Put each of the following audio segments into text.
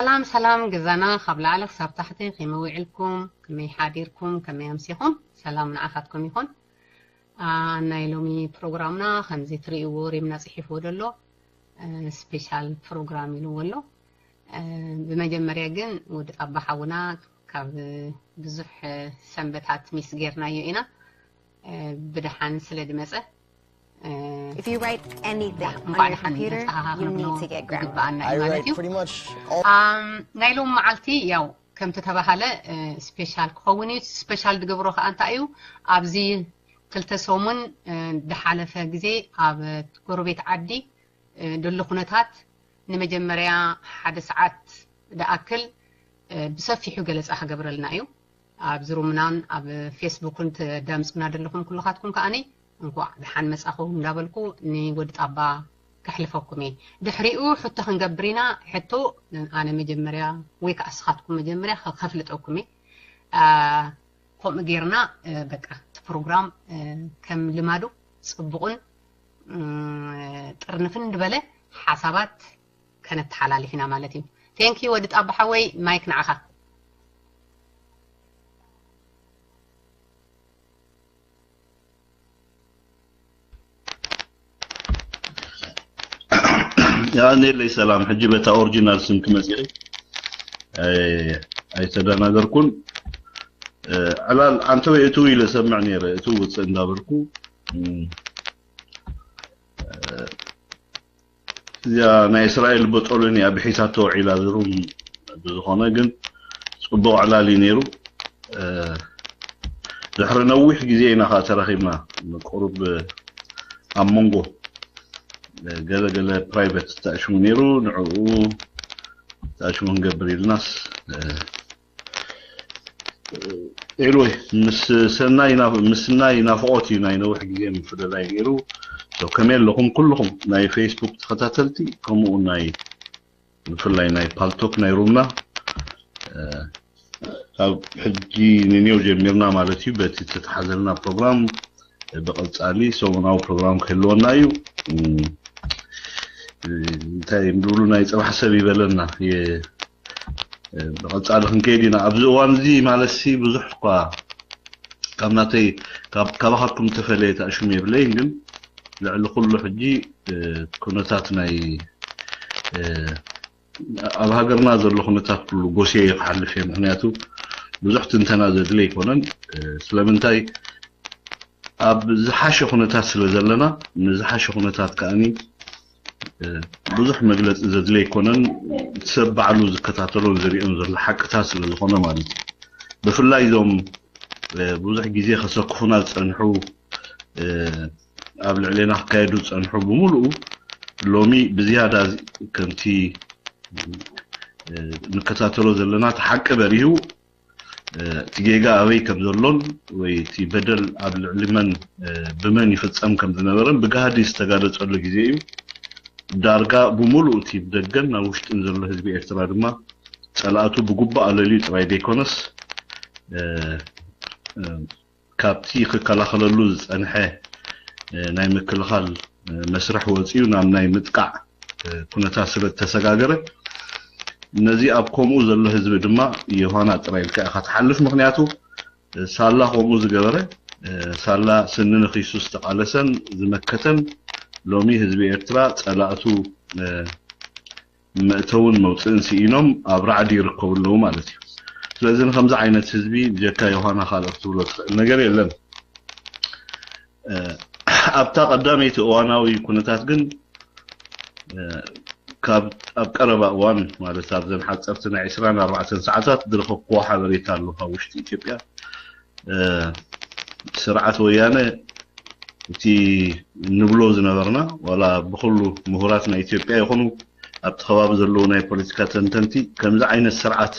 ሰላም ሰላም ገዛና ካብ ላዕሊ ክሳብ ታሕቲ ከመይ ውዒልኩም፣ ከመይ ሓዲርኩም፣ ከመይ ኣምሲኹም? ሰላም ንዓኻትኩም ይኹን። ኣ፣ ናይ ሎሚ ፕሮግራምና ከምዚ ትርእይዎ ሪምና ጽሒፍዎ ዘሎ፣ እ፣ ስፔሻል ፕሮግራም ኢልዎ ኣሎ። እ፣ ብመጀመርያ ግን ወዲ ጣባ ሓውና ካብ ብዙሕ ሰንበታት ሚስ ጌርናዮ ኢና። እ፣ ብደሓን ስለ ዝመጸ፣ እ፣ If you write anything on እንኳዕ your ደሓን computer, መጻኻ you ክንብሎ need to get grammar. ዝግብኣና I እዩ ማለት write እዩ። Pretty much all ኣም፣ ናይ ሎም መዓልቲ ያው ከምቲ ተባሃለ፣ እ፣ ስፔሻል ክኸውን እዩ። ስፔሻል ዝገብሮ ከኣ እንታይ እዩ? ኣብዚ ክልተ ሰሙን፣ እ፣ ዝሓለፈ ግዜ ኣብ ጎረቤት ዓዲ፣ እ፣ ዘሎ ኩነታት ንመጀመርያ ሓደ ሰዓት ዝኣክል፣ እ፣ ብሰፊሑ ገለጻ ክገብረልና እዩ። ኣብዚ ሩምናን ኣብ ፌስቡክን ተዳምጹና ዘለኹም ኩልኻትኩም ከኣኒ እንኳዕ ደሓን መጻኹም እንዳበልኩ ንወዲ ጣባ ከሕልፈኩም እየ። ድሕሪኡ ሕቶ ክንገብር ኢና። ሕቶ ኣነ መጀመርያ ወይ ከኣ ንስኻትኩም መጀመርያ ከ-፣ ከፍልጠኩም እየ። ኣ፣ ከምኡ ጌርና፣ እ፣ በቃ እቲ ፕሮግራም፣ እ፣ ከም ልማዱ ጽቡቕን፣ እ፣ ጥርንፍን ዝበለ ሓሳባት ከነተሓላልፍ ኢና ማለት እዩ። ቴንክ ዩ ወዲ ጣባ ሓወይ፣ ማይክ ንዓኻ። ያኔለይ ሰላም፣ ሕጂ በታ ኦሪጂናል ስም ክመጽእ፣ ኣይ-፣ ኣይተደናገርኩን። እ፣ ዕላል ኣንተ ወይ እትው ኢለ ሰምዕ ነይረ፣ እትው ውፅእ እንዳበልኩ፣ እም፣ እ፣ እዚኣ ናይ እስራኤል በጦሎኒ ኣብ ሒሳቶ ውዒላ ዝሩም ብዝኾነ ግን ጽቡቕ ዕላል እዩ ነይሩ። እ፣ ድሕሪ ነዊሕ ግዜ ኢና ኸዓ ተራኺብና። ቁሩብ ኣብ መንጎ፣ እ፣ ገለ ገለ ፕራይቨት ተኣሽሙ ነይሩ፣ ንዕኡ ተኣሽሙ ክንገብር ኢልናስ፣ እ፣ ኤልወይ ምስ ሰናይ ናፍ-፣ ምስ ናይ ናፍቖት እዩ ናይ ነዊሕ ግዜ ምፍልላይ ነይሩ። So ከመይ ኣለኹም ኩልኹም ናይ ፌስቡክ ተኸታተልቲ፣ ከምኡ ናይ ብፍላይ ናይ ፓልቶክ ናይ ሩምና፣ እ፣ ካብ ሕጂ ንኔው ጀሚርና ማለት እዩ። በቲ ዝተተሓዘልና ፕሮግራም፣ እ፣ ብቐጻሊ ሰሙናዊ ፕሮግራም ክህልወና እዩ። እም፣ እ፣ እንታይ ንብሉ ናይ ጽባሕ ሰብ ይበለና። የ-፣ እ፣ ብቐጻሊ ክንከይድ ኢና። ኣብዚ እዋን እዚ ማለት ሲ ብዙሕ እኳ ካብ ናተይ፣ ካብ፣ ካባኻትኩም እተፈለየ ተኣሽሙ የብለይን፣ ግን ልዕሊ ኩሉ ሕጂ፣ እ፣ ኩነታት ናይ፣ እ፣ ኣብ ሃገርና ዘሎ ኩነታት ኩሉ ጎስየ ክሓልፍ እየ። ምኽንያቱ ብዙሕ ትንተና ዘድልየ ኣይኮነን። እ፣ ስለምንታይ ኣብ ዝሓሸ ኩነታት ስለ ዘለና፣ ንዝሓሸ ኩነታት ከኣኒ፣ እ፣ ብዙሕ መግለጺ ዘድልየ ኣይኮነን። ሰብ ባዕሉ ዝከታተሎን ዝሪኦን ዘሎ ሓቅታት ስለ ዝኾነ ማለት እዩ። ብፍላይ እዞም፣ እ፣ ብዙሕ ግዜ ከሰክፉና ዝጸንሑ፣ እ፣ ኣብ ልዕሌና ክካየዱ ዝጸንሑ ብምሉኡ ሎሚ ብዝያዳ ከምቲ፣ እ፣ ንከታተሎ ዘለና እቲ ሓቂ በሪሁ፣ እ፣ እቲ ጌጋ ኣበይ ከም ዘሎን ወይ እቲ በደል ኣብ ልዕሊ መን፣ እ፣ ብመን ይፍጸም ከም ዝነበረን ብጋህዲ ዝተጋለጸሉ ግዜ እዩ። ዳርጋ ብምሉኡ እቲ ብደገን ናብ ውሽጥን ዘሎ ህዝቢ ኤርትራ ድማ ጸላእቱ ብጉባእ ኣለልዩ ጥራይ ዘይኮነስ፣ እ፣ እ፣ ካብቲ ክከላኸለሉ ዝጸንሐ፣ እ፣ ናይ ምክልኻል፣ እ፣ መስርሕ ወጺኡ ናብ ናይ ምጥቃዕ፣ እ፣ ኩነታት ስለ እተሰጋገረ፣ ነዚ ኣብ ከምኡ ዘሎ ህዝቢ ድማ ዮሃና ጥራይ ኢልካ ኢኻ ትሓልፍ። ምኽንያቱ፣ እ፣ ሳላ ከምኡ ዝገበረ፣ እ፣ ሳላ ስኒ ነኺሱ ዝተቓለሰን ዝመከተን ሎሚ ህዝቢ ኤርትራ ጸላእቱ፣ እ፣ መእተውን መውጽእን ስኢኖም ኣብ ራዕዲ ይርከቡ ኣለዉ ማለት እዩ። ስለዚ ንከምዚ ዓይነት ህዝቢ ብጀካ ዮሃና ካልእ ክትብሎ ትኽእል ነገር የለን። እ፣ ኣብታ ቀዳመይቲ እዋናዊ ኩነታት ግን፣ እ፣ ካብ፣ ኣብ ቀረባ እዋን ማለት ኣብዘን ሓጸርቲ ናይ ዕስራን ኣርባዕተን ሰዓታት ዝረኸብክዎ ሓበሬታ ኣሎ ካብ ውሽጢ ኢትዮጵያ። እ፣ ስርዓት ወያነ እቲ ንብሎ ዝነበርና ዋላ ብኹሉ ምሁራት ናይ ኢትዮጵያ ይኹኑ ኣብቲ ከባቢ ዘለዉ ናይ ፖለቲካ ተንተንቲ ከምዚ ዓይነት ስርዓት፣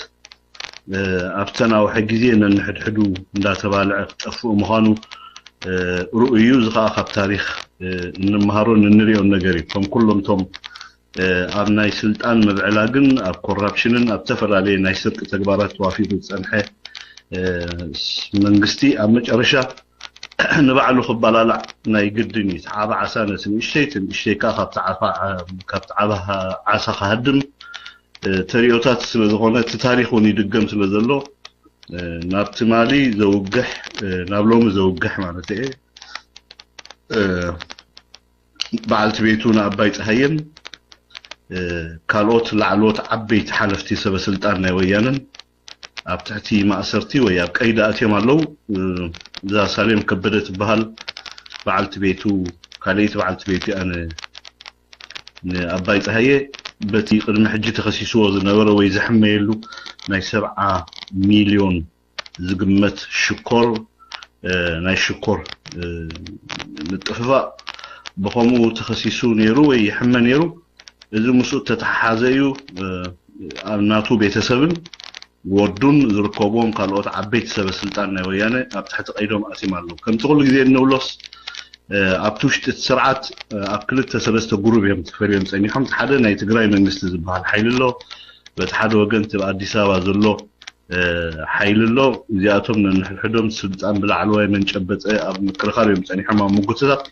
እ፣ ኣብቲ ተናውሐ ግዜ ነንሕድሕዱ እንዳተባልዐ ክጠፍእ ምዃኑ፣ እ፣ ርኡይ እዩ። እዚ ኸኣ ካብ ታሪኽ፣ እ፣ እንመሃሮን እንሪኦን ነገር እዩ። ከም ኩሎም እቶም፣ እ፣ ኣብ ናይ ስልጣን ምብዕላግን ኣብ ኮራፕሽንን ኣብ ዝተፈላለየ ናይ ስርቂ ተግባራት ተዋፊሩ ዝጸንሐ፣ እ፣ መንግስቲ ኣብ መጨረሻ ንባዕሉ ክበላላዕ ናይ ግድን እዩ። እቲ ዓቢ ዓሳ ነቲ ንእሽተይ፣ እቲ ንእሽተይ ከኣ ካብቲ ዓፋ-፣ ካብቲ ዓቢ ዓሳ ክሃድም፣ ተሪኦታት ስለ ዝኾነ፣ እቲ ታሪኽ እውን ይድገም ስለ ዘሎ፣ ናብ ትማሊ ዘውግሕ፣ ናብ ሎሚ ዘውግሕ ማለት እየ። በዓልቲ ቤቱ ንኣባይ ፀሃየን ካልኦት ላዕለዎት ዓበይቲ ሓለፍቲ ሰበ ስልጣን ናይ ወያነን ኣብ ትሕቲ ማእሰርቲ ወይ ኣብ ቀይዲ ኣትዮም ኣለዉ። እዛ ሳሌም ከበደ ትበሃል በዓልቲ ቤቱ፣ ካልኣይቲ በዓልቲ ቤቱ እያ ንኣባይ ፀሃየ። በቲ ቅድሚ ሕጂ ተኸሲስዎ ዝነበረ ወይ ዝሕመየሉ ናይ ሰብዓ ሚልዮን ዝግመት ሽኮር፣ ናይ ሽኮር ምጥፍፋእ ብኸምኡ ተኸሲሱ ነይሩ ወይ ይሕመ ነይሩ። እዚ ምስኡ እተተሓሓዘ እዩ። ኣብ ናቱ ቤተሰብን ወዱን ዝርከብዎም ካልኦት ዓበይቲ ሰበ ስልጣን ናይ ወያነ ኣብ ትሕቲ ቀይዶም ኣትዮም ኣለዉ። ከምቲ ኩሉ ግዜ እንብሎስ ኣብቲ ውሽጢ እቲ ስርዓት ኣብ ክልተ ሰለስተ ጉሩብ እዮም ተፈልዮም ፀኒሖም። እቲ ሓደ ናይ ትግራይ መንግስቲ ዝበሃል ሓይሊ ኣሎ፣ በቲ ሓደ ወገን እቲ ኣብ ኣዲስ ኣበባ ዘሎ ሓይሊ ኣሎ። እዚኣቶም ነንሕድሕዶም ስልጣን ብላዕለዋይ መን ጨበጠ ኣብ ምክርኻር እዮም ፀኒሖም ኣብ ምጉትታት።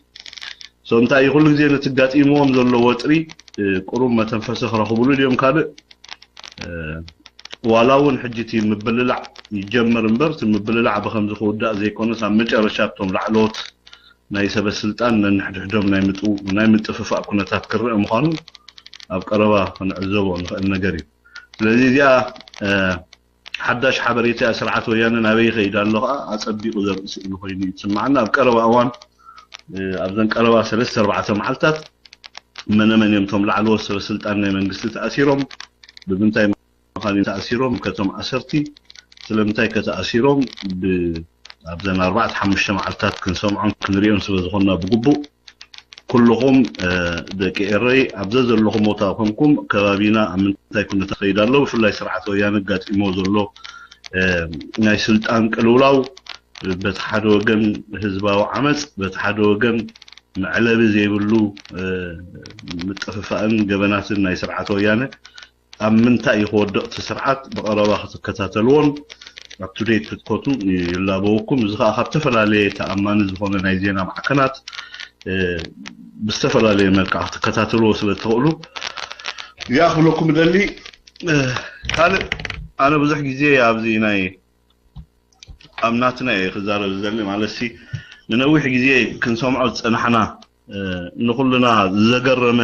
So እንታይ እዩ ኩሉ ግዜ ነቲ ጋጢምዎም ዘሎ ወጥሪ ቁሩብ መተንፈሲ ክረኽብሉ ድዮም ካልእ? ዋላ እውን ሕጂ እቲ ምብልላዕ ይጀመር እምበር፣ እቲ ምብልላዕ ብኸምዚ ክውዳእ ዘይኮነስ ኣብ መጨረሻ እቶም ላዕለዎት ናይ ሰበ ስልጣን ነንሕድሕዶም ናይ ምጥፍፋእ ኩነታት ክረአ ምዃኑ ኣብ ቀረባ ክንዕዘቦ ንኽእል ነገር እዩ። ስለዚ እዚኣ ሓዳሽ ሓበሬታ እያ። ስርዓት ወያነ ናበይ ይኸይድ ኣሎ ከዓ ኣፀቢቑ ዘርኢ ስእሊ ኮይኑ እዩ ዝስምዓና። ኣብ ቀረባ እዋን ኣብዘን ቀረባ ሰለስተ ኣርባዕተ መዓልታት መነመን እዮም እቶም ላዕለዎት ሰበ ስልጣን ናይ መንግስቲ ተኣሲሮም፣ ብምንታይ ምዃን እዮም ተኣሲሮም፣ ከቶም ኣሰርቲ ስለምንታይ ከተኣሲሮም ኣብዘን ኣርባዕተ ሓሙሽተ መዓልታት ክንሰምዖን ክንሪኦን ስለ ዝኾንና ብግቡእ ኩልኹም ደቂ ኤረይ ኣብ ዘዘለኹም ቦታ ኮንኩም ከባቢና ኣብ ምንታይ ኩነታት ከይድ ኣሎ፣ ብፍላይ ስርዓት ወያነ ኣጋጢሞ ዘሎ ናይ ስልጣን ቅልውላው በቲ ሓደ ወገን ህዝባዊ ዓመፅ፣ በቲ ሓደ ወገን መዕለቢ ዘይብሉ ምጥፍፋእን ገበናትን ናይ ስርዓት ወያነ ኣብ ምንታይ እዩ ክወድቕ እቲ ስርዓት ብቐረባ ክትከታተልዎን up to date ክትኮኑ ይላበወኩም። እዚ ከዓ ካብ ዝተፈላለየ ተኣማኒ ዝኾነ ናይ ዜና ማዕከናት ብዝተፈላለየ መልክዓ ክትከታተልዎ ስለ ትኽእሉ እዚኣ ክብለኩም እደሊ። ካልእ ኣነ ብዙሕ ግዜ ኣብዚ ናይ ኣብ ናትና እየ ክዛረብ ዝደሊ ማለት ሲ ንነዊሕ ግዜ ክንሰምዖ ዝፀናሕና ንኩልና ዘገረመ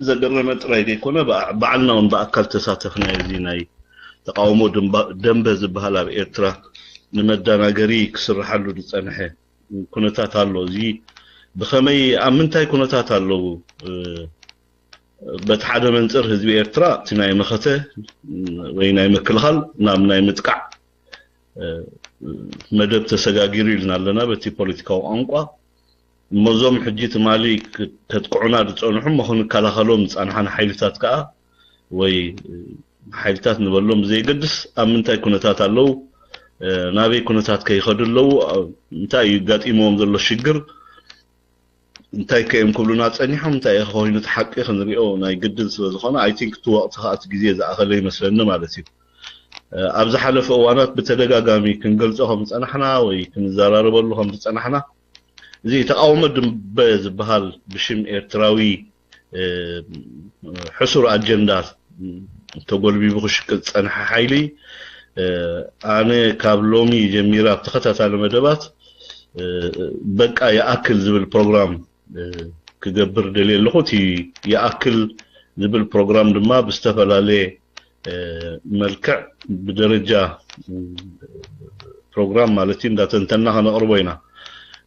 ዘገረመ ጥራይ ዘይኮነ ባዕልና እውን ብኣካል ተሳተፍና እዚ ናይ ተቃውሞ ደንበ ዝበሃል ኣብ ኤርትራ ንመዳናገሪ ክስርሓሉ ዝፀንሐ ኩነታት ኣሎ። እዚ ብኸመይ ኣብ ምንታይ ኩነታት ኣለዉ? በቲ ሓደ መንፅር ህዝቢ ኤርትራ እቲ ናይ መኸተ ወይ ናይ ምክልኻል ናብ ናይ ምጥቃዕ መደብ ተሰጋጊሩ ኢልና ኣለና በቲ ፖለቲካዊ ቋንቋ። እሞ እዞም ሕጂ ትማሊ ከጥቅዑና ዝፀንሑ እሞ ክንከላኸሎም ዝፀናሓና ሓይልታት ከዓ ወይ ሓይልታት ንበሎም ብዘየገድስ ኣብ ምንታይ ኩነታት ኣለዉ፣ ናበይ ኩነታት ከይኸዱ ኣለዉ፣ እንታይ እዩ ጋጢምዎም ዘሎ ሽግር፣ እንታይ ከ እዮም ክብሉና ፀኒሖም፣ እንታይ እዩ ኮይኑ እቲ ሓቂ ክንሪኦ ናይ ግድን ስለ ዝኾነ I think እቲ ወቕቲ ከዓ እቲ ግዜ ዝኣኸለ ይመስለኒ ማለት እዩ። ኣብ ዝሓለፈ እዋናት ብተደጋጋሚ ክንገልፆ ከም ዝፀናሕና ወይ ክንዘራረበሉ ከም ዝፀናሕና እዚ ተቃውሞ ድንበ ዝበሃል ብሽም ኤርትራዊ ሕሱር ኣጀንዳ ተጎልቢቡ ክሽቅጥ ዝፀንሐ ሓይሊ ኣነ ካብ ሎሚ ጀሚረ ኣብ ተኸታታሊ መደባት በቃ ይኣክል ዝብል ፕሮግራም ክገብር ደልየ ኣለኹ። እቲ ይኣክል ዝብል ፕሮግራም ድማ ብዝተፈላለየ መልክዕ ብደረጃ ፕሮግራም ማለት እዩ እንዳተንተና ከነቕርቦ ኢና።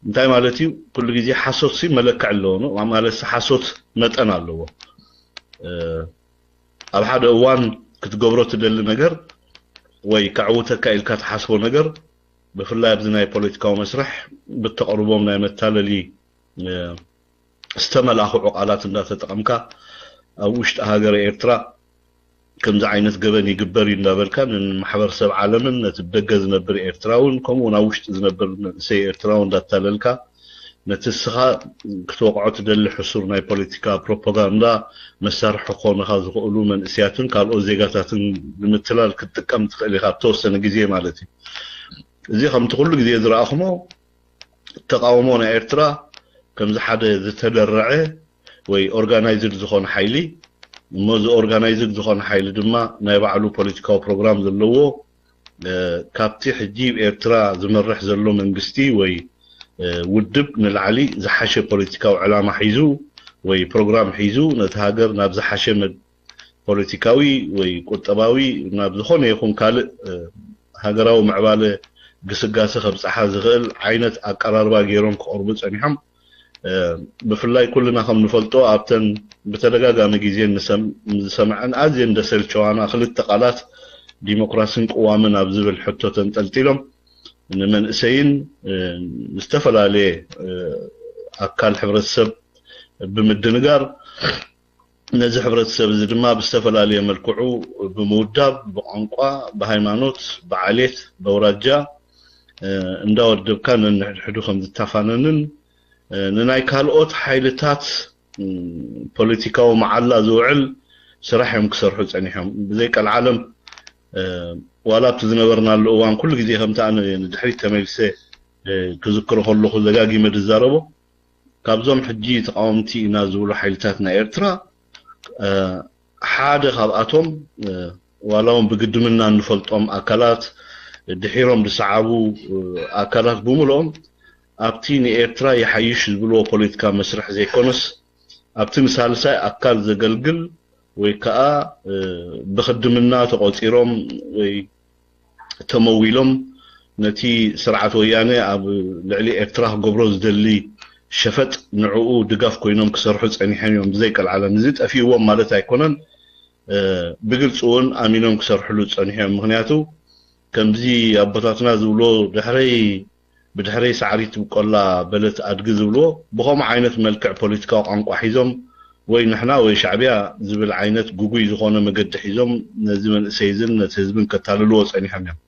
እንታይ ማለት እዩ? ኩሉ ግዜ ሓሶት ሲ መለክዕ ኣለዎ ማለት ሓሶት መጠን ኣለዎ። ኣብ ሓደ እዋን ክትገብሮ ትደሊ ነገር ወይ ከዕውተካ ኢልካ ትሓስቦ ነገር ብፍላይ ኣብዚ ናይ ፖለቲካዊ መስርሕ ብተቕርቦም ናይ መታለሊ ዝተመላኽዑ ቃላት እንዳተጠቐምካ ኣብ ውሽጢ ሃገረ ኤርትራ ከምዚ ዓይነት ገበን ይግበር እዩ እንዳበልካ ንማሕበረሰብ ዓለምን ነቲ ብደገ ዝነብር ኤርትራውን ከምኡ እውን ኣብ ውሽጢ ዝነብር መንእሰይ ኤርትራዊ እንዳታለልካ ነቲ እስኻ ክትወቕዖ ትደሊ ሕሱር ናይ ፖለቲካ ፕሮፓጋንዳ መሳርሒ ክኾኑኻ ዝኽእሉ መንእስያትን ካልኦት ዜጋታትን ንምትላል ክትጥቀም ትኽእል ኢኻ ብተወሰነ ግዜ ማለት እዩ። እዚ ከምቲ ኩሉ ግዜ ዝረኣኹሞ ተቃውሞ ናይ ኤርትራ ከምዚ ሓደ ዝተደረዐ ወይ ኦርጋናይዝድ ዝኾነ ሓይሊ እሞ እዚ ኦርጋናይዝድ ዝኾነ ሓይሊ ድማ ናይ ባዕሉ ፖለቲካዊ ፕሮግራም ዘለዎ፣ እ፣ ካብቲ ሕጂ ኤርትራ ዝመርሕ ዘሎ መንግስቲ ወይ፣ እ፣ ውድብ ንላዕሊ ዝሓሸ ፖለቲካዊ ዕላማ ሒዙ ወይ ፕሮግራም ሒዙ ነቲ ሃገር ናብ ዝሓሸ መድ-፣ ፖለቲካዊ ወይ ቁጠባዊ ናብ ዝኾነ ይኹን ካልእ፣ እ፣ ሃገራዊ ምዕባለ ግስጋሰ ከብጽሓ ዝኽእል ዓይነት ኣቀራርባ ገይሮም ክቐርቡ ጸኒሖም። እ፣ ብፍላይ ኩልና ከም ንፈልጦ ኣብተን ብተደጋጋሚ ግዜ ንሰም-፣ ዝሰምዐን ኣዝየን ደሰልቸዋና ክልተ ቃላት ዲሞክራስን ቅዋምን ኣብ ዝብል ሕቶ ተንጠልጢሎም ንመንእሰይን፣ እ፣ ዝተፈላለየ፣ እ፣ ኣካል ሕብረተሰብ ብምድንጋር ነዚ ሕብረተሰብ እዚ ድማ ብዝተፈላለየ መልክዑ ብምውዳብ፣ ብቋንቋ፣ ብሃይማኖት፣ ብዓሌት፣ በውራጃ፣ እ፣ እንዳወደብካ ነንሕድሕዱ ከም ዝታፋነንን፣ እ፣ ንናይ ካልኦት ሓይልታት፣ እ፣ ፖለቲካዊ መዓላ ዝውዕል ስራሕ እዮም ክሰርሑ ጸኒሖም። ብዘይ ቀልዓለም፣ እ፣ ዋላ ኣብቲ ዝነበርናሉ እዋን ኩሉ ግዜ ከምቲ ኣነ ንድሕሪት ተመልሰ፣ እ፣ ክዝክሮ ከለኹ ደጋጊመ ዝዛረቦ፣ ካብዞም ሕጂ ተቃወምቲ ኢና ዝብሉ ሓይልታት ናይ ኤርትራ፣ እ፣ ሓደ ካብኣቶም፣ እ፣ ዋላ እውን ብግድምና እንፈልጦም ኣካላት፣ ድሒሮም ዝሰዓቡ፣ እ፣ ኣካላት ብምልኦም ኣብቲ ንኤርትራ ይሓይሽ ዝብልዎ ፖለቲካ መስርሕ ዘይኮነስ ኣብቲ ንሳልሳይ ኣካል ዘገልግል ወይ ከዓ፣ እ፣ ብኽድምና ተቆጺሮም ወይ ተመዊሎም ነቲ ስርዓት ወያነ ኣብ ልዕሊ ኤርትራ ክገብሮ ዝደሊ ሸፈጥ ንዕኡ ድጋፍ ኮይኖም ክሰርሑ ጸኒሖም እዮም። ብዘይ ቀልዓለም እዚ ጠፊእዎም ማለት ኣይኮነን። እ፣ ብግልፂ እውን ኣሚኖም ክሰርሕሉ ዝጸንሑ እዮም። ምኽንያቱ ከምዚ ኣቦታትና ዝብሎ ድሕረይ ብድሕረይ ሳዕሪ ትብቆላ በለት ኣድጊ ዝብልዎ ብኸምኡ ዓይነት መልክዕ ፖለቲካዊ ቋንቋ ሒዞም ወይ ንሕና ወይ ሻዕቢያ ዝብል ዓይነት ግጉይ ዝኾነ መገዲ ሒዞም ነዚ መንእሰይ እዝን ነቲ ህዝብን ከታልልዎ ጸኒሖም እዮም።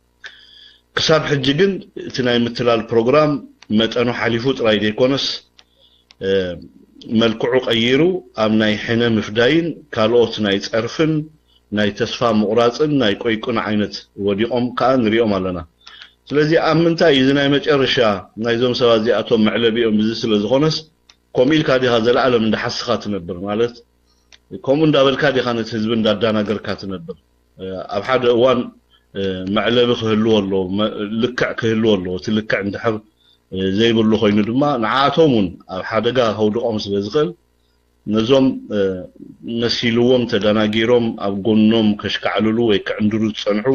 ክሳብ ሕጂ ግን እቲ ናይ ምትላል ፕሮግራም መጠኑ ሓሊፉ ጥራይ ዘይኮነስ፣ እ፣ መልክዑ ቀይሩ ኣብ ናይ ሕነ ምፍዳይን ካልኦት ናይ ጸርፍን ናይ ተስፋ ምቑራጽን ናይ ቆይቁን ዓይነት ወዲቖም ከኣ ንሪኦም ኣለና። ስለዚ ኣብ ምንታይ እዩ እዚ ናይ መጨረሻ ናይዞም ሰባት እዚኣቶም መዕለቢኦም እዚ ስለ ዝኾነስ፣ ከምኡ ኢልካ ዲኻ ዘለኣለም እንዳሓስኻ ትነብር? ማለት ከምኡ እንዳበልካ ዲኻ ነቲ ህዝቢ እንዳዳናገርካ ትነብር? እ፣ ኣብ ሓደ እዋን፣ እ፣ መዕለቢ ክህልዎ ኣለዎ፣ መ-፣ ልክዕ ክህልዎ ኣለዎ። እቲ ልክዕ እንድሕር፣ እ፣ ዘይብሉ ኮይኑ ድማ ንዓኣቶም እውን ኣብ ሓደጋ ከውድቖም ስለ ዝኽእል ነዞም፣ እ፣ መሲልዎም ተደናጊሮም ኣብ ጎኖም ከሽካዕልሉ ወይ ክዕንድሩ ዝጸንሑ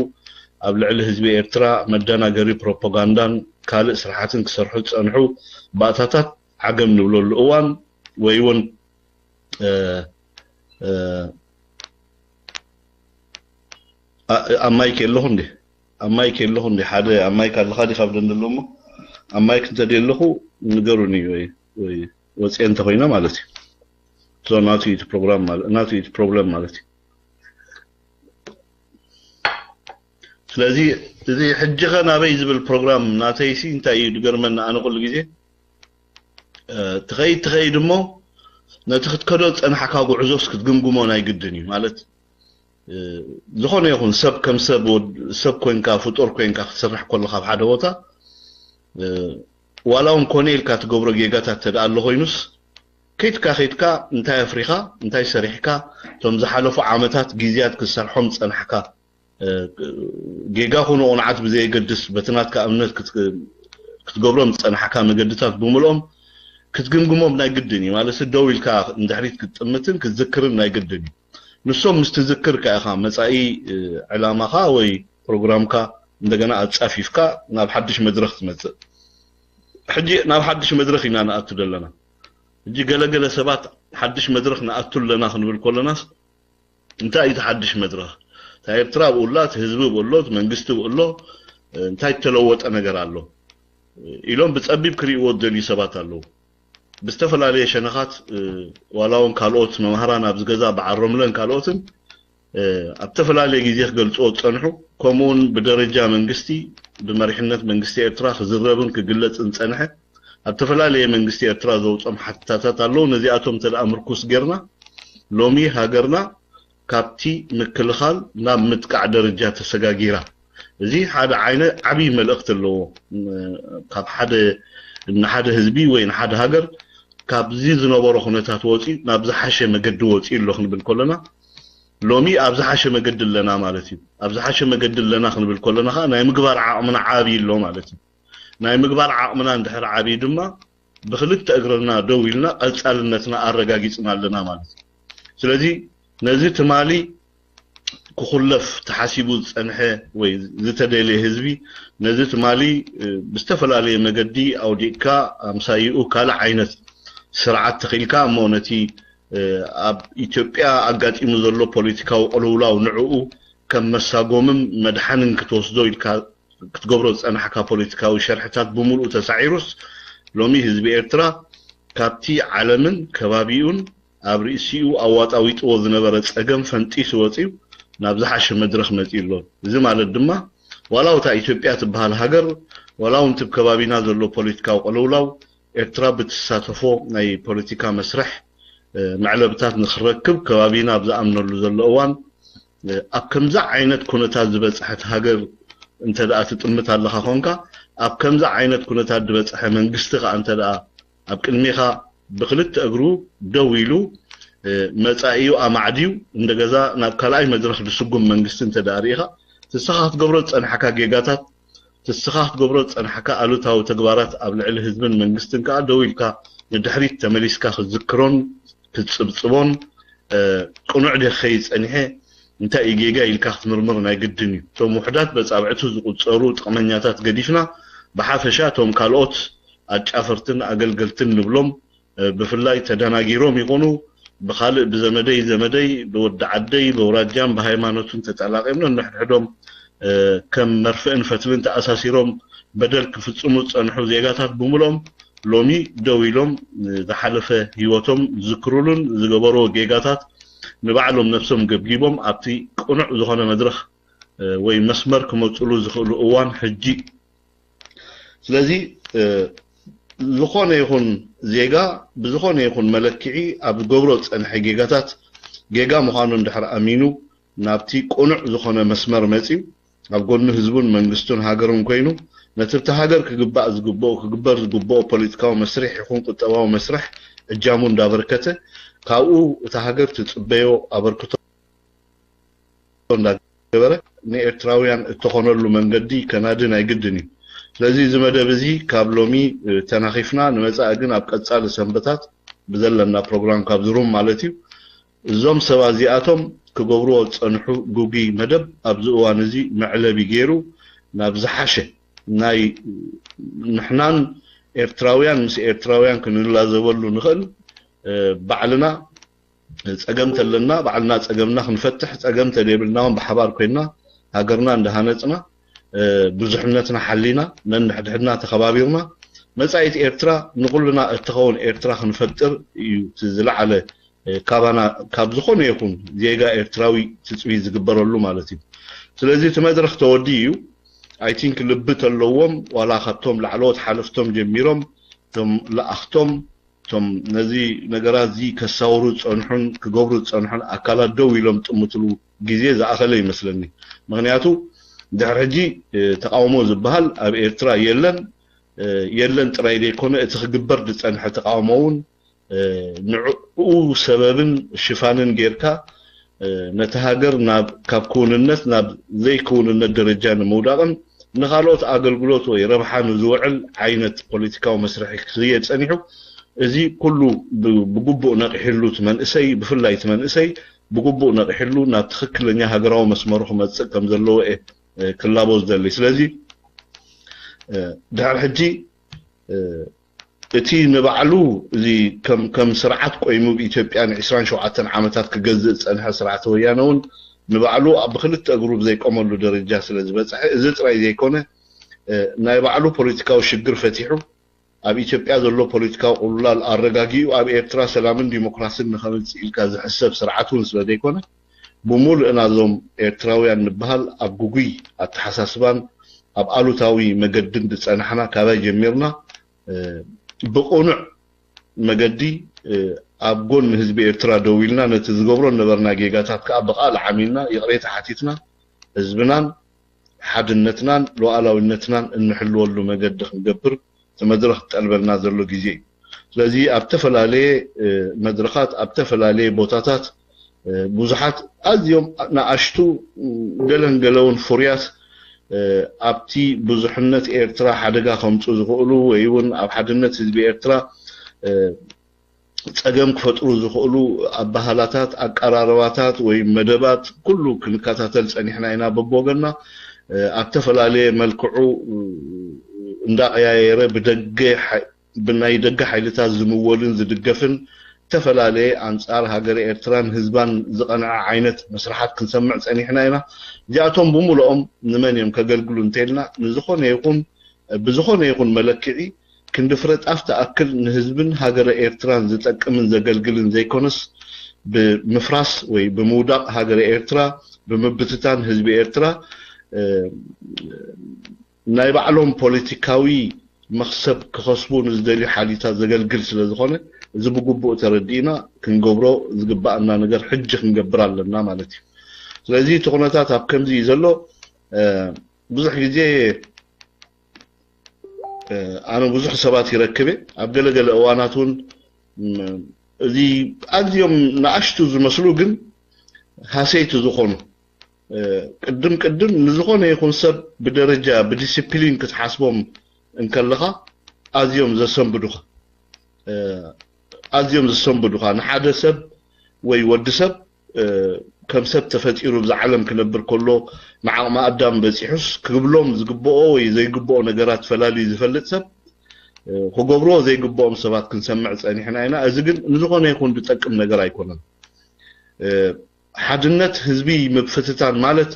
ኣብ ልዕሊ ህዝቢ ኤርትራ መደናገሪ ፕሮፓጋንዳን ካልእ ስራሓትን ክሰርሑ ዝጸንሑ ባእታታት ዓገብ ንብለሉ እዋን ወይ እውን፣ እ፣ እ፣ ኣ-፣ ኣብ ማይክ የለኹ እንዴ? ኣብ ማይክ የለኹ እንዴ? ሓደ ኣብ ማይክ ኣለኻ ዲኻ ኣብ ደንደሎ እሞ ኣብ ማይክ እንተደይ ኣለኹ ንገሩኒ ወይ፣ ወይ ወፅየ እንተኮይነ ማለት እዩ። So ናቱ እዩ እቲ ፕሮግራም ማለት፣ ናቱ እዩ እቲ ፕሮብለም ማለት እዩ። ስለዚ እዚ ሕጂ ኸ ናበይ ዝብል ፕሮግራም ናተይሲ እንታይ እዩ ዝገርመኒ ኣነ ኩሉ ግዜ፣ እ፣ ትኸይድ ትኸይድ እሞ ነቲ ክትከዶ ዝጸናሕካ ጉዕዞስ ክትግምግሞ ናይ ግድን እዩ። ማለት፣ እ፣ ዝኾነ ይኹን ሰብ ከም ሰብ ወድ-፣ ሰብ ኮንካ ፍጡር ኮንካ ክትሰርሕ ከለኻ ኣብ ሓደ ቦታ፣ እ፣ ዋላ እውን ኮነ ኢልካ ትገብሮ ጌጋታት ተደኣ ኣሎ ኮይኑስ ከይድካ ከይድካ እንታይ ኣፍሪኻ እንታይ ሰሪሕካ እቶም ዝሓለፉ ዓመታት ግዜያት ክትሰርሖም ዝጸናሕካ እ፣ ጌጋ ኩኑ ቁንዓት ብዘየገድስ በቲ ናትካ እምነት ክት-፣ ክትገብሮም ዝጸናሕካ መገድታት ብምልኦም ክትግምግሞም ናይ ግድን እዩ። ማለት ደው ኢልካ ንድሕሪት ክትጥምትን ክትዝክርን ናይ ግድን እዩ። ንሶም ምስ ትዝክር ከኣ ኢኻ መጻኢ፣ እ፣ ዕላማኻ ወይ ፕሮግራምካ እንደገና ኣጻፊፍካ ናብ ሓድሽ መድረኽ ትመጽእ። ሕጂ ናብ ሓድሽ መድረኽ ኢና ንኣቱ ዘለና። ሕጂ ገለገለ ሰባት ሓድሽ መድረኽ ንኣቱ ኣለና ክንብል ከለናስ እንታይ እዩ እቲ ሓድሽ መድረኽ? እታ ኤርትራ ብኡ ኣላ፣ እቲ ህዝቢ ብኡ ኣሎ፣ እቲ መንግስቲ ብኡ ኣሎ፣ እንታይ እተለወጠ ነገር ኣሎ ኢሎም ብጸቢብ ክርእይዎ ዝደልዩ ሰባት ኣለዉ። ብዝተፈላለየ ሸነኻት፣ ዋላ እውን ካልኦት መማህራን ኣብዚ ገዛ በዓሮምለን ካልኦትን ኣብ ዝተፈላለየ ግዜ ክገልጽዎ ዝጸንሑ፣ ከምኡውን ብደረጃ መንግስቲ፣ ብመሪሕነት መንግስቲ ኤርትራ ክዝረብን ክግለጽን ዝጸንሐ፣ ኣብ ዝተፈላለየ መንግስቲ ኤርትራ ዘውጾም ሓተታታት ኣለዉ። ነዚኣቶም እንተ ደኣ ምርኩስ ጌርና፣ ሎሚ ሃገርና ካብቲ ምክልኻል ናብ ምጥቃዕ ደረጃ ተሰጋጊራ። እዚ ሓደ ዓይነ ዓብዪ መልእኽቲ ኣለዎ። ካብ ሓደ፣ ንሓደ ህዝቢ ወይ ንሓደ ሃገር ካብዚ ዝነበሮ ኩነታት ወፂኡ ናብ ዝሓሸ መገዲ ወፂኡ ኣሎ ክንብል ከለና፣ ሎሚ ኣብ ዝሓሸ መገዲ ኣለና ማለት እዩ። ኣብ ዝሓሸ መገዲ ኣለና ክንብል ከለና ከዓ ናይ ምግባር ዓቕምና ዓብይ ኣሎ ማለት እዩ። ናይ ምግባር ዓቕምና እንድሕር ዓብይ ድማ ብክልተ እግርና ደው ኢልና ቀፃልነትና ኣረጋጊፅና ኣለና ማለት እዩ። ስለዚ ነዚ ትማሊ ክኹለፍ ተሓሲቡ ዝፀንሐ ወይ ዝተደልየ ህዝቢ ነዚ ትማሊ ብዝተፈላለየ መገዲ ኣውዲቕካ ኣምሳይኡ ካልእ ዓይነት ስርዓት ተኺልካ እሞ ነቲ ኣብ ኢትዮጵያ ኣጋጢሙ ዘሎ ፖለቲካዊ ቅልውላው ንዕኡ ከም መሳጎምን መድሓንን ክትወስዶ ኢልካ ክትገብሮ ዝፀናሕካ ፖለቲካዊ ሸርሕታት ብምሉኡ ተሳዒሩስ ሎሚ ህዝቢ ኤርትራ ካብቲ ዓለምን ከባቢኡን ኣብ ርእሲኡ ኣዋጣዊጥዎ ዝነበረ ጸገም ፈንጢሱ ወጺኡ ናብ ዝሓሸ መድረኽ መጺኡ ኣሎ። እዚ ማለት ድማ ዋላ እታ ኢትዮጵያ ትበሃል ሃገር ዋላ እውን እቲ ከባቢና ዘሎ ፖለቲካዊ ቅልውላው ኤርትራ ብትሳተፎ ናይ ፖለቲካ መስርሕ መዕለብታት ንክረክብ ከባቢና ኣብ ዝኣምነሉ ዘሎ እዋን ኣብ ከምዚ ዓይነት ኩነታት ዝበፅሐት ሃገር እንተ ደኣ ትጥምት ኣለኻ ኮንካ ኣብ ከምዚ ዓይነት ኩነታት ዝበፅሐ መንግስቲ ከዓ እንተ ደኣ ኣብ ቅድሜኻ ብክልተ እግሩ ደው ኢሉ መፃኢኡ ኣማዕድዩ እንደ ገዛ ናብ ካልኣይ መድረኽ ዝስጉም መንግስቲ እንተ ደኣ ርኢኻ ንስኻ ክትገብሮ ዝፀናሕካ ጌጋታት ንስኻ ክትገብሮ ዝፀናሕካ ኣሉታዊ ተግባራት ኣብ ልዕሊ ህዝብን መንግስትን ከዓ ደው ኢልካ ንድሕሪት ተመሊስካ ክትዝክሮን ክትፅብፅቦን ቅኑዕ ድየ ክኸይድ ፀኒሐ እንታይ እዩ ጌጋ ኢልካ ክትምርምር ናይ ግድን እዩ። እቶም ውሕዳት በፃብዕቱ ዝቁፀሩ ጥቕመኛታት ገዲፍና ብሓፈሻ እቶም ካልኦት ኣጫፈርትን ኣገልገልትን ንብሎም ብፍላይ ተደናጊሮም ይኹኑ ብኻልእ ብዘመደይ ዘመደይ ብወዲ ዓደይ ብውራጃን ብሃይማኖትን ተጠላቒምና ንሕድሕዶም ከም መርፍእን ፈትልን ተኣሳሲሮም በደል ክፍፅሙ ዝፀንሑ ዜጋታት ብምልኦም ሎሚ ደው ኢሎም ዝሓለፈ ህይወቶም ዝዝክሩሉን ዝገበርዎ ጌጋታት ንባዕሎም ነብሶም ገብጊቦም ኣብቲ ቅኑዕ ዝኾነ መድረኽ ወይ መስመር ክመፅሉ ዝኽእሉ እዋን ሕጂ ስለዚ ዝኾነ ይኹን ዜጋ ብዝኾነ ይኹን መለክዒ ኣብ ዝገብሮ ዝፀንሐ ጌጋታት ጌጋ ምዃኑ እንድሕር ኣሚኑ ናብቲ ቅኑዕ ዝኾነ መስመር መፂኡ ኣብ ጎኒ ህዝቡን መንግስቱን ሃገሩን ኮይኑ ነቲ ብቲ ሃገር ክግባእ ዝግብኦ ክግበር ዝግብኦ ፖለቲካዊ መስርሕ ይኹን ቁጠባዊ መስርሕ እጃሙ እንዳበርከተ ካብኡ እታ ሃገር ትፅበዮ ኣበርክቶ እንዳገበረ ንኤርትራውያን እተኾነሉ መንገዲ ከናዲ ናይ ግድን እዩ። ስለዚ እዚ መደብ እዚ ካብ ሎሚ ተናኺፍና ንመፃኢ ግን ኣብ ቀፃሊ ሰንበታት ብዘለና ፕሮግራም ካብ ዝሩም ማለት እዩ እዞም ሰባት እዚኣቶም ክገብርዎ ዝፀንሑ ግጉይ መደብ ኣብዚ እዋን እዚ መዕለቢ ገይሩ ናብ ዝሓሸ ናይ ንሕናን ኤርትራውያን ምስ ኤርትራውያን ክንላዘበሉ ንኽእል ባዕልና ፀገም ተለና ባዕልና ፀገምና ክንፈትሕ ፀገም ተደይብልና እውን ብሓባር ኮይንና ሃገርና እንዳሃነፅና ብዙሕነትና ሓሊና ነንሕድሕድና ተኸባቢርና መፃኢት ኤርትራ ንኩልና እትኸውን ኤርትራ ክንፈጥር እዩ ዝለዓለ ካባና ካብ ዝኾነ ይኹን ዜጋ ኤርትራዊ ትፅቢት ዝግበረሉ ማለት እዩ ስለዚ እቲ መድረክ ተወዲ እዩ I think ልቢ ተለዎም ዋላ ካብቶም ላዕለዎት ሓለፍቶም ጀሚሮም እቶም ለኣኽቶም እቶም ነዚ ነገራት እዚ ከሳውሩ ዝፀንሑን ክገብሩ ዝፀንሑን ኣካላት ደው ኢሎም ጥምትሉ ግዜ ዝኣኸለ ይመስለኒ ምክንያቱ ድሕሪ ሕጂ ተቃውሞ ዝበሃል ኣብ ኤርትራ የለን የለን ጥራይ ዘይኮነ እቲ ክግበር ዝፀንሐ ተቃውሞ እውን ንዕኡ ሰበብን ሽፋንን ጌርካ ነቲ ሃገር ናብ ካብ ክውንነት ናብ ዘይክውንነት ደረጃ ንምውዳቕን ንኻልኦት ኣገልግሎት ወይ ረብሓ ንዝውዕል ዓይነት ፖለቲካዊ መስርሒ ክኽየድ ጸኒሑ። እዚ ኩሉ ብግቡእ ነቒሕሉ እቲ መንእሰይ ብፍላይ እቲ መንእሰይ ብግቡእ ነቒሕሉ ናብ ትኽክለኛ ሃገራዊ መስመሩ ክመጽእ ከም ዘለዎ እየ ክላቦ ዝደሊ። ስለዚ ድሕሪ ሕጂ እቲ ንባዕሉ እዚ ከም ከም ስርዓት ቆይሙ ብኢትዮጵያ ን ዕስራን ሸውዓተን ዓመታት ክገዝእ ዝጸንሐ ስርዓተ ወያነ እውን ንባዕሉ ኣብ ብክልተ እግሩ ብዘይቆመሉ ደረጃ ስለ ዝበጽሐ እዚ ጥራይ ዘይኮነ ናይ ባዕሉ ፖለቲካዊ ሽግር ፈቲሑ ኣብ ኢትዮጵያ ዘሎ ፖለቲካዊ ቅልውላል ኣረጋጊኡ ኣብ ኤርትራ ሰላምን ዲሞክራስን ንኸምጽእ ኢልካ ዝሕሰብ ስርዓት እውን ስለ ዘይኮነ ብሙሉእ ናዞም ኤርትራውያን ንበሃል ኣብ ግጉይ ኣተሓሳስባን ኣብ ኣሉታዊ መገድን ዝጸናሕና ካባይ ጀሚርና ብቕኑዕ መገዲ ኣብ ጎኒ ህዝቢ ኤርትራ ደው ኢልና ነቲ ዝገብሮ ነበርና ጌጋታት ከኣ ብቓል ዓሚልና ይቕሬታ ሓቲትና ህዝብናን ሓድነትናን ሉዓላዊነትናን እንሕልወሉ መገዲ ክንገብር እቲ መድረኽ ዝጠልበና ዘሎ ግዜ እዩ። ስለዚ ኣብ ዝተፈላለየ መድረኻት ኣብ ዝተፈላለየ ቦታታት ብዙሓት ኣዝዮም ንኣሽቱ ገለን ገለውን ፍሩያት ኣብቲ ብዙሕነት ኤርትራ ሓደጋ ከምፁ ዝኽእሉ ወይ እውን ኣብ ሓድነት ህዝቢ ኤርትራ ፀገም ክፈጥሩ ዝኽእሉ ኣባህላታት፣ ኣቀራርባታት ወይ መደባት ኩሉ ክንከታተል ፀኒሕና ኢና። በብወገንና ኣብ ተፈላለየ መልክዑ እንዳቀያየረ ብደገ ብናይ ደገ ሓይልታት ዝምወልን ዝድገፍን ዝተፈላለየ ኣንጻር ሃገረ ኤርትራን ህዝባን ዝቐንዐ ዓይነት መስርሓት ክንሰምዕ ጸኒሕና ኢና። እዚኣቶም ብምልኦም ንመን እዮም ከገልግሉ እንተልና ንዝኾነ ይኹን ብዝኾነ ይኹን መለክዒ ክንዲ ፍረ ጣፍ ትኣክል ንህዝብን ሃገረ ኤርትራን ዝጠቅምን ዘገልግልን ዘይኮነስ ብምፍራስ ወይ ብምውዳቕ ሃገረ ኤርትራ ብምብትታን ህዝቢ ኤርትራ ናይ ባዕሎም ፖለቲካዊ መኽሰብ ክኸስቡ ንዝደልዩ ሓይልታት ዘገልግል ስለ ዝኾነ እዚ ብግቡእ ተረዲእና ክንገብሮ ዝግባኣና ነገር ሕጂ ክንገብር ኣለና ማለት እዩ። ስለዚ እቲ ኩነታት ኣብ ከምዚ እዩ ዘሎ። ብዙሕ ግዜ ኣነ ብዙሕ ሰባት ይረክብ እየ። ኣብ ገለገለ እዋናት እውን እዚ ኣዝዮም ንኣሽቱ ዝመስሉ ግን ሃሰይቲ ዝኾኑ ቅድም ቅድም ንዝኾነ ይኹን ሰብ ብደረጃ ብዲሲፕሊን ክትሓስቦም እንከለኻ ኣዝዮም ዘሰንብዱኻ ኣዝዮም ዘሰንብዱኻ ንሓደ ሰብ ወይ ወዲ ሰብ ከም ሰብ ተፈጢሩ ብዛ ዓለም ክነብር ከሎ ንዓቕሚ ኣዳም በፂሑስ ክብሎም ዝግብኦ ወይ ዘይግብኦ ነገራት ፈላልዩ ዝፈልጥ ሰብ ክገብርዎ ዘይግብኦም ሰባት ክንሰምዕ ፀኒሕና ኢና። እዚ ግን ንዝኾነ ይኹን ዝጠቅም ነገር ኣይኮነን። ሓድነት ህዝቢ ምፍትታን ማለት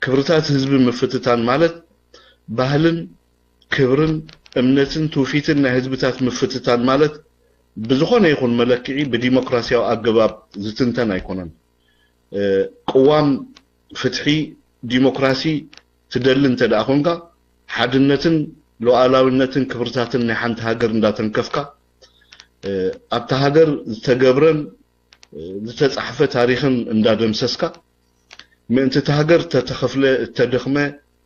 ክብርታት ህዝቢ ምፍትታን ማለት ባህልን ክብርን እምነትን ትውፊትን ናይ ህዝብታት ምፍትታን ማለት ብዝኾነ ይኹን መለክዒ ብዲሞክራሲያዊ ኣገባብ ዝትንተን ኣይኮነን። ቅዋም ፍትሒ ዲሞክራሲ ትደሊ እንተ ደኣ ኮንካ ሓድነትን ሉዓላዊነትን ክብርታትን ናይ ሓንቲ ሃገር እንዳተንከፍካ ኣብታ ሃገር ዝተገብረን ዝተፃሕፈ ታሪኽን እንዳደምሰስካ ምእንቲ እቲ ሃገር እተተኸፍለ እተደኽመ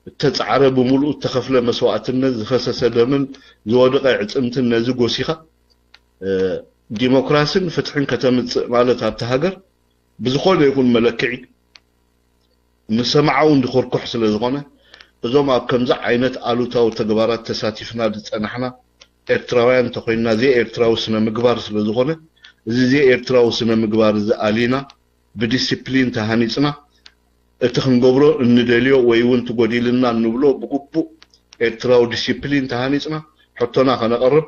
እተፃዕረ ብምሉኡ እተኸፍለ መስዋእትነት ዝፈሰሰ ደምን ዝወደቐ ዕፅምትን ነዚ ጎሲኻ ዲሞክራስን ፍትሕን ከተምፅእ ማለት ኣብቲ ሃገር ብዝኾነ ይኹን መለክዒ ንሰማዓዊ እንድኹርኩሕ ስለ ዝኾነ እዞም ኣብ ከምዚ ዓይነት ኣሉታዊ ተግባራት ተሳቲፍና ዝፀናሕና ኤርትራውያን እንተኾይንና ዘይኤርትራዊ ስነ ምግባር ስለ ዝኾነ እዚ ዘይኤርትራዊ ስነ ምግባር እዚ ኣሊና ብዲሲፕሊን ተሃኒፅና እቲ ክንገብሮ እንደልዮ ወይ እውን ትጎዲልና እንብሎ ብግቡእ ኤርትራዊ ዲሲፕሊን ተሃኒፅና ሕቶና ከነቐርብ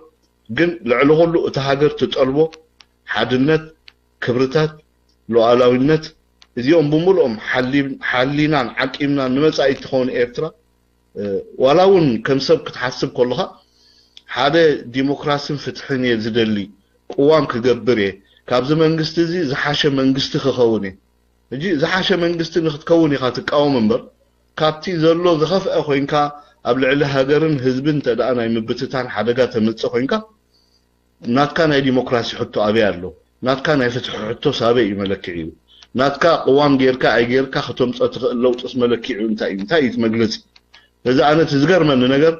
ግን ልዕሊ ኩሉ እቲ ሃገር ትጠልቦ ሓድነት ክብርታት ሉዓላዊነት እዚኦም ብምልኦም ሓሊናን ዓቂብናን ንመፃኢ ትኸውን ኤርትራ ዋላ እውን ከም ሰብ ክትሓስብ ከለኻ ሓደ ዲሞክራስን ፍትሕን እየ ዝደሊ ቅዋም ክገብር እየ ካብዚ መንግስቲ እዚ ዝሓሸ መንግስቲ ክኸውን እየ ሕጂ ዝሓሸ መንግስቲ ንክትከውን ኢኻ ትቃወም እምበር ካብቲ ዘሎ ዝኸፍአ ኮይንካ ኣብ ልዕሊ ሃገርን ህዝብን እንተ ደኣ ናይ ምብትታን ሓደጋ ተምፅእ ኮይንካ ናትካ ናይ ዲሞክራሲ ሕቶ ኣበይ ኣሎ ናትካ ናይ ፍትሒ ሕቶ ሳበይ እዩ መለክዒ እዩ ናትካ ቅዋም ጌርካ ኣይጌርካ ከተምፀ ትኽእል ለውጥስ መለክዒ እንታይ እዩ እንታይ እዩ መግለፂ እዚ ኣነት ዝገርመኒ ነገር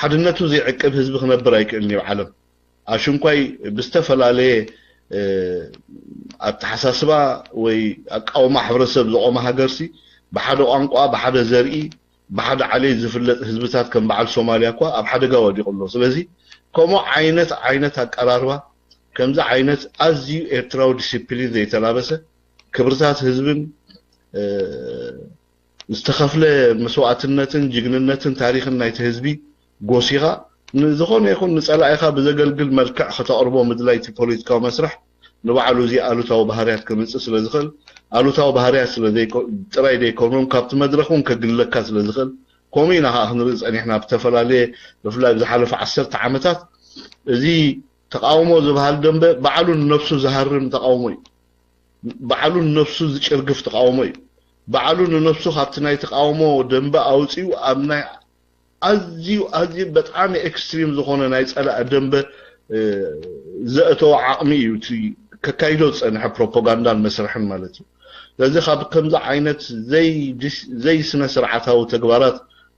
ሓድነቱ ዘይዕቅብ ህዝቢ ክነብር ኣይክእልን እዩ ዓለም ኣሽንኳይ ብዝተፈላለየ ኣተሓሳስባ ወይ ኣቃውማ ሕብረተሰብ ዝቆመ ሃገርሲ ብሓደ ቋንቋ ብሓደ ዘርኢ ብሓደ ዓሌት ዝፍለጥ ህዝብታት ከም በዓል ሶማልያ እኳ ኣብ ሓደጋ ወዲቑ ኣሎ ስለዚ ከምኡ ዓይነት ዓይነት ኣቀራርባ ከምዚ ዓይነት ኣዝዩ ኤርትራዊ ዲሲፕሊን ዘይተላበሰ ክብርታት ህዝብን ዝተኸፍለ መስዋእትነትን ጅግንነትን ታሪኽን ናይቲ ህዝቢ ጎሲኻ ንዝኾነ ይኹን ንፀላኢኻ ብዘገልግል መልክዕ ከተቕርቦ ምድላይ እቲ ፖለቲካዊ መስርሕ ንባዕሉ እዚ ኣሉታዊ ባህርያት ከምፅእ ስለ ዝኽእል ኣሉታዊ ባህርያት ስለ ጥራይ ዘይኮኑን ካብቲ መድረኽ እውን ከግልለካ ስለ ዝኽእል ከምኡ ኢና ከዓ ክንርኢ ፀኒሕና ብተፈላለየ ብፍላይ ብዝሓለፈ ዓሰርተ ዓመታት እዚ ተቃውሞ ዝበሃል ደንበ ባዕሉ ንነብሱ ዝሃርም ተቃውሞ እዩ። ባዕሉ ንነብሱ ዝጭርግፍ ተቃውሞ እዩ። ባዕሉ ንነብሱ ካብቲ ናይ ተቃውሞ ደንበ ኣውፂኡ ኣብ ናይ ኣዝዩ ኣዝዩ በጣዕሚ ኤክስትሪም ዝኾነ ናይ ፀላኢ ደንበ ዘእተወ ዓቕሚ እዩ እቲ ከካይዶ ዝፀንሐ ፕሮፓጋንዳን መስርሕን ማለት እዩ። ስለዚ ካብ ከምዚ ዓይነት ዘይስነ ስርዓታዊ ተግባራት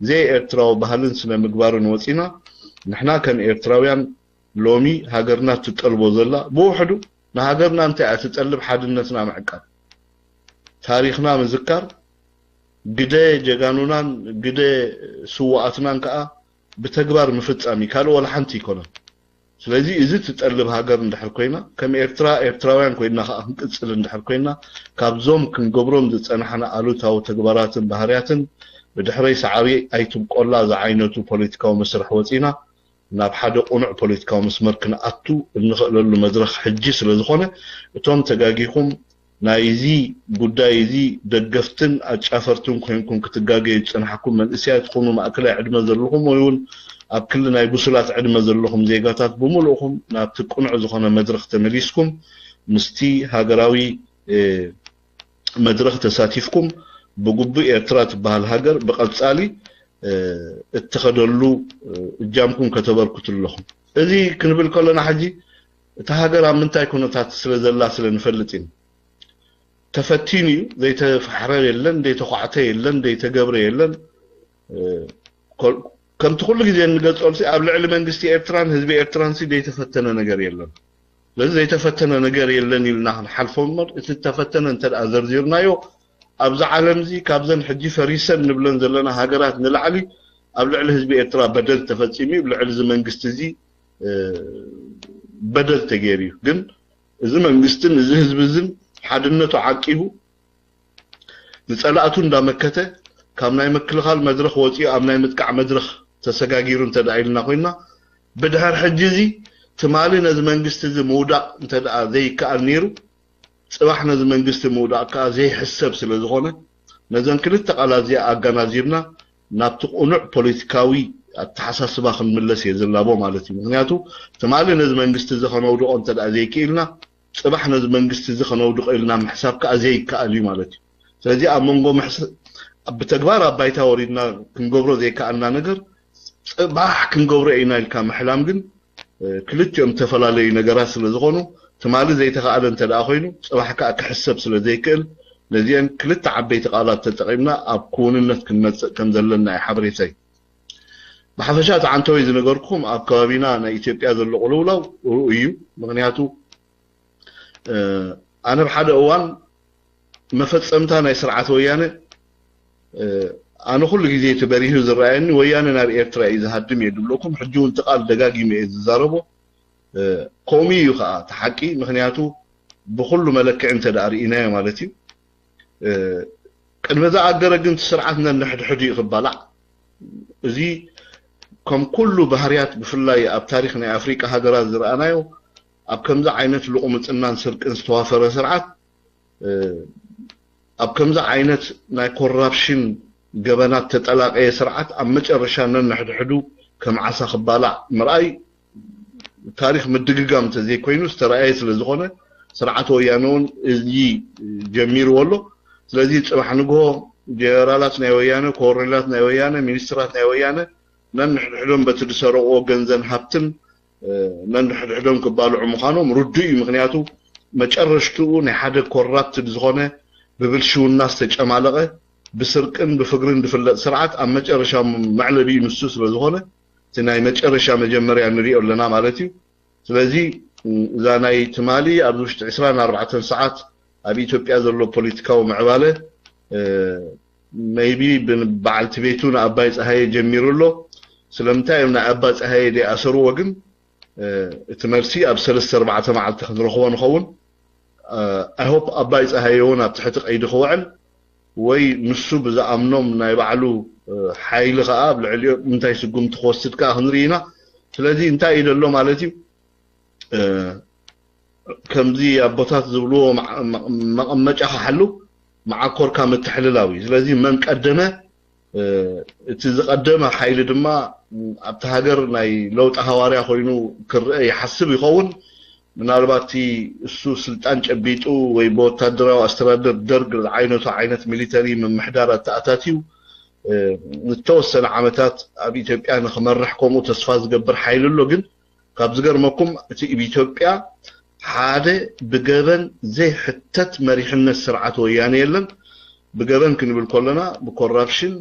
ዘይኤርትራዊ ባህልን ስነ ምግባርን ወፂና ንሕና ከም ኤርትራውያን ሎሚ ሃገርና ትጠልቦ ዘላ ብውሕዱ ንሃገርና እንታይ እያ ትጠልብ? ሓድነትና ምዕቃብ፣ ታሪኽና ምዝካር፣ ግደ ጀጋኑናን ግደ ስውኣትናን ከዓ ብተግባር ምፍጻም እዩ። ካልእ ወላ ሓንቲ ይኮነን። ስለዚ እዚ ትጠልብ ሃገር እንድሕር ኮይና፣ ከም ኤርትራ ኤርትራውያን ኮይና ከዓ ክንቅጽል እንድሕር ኮይና፣ ካብዞም ክንገብሮም ዝጸናሕና ኣሉታዊ ተግባራትን ባህርያትን ብድሕረይ ሳዕሪ ኣይትብቆላ ዝዓይነቱ ፖለቲካዊ መስርሕ ወጺና ናብ ሓደ ቁኑዕ ፖለቲካዊ መስመር ክንኣቱ እንኽእለሉ መድረኽ ሕጂ ስለ ዝኾነ፣ እቶም ተጋጊኹም ናይዚ ጉዳይ እዚ ደገፍትን ኣጫፈርትን ኮይንኩም ክትጋገዩ ዝጸናሕኩም መንእሰያት ትኹኑ፣ ማእከላይ ዕድመ ዘለኹም ወይ እውን ኣብ ክሊ ናይ ብሱላት ዕድመ ዘለኹም ዜጋታት ብምልእኹም ናብቲ ቅኑዕ ዝኾነ መድረኽ ተመሊስኩም ምስቲ ሃገራዊ መድረኽ ተሳቲፍኩም ብግቡእ ኤርትራ ትበሃል ሃገር ብቐጻሊ እትኸደሉ እጃምኩም ከተበርክቱ ኣለኹም። እዚ ክንብል ከለና ሕጂ እታ ሃገር ኣብ ምንታይ ኩነታት ስለ ዘላ ስለ ንፈልጥ ኢና። ተፈቲኑ እዩ። ዘይተፋሕረ የለን፣ ዘይተኳዕተ የለን፣ ዘይተገብረ የለን። ከምቲ ኩሉ ግዜ እንገልጸሉ፣ ኣብ ልዕሊ መንግስቲ ኤርትራን ህዝቢ ኤርትራን ዘይተፈተነ ነገር የለን። ስለዚ ዘይተፈተነ ነገር የለን ኢልና ክንሓልፎ እምበር፣ እቲ ዝተፈተነ እንተ ደኣ ዘርዚርናዮ፣ ኣብዚ ዓለም እዚ ካብዘን ሕጂ ፈሪሰን ንብለን ዘለና ሃገራት ንላዕሊ ኣብ ልዕሊ ህዝቢ ኤርትራ በደል ተፈጺሙ እዩ። ኣብ ልዕሊ እዚ መንግስቲ እዚ በደል ተገይሩ እዩ። ግን እዚ መንግስትን እዚ ህዝቢ እዝን ሓድነቱ ዓቂቡ ንጸላእቱ እንዳመከተ ካብ ናይ ምክልኻል መድረኽ ወጺኡ ኣብ ናይ ምጥቃዕ መድረኽ ተሰጋጊሩ እንተ ደኣ ኢልና ኮይንና፣ ብድሕር ሕጂ እዚ ትማሊ ነዚ መንግስቲ እዚ ምውዳቕ እንተ ደኣ ዘይከኣል ነይሩ፣ ጽባሕ ነዚ መንግስቲ ምውዳቕ ከኣ ዘይሕሰብ ስለ ዝኾነ፣ ነዘን ክልተ ቃላት እዚኣ ኣገናዚብና ናብቲ ቅኑዕ ፖለቲካዊ ኣተሓሳስባ ክንምለስ እየ ዝላቦ ማለት እዩ። ምኽንያቱ ትማሊ ነዚ መንግስቲ እዚ ከነውድቖ እንተ ደኣ ዘይክኢልና፣ ጽባሕ ነዚ መንግስቲ እዚ ከነውድቖ ኢልና ምሕሳብ ከኣ ዘይከኣል እዩ ማለት እዩ። ስለዚ ኣብ መንጎ ምሕስ-፣ ብተግባር ኣብ ባይታ ወሪድና ክንገብሮ ዘይከኣልና ነገር ጽባሕ ክንገብሮ ኢና ኢልካ ምሕላም ግን ክልቲኦም ዝተፈላለዩ ነገራት ስለ ዝኾኑ፣ ትማሊ ዘይተኻእለ እንተ ደኣ ኮይኑ፣ ጽባሕ ከኣ ክሕሰብ ስለ ዘይክእል፣ ነዚአን ክልተ ዓበይቲ ቃላት ተጠቒምና ኣብ ክውንነት ክንመጽእ ከም ዘለና እዩ ሓበሬተይ። ብሓፈሻ እቲ ዓንተወይ ዝነገርኩኹም ኣብ ከባቢና ናይ ኢትዮጵያ ዘሎ ቅልውላው ርኡይ እዩ። ምኽንያቱ ኣነ ኣብ ሓደ እዋን መፈጸምታ ናይ ስርዓት ወያነ፣ ኣነ ኩሉ ግዜ እቲ በሪሁ ዝረኣየኒ ወያነ ናብ ኤርትራ እዩ ዝሃድም እየ ድብለኩም። ሕጂ እውን እቲ ቃል ደጋጊመ እየ ዝዛረቦ። ከምኡ እዩ ከዓ እቲ ሓቂ። ምኽንያቱ ብኩሉ መለክዒ እንተ ደኣ ርኢናዮ ማለት እዩ። ቅድሚ ዝኣገረ ግን እቲ ስርዓት ነንሕድሕዱ እዩ ክባላዕ። እዚ ከም ኩሉ ባህርያት ብፍላይ ኣብ ታሪኽ ናይ ኣፍሪቃ ሃገራት ዝረኣናዮ ኣብ ከምዚ ዓይነት ልቑምጽናን ስርቅን ዝተዋፈረ ስርዓት ኣብ ከምዚ ዓይነት ናይ ኮራፕሽን ገበናት ተጠላቀየ ስርዓት ኣብ መጨረሻ ነንሕድሕዱ ከም ዓሳ ክባላዕ ምርኣይ ታሪኽ ምድግጋም እንተዘይኮይኑ ዝተረኣየ ስለ ዝኾነ ስርዓት ወያነ እውን እዚ ጀሚርዎ ኣሎ። ስለዚ ጽባሕ ንግሆ ጀነራላት ናይ ወያነ፣ ኮሎኔላት ናይ ወያነ፣ ሚኒስትራት ናይ ወያነ ነንሕድሕዶም በቲ ዝሰረቕዎ ገንዘን ሃብትን ነንሕድሕዶም ክባልዑ ምዃኖም ርዱእ እዩ። ምኽንያቱ መጨረሽትኡ ናይ ሓደ ኮራፕትድ ዝኾነ ብብልሽውና ዝተጨማለቐ ብስርቅን ብፍግርን ዝፍለጥ ስርዓት ኣብ መጨረሻ መዕለቢኡ ንሱ ስለ ዝኾነ እቲ ናይ መጨረሻ መጀመርያ ንሪኦ ኣለና ማለት እዩ። ስለዚ እዛ ናይ ትማሊ ኣብዚ ውሽጢ ዕስራን ኣርባዕተን ሰዓት ኣብ ኢትዮጵያ ዘሎ ፖለቲካዊ ምዕባለ maybe በዓልቲ ቤቱ ንኣባይ ፀሃየ ጀሚሩ ኣሎ። ስለምንታይ እዮም ናይ ኣባ ፀሃየ ዘይኣሰርዎ ግን እቲ መልሲ ኣብ ሰለስተ ኣርባዕተ መዓልቲ ክንረኽቦ ንኸውን። I hope ኣባይ ፀሃየ እውን ኣብ ትሕቲ ቀይዲ ክውዕል ወይ ንሱ ብዝኣምኖም ናይ ባዕሉ ሓይሊ ከዓ ኣብ ልዕሊኦም እንታይ ስጉምቲ ክወስድ ከዓ ክንርኢ ኢና። ስለዚ እንታይ እዩ ዘሎ ማለት እዩ፣ ከምዚ ኣቦታት ዝብልዎ መቐመጫ ክሓሉ መዓኮርካ ምትሕልላው እዩ። ስለዚ መን ቀደመ እቲ ዝቐደመ ሓይሊ ድማ ኣብቲ ሃገር ናይ ለውጢ ሃዋርያ ኮይኑ ክረአ ይሓስብ ይኸውን። ምናልባት እቲ እሱ ስልጣን ጨቢጡ ወይ ብወታደራዊ ኣስተዳደር ደርግ ዝዓይነቱ ዓይነት ሚሊተሪ ምምሕዳር ኣተኣታትዩ ንተወሰነ ዓመታት ኣብ ኢትዮጵያ ንክመርሕ ከምኡ ተስፋ ዝገብር ሓይሊ ኣሎ። ግን ካብ ዝገርመኩም እቲ ኣብ ኢትዮጵያ ሓደ ብገበን ዘይሕተት መሪሕነት ስርዓት ወያነ የለን። ብገበን ክንብል ከለና ብኮራፕሽን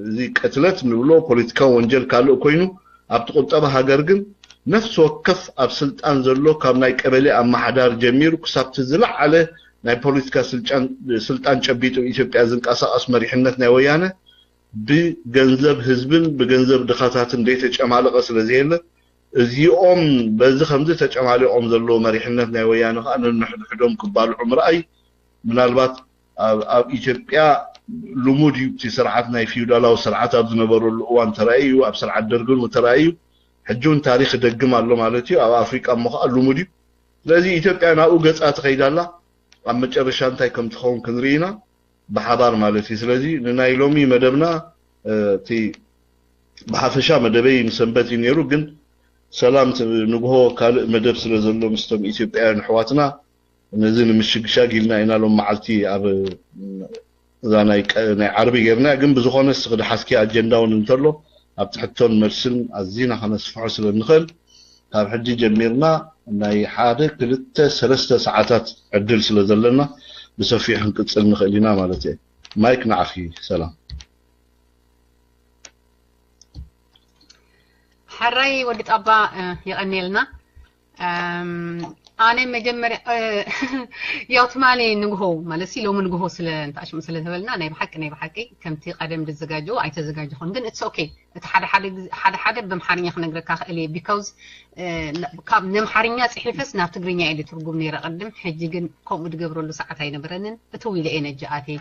እዚ ቅትለት ንብሎ ፖለቲካዊ ወንጀል ካልእ ኮይኑ ኣብቲ ቁጠባ ሃገር ግን ነፍሲ ወከፍ ኣብ ስልጣን ዘሎ ካብ ናይ ቀበሌ ኣመሓዳሪ ጀሚሩ ክሳብቲ ዝለዓለ ናይ ፖለቲካ ስልጫን- ስልጣን ጨቢጡ ኢትዮጵያ ዝንቀሳቐስ መሪሕነት ናይ ወያነ ብገንዘብ ህዝብን ብገንዘብ ድኻታትን ዘይተጨማለቐ ስለ ዘየለ እዚኦም በዚ ከምዚ ተጨማሊቖም ዘለዉ መሪሕነት ናይ ወያነ ከዓ ነንሕድሕዶም ክባልዑ ምርኣይ ምናልባት ኣብ- ኣብ ኢትዮጵያ ልሙድ እዩ። እቲ ስርዓት ናይ ፊውዳላዊ ስርዓት ኣብ ዝነበረሉ እዋን ተራእዩ እዩ። ኣብ ስርዓት ደርግን እውን ተራእዩ እዩ። ሕጂ እውን ታሪክ ይደግም ኣሎ ማለት እዩ። ኣብ ኣፍሪቃ እሞ ከዓ ልሙድ እዩ። ስለዚ ኢትዮጵያ ናብኡ ገፃ ትኸይድ ኣላ። ኣብ መጨረሻ እንታይ ከም ትኸውን ክንርኢ ኢና ብሓባር ማለት እዩ። ስለዚ ንናይ ሎሚ መደብና እ፣ እቲ ብሓፈሻ መደበይ ንሰንበት እዩ ነይሩ፣ ግን ሰላም ት- ንግሆ ካልእ መደብ ስለ ዘሎ ምስቶም ኢትዮጵያውያን ኣሕዋትና ነዚ ንምሽግሻግ ኢልና ኢና ሎም መዓልቲ ኣብ እዛ ናይ ቀ- ናይ ዓርቢ ጌርና። ግን ብዝኾነ እስኺ ድሓዝኪ ኣጀንዳ እውን እንተሎ ኣብቲ ሕቶን መልስን ኣዚና ከነስፍሖ ስለ እንኽእል ካብ ሕጂ ጀሚርና ናይ ሓደ ክልተ ሰለስተ ሰዓታት ዕድል ስለ ዘለና ብሰፊሑ ክንቅጽል ንኽእል ኢና ማለት እየ። ማይክ ንዓኺ። ሰላም። ሕራይ ወዲ ጣባ የቐንየልና። ኣነ መጀመርያ ያው ትማሊ ንግሆ ማለት ሲ ሎሚ ንግሆ ስለ እንተኣሽሙ ስለ ተበልና ናይ ብሓቂ ናይ ብሓቂ ከምቲ ቀደም ድዘጋጀው ኣይተዘጋጀኹን፣ ግን it's okay። እቲ ሓደ ሓደ ግዜ- ሓደ ሓደ ብኣምሓርኛ ክነግረካ ክእል እየ፣ because ካብ ነምሓርኛ ፅሒፈስ ናብ ትግርኛ እየ ትርጉም ነይረ ቅድም። ሕጂ ግን ከምኡ ድገብረሉ ሰዓት ኣይነበረንን። እትው ኢለ እየ ነጃ ኣትየ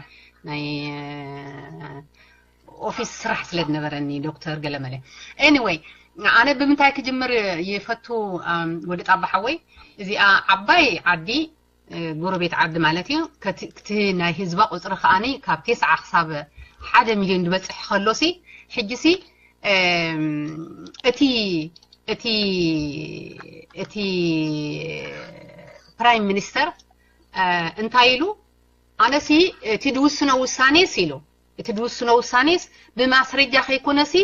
ናይ ኦፊስ ስራሕ ስለ ዝነበረኒ ዶክተር ገለመለ። Anyway፣ ኣነ ብምንታይ ክጅምር ይፈቱ? ወዲ ጣባ ሓወይ፣ እዚኣ ዓባይ ዓዲ፣ ጎረቤት ዓዲ ማለት እዩ። ከቲ ናይ ህዝባ ቁፅሪ ከዓኒ ካብ ቴስዓ ክሳብ ሓደ ሚልዮን ዝበፅሕ ከሎሲ፣ ሕጂሲ እቲ እቲ እቲ ፕራይም ሚኒስተር እንታይ ኢሉ? ኣነሲ እቲ ድውስኖ ውሳኔስ ኢሉ፣ እቲ ድውስኖ ውሳኔስ ብማስረጃ ከይኮነሲ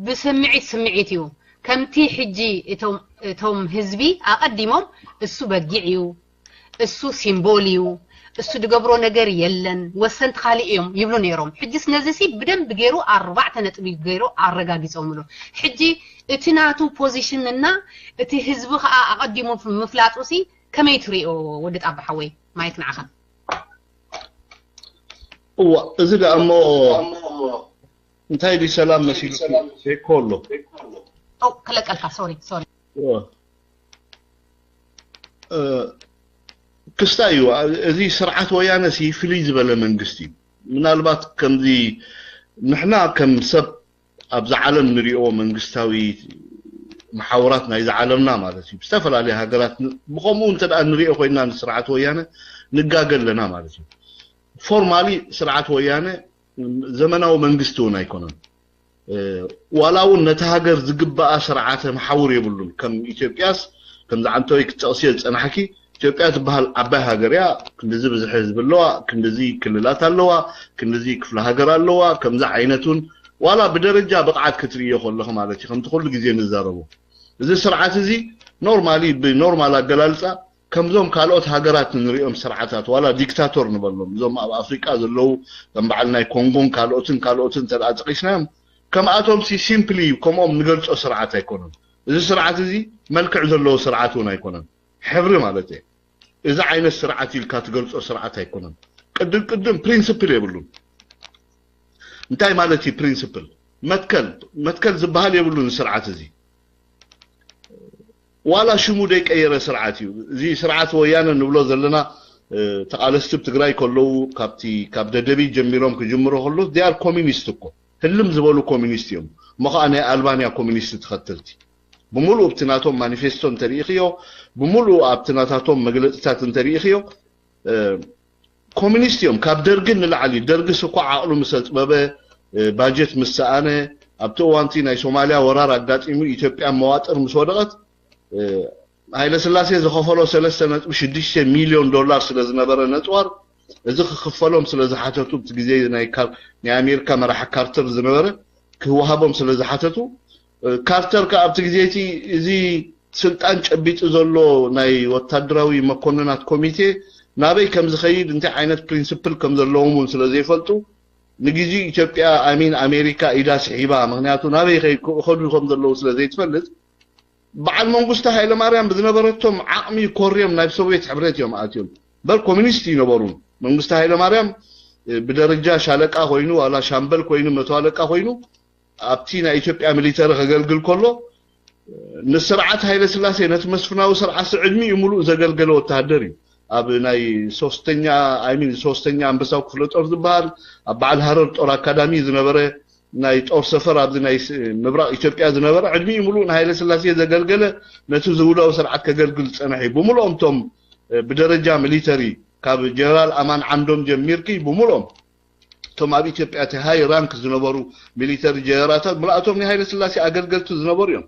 ብስምዒት ስምዒት እዩ። ከምቲ ሕጂ እቶም እቶም ህዝቢ ኣቐዲሞም እሱ በጊዕ እዩ፣ እሱ ሲምቦል እዩ፣ እሱ ድገብሮ ነገር የለን፣ ወሰንቲ ካሊእ እዮም ይብሉ ነይሮም። ሕጂስ ነዚሲ ብደንብ ገይሩ ኣርባዕተ ነጥቢ ገይሩ ኣረጋጊጾምሉ። ሕጂ እቲ ናቱ ፖዚሽን እና እቲ ህዝቢ ከዓ ኣቐዲሙ ምፍላጡሲ ከመይ ትሪኦ? ወዲ ጣባ ሓወይ ማይክ ንዓኻ። እዋ እዚ ደኣ እሞ እንታይ ድዩ ሰላም መሲሉ ፌኮ ኣሎ። ኦ ክለቀልካ ሶሪ ሶሪ። እዋ። እ፣ ክስታይ እዩ። እዚ ስርዓት ወያነ ሲ ፍልይ ዝበለ መንግስቲ እዩ። ምናልባት ከምዚ ንሕና ከም ሰብ ኣብዚ ዓለም ንሪኦ መንግስታዊ መሓውራት ናይዚ ዓለምና ማለት እዩ ብዝተፈላለየ ሃገራት ን- ብኸምኡ እንተ ደኣ ንሪኦ ኮይንና ንስርዓት ወያነ ንጋገ ኣለና ማለት እዩ። ፎርማሊ ስርዓት ወያነ ዘመናዊ መንግስቲ እውን ኣይኮነን። ዋላ እውን ነቲ ሃገር ዝግበኣ ስርዓተ መሓውር የብሉን። ከም ኢትዮጵያስ ከምዚ ዓንተወይ ክትጠቕስዮ ዝፀናሕኪ ኢትዮጵያ ትበሃል ዓባይ ሃገር እያ። ክንድዚ ብዝሒ ህዝቢ ኣለዋ፣ ክንድዚ ክልላት ኣለዋ፣ ክንድዚ ክፍለ ሃገር ኣለዋ። ከምዚ ዓይነት እውን ዋላ ብደረጃ ብቕዓት ክትርእዮ ከለኺ ማለት እዩ ከምቲ ኩሉ ግዜ ንዛረቦ እዚ ስርዓት እዚ ኖርማሊ ብኖርማል ኣገላልፃ ከምዞም ካልኦት ሃገራት ንሪኦም ስርዓታት ዋላ ዲክታቶር ንበሎም እዞም ኣብ ኣፍሪቃ ዘለዉ ከም በዓል ናይ ኮንጎን ካልኦትን ካልኦትን እንተ ጠቂስናዮም ከምኣቶም ሲ ሲምፕሊ ከምኦም ንገልፆ ስርዓት ኣይኮነን። እዚ ስርዓት እዚ መልክዕ ዘለዎ ስርዓት እውን ኣይኮነን። ሕብሪ ማለት እየ። እዚ ዓይነት ስርዓት ኢልካ ትገልፆ ስርዓት ኣይኮነን። ቅድም ቅድም ፕሪንስፕል የብሉን። እንታይ ማለት እዩ ፕሪንስፕል? መትከል መትከል ዝበሃል የብሉን ስርዓት እዚ። ዋላ ሽሙ ደይቀየረ ስርዓት እዩ። እዚ ስርዓት ወያነ ንብሎ ዘለና ተቃለስቲ ብ ትግራይ ከለዉ ካብቲ ካብ ደደቢት ጀሚሮም ክጅምሩ ከሎ ዚኣር ኮሚኒስት እኮ ህልም ዝበሉ ኮሚኒስት እዮም። እሞ ከዓ ናይ ኣልባንያ ኮሚኒስት ተኸተልቲ ብምሉእ ኣብቲ ናቶም ማኒፌስቶ እንተሪኢኽዮ ብምሉእ ኣብቲ ናታቶም መግለፅታት እንተሪኢኽዮ ኮሚኒስት እዮም። ካብ ደርጊ ንላዕሊ ደርጊስ እኮ ዓቕሉ ምስ ኣፅበበ ባጀት ምስ ሰኣነ ኣብቲ እዋንቲ ናይ ሶማልያ ወራር ኣጋጢሙ ኢትዮጵያ መዋጥር ምስ ወደቐት ሃይለስላሴ ዝኸፈሎ ሰለስተ ነጥቢ ሽዱሽተ ሚልዮን ዶላር ስለ ዝነበረ ነፅዋር እዚ ክኽፈሎም ስለ ዝሓተቱ እቲ ግዜ ናይ ኣሜሪካ መራሒ ካርተር ዝነበረ ክወሃቦም ስለ ዝሓተቱ ካርተር ከ ኣብቲ ግዜ እቲ እዚ ስልጣን ጨቢጡ ዘሎ ናይ ወታደራዊ መኮንናት ኮሚቴ ናበይ ከም ዝኸይድ እንታይ ዓይነት ፕሪንስፕል ከም ዘለዎም እውን ስለ ዘይፈልጡ ንግዜኡ ኢትዮጵያ ኣሚን ኣሜሪካ ኢዳ ስሒባ ምክንያቱ ናበይ ከዱ ከም ዘለዉ ስለ ዘይትፈልጥ በዓል መንግስቱ ሃይለማርያም ብዝነበረቶም ዓቕሚ ኮርዮም ናብ ሶቪየት ሕብረት እዮም ኣትዮም። በር ኮሚኒስት ይነበሩ። መንግስቱ ሃይለማርያም ብደረጃ ሻለቃ ኮይኑ ዋላ ሻምበል ኮይኑ መቶ ኣለቃ ኮይኑ ኣብቲ ናይ ኢትዮጵያ ሚሊተሪ ከገልግል ከሎ ንስርዓት ሃይለ ስላሴ ነቲ መስፍናዊ ስርዓት ዕድሚኡ ሙሉእ ዘገልገለ ወተሃደር እዩ። ኣብ ናይ ሶስተኛ ኣይሚን ሶስተኛ ኣንበሳው ክፍለ ጦር ዝበሃል ኣብ በዓል ሃረር ጦር ኣካዳሚ ዝነበረ ናይ ጦር ሰፈር ኣብዚ ናይ ምብራቕ ኢትዮጵያ ዝነበረ ዕድሚኡ ሙሉእ ንሃይለ ስላሴ ዘገልገለ ነቲ ዝውዳዊ ስርዓት ከገልግል ዝፀነሐ እዩ። ብምሉኦም እቶም ብደረጃ ሚሊተሪ ካብ ጀነራል ኣማን ዓንዶም ጀሚርኪ ብምሉኦም እቶም ኣብ ኢትዮጵያ እቲ ሃይ ራንክ ዝነበሩ ሚሊተሪ ጀነራታት ሙሉኣቶም ናይ ሃይለ ስላሴ ኣገልገልቲ ዝነበሩ እዮም።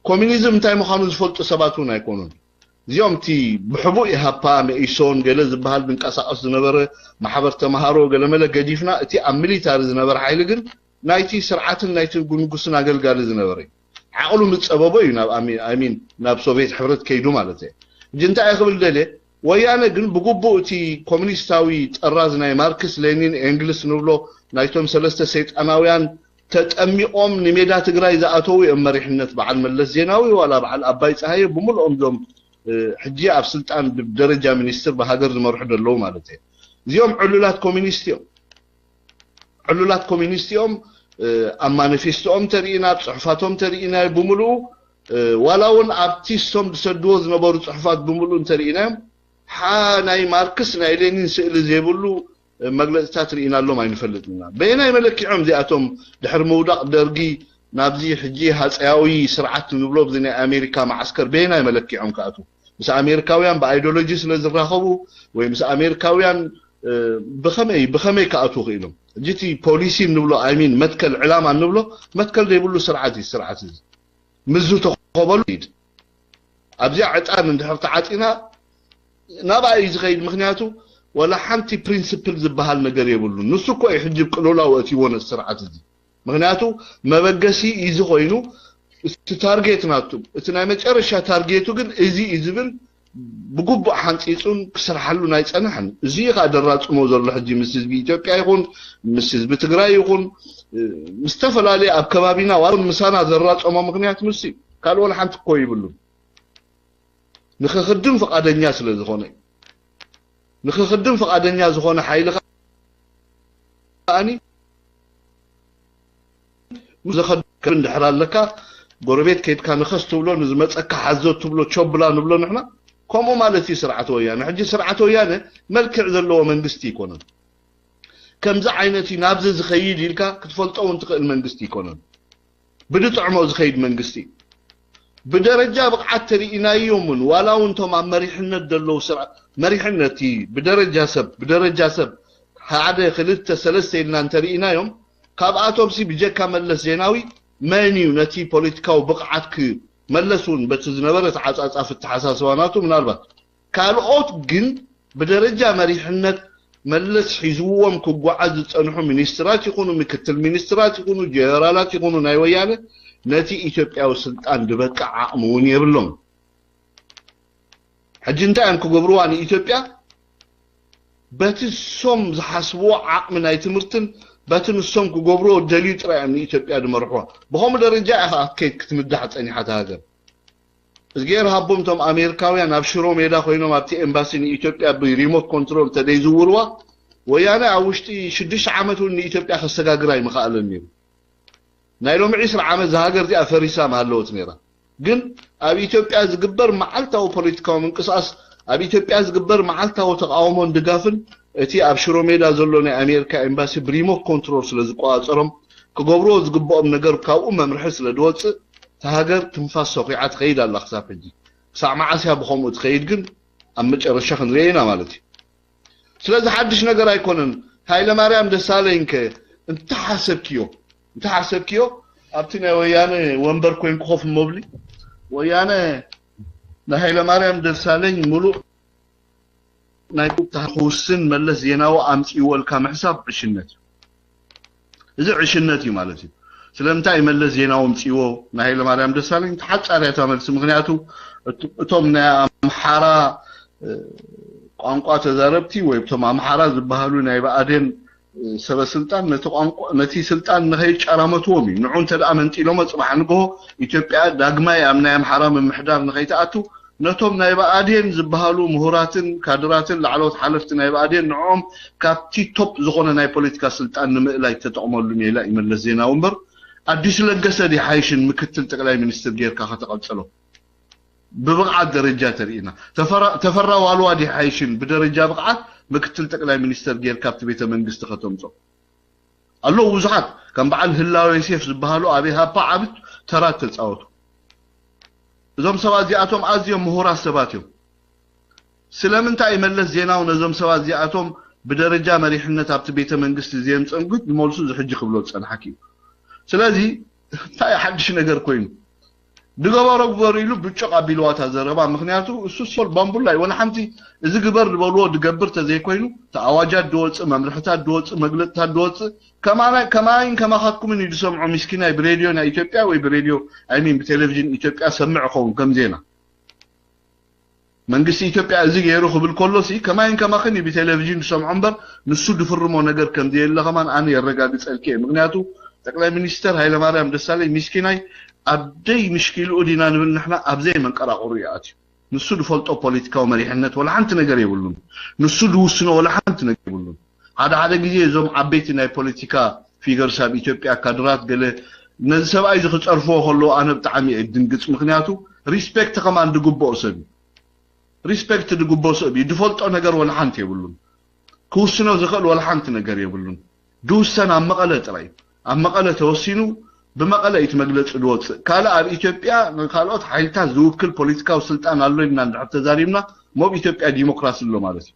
ኮሚኒዝም እንታይ ምዃኑ ዝፈልጡ ሰባት እውን ኣይኮኑን። እዚኦም እቲ ብሕቡእ ኢሃፓ መኢሶን ገለ ዝበሃል ዝንቀሳቐስ ዝነበረ ማሕበር ተምሃሮ ገለመለ ገዲፍና እቲ ኣብ ሚሊታሪ ዝነበረ ሓይሊ ግን ናይቲ ስርዓትን ናይቲ ንጉስን ኣገልጋሊ ዝነበረ እዩ። ዓቕሉ ምስ ጸበቦ እዩ ናብ ኣሚ- ኣይ ሚን ናብ ሶቪየት ሕብረት ከይዱ ማለት እዩ። ሕጂ እንታይ እየ ክብል ደልየ፣ ወያነ ግን ብግቡእ እቲ ኮሚኒስታዊ ጥራዝ ናይ ማርክስ ሌኒን ኤንግልስ ንብሎ ናይቶም ሰለስተ ሰይጣናውያን ተጠሚቖም ንሜዳ ትግራይ ዝኣተዉ እዮም። መሪሕነት በዓል መለስ ዜናዊ ዋላ በዓል ኣባይ ፀሃየ ብምልኦም ዞም ሕጂ ኣብ ስልጣን ብደረጃ ሚኒስትር ብሃገር ዝመርሑ ዘለዉ ማለት እየ። እዚኦም ዕሉላት ኮሚኒስት እዮም። ዕሉላት ኮሚኒስት እዮም። ኣብ ማኒፌስቶኦም ተሪኢና ኣብ ፅሑፋቶም ተሪኢና ብምልኡ ዋላ እውን ኣብቲ እሶም ዝሰድዎ ዝነበሩ ፅሑፋት ብምልኡ እንተሪኢናዮም ሓ ናይ ማርክስ ናይ ሌኒን ስእሊ ዘይብሉ መግለፅታት ርኢናሎም ኣይንፈልጥን ኢና። በየናይ መለኪዖም እዚኣቶም ድሕሪ ምውዳቕ ደርጊ ናብዚ ሕጂ ሃፀያዊ ስርዓት ንብሎ ብዚ ናይ ኣሜሪካ መዓስከር በየናይ መለኪዖም ክኣትዉ? ምስ ኣሜሪካውያን ብኣይዲዮሎጂ ስለ ዝራኸቡ ወይ ምስ ኣሜሪካውያን ብኸመይ ብኸመይ ክኣትዉ ክኢሎም? ሕጂ እቲ ፖሊሲ እንብሎ ኣይሚን መትከል ዕላማ እንብሎ መትከል ዘይብሉ ስርዓት እዩ። ስርዓት እዚ ምስ ዝተኸበሉ ይድ ኣብዚኣ ዕጣን እንድሕር ተዓፂና ናብኣ እዩ ዝኸይድ። ምክንያቱ ወላ ሓንቲ ፕሪንስፕል ዝበሃል ነገር የብሉን። ንሱ እኮ እዩ ሕጂ ቅልውላው ኣእትይዎ ነቲ ስርዓት እዚ። ምክንያቱ መበገሲ እዚ ኮይኑ እቲ ታርጌት ናቱ እቲ ናይ መጨረሻ ታርጌቱ ግን እዚ እዩ ዝብል ብግቡእ ሓንፂፁን ክሰርሓሉ ናይ ፀንሐን እዚ እዩ ከዓ ደራፅሞ ዘሎ ሕጂ ምስ ህዝቢ ኢትዮጵያ ይኹን ምስ ህዝቢ ትግራይ ይኹን ምስ ዝተፈላለዩ ኣብ ከባቢና ዋላ ምሳና ዘራፀሞ ምክንያት ንሱ እዩ። ካልእ ወላ ሓንቲ እኮ ይብሉን። ንክክድም ፍቓደኛ ስለ ዝኾነ እዩ። ንክክድም ፍቓደኛ ዝኾነ ሓይሊ ከዓኒ ምስ ዘኸድከብ እንድሕር ኣለካ ጎረቤት ከይድካ ንኸስ ትብሎ ንዝመፀካ ሓዞ ትብሎ ቾብላ ንብሎ ንሕና ከምኡ ማለት እዩ ስርዓት ወያነ። ሕጂ ስርዓት ወያነ መልክዕ ዘለዎ መንግስቲ ይኮነን። ከምዚ ዓይነት እዩ ናብዚ ዝኸይድ ኢልካ ክትፈልጦ እውን ትኽእል መንግስቲ ይኮነን። ብድጥዕሞ ዝኸይድ መንግስቲ ብደረጃ ብቕዓት ተርኢናዮም እውን ዋላ እውን እቶም ኣብ መሪሕነት ዘለዉ ስርዓት መሪሕነት ብደረጃ ሰብ ብደረጃ ሰብ ሓደ ክልተ ሰለስተ ኢልና እንተርኢናዮም ካብኣቶም ሲ ብጀካ መለስ ዜናዊ መን እዩ ነቲ ፖለቲካዊ ብቕዓት ክመለስ እውን በቲ ዝነበረ ተዓፃፃፊ ተሓሳስባ ናቱ ምናልባት ካልኦት ግን ብደረጃ መሪሕነት መለስ ሒዝዎም ክጓዓዝ ዝፀንሑ ሚኒስትራት ይኹኑ ምክትል ሚኒስትራት ይኹኑ ጀነራላት ይኹኑ ናይ ወያነ ነቲ ኢትዮጵያዊ ስልጣን ዝበቅዕ ዓቕሚ እውን የብሎም። ሕጂ እንታይ እዮም ክገብርዋ ንኢትዮጵያ? በቲ ንሶም ዝሓስብዎ ዓቕሚ ናይ ትምህርትን በቲ ንሶም ክገብርዎ ደልዩ ጥራይ እዮም ንኢትዮጵያ ዝመርሕዋ። ብኸምኡ ደረጃ እያ ከዓ ክትከይድ ክትምዳሕ ፀኒሓ እታ ሃገር። እዝጌር ሃቦም እቶም ኣሜሪካውያን ኣብ ሽሮ ሜዳ ኮይኖም ኣብቲ ኤምባሲ ንኢትዮጵያ ብሪሞት ኮንትሮል ተደይዝውርዋ ወያነ ኣብ ውሽጢ ሽዱሽተ ዓመት እውን ንኢትዮጵያ ከሰጋግር ኣይምኸኣለን ነይሩ። ናይ ሎሚ ዕስራ ዓመት እዛ ሃገር እዚኣ ፈሪሳ ምሃለወት ነይራ። ግን ኣብ ኢትዮጵያ ዝግበር መዓልታዊ ፖለቲካዊ ምንቅስቃስ ኣብ ኢትዮጵያ ዝግበር መዓልታዊ ተቃውሞን ድጋፍን እቲ ኣብ ሽሮ ሜዳ ዘሎ ናይ ኣሜሪካ ኤምባሲ ብሪሞት ኮንትሮል ስለ ዝቆፃፀሮም ክገብርዎ ዝግብኦም ነገር ካብኡ መምርሒ ስለ ዝወፅእ እታ ሃገር ትንፋስ ሰኺዓ ትኸይድ ኣላ ክሳብ ሕጂ። ክሳዕ መዓስ እያ ብኸምኡ ትኸይድ ግን ኣብ መጨረሻ ክንሪኦ ኢና ማለት እዩ። ስለዚ ሓድሽ ነገር ኣይኮነን። ሃይለማርያም ደሳለኝ ከ እንተሓሰብክዮ እንተሓሰብክዮ ኣብቲ ናይ ወያነ ወንበር ኮይንኩ ኮፍ መብሊ ወያነ ንሃይለማርያም ደሳለኝ ሙሉእ ናይ ክውስን መለስ ዜናዊ ኣምፅእዎ ኢልካ ምሕሳብ ዕሽነት እዩ። እዚ ዕሽነት እዩ ማለት እዩ። ስለምንታይ መለስ ዜናዊ ኣምፅእዎ ንሃይለማርያም ደሳለኝ ተሓፃርያ እታ መልሲ። ምክንያቱ እቶም ናይ ኣምሓራ ቋንቋ ተዛረብቲ ወይ እቶም ኣምሓራ ዝበሃሉ ናይ ብኣዴን ሰበ ስልጣን ነቲ ቋንቋ ነቲ ስልጣን ንኸይጫራመትዎም እዩ። ንዑ እንተ ደኣ መንጢሎሞ ጽባሕ ንግሆ ኢትዮጵያ ዳግማይ ኣብ ናይ ኣምሓራ ምምሕዳር ንኸይትኣቱ ነቶም ናይ ብኣዴን ዝበሃሉ ምሁራትን ካድራትን ላዕለዎት ሓለፍቲ ናይ ብኣዴን ንዕኦም ካብቲ ቶፕ ዝኾነ ናይ ፖለቲካ ስልጣን ንምእላይ ተጠቕመሉ ሜላ እዩ መለስ ዜናዊ እምበር ኣዲስ ለገሰ ዲሓይሽን ምክትል ጠቅላይ ሚኒስትር ጌርካ ከተቐጽሎ ብብቕዓት ደረጃ ተርኢና ተፈራ ዋልዋ ዲሓይሽን ብደረጃ ብቕዓት ምክትል ጠቅላይ ሚኒስተር ጌርካ ኣብቲ ቤተ መንግስቲ ከተምጾ ኣለዉ ብዙሓት ከም በዓል ህላወ ዮሴፍ ዝበሃሉ ኣብ ኢሃፓ ዓቢ ተራ ተጻወቱ። እዞም ሰባት እዚኣቶም ኣዝዮም ምሁራት ሰባት እዮም። ስለምንታይ መለስ ዜናዊ ነዞም ሰባት እዚኣቶም ብደረጃ መሪሕነት ኣብቲ ቤተ መንግስቲ ዘየምጸንጉት ንመልሱ እዚ ሕጂ ክብሎ ዝጸንሓኪ እዩ። ስለዚ እንታይ ሓድሽ ነገር ኮይኑ ድገበሮ ግበሩ ኢሉ ብጭቕ ኣቢልዋ እታ ዘረባ። ምክንያቱ እሱ ሶል ባምቡላ እዩ። ወላ ሓንቲ እዚ ግበር ዝበልዎ ድገብር ተዘይኮይኑ እቲ ኣዋጃት ድወፅእ፣ መምርሕታት ድወፅእ፣ መግለፅታት ድወፅእ ከማና- ከማይን ከማኻትኩምን እዩ ዝሰምዖ። ሚስኪናይ ብሬድዮ ናይ ኢትዮጵያ ወይ ብሬድዮ ኣይሚን ብቴሌቪዥን ኢትዮጵያ ሰምዕ ኸውን ከም ዜና መንግስቲ ኢትዮጵያ እዚ ገይሩ ክብል ከሎ ሲ ከማይን ከማኽን እዩ ብቴሌቪዥን ዝሰምዖ እምበር ንሱ ድፍርሞ ነገር ከም ዘየለ ከማን ኣነ የረጋግፀልኪ እየ። ምክንያቱ ጠቅላይ ሚኒስተር ሃይለማርያም ደሳለኝ ሚስኪናይ ኣብ ደይ ምሽኪልኡ ዲና ንብል ንሕና ኣብ ዘይ መንቀራቕሩ እዩ ኣትዩ። ንሱ ድፈልጦ ፖለቲካዊ መሪሕነት ወላ ሓንቲ ነገር የብሉን። ንሱ ድውስኖ ወላ ሓንቲ ነገር የብሉን። ሓደ ሓደ ግዜ እዞም ዓበይቲ ናይ ፖለቲካ ፊገርስ ኣብ ኢትዮጵያ ካድራት ገለ ነዚ ሰብኣይ እዚ ክፀርፍዎ ከለዉ ኣነ ብጣዕሚ እየ ድንግፅ። ምክንያቱ ሪስፔክት ከማን ድግብኦ ሰብ እዩ። ሪስፔክት ድግብኦ ሰብ እዩ። ድፈልጦ ነገር ወላ ሓንቲ የብሉን። ክውስኖ ዝኽእል ወላ ሓንቲ ነገር የብሉን። ድውሰን ኣብ መቐለ ጥራይ እዩ። ኣብ መቐለ ተወሲኑ ብመቐለ እዩ እቲ መግለፂ ዝወፅእ። ካልእ ኣብ ኢትዮጵያ ንካልኦት ሓይልታት ዝውክል ፖለቲካዊ ስልጣን ኣሎ ኢልና እንድሕር ተዛሪብና ሞብ ኢትዮጵያ ዲሞክራሲ ኣሎ ማለት እዩ።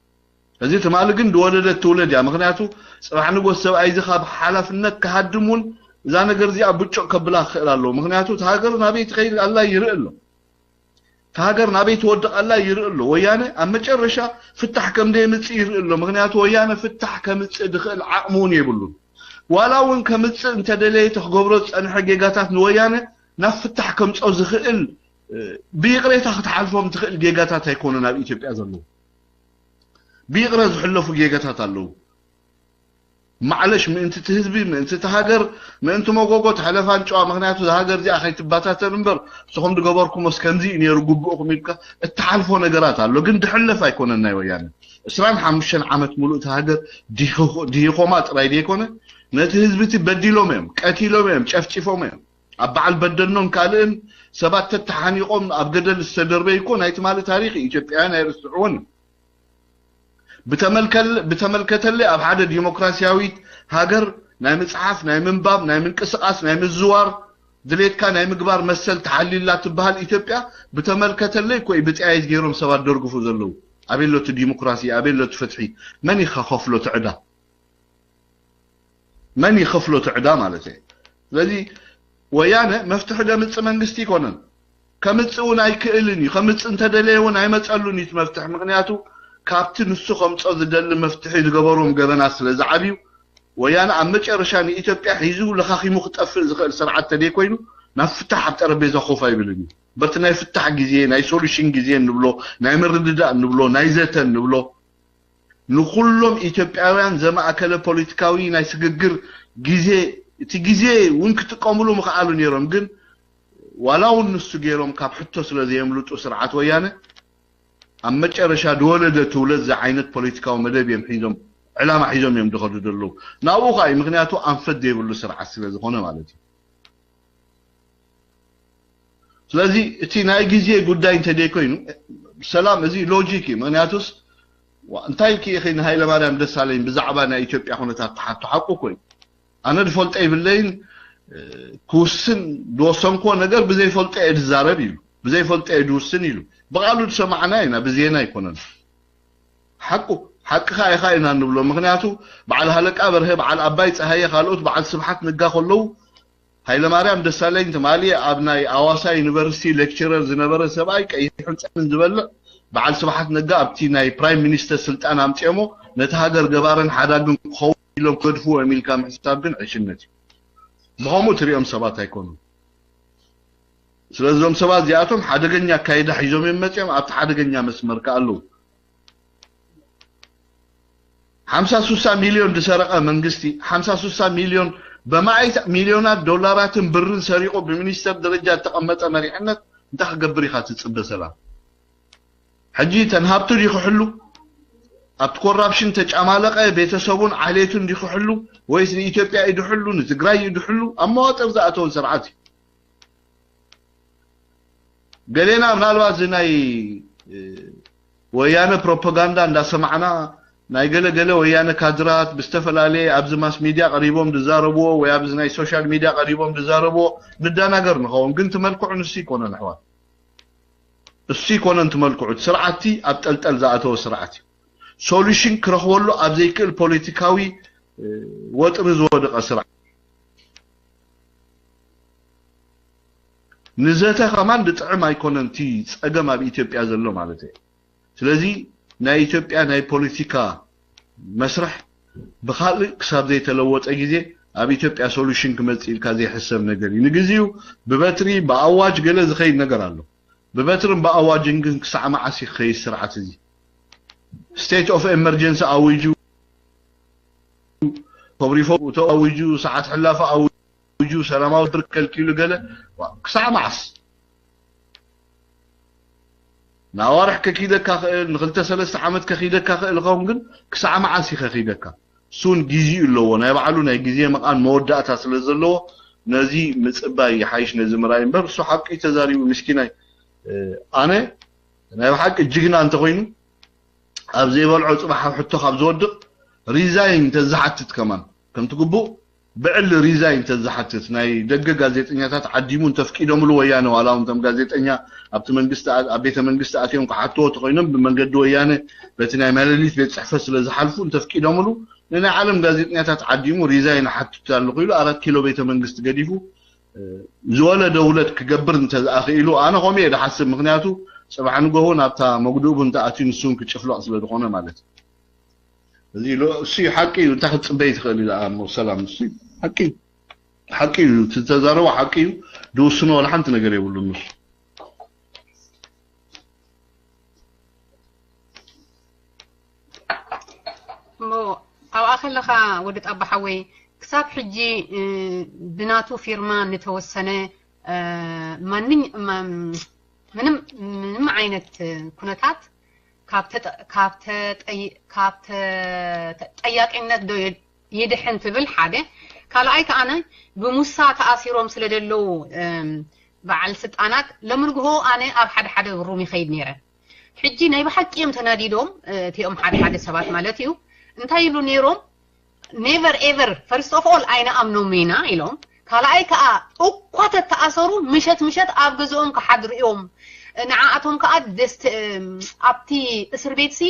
እዚ ትማሊ ግን ድወለደት ትውለድ እያ። ምክንያቱ ፅባሕ ንጎስ ሰብኣይ እዚ ካብ ሓላፍነት ክሃድም እውን እዛ ነገር እዚኣ ብጭቕ ከብላ ክኽእል ኣለዎ። ምክንያቱ እቲ ሃገር ናበይ ትኸይድ ኣላ ይርኢ ኣሎ። እቲ ሃገር ናበይ ትወድቕ ኣላ ይርኢ ኣሎ። ወያነ ኣብ መጨረሻ ፍታሕ ከም ደየምፅእ ይርኢ ኣሎ። ምክንያቱ ወያነ ፍታሕ ከምፅእ ድኽእል ዓቕሚ እውን የብሉን። ዋላ እውን ከምፅእ እንተደለየ እቲ ክገብሮ ዝፀንሐ ጌጋታት ንወያነ ናብ ፍታሕ ከምፆ ዝኽእል ብይቕሬታ ክትሓልፎም ትኽእል ጌጋታት ኣይኮኑን ኣብ ኢትዮጵያ ዘለዉ። ብይቕረ ዝሕለፉ ጌጋታት ኣለዉ። ማዕለሽ ምእንቲ እቲ ህዝቢ ምእንቲ እቲ ሃገር ምእንቲ መጎጎ ተሕለፋን ጨዋ። ምክንያቱ እዛ ሃገር እዚኣ ከይትባታተን እምበር ንስኹም ዝገበርኩሞስ ከምዚ እዩ ነይሩ ግቡእኩም ኢልካ እትሓልፎ ነገራት ኣሎ። ግን ድሕለፍ ኣይኮነን ናይ ወያነ። ዕስራን ሓሙሽተን ዓመት ሙሉእ እታ ሃገር ድሂኾማ ጥራይ ዘይኮነ ነቲ ህዝቢ እቲ በዲሎም እዮም፣ ቀቲሎም እዮም፣ ጨፍጪፎም እዮም። ኣብ በዓል በደኖን ካልእን ሰባት ተተሓኒቖም ኣብ ገደል ዝተደርበዩ እኮ ናይ ትማሊ ታሪኽ እዩ። ኢትዮጵያውያን ኣይርስዕዎን እዩ። ብተመልከተለይ ኣብ ሓደ ዲሞክራሲያዊት ሃገር ናይ ምፅሓፍ፣ ናይ ምንባብ፣ ናይ ምንቅስቓስ፣ ናይ ምዝዋር ድሌትካ ናይ ምግባር መሰል ተሓልዩላ ትበሃል ኢትዮጵያ ብተመልከተለይ እኮ እዩ ብፀያይት ገይሮም ሰባት ደርግፉ ዘለዉ። ኣበይ ኣሎ እቲ ዲሞክራሲ? ኣበይ ኣሎ እቲ ፍትሒ? መን እዩ ከኸፍሎ እቲ ዕዳ? መን ይኸፍሎ እቲ ዕዳ ማለት እየ። ስለዚ ወያነ መፍትሒ ደምፅእ መንግስቲ ይኮነን። ከምፅእ እውን ኣይክእልን እዩ። ከምፅእ እንተደለየ እውን ኣይመፀሉን እዩ እቲ መፍትሒ። ምክንያቱ ካብቲ ንሱ ከምፆ ዝደሊ መፍትሒ ዝገበርዎም ገበናት ስለ ዝዓብዩ ወያነ ኣብ መጨረሻ ንኢትዮጵያ ሒዙ ለኻኺሙ ክጠፍእ ዝኽእል ስርዓት ተደይ ኮይኑ ናብ ፍታሕ ኣብ ጠረጴዛ ኮፍ ኣይብልን እዩ። በቲ ናይ ፍታሕ ግዜ ናይ ሶሉሽን ግዜ እንብሎ ናይ ምርድዳእ እንብሎ ናይ ዘተ እንብሎ ንኩሎም ኢትዮጵያውያን ዘማእከለ ፖለቲካዊ ናይ ስግግር ግዜ እቲ ግዜ እውን ክጥቀምሉ ምኽኣሉ ነይሮም። ግን ዋላ እውን ንሱ ገይሮም ካብ ሕቶ ስለ ዘየምልጡ ስርዓት ወያነ ኣብ መጨረሻ ድወለደ ትውለድ ዝዓይነት ፖለቲካዊ መደብ እዮም ሒዞም ዕላማ ሒዞም እዮም ዝኸዱ ዘለዉ። ናብኡ ከዓ እዩ ምክንያቱ ኣንፈት ዘይብሉ ስርዓት ስለ ዝኾነ ማለት እዩ። ስለዚ እቲ ናይ ግዜ ጉዳይ እንተደይ ኮይኑ ሰላም እዚ ሎጂክ እዩ። ምክንያቱስ እንታይ ኢልኪ ኢኺ ንሃይለማርያም ደሳለኝ ብዛዕባ ናይ ኢትዮጵያ ኩነታት ትሓቶ? ሓቁ እኮ እዩ። ኣነ ዝፈልጦ ይብለይን ክውስን ዝወሰንክዎ ነገር ብዘይፈልጦ እየ ዝዛረብ ኢሉ፣ ብዘይፈልጦ እየ ዝውስን ኢሉ ብቃሉ ዝሰማዕና ኢና፣ ብዜና ኣይኮነን። ሓቁ ሓቅኻ ኢኻ ኢና እንብሎ። ምክንያቱ በዓል ሃለቃ በርሀ፣ በዓል ኣባይ ፀሃየ፣ ካልኦት በዓል ስብሓት ነጋ ከለዉ ሃይለማርያም ደሳለኝ ትማሊ ኣብ ናይ ኣዋሳ ዩኒቨርሲቲ ሌክቸረር ዝነበረ ሰብኣይ ቀይሕን ፀምን ዝበልዕ በዓል ስብሓት ነጋ ኣብቲ ናይ ፕራይም ሚኒስተር ስልጣን ኣምፅኦሞ ነቲ ሃገር ገባርን ሓዳግን ክኸውን ኢሎም ክገድፍዎ እዮም ኢልካ ምሕሳብ ግን ዕሽነት እዩ። ብኸምኡ ትሪኦም ሰባት ኣይኮኑን። ስለዚ እዞም ሰባት እዚኣቶም ሓደገኛ ኣካይዳ ሒዞም እዮም መፅኦም፣ ኣብቲ ሓደገኛ መስመር ከኣ ኣለዉ። ሓምሳ ስሳ ሚልዮን ዝሰረቐ መንግስቲ፣ ሓምሳ ስሳ ሚልዮን፣ በማእት ሚልዮናት ዶላራትን ብርን ሰሪቑ ብሚኒስተር ደረጃ እተቐመጠ መሪሕነት እንታይ ክገብር ኢኻ ትጽበ ሰላም? ሕጂ ተን ሃብቱ ድዩ ክሕሉ? ኣብቲ ኮራፕሽን ተጫማለቐ ቤተሰቡን ዓሌቱን ድዩ ክሕሉ? ወይስ ንኢትዮጵያ እዩ ድሕሉ? ንትግራይ እዩ ድሕሉ? ኣብ መዋጥር ዝኣተወ ስርዓት እዩ። ገሌና ምናልባት እዚ ናይ ወያነ ፕሮፓጋንዳ እንዳሰማዕና ናይ ገለ ገለ ወያነ ካድራት ብዝተፈላለየ ኣብዚ ማስ ሚድያ ቀሪቦም ዝዛረብዎ ወይ ኣብዚ ናይ ሶሻል ሚድያ ቀሪቦም ዝዛረብዎ ንዳናገር ንኸውን። ግን ትመልክዑ ንሱ ይኮነን ኣሕዋት፣ እሱ ይኮነን ትመልክዑ። ስርዓቲ ኣብ ጠልጠል ዝኣተወ ስርዓት እዩ። ሶሉሽን ክረኽበሉ ኣብ ዘይክእል ፖለቲካዊ ወጥሪ ዝወደቐ ስርዓት። ንዘተ ከማን ዝጥዕም ኣይኮነን እቲ ጸገም ኣብ ኢትዮጵያ ዘሎ ማለት እዩ። ስለዚ ናይ ኢትዮጵያ ናይ ፖለቲካ መስርሕ ብካልእ ክሳብ ዘይተለወጠ ግዜ ኣብ ኢትዮጵያ ሶሉሽን ክመጽእ ኢልካ ዘይሕሰብ ነገር እዩ። ንግዚኡ ብበትሪ ብኣዋጅ ገለ ዝኸይድ ነገር ኣሎ። ብበትርን ብኣዋጅን ግን ክሳዕ መዓስ እዩ ክኸይድ ስርዓት እዚ? ስቴት ኦፍ ኤመርጀንሲ ኣዊጁ፣ ኮብሪፎ ተኣዊጁ፣ ሰዓት ሕላፈ ኣዊጁ፣ ሰላማዊ ድር ከልኪሉ ገለ ክሳዕ መዓስ? ንኣዋርሕ ከኪደካ ክእል፣ ንክልተ ሰለስተ ዓመት ከኪደካ ክእል ኸውን፣ ግን ክሳዕ መዓስ ይኸኪደካ? እሱን ግዜኡ ኣለዎ፣ ናይ ባዕሉ ናይ ግዜ መቓን መወዳእታ ስለ ዘለዎ ነዚ ምጽባይ ይሓይሽ ነዚ ምራይ እምበር። እሱ ሓቂ ተዛሪቡ ምስኪናይ። ኣነ ናይ ብሓቂ ጅግና እንተኮይኑ ኣብ ዘይበልዖ ጽባሕ ኣብ ሕቶ ካብ ዝወድቕ ሪዛይን ተዝሓትት ከማን ከምቲ ግቡእ ብዕሊ ሪዛይን ተዝሓትት ናይ ደገ ጋዜጠኛታት ዓዲሙ እንተፍቂዶምሉ ወያነ ዋላ እውን እቶም ጋዜጠኛ ኣብቲ መንግስቲ ኣብ ቤተ መንግስቲ ኣትዮም ክሓትዎ ተኮይኖም ብመንገዲ ወያነ በቲ ናይ መለሊት ቤት ጽሕፈት ስለ ዝሓልፉ እንተፍቂዶምሉ ንናይ ዓለም ጋዜጠኛታት ዓዲሙ ሪዛይን ሓትት ኣለኹ ኢሉ ኣራት ኪሎ ቤተ መንግስቲ ገዲፉ ዝወለደ ውለድ ክገብር እንተዝኣኽኢሉ ኣነ ከምኡ እየ ዝሓስብ። ምክንያቱ ጽባሕ ንጎሆ ናብታ መጉድኡ እንተኣትዩ ንሱን ክጭፍለቕ ስለ ዝኾነ ማለት እዩ። እዚ ኢሉ እሱ እዩ ሓቂ እዩ። እንታይ ክትጽበይ ትኽእል እዩ ደኣ እሞ ሰላም እሱ እዩ ሓቂ እዩ። ሓቂ እዩ። እቲ ዝተዛረቦ ሓቂ እዩ። ዝውስኖ ዋላ ሓንቲ ነገር የብሉን ንሱ። እሞ ኣብኣ ከለኻ ወዲ ጣባ ሓወይ ክሳብ ሕጂ ብናቱ ፊርማ ንተወሰነ ማንኝ ምንም ምንም ዓይነት ኩነታት ካብ ተጠያቂነት ዶ ይድሕን ትብል ሓደ ካልኣይ ከኣነ ብሙሳ ተኣሲሮም ስለ ደለዉ በዓል ስልጣናት ለምንግሆ ኣነ ኣብ ሓደ ሓደ ሩም ይኸይድ ነይረ ሕጂ ናይ ብሓቂ እዮም ተናዲዶም እቲኦም ሓደ ሓደ ሰባት ማለት እዩ እንታይ ይብሉ ነይሮም never ever first of all ኣይንኣምኖም ኢና ኢሎም ካልኣይ ከዓ እኳ ተተኣሰሩ ምሸት ምሸት ኣብ ገዝኦም ክሓድሩ እዮም ንዓኣቶም ከዓ ኣብቲ እስር ቤት ሲ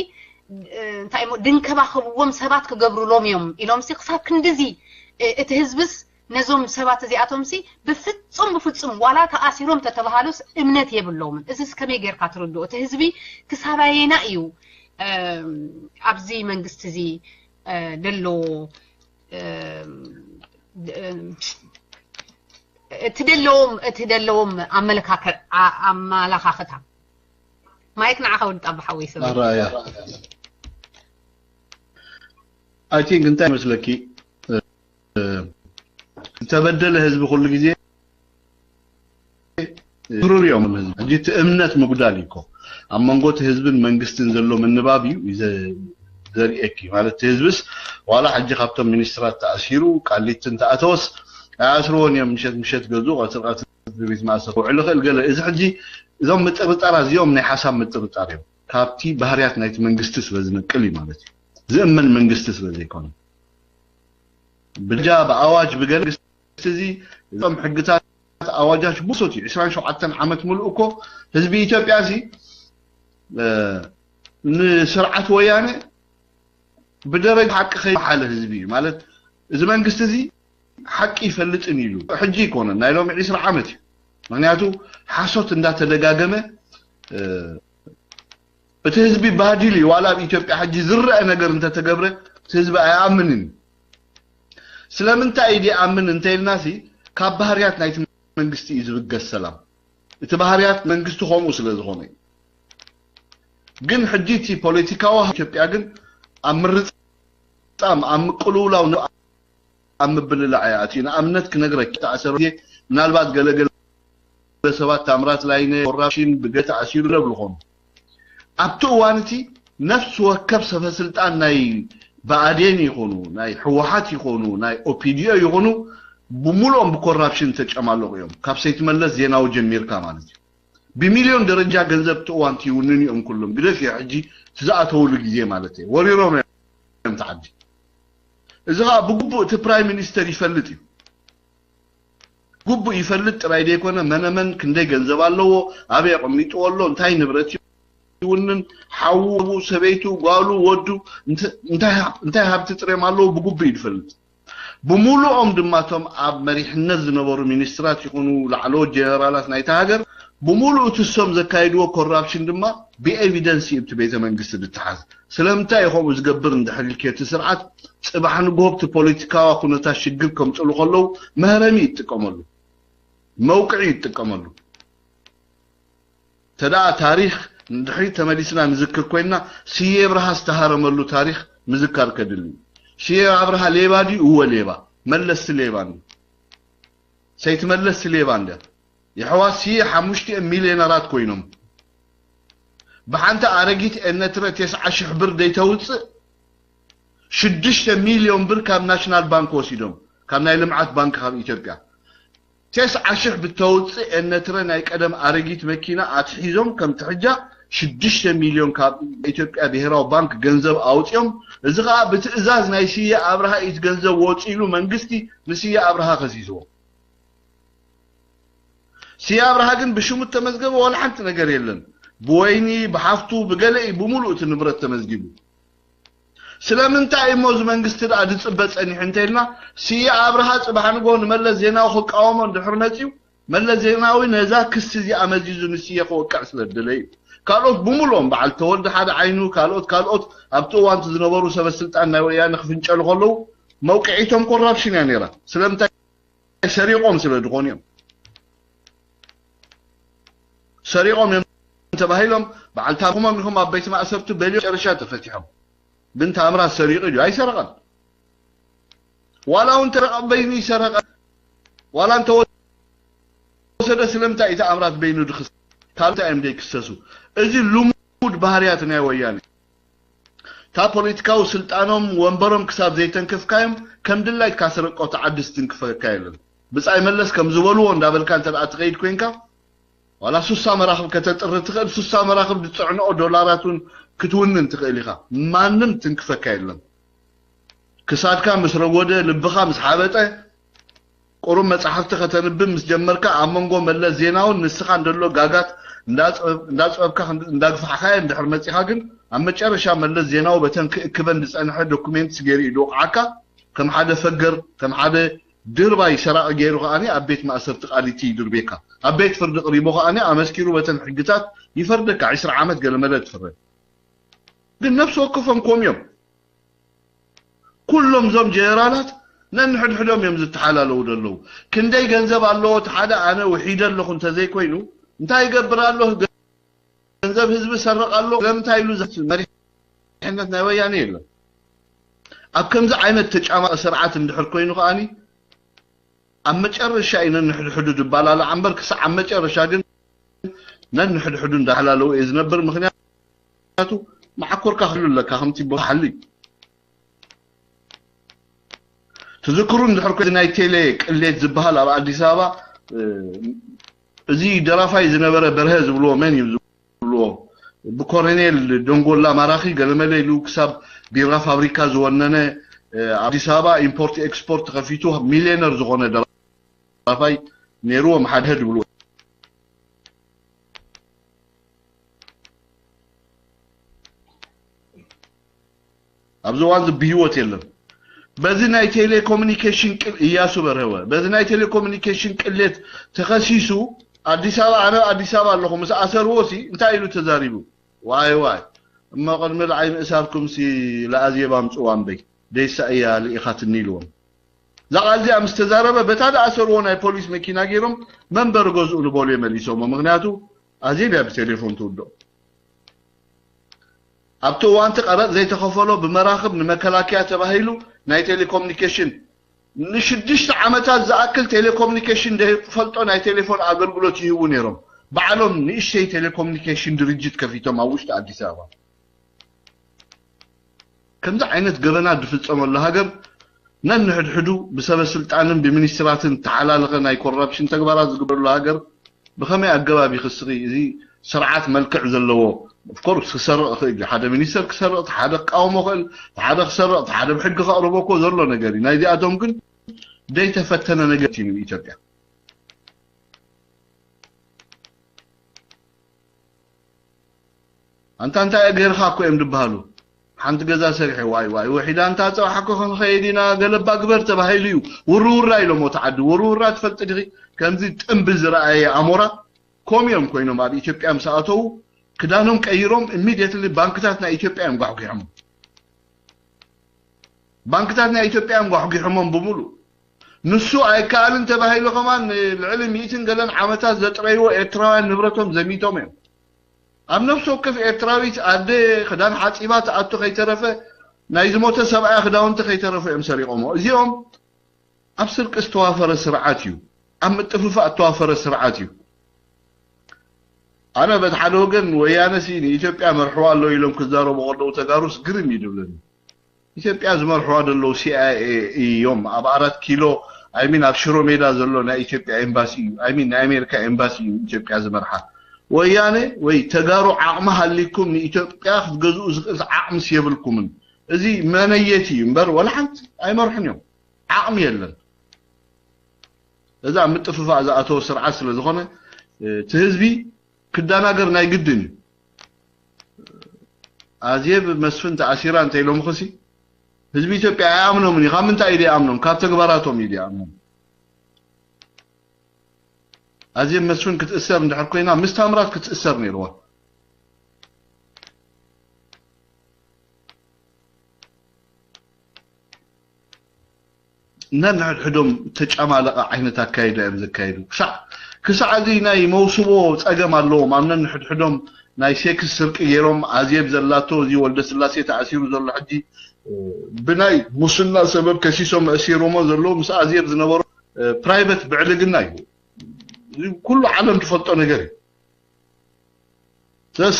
እንታይ ድንከባኸብዎም ሰባት ክገብሩሎም እዮም ኢሎም ሲ ክሳብ ክንድዚ እቲ ህዝብስ ነዞም ሰባት እዚኣቶም ሲ ብፍጹም ብፍጹም ዋላ ተኣሲሮም ተተባሃሉስ እምነት የብሎምን። እዚስ ከመይ ጌርካ ትርድኦ? እቲ ህዝቢ ክሳብ ኣየና እዩ ኣብዚ መንግስቲ እዚ ደሎ እቲ ደለዎም እቲ ደለዎም ኣመለካከ ኣመላካክታ ማይክ ንዓኻ ወዲ ጣባ ሓወይ ሰብ ኣራያ I think እንታይ መስለኪ ዝተበደለ ህዝቢ ኩሉ ግዜ ምሩር እዮም ህዝቢ ሕጂ እቲ እምነት ምጉዳል እዩ እኮ ኣብ መንጎ እቲ ህዝብን መንግስትን ዘሎ ምንባብ እዩ ዘርእየኪ ማለት እቲ ህዝብስ ዋላ ሕጂ ካብቶም ሚኒስትራት ተኣሲሩ ቃሊቲ እንተኣተወስ ኣይኣስርዎን እዮም ምሸት ምሸት ገዝኡ ቀትሪ ቀትሪ ቤት ማእሰር ክውዕል ይኽእል ገለ እዚ ሕጂ እዞም ምጥርጣራት እዚኦም ናይ ሓሳብ ምጥርጣር እዮም ካብቲ ባህርያት ናይቲ መንግስቲ ስለ ዝነቅል እዩ ማለት እዩ ዝእመን መንግስቲ ስለ ዘይኮነ ብጃ ብኣዋጅ ብገለ መንግስቲ እዚ እዞም ሕግታት ኣዋጃት ብሶት እዩ ዕስራን ሸውዓተን ዓመት ሙሉእ እኮ ህዝቢ ኢትዮጵያ እዚ ንስርዓት ወያነ ብደረጃ ሓቂ ከይሓለ ህዝቢ እዩ ማለት እዚ መንግስቲ እዚ ሓቂ ይፈልጥን ኢሉ ሕጂ ይኮነ ናይ ሎሚ ዕስራ ዓመት እዩ ምክንያቱ ሓሶት እንዳተደጋገመ እቲ ህዝቢ ባዲል እዩ ዋላ ኣብ ኢትዮጵያ ሕጂ ዝረአ ነገር እንተተገብረ እቲ ህዝቢ ኣይኣምንን እዩ ስለምንታይ እዩ ዘይኣምን እንተኢልናሲ ካብ ባህርያት ናይቲ መንግስቲ እዩ ዝብገስ ሰላም እቲ ባህርያት መንግስቲ ከምኡ ስለ ዝኾነ እዩ ግን ሕጂ እቲ ፖለቲካዊ ኢትዮጵያ ግን ኣብ ምርፃ ምፍጻም ኣብ ምቅልውላው ኣብ ምብልላዕ እያ ኣትዩ። ንኣብነት ክነግረኪ፣ ተኣሰረ ግዜ ምናልባት ገለገለ ሰባት ታምራት ላይነ ኮራፕሽን ብገ ተኣሲሩ ይብሉ ኾኑ። ኣብቲ እዋን እቲ ነፍሲ ወከፍ ሰበ ስልጣን ናይ ብኣዴን ይኾኑ፣ ናይ ህወሓት ይኾኑ፣ ናይ ኦፒዲዮ ይኾኑ፣ ብምሉኦም ብኮራፕሽን ተጨማለቑ እዮም። ካብ ሰይትመለስ ዜናዊ ጀሚርካ ማለት እዩ። ብሚልዮን ደረጃ ገንዘብ እቲ እዋን እቲ ይውንን እዮም ኩሎም። ግደፍ እዩ ሕጂ እቲ ዝኣተውሉ ግዜ ማለት እዩ። ወሪሮም እዮም እቲ ዓዲ። እዚ ኸዓ ብግቡእ እቲ ፕራይም ሚኒስተር ይፈልጥ እዩ። ግቡእ ይፈልጥ ጥራይ ዘይኮነ፣ መነመን ክንደይ ገንዘብ ኣለዎ፣ ኣበይ ኣቐሚጥዎ ኣሎ፣ እንታይ ንብረት ይውንን፣ ሓዉ፣ ሰበይቱ፣ ጓሉ፣ ወዱ፣ እንተ-፣ እንታይ ሃብ-፣ እንታይ ሃብቲ ጥርዮም ኣለዎ ብግቡእ እዩ ዝፈልጥ። ብምሉኦም ድማ እቶም ኣብ መሪሕነት ዝነበሩ ሚኒስትራት ይኹኑ ላዕለዎት ጀነራላት ናይታ ሃገር፣ ብምሉእ እቲ እሶም ዘካየድዎ ኮራፕሽን ድማ ብኤቪደንስ እዩ እቲ ቤተ መንግስቲ ዝተሓዝ። ስለምንታይ እዩ ከምኡ ዝገብር እንድሕር ኢልኪ፣ እቲ ስርዓት ጽባሕ ንግሆ ኣብቲ ፖለቲካዊ ኩነታት ሽግር ከምጽሉ ከለዉ መህረሚ ይጥቀመሉ፣ መውቅዒ ይጥቀመሉ። ተደኣ ታሪኽ ንድሕሪት ተመሊስና ንዝክር ኮይንና፣ ስየ ኣብርሃ ዝተሃረመሉ ታሪኽ ምዝካር ከድሊ እዩ። ስየ ኣብርሃ ሌባ ድዩ? እወ ሌባ። መለስቲ ሌባ እዩ። ሰይትመለስቲ ሌባ እንደ የሕዋት ስየ ሓሙሽተ ሚልዮነራት ኮይኖም፣ ብሓንቲ ኣረጊት ኤነትረ ተስዓ ሽሕ ብር ደይተውፅእ ሽዱሽተ ሚልዮን ብር ካብ ናሽናል ባንክ ወሲዶም፣ ካብ ናይ ልምዓት ባንክ ካብ ኢትዮጵያ። ተስዓ ሽሕ ብተውፅእ ኤነትረ ናይ ቀደም ኣረጊት መኪና ኣትሒዞም፣ ከምቲ ሕጃ ሽዱሽተ ሚልዮን ካብ ኢትዮጵያ ብሄራዊ ባንክ ገንዘብ ኣውፅኦም። እዚ ከዓ ብትእዛዝ ናይ ስየ ኣብርሃ እዩ እቲ ገንዘብ ወፂኡ ኢሉ መንግስቲ ንስየ ኣብርሃ ከሲስዎ። ስየ ኣብርሃ ግን ብሽሙ እተመዝገበ ዋላ ሓንቲ ነገር የለን። ብወይኒ፣ ብሓፍቱ፣ ብገለ እዩ ብምሉእ እቲ ንብረት ተመዝጊቡ። ስለምንታይ እሞ እዚ መንግስቲ ደኣ ዝጽበ ጸኒሑ እንተኢልና፣ ስየ ኣብርሃ ጽባሕ ንግሆ ንመለስ ዜናዊ ክቃወሞ እንድሕር መጺኡ፣ መለስ ዜናዊ ነዛ ክሲ እዚኣ መዚዙ ንስየ ክወቅዕ ስለ ዝደለየ እዩ። ካልኦት ብምሉኦም፣ በዓል ተወልደ ሓደ ዓይኑ፣ ካልኦት፣ ካልኦት ኣብቲ እዋን እቲ ዝነበሩ ሰበ ስልጣን ናይ ወያነ ክፍንጨሉ ከለዉ፣ መውቅዒቶም ኮራፕሽን እያ ነይራ። ስለምንታይ? ሰሪቖም ስለ ዝኾኑ እዮም። ሰሪቖም እዮም ተባሂሎም፣ በዓል ታምራት ኢኹም ኣብ ቤት ማእሰርቲ በልዮ፣ መጨረሻ ተፈቲሖም። ግን ታምራት ሰሪቑ ድዩ? ኣይሰረቐን። ዋላ እውን ተረቐ በይኑ ይሰረቐ፣ ዋላ እንተወሰደ፣ ስለምንታይ እዩ ታምራት በይኑ ድኽስ-፣ ካብ እንታይ እዮም ዘይክሰሱ? እዚ ልሙድ ባህርያት ናይ ወያነ። እታ ፖለቲካዊ ስልጣኖም ወንበሮም ክሳብ ዘይተንከፍካዮም፣ ከም ድላይካ ስረቆ፣ እቲ ዓዲ ዝትንክፈካ የለን። ብጻይ መለስ ከም ዝበልዎ እንዳበልካ እንተ ደኣ ትኸይድ ኮይንካ፣ ዋላ ሱሳ መራኽብ ከተጥሪ ትኽእል፣ ሱሳ መራኽብ ዝጽዕንኦ ዶላራት እውን ክትውንን ትኽእል ኢኻ። ማንም ትንክፈካ የለን። ክሳድካ ምስ ረጎደ፣ ልብኻ ምስ ሓበጠ፣ ቁሩብ መጻሕፍቲ ከተንብብ ምስ ጀመርካ፣ ኣብ መንጎ መለስ ዜናውን ንስኻን ዘሎ ጋጋት እንዳጽበብ-፣ እንዳጽበብካ ክንድ-፣ እንዳግፋሕካዮ እንድሕር መጺኻ ግን፣ ኣብ መጨረሻ መለስ ዜናዊ በተን ክእክበን ዝጸንሐ ዶኩሜንትስ ገይሩ እዩ ዝወቕዓካ። ከም ሓደ ፈገር፣ ከም ሓደ ድርባይ ሰራቒ ገይሩ ከኣኒ ኣብ ቤት ማእሰርቲ ቃሊቲ ይድርቤካ። ኣብ ቤት ፍርዲ ቅሪቡ ከኣኒ ኣመስኪሩ በተን ሕግታት ይፈርደካ። ዕስራ ዓመት ገለመለ ትፍረድ። ግን ነፍሲ ወከፎም ኮም እዮም። ኩሎም እዞም ጀነራላት ነንሕድሕዶም እዮም ዝተሓላለዉ ዘለዉ። ክንደይ ገንዘብ ኣለዎ እቲ ሓደ ኣነ ውሒደ ኣለኹ እንተዘይኮይኑ፣ እንታይ ይገብር ኣሎ? ገንዘብ ህዝቢ ሰርቕ ኣሎ። ስለምንታይ ኢሉ ዘ-፣ መሪሕነት ናይ ወያነ የለን። ኣብ ከምዚ ዓይነት ተጫማቂ ስርዓት እንድሕር ኮይኑ ከኣኒ፣ ኣብ መጨረሻ እዩ ነንሕድሕዱ ዝባላላዕ እምበር፣ ክሳዕ ኣብ መጨረሻ ግን ነንሕድሕዱ እንዳሓላለዉ እዩ ዝነብር። ምኽንያቱ መዓኮርካ ክህሉ ኣለካ፣ ከምቲ ቦታ ሓሊ። ትዝክሩ እንድሕር ኮይኑ ናይ ቴሌ ቅሌት ዝበሃል ኣብ ኣዲስ ኣበባ፣ እ፣ እዚ ደራፋይ ዝነበረ በርሀ ዝብልዎ መን እዩ ዝብልዎ? ብኮሎኔል ደንጎላ ማራኺ ገለመለ ኢሉ ክሳብ ቢራ ፋብሪካ ዝወነነ፣ እ፣ ኣብ ኣዲስ ኣበባ ኢምፖርት ኤክስፖርት ተኸፊቱ ሚልዮነር ዝኾነ ደራፋይ ነይርዎም ሓደ ዝብልዎ። ኣብዚ እዋን እዚ ብህይወት የለን። በዚ ናይ ቴሌኮሙኒኬሽን ቅል-፣ እያሱ በርሀወ፣ በዚ ናይ ቴሌኮሙኒኬሽን ቅሌት ተኸሲሱ ኣዲስ ኣበባ፣ ኣነ ኣዲስ ኣበባ ኣለኹ ምስ ኣሰርዎ ሲ እንታይ ኢሉ ተዛሪቡ? ዋይ ዋይ፣ እሞ ቅድሚ ንዓይ ምእሳርኩም ሲ ለኣዜብ ኣምጽዋ እምበይ፣ ደይሳ እያ ልኢኻትኒ ኢልዎም። እዛ ቃል እዚኣ ምስ ተዛረበ፣ በታ ዝኣሰርዎ ናይ ፖሊስ መኪና ገይሮም መንበሪ ገዝኡ ንቦሌ መሊሶሞ። ምኽንያቱ ኣዜብ እያ ብቴሌፎን ትውድኦ። ኣብቲ እዋንቲ ቀረጥ ዘይተኸፈሎ ብመራኽብ ንመከላከያ ተባሂሉ ናይ ቴሌኮሙኒኬሽን ንሽዱሽተ ዓመታት ዝኣክል ቴሌኮሙኒኬሽን ዘይፈልጦ ናይ ቴሌፎን ኣገልግሎት ይህቡ ነይሮም። ባዕሎም ንእሽተይ ቴሌኮሙኒኬሽን ድርጅት ከፊቶም ኣብ ውሽጢ ኣዲስ ኣበባ። ከምዚ ዓይነት ገበናት ዝፍጸመሉ ሃገር ነንሕድሕዱ ብሰበ ስልጣንን ብሚኒስትራትን ተሓላለኸ ናይ ኮራፕሽን ተግባራት ዝግበረሉ ሃገር ብኸመይ ኣገባብ ይኽስኺ? እዚ ስርዓት መልክዕ ዘለዎ፣ ኦፍኮርስ ክሰርቕ ይኽእል እዩ። ሓደ ሚኒስተር ክሰርቕ፣ ሓደ ክቃወሞ ይኽእል፣ ሓደ ክሰርቕ፣ ሓደ ብሕጊ ከቕርቦ እኮ ዘሎ ነገር እዩ። ናይዚኣቶም ግን ዘይተፈተነ ነገር እዩ ኢትዮጵያ። ኣንታ እንታይ ገይርካ እኮ እዮም ዝበሃሉ። ሓንቲ ገዛ ሰሪሐ ዋይ ዋይ ውሒዳ እንታ ፀባሕ እኮ ክንኸይድ ኢና ገለባ ግበር ተባሂሉ እዩ። ውርውራ ኢሎም እቲ ዓዲ ውርውራ ትፈልጥ ዲኺ? ከምዚ ጥንቢ ዝረኣየ ኣሞራ ኮም እዮም ኮይኖም ኣብ ኢትዮጵያ ምስ ኣተዉ ክዳኖም ቀይሮም ኢሚዲየትሊ ባንክታት ናይ ኢትዮጵያ እዮም ጓሕጒሖም። ባንክታት ናይ ኢትዮጵያ እዮም ጓሕጒሖሞም ብምሉእ። ንሱ ኣይከኣልን ተባሂሉ ከማን ልዕሊ ሚእትን ገለን ዓመታት ዘጥረይዎ ኤርትራውያን ንብረቶም ዘሚቶም እዮም። ኣብ ነፍሲ ወከፍ ኤርትራዊት ኣደ ክዳን ሓፂባ ትኣቱ ከይተረፈ ናይ ዝሞተ ሰብኣያ ክዳውንቲ ከይተረፉ እዮም ሰሪቆሞ። እዚኦም ኣብ ስርቂ ዝተዋፈረ ስርዓት እዩ። ኣብ ምጥፍፋእ ዝተዋፈረ ስርዓት እዩ። ኣነ በቲ ሓደ ወገን ወያነ ሲ ንኢትዮጵያ መርሕዋ ኣሎ ኢሎም ክዛረቡ ከለዉ ተጋሩስ ግርም እዩ ዝብለኒ። ኢትዮጵያ ዝመርሕዋ ዘለዉ ሲኣይኤ እዮም። ኣብ ኣራት ኪሎ ኣይሚን ኣብ ሽሮ ሜዳ ዘሎ ናይ ኢትዮጵያ ኤምባሲ እዩ። ኣይሚን ናይ ኣሜሪካ ኤምባሲ እዩ ኢትዮጵያ ዝመርሓ። ወያነ ወይ ተጋሩ ዓቕሚ ሃሊኩም ንኢትዮጵያ ክትገዝኡ ዝኽእል ዓቕምስ የብልኩምን። እዚ መነየት እዩ እምበር ወላ ሓንቲ ኣይመርሑን እዮም። ዓቕሚ የለን። እዚ ኣብ ምጥፍፋእ ዝኣተወ ስርዓት ስለ ዝኾነ እቲ ህዝቢ ክደናገር ናይ ግድን እዩ። ኣዜብ መስፍን ተኣሲራ እንተ ኢሎምኽሲ ህዝቢ ኢትዮጵያ ኣይኣምኖምን እዩ። ካብ ምንታይ እዩ ዘይኣምኖም? ካብ ተግባራቶም እዩ ዘይኣምኖም። ኣዜብ መስፍን ክትእሰር እንድሕር ኮይና ምስ ታምራት ክትእሰር ነይርዋ። ነንሕድሕዶም ተጫማለቐ ዓይነት ኣካይዳ እዮም ዘካይዱ። ክሳዕ ክሳዕ እዚ ናይ መውስቦ ፀገም ኣለዎም። ኣብ ነንሕድሕዶም ናይ ሴክስ ስርቂ ገይሮም ኣዜብ ዘላቶ እዚ ወልደ ስላሴ ተኣሲሩ ዘሎ ሕጂ ብናይ ሙስና ሰበብ ከሲሶም ኣእሲሮሞ ዘለዉ ምስ ኣዜብ ዝነበሩ ፕራይቨት ብዕልግና እዩ። ኩሉ ዓለም ትፈልጦ ነገር እዩ።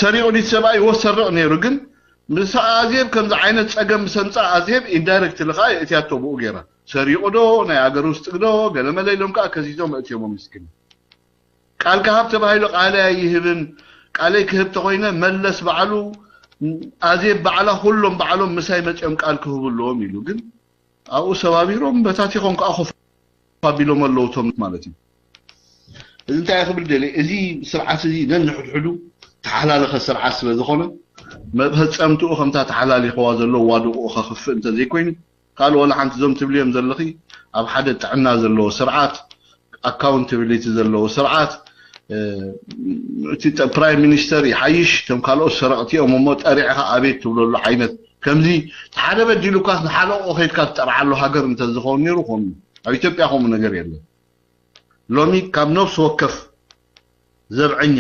ሰሪቑ ዲት ሰብኣይ ወሰርቕ ነይሩ ግን ምስ ኣዜብ ከምዚ ዓይነት ፀገም ምስ ኣምፃ ኣዜብ ኢንዳይረክት ልካ እትያቶ ብኡ ገይራ ሰሪቑ ዶ ናይ ኣገር ውስጥ ግዶ ገለመለ ኢሎም ከዓ ከሲሶም እትዮሞ ምስኪን። ቃል ክሃብ ተባሂሉ ቃለ ኣይህብን። ቃለይ ክህብ ተኮይነ መለስ ባዕሉ ኣዜብ ባዕላ ኩሎም ባዕሎም ምሳይ መፅኦም ቃል ክህቡ ኣለዎም ኢሉ ግን ኣብኡ ሰባቢሮም በታቲኾም ከዓ ኮፍ ኣቢሎም ኣለዉ እቶም ማለት እዩ። እዚ እንታይ ክብል ደልየ፣ እዚ ስርዓት እዚ ነንሕድሕዱ ተሓላለኸ ስርዓት ስለ ዝኾነ መፈፀምትኡ ከምታ ተሓላሊኽዋ ዘሎ ዋድቕኡ ከኽፍእ እንተዘይኮይኑ ካልእ ዋላ ሓንቲ እዞም ትብልዮም ዘለኺ ኣብ ሓደ ጥዕና ዘለዎ ስርዓት ኣካውንታብሊቲ ዘለዎ ስርዓት እቲ ፕራይም ሚኒስተር ይሓይሽ እቶም ካልኦት ሰረቕቲ እዮም እሞ ጠሪዕኻ ኣቤት ትብለሉ ዓይነት ከምዚ ሓደ በዲሉካስ ንሓለቕኡ ከይድካ ትጠርዓሉ ሃገር እንተዝኸውን ነይሩ ከምኡ ኣብ ኢትዮጵያ ከምኡ ነገር የለን። ሎሚ ካብ ነፍሲ ወከፍ ዘብዐኛ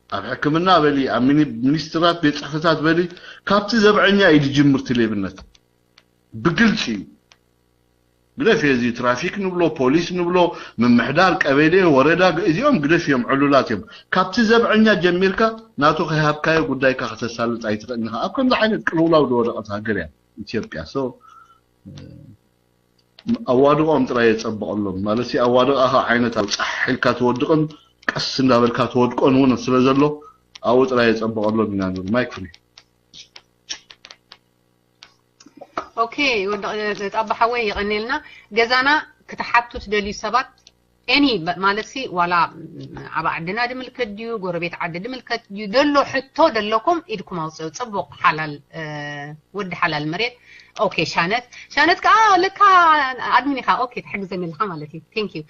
ኣብ ሕክምና በሊ ኣብ ሚኒስትራት ቤት ፅሕፈታት በሊ ካብቲ ዘብዐኛ እዩ ዝጅምር እቲ ሌብነት ብግልፂ እዩ። ግደፍ እዚ ትራፊክ ንብሎ ፖሊስ ንብሎ ምምሕዳር ቀበሌ ወረዳ እዚኦም ግደፍ እዮም ዕሉላት እዮም። ካብቲ ዘብዐኛ ጀሚርካ ናቱ ከይሃብካዮ ጉዳይካ ከተሳልጥ ኣይትኽእልን ኢኻ። ኣብ ከምዚ ዓይነት ቅልውላው ዝወደቐት ሃገር እያ ኢትዮጵያ። ኣዋድቖም ጥራይ የጸብቐሎም ማለት ኣዋድቓኻ ዓይነት ኣብ ጻሕ ኢልካ ትወድቕን ቀስ እንዳበልካ ትወድቆን እውን ስለ ዘሎ ኣብኡ ጥራይ የጸብቐሎም ኢና ንብል። ማይክ ፍሪ። ኦኬ ወዲ ጣባ ሓወይ የቐኔልና። ገዛና ክትሓቱ ትደልዩ ሰባት ኤኒ ማለት ሲ ዋላ ዓባ ዓድና ድምልከት ድዩ ጎረቤት ዓዲ ድምልከት ድዩ ደሎ ሕቶ ደለኩም ኢድኩም ኣውፅኡ። ፅቡቕ ሓላል ወዲ ሓላል መሬት። ኦኬ ሻነት ሻነት ከዓ ለካ ኣድሚን ኢኻ። ኦኬ ትሕግዘኒ ኣለኻ ማለት እዩ። ቴንክ ዩ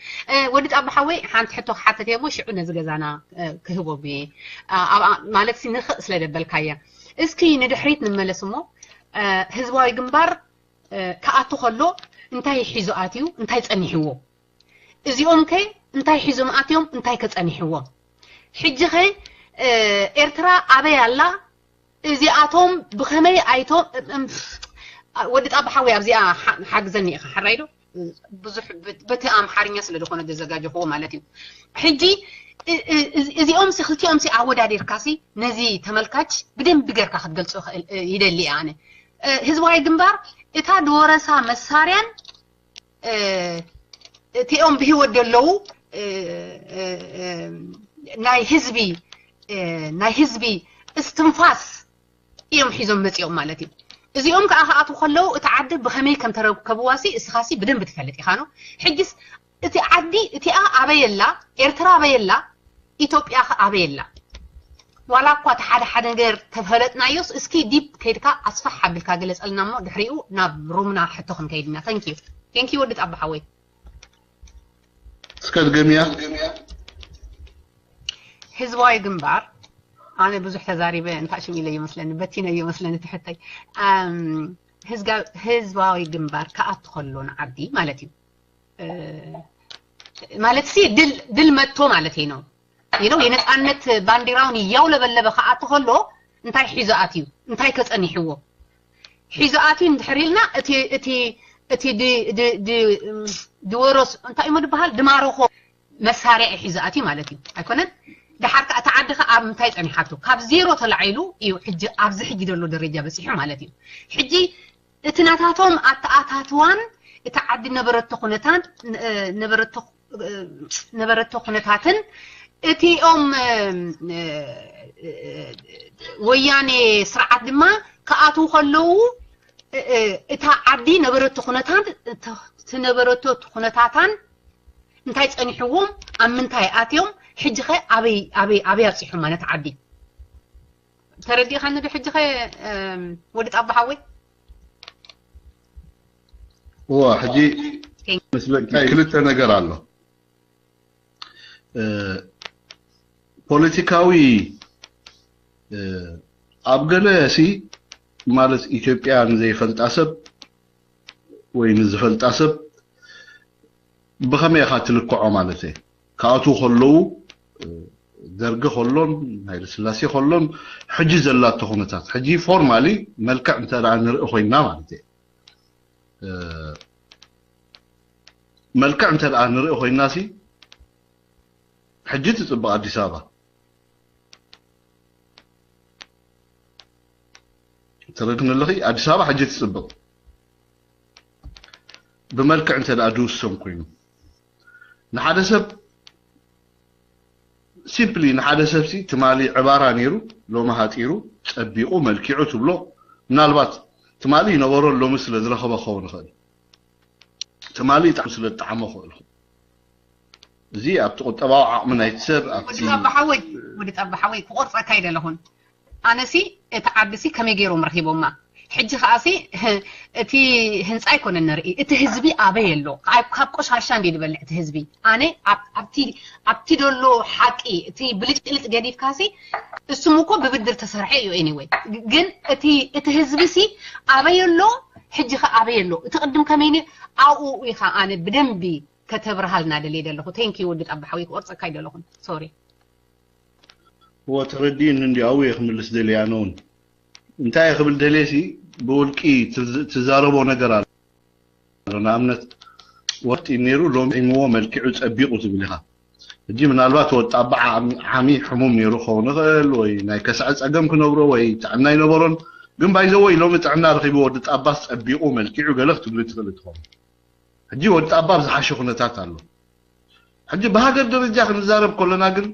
ወዲ ጣባ ሓወይ ሓንቲ ሕቶ ክሓተት እየ እሞ ሽዑ ነዚ ገዛና ክህቦ ብየ ማለት ሲ ንኽእ ስለ ደበልካያ። እስኪ ንድሕሪት ንመለስ እሞ ህዝባዊ ግንባር ክኣቱ ከሎ እንታይ ሒዙ ኣትዩ እንታይ ጸኒሕዎ? እዚኦም ከ እንታይ ሒዞም ኣትዮም እንታይ ከ ጸኒሕዎም? ሕጂ ኸ ኤርትራ ኣበይ ኣላ? እዚኣቶም ብኸመይ ኣይቶም እም፣ ወዲ ጣባ ሓወይ ኣብዚኣ ሓ- ሓግዘኒ ኢኻ፣ ሕራይ ዶ? ብዙሕ ብ- በቲ ኣምሓርኛ ስለ ዝኾነ ዘዘጋጀኽዎ ማለት እዩ። ሕጂ እ- እ- እዚ- እዚኦም ሲ ክልቲኦም ሲ ኣወዳዲርካ ሲ ነዚ ተመልካች ብደንቢ ጌርካ ክትገልጾ ይኽእል እ፣ ይደሊ እየ ኣነ። እ፣ ህዝባዊ ግንባር እታ ድወረሳ መሳርያን እ፣ እቲኦም ብህይወት ዘለዉ እ፣ እ፣ እ፣ ናይ ህዝቢ እ፣ ናይ ህዝቢ እስትንፋስ እዮም ሒዞም መፂኦም ማለት እዩ። እዚኦም ከዓ ክኣትዉ ከለዉ እቲ ዓዲ ብኸመይ ከም ተረከብዋ ሲ እስኻ ሲ ብደንብ ትፈልጥ ኢኻ ነው። ሕጅስ እቲ ዓዲ እቲኣ ኣበይ ኣላ? ኤርትራ ኣበይ ኣላ? ኢትዮጵያ ከ ኣበይ ኣላ? ዋላ እኳ እቲ ሓደ ሓደ ነገር ተፈለጥናዮስ እስኪ ዲፕ ከይድካ ኣስፋሕ ኣቢልካ ግለፀልና እሞ ድሕሪኡ ናብ ሩምና ሕቶ ክንከይድ ኢና። Thank you. Thank you ወዲ ጣባ ሓወይ። እስከ ድገምያ። ህዝባዊ ግንባር ኣነ ብዙሕ ተዛሪበ እንታይ ሽም ኢለ ይመስለኒ በቲነ ይመስለኒ ትሕተይ ኣም፣ ህዝጋ- ህዝባዊ ግንባር ክኣቱ ከሎ ንዓዲ ማለት እዩ እ፣ ማለት ሲ ድል ድል መጥቶ ማለት እዩ ነው you know የነፃነት ባንዲራውን እያውለበለበ ክኣቱ ከሎ እንታይ ሒዙ ኣትዩ እንታይ ከፀኒሕዎ ሒዙ ኣትዩ እንድሕር ኢልና እቲ እቲ እቲ ድ- ድ- ድ- እም፣ ድወረስ እንታይ እሞ ድበሃል ድማረኾ መሳርያ እዩ ሒዙ ኣትዩ ማለት እዩ ኣይኮነን። ደሓር ከዓ እቲ ዓዲ ከዓ ኣብ ምንታይ ፀኒሓቶ ካብ ዜሮ ተላዒሉ እዩ ሕጂ ኣብዚ ሕጂ ዘሎ ደረጃ በፂሑ ማለት እዩ። ሕጂ እቲ ናታቶም ኣተኣታትዋን እቲ ዓዲ ነበረቶ ኩነታት ነበረቶ ነበረቶ ኩነታትን እቲኦም ወያኔ ስርዓት ድማ ክኣትዉ ከለዉ እታ ዓዲ ነበረቶ ኩነታት እቲ ነበረቶ ኩነታታን እንታይ ጸኒሕዎም ኣብ ምንታይ ኣትዮም ሕጂ ኸ ኣበይ ኣበይ ኣበይ ኣብፂሖማ ነቲ ዓዲ ተረዲእኻኒ ዶ ሕጂ ኸ ወዲ ጣባ ሓወይ እዋ ሕጂ መስለኪ ክልተ ነገር ኣሎ ፖለቲካዊ ኣብ ገለ ሲ ማለት ኢትዮጵያ ንዘይፈልጣ ሰብ ወይ ንዝፈልጣ ሰብ ብኸመይ ኢኻ ትልክዖ ማለት እየ ካብኡ ከለዉ ደርጊ ከሎን ሃይለ ስላሴ ከሎን ሕጂ ዘላቶ ኩነታት ሕጂ ፎርማሊ መልክዕ እንተ ንርኢ ኮይና ማለት እየ መልክዕ እንተ ንርኢ ኮይና ሲ ሕጂ ትፅብቕ ኣዲስ ኣበባ ተረድን ኣለኺ ኣዲስ ኣበባ ሕጂ ትፅብቕ ብመልክዕ እንተ ድውሰን ኮይኑ ንሓደ ሰብ ሲምፕሊ ንሓደ ሰብሲ ትማሊ ዕባራ ነይሩ ሎሚ ሃጢሩ ፀቢቑ መልኪዑ ትብሎ ምናልባት ትማሊ ይነበሮ ሎሚ ስለ ዝረኸበ ክኸውን ይኽእል ትማሊ ጣዕሚ ስለ ዝጠዓሞ ክእል እዚ ኣብቲ ቁጠባዊ ዓቕሚ ናይቲ ሰብ ኣብቲ ወዲ ጣባ ሓወይ ክቆርፀካ ይደለኹን ኣነሲ እቲ ዓድሲ ከመይ ገይሮም ረኺቦማ ሕጂ ከዓሲ እቲ ህንፃ ኣይኮነን ንርኢ እቲ ህዝቢ ኣበይ ኣሎ ካብ ቆሻሻ እንዲ ዝበልዕ እቲ ህዝቢ ኣነ ኣብቲ ደሎ ሓቂ እቲ ብልጭልጭ ገዲፍካሲ እሱም እኮ ብብድር ተሰርሐ እዩ anyway ግን እቲ ህዝቢ ሲ ኣበይ ኣሎ ሕጂ ከ ኣበይ ኣሎ እቲ ቅድም ከመይ ኣብኡ ኢኻ ኣነ ብደንቢ ከተብርሃልና ደልየ ደለኹ thank you ወዲ ጣባ ሓወይ ክቆርፀካ ይደለኹን sorry እወ ተረዲእኒ እንዲ ኣብኡ እየ ክምልስ ደልየ ኣነ እውን እንታይ እየ ክብል ደልየ ሲ ብውልቂ ትዛረቦ ነገር ኣሎ ንኣብነት ወጢ ነይሩ ሎሚ ዒምዎ መልኪዑ ፀቢቑ ትብል ኢኻ ሕጂ ምናልባት ወጣ ዓሚ ሕሙም ነይሩ ክኸውን ይኽእል ወይ ናይ ከስዐ ፀገም ክነብሮ ወይ ጥዕና ይነበሮን ግን ባይዘወይ ሎሚ ጥዕና ረኺቡ ወዲ ጣባስ ፀቢቑ መልኪዑ ገለ ክትብሉ ትኽእል ትኸውን ሕጂ ወዲ ጣባ ኣብ ዝሓሸ ኩነታት ኣሎ ሕጂ ብሃገር ደረጃ ክንዛረብ ከለና ግን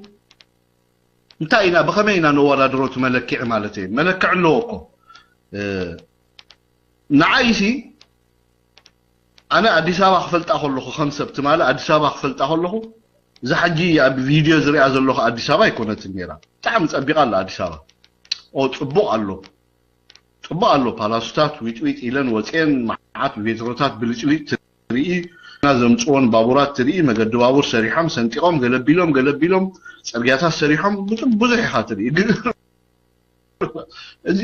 እንታይ ኢና ብኸመይ ኢና ነወዳድሮ እቲ መለክዒ ማለት እየ መለክዒ ኣለዎ እኮ ንዓይሲ ኣነ ኣዲስ ኣበባ ክፈልጣ ከለኹ ከም ሰብ ትማሊ ኣዲስ ኣበባ ክፈልጣ ከለኹ እዛ ሕጂ ኣብ ቪድዮ ዝሪኣ ዘለኹ ኣዲስ ኣበባ ኣይኮነትን ነይራ ብጣዕሚ ፀቢቓ ኣላ ኣዲስ ኣበባ ኦ ፅቡቕ ኣሎ ፅቡቕ ኣሎ ፓላሱታት ዊጥዊጥ ኢለን ወፅየን መዓት ሜትሮታት ብልጭልጭ ትርኢ እና ዘምፅዎን ባቡራት ትርኢ መገዲ ባቡር ሰሪሖም ሰንጢቖም ገለቢሎም ገለቢሎም ፅርግያታት ሰሪሖም ብዙሕ ኢኻ ትርኢ ግን እዚ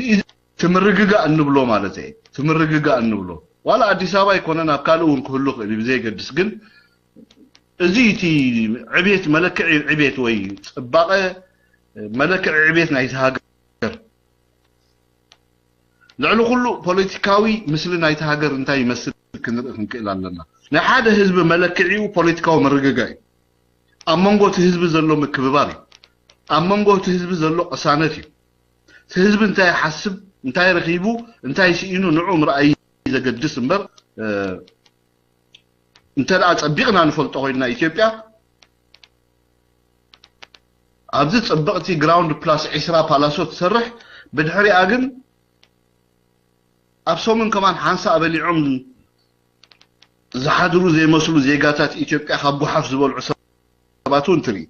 ትምርግጋእ እንብሎ ማለት እየ ትምርግጋእ እንብሎ ዋላ ኣዲስ ኣበባ ኣይኮነን ኣብ ካልእ እውን ክህሉ ክእል እዩ ብዘየገድስ ግን እዚ እቲ ዕቤት መለክዒ ዕቤት ወይ ፅባቐ መለክዒ ዕቤት ናይቲ ሃገር ልዕሊ ኩሉ ፖለቲካዊ ምስሊ ናይቲ ሃገር እንታይ ይመስል ክንርኢ ክንክእል ኣለና። ናይ ሓደ ህዝቢ መለክዒኡ ፖለቲካዊ ምርግጋእ እዩ። ኣብ መንጎ እቲ ህዝቢ ዘሎ ምክብባር እዩ። ኣብ መንጎ እቲ ህዝቢ ዘሎ ቅሳነት እዩ። እቲ ህዝቢ እንታይ ይሓስብ፣ እንታይ ረኺቡ፣ እንታይ ስኢኑ ንዑ ምርኣይ ዘገድስ እምበር እንተ ደኣ ጸቢቕና ንፈልጦ ኮይንና ኢትዮጵያ ኣብዚ ጽብቕቲ ግራውንድ ፕላስ ዒስራ ፓላሶ ትሰርሕ፣ ብድሕሪኣ ግን ኣብ ሰሙን ከማን ሓንሳእ በሊዖም ዝሓድሩ ዘይመስሉ ዜጋታት ኢትዮጵያ ካብ ጉሓፍ ዝበልዑ ሰባት እውን ትርኢ።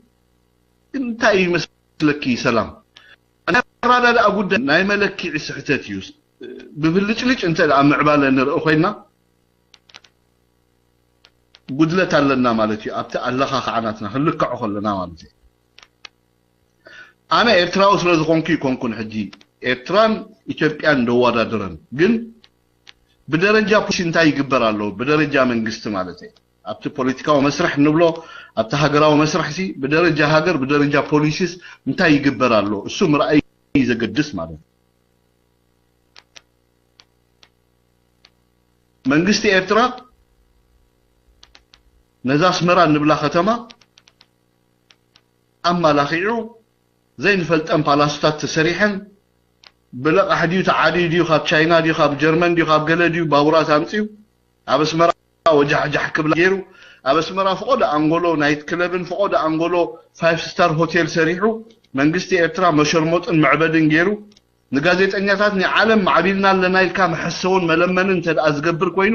ግን እንታይ እዩ መስለኪ ሰላም? ናይ ኣረዳድኣ ጉዳይ ናይ መለክዒ ስሕተት እዩ። ብብልጭልጭ እንተ ደኣ ምዕባለ ንርኢ ኮይና ጉድለት ኣለና ማለት እዩ። ኣብቲ ኣለኻኽዓ ናትና ክንልክዖ ከለና ማለት እዩ። ኣነ ኤርትራዊ ስለ ዝኾንኩ ይኮንኩን ሕጂ ኤርትራን ኢትዮጵያን ደዋዳድረን ግን ብደረጃ ፖሊሲ እንታይ ይግበር ኣሎ? ብደረጃ መንግስቲ ማለት እዩ። ኣብቲ ፖለቲካዊ መስርሕ ንብሎ ኣብቲ ሃገራዊ መስርሕ ሲ ብደረጃ ሃገር ብደረጃ ፖሊሲስ እንታይ ይግበር ኣሎ? እሱ ምርኣይ ዘገድስ ማለት እዩ። መንግስቲ ኤርትራ ነዛ ኣስመራ እንብላ ከተማ ኣማላኺዑ ዘይንፈልጠን ፓላሶታት ተሰሪሐን ብለቓሕ ድዩ ተዓድዩ ድዩ ካብ ቻይና ድዩ ካብ ጀርመን ድዩ ካብ ገለ ድዩ ባቡራት ኣምፅዩ ኣብ ኣስመራ ወጃሕጃሕ ክብላ ገይሩ ኣብ ኣስመራ ፈቆዶ ኣንጎሎ ናይት ክለብን ፈቆዶ ኣንጎሎ ፋይፍ ስታር ሆቴል ሰሪሑ መንግስቲ ኤርትራ መሸርሞጥን መዕበድን ገይሩ ንጋዜጠኛታት ናይ ዓለም ማዕቢልና ኣለና ኢልካ መሐሰውን መለመንን እንተ ደኣ ዝገብር ኮይኑ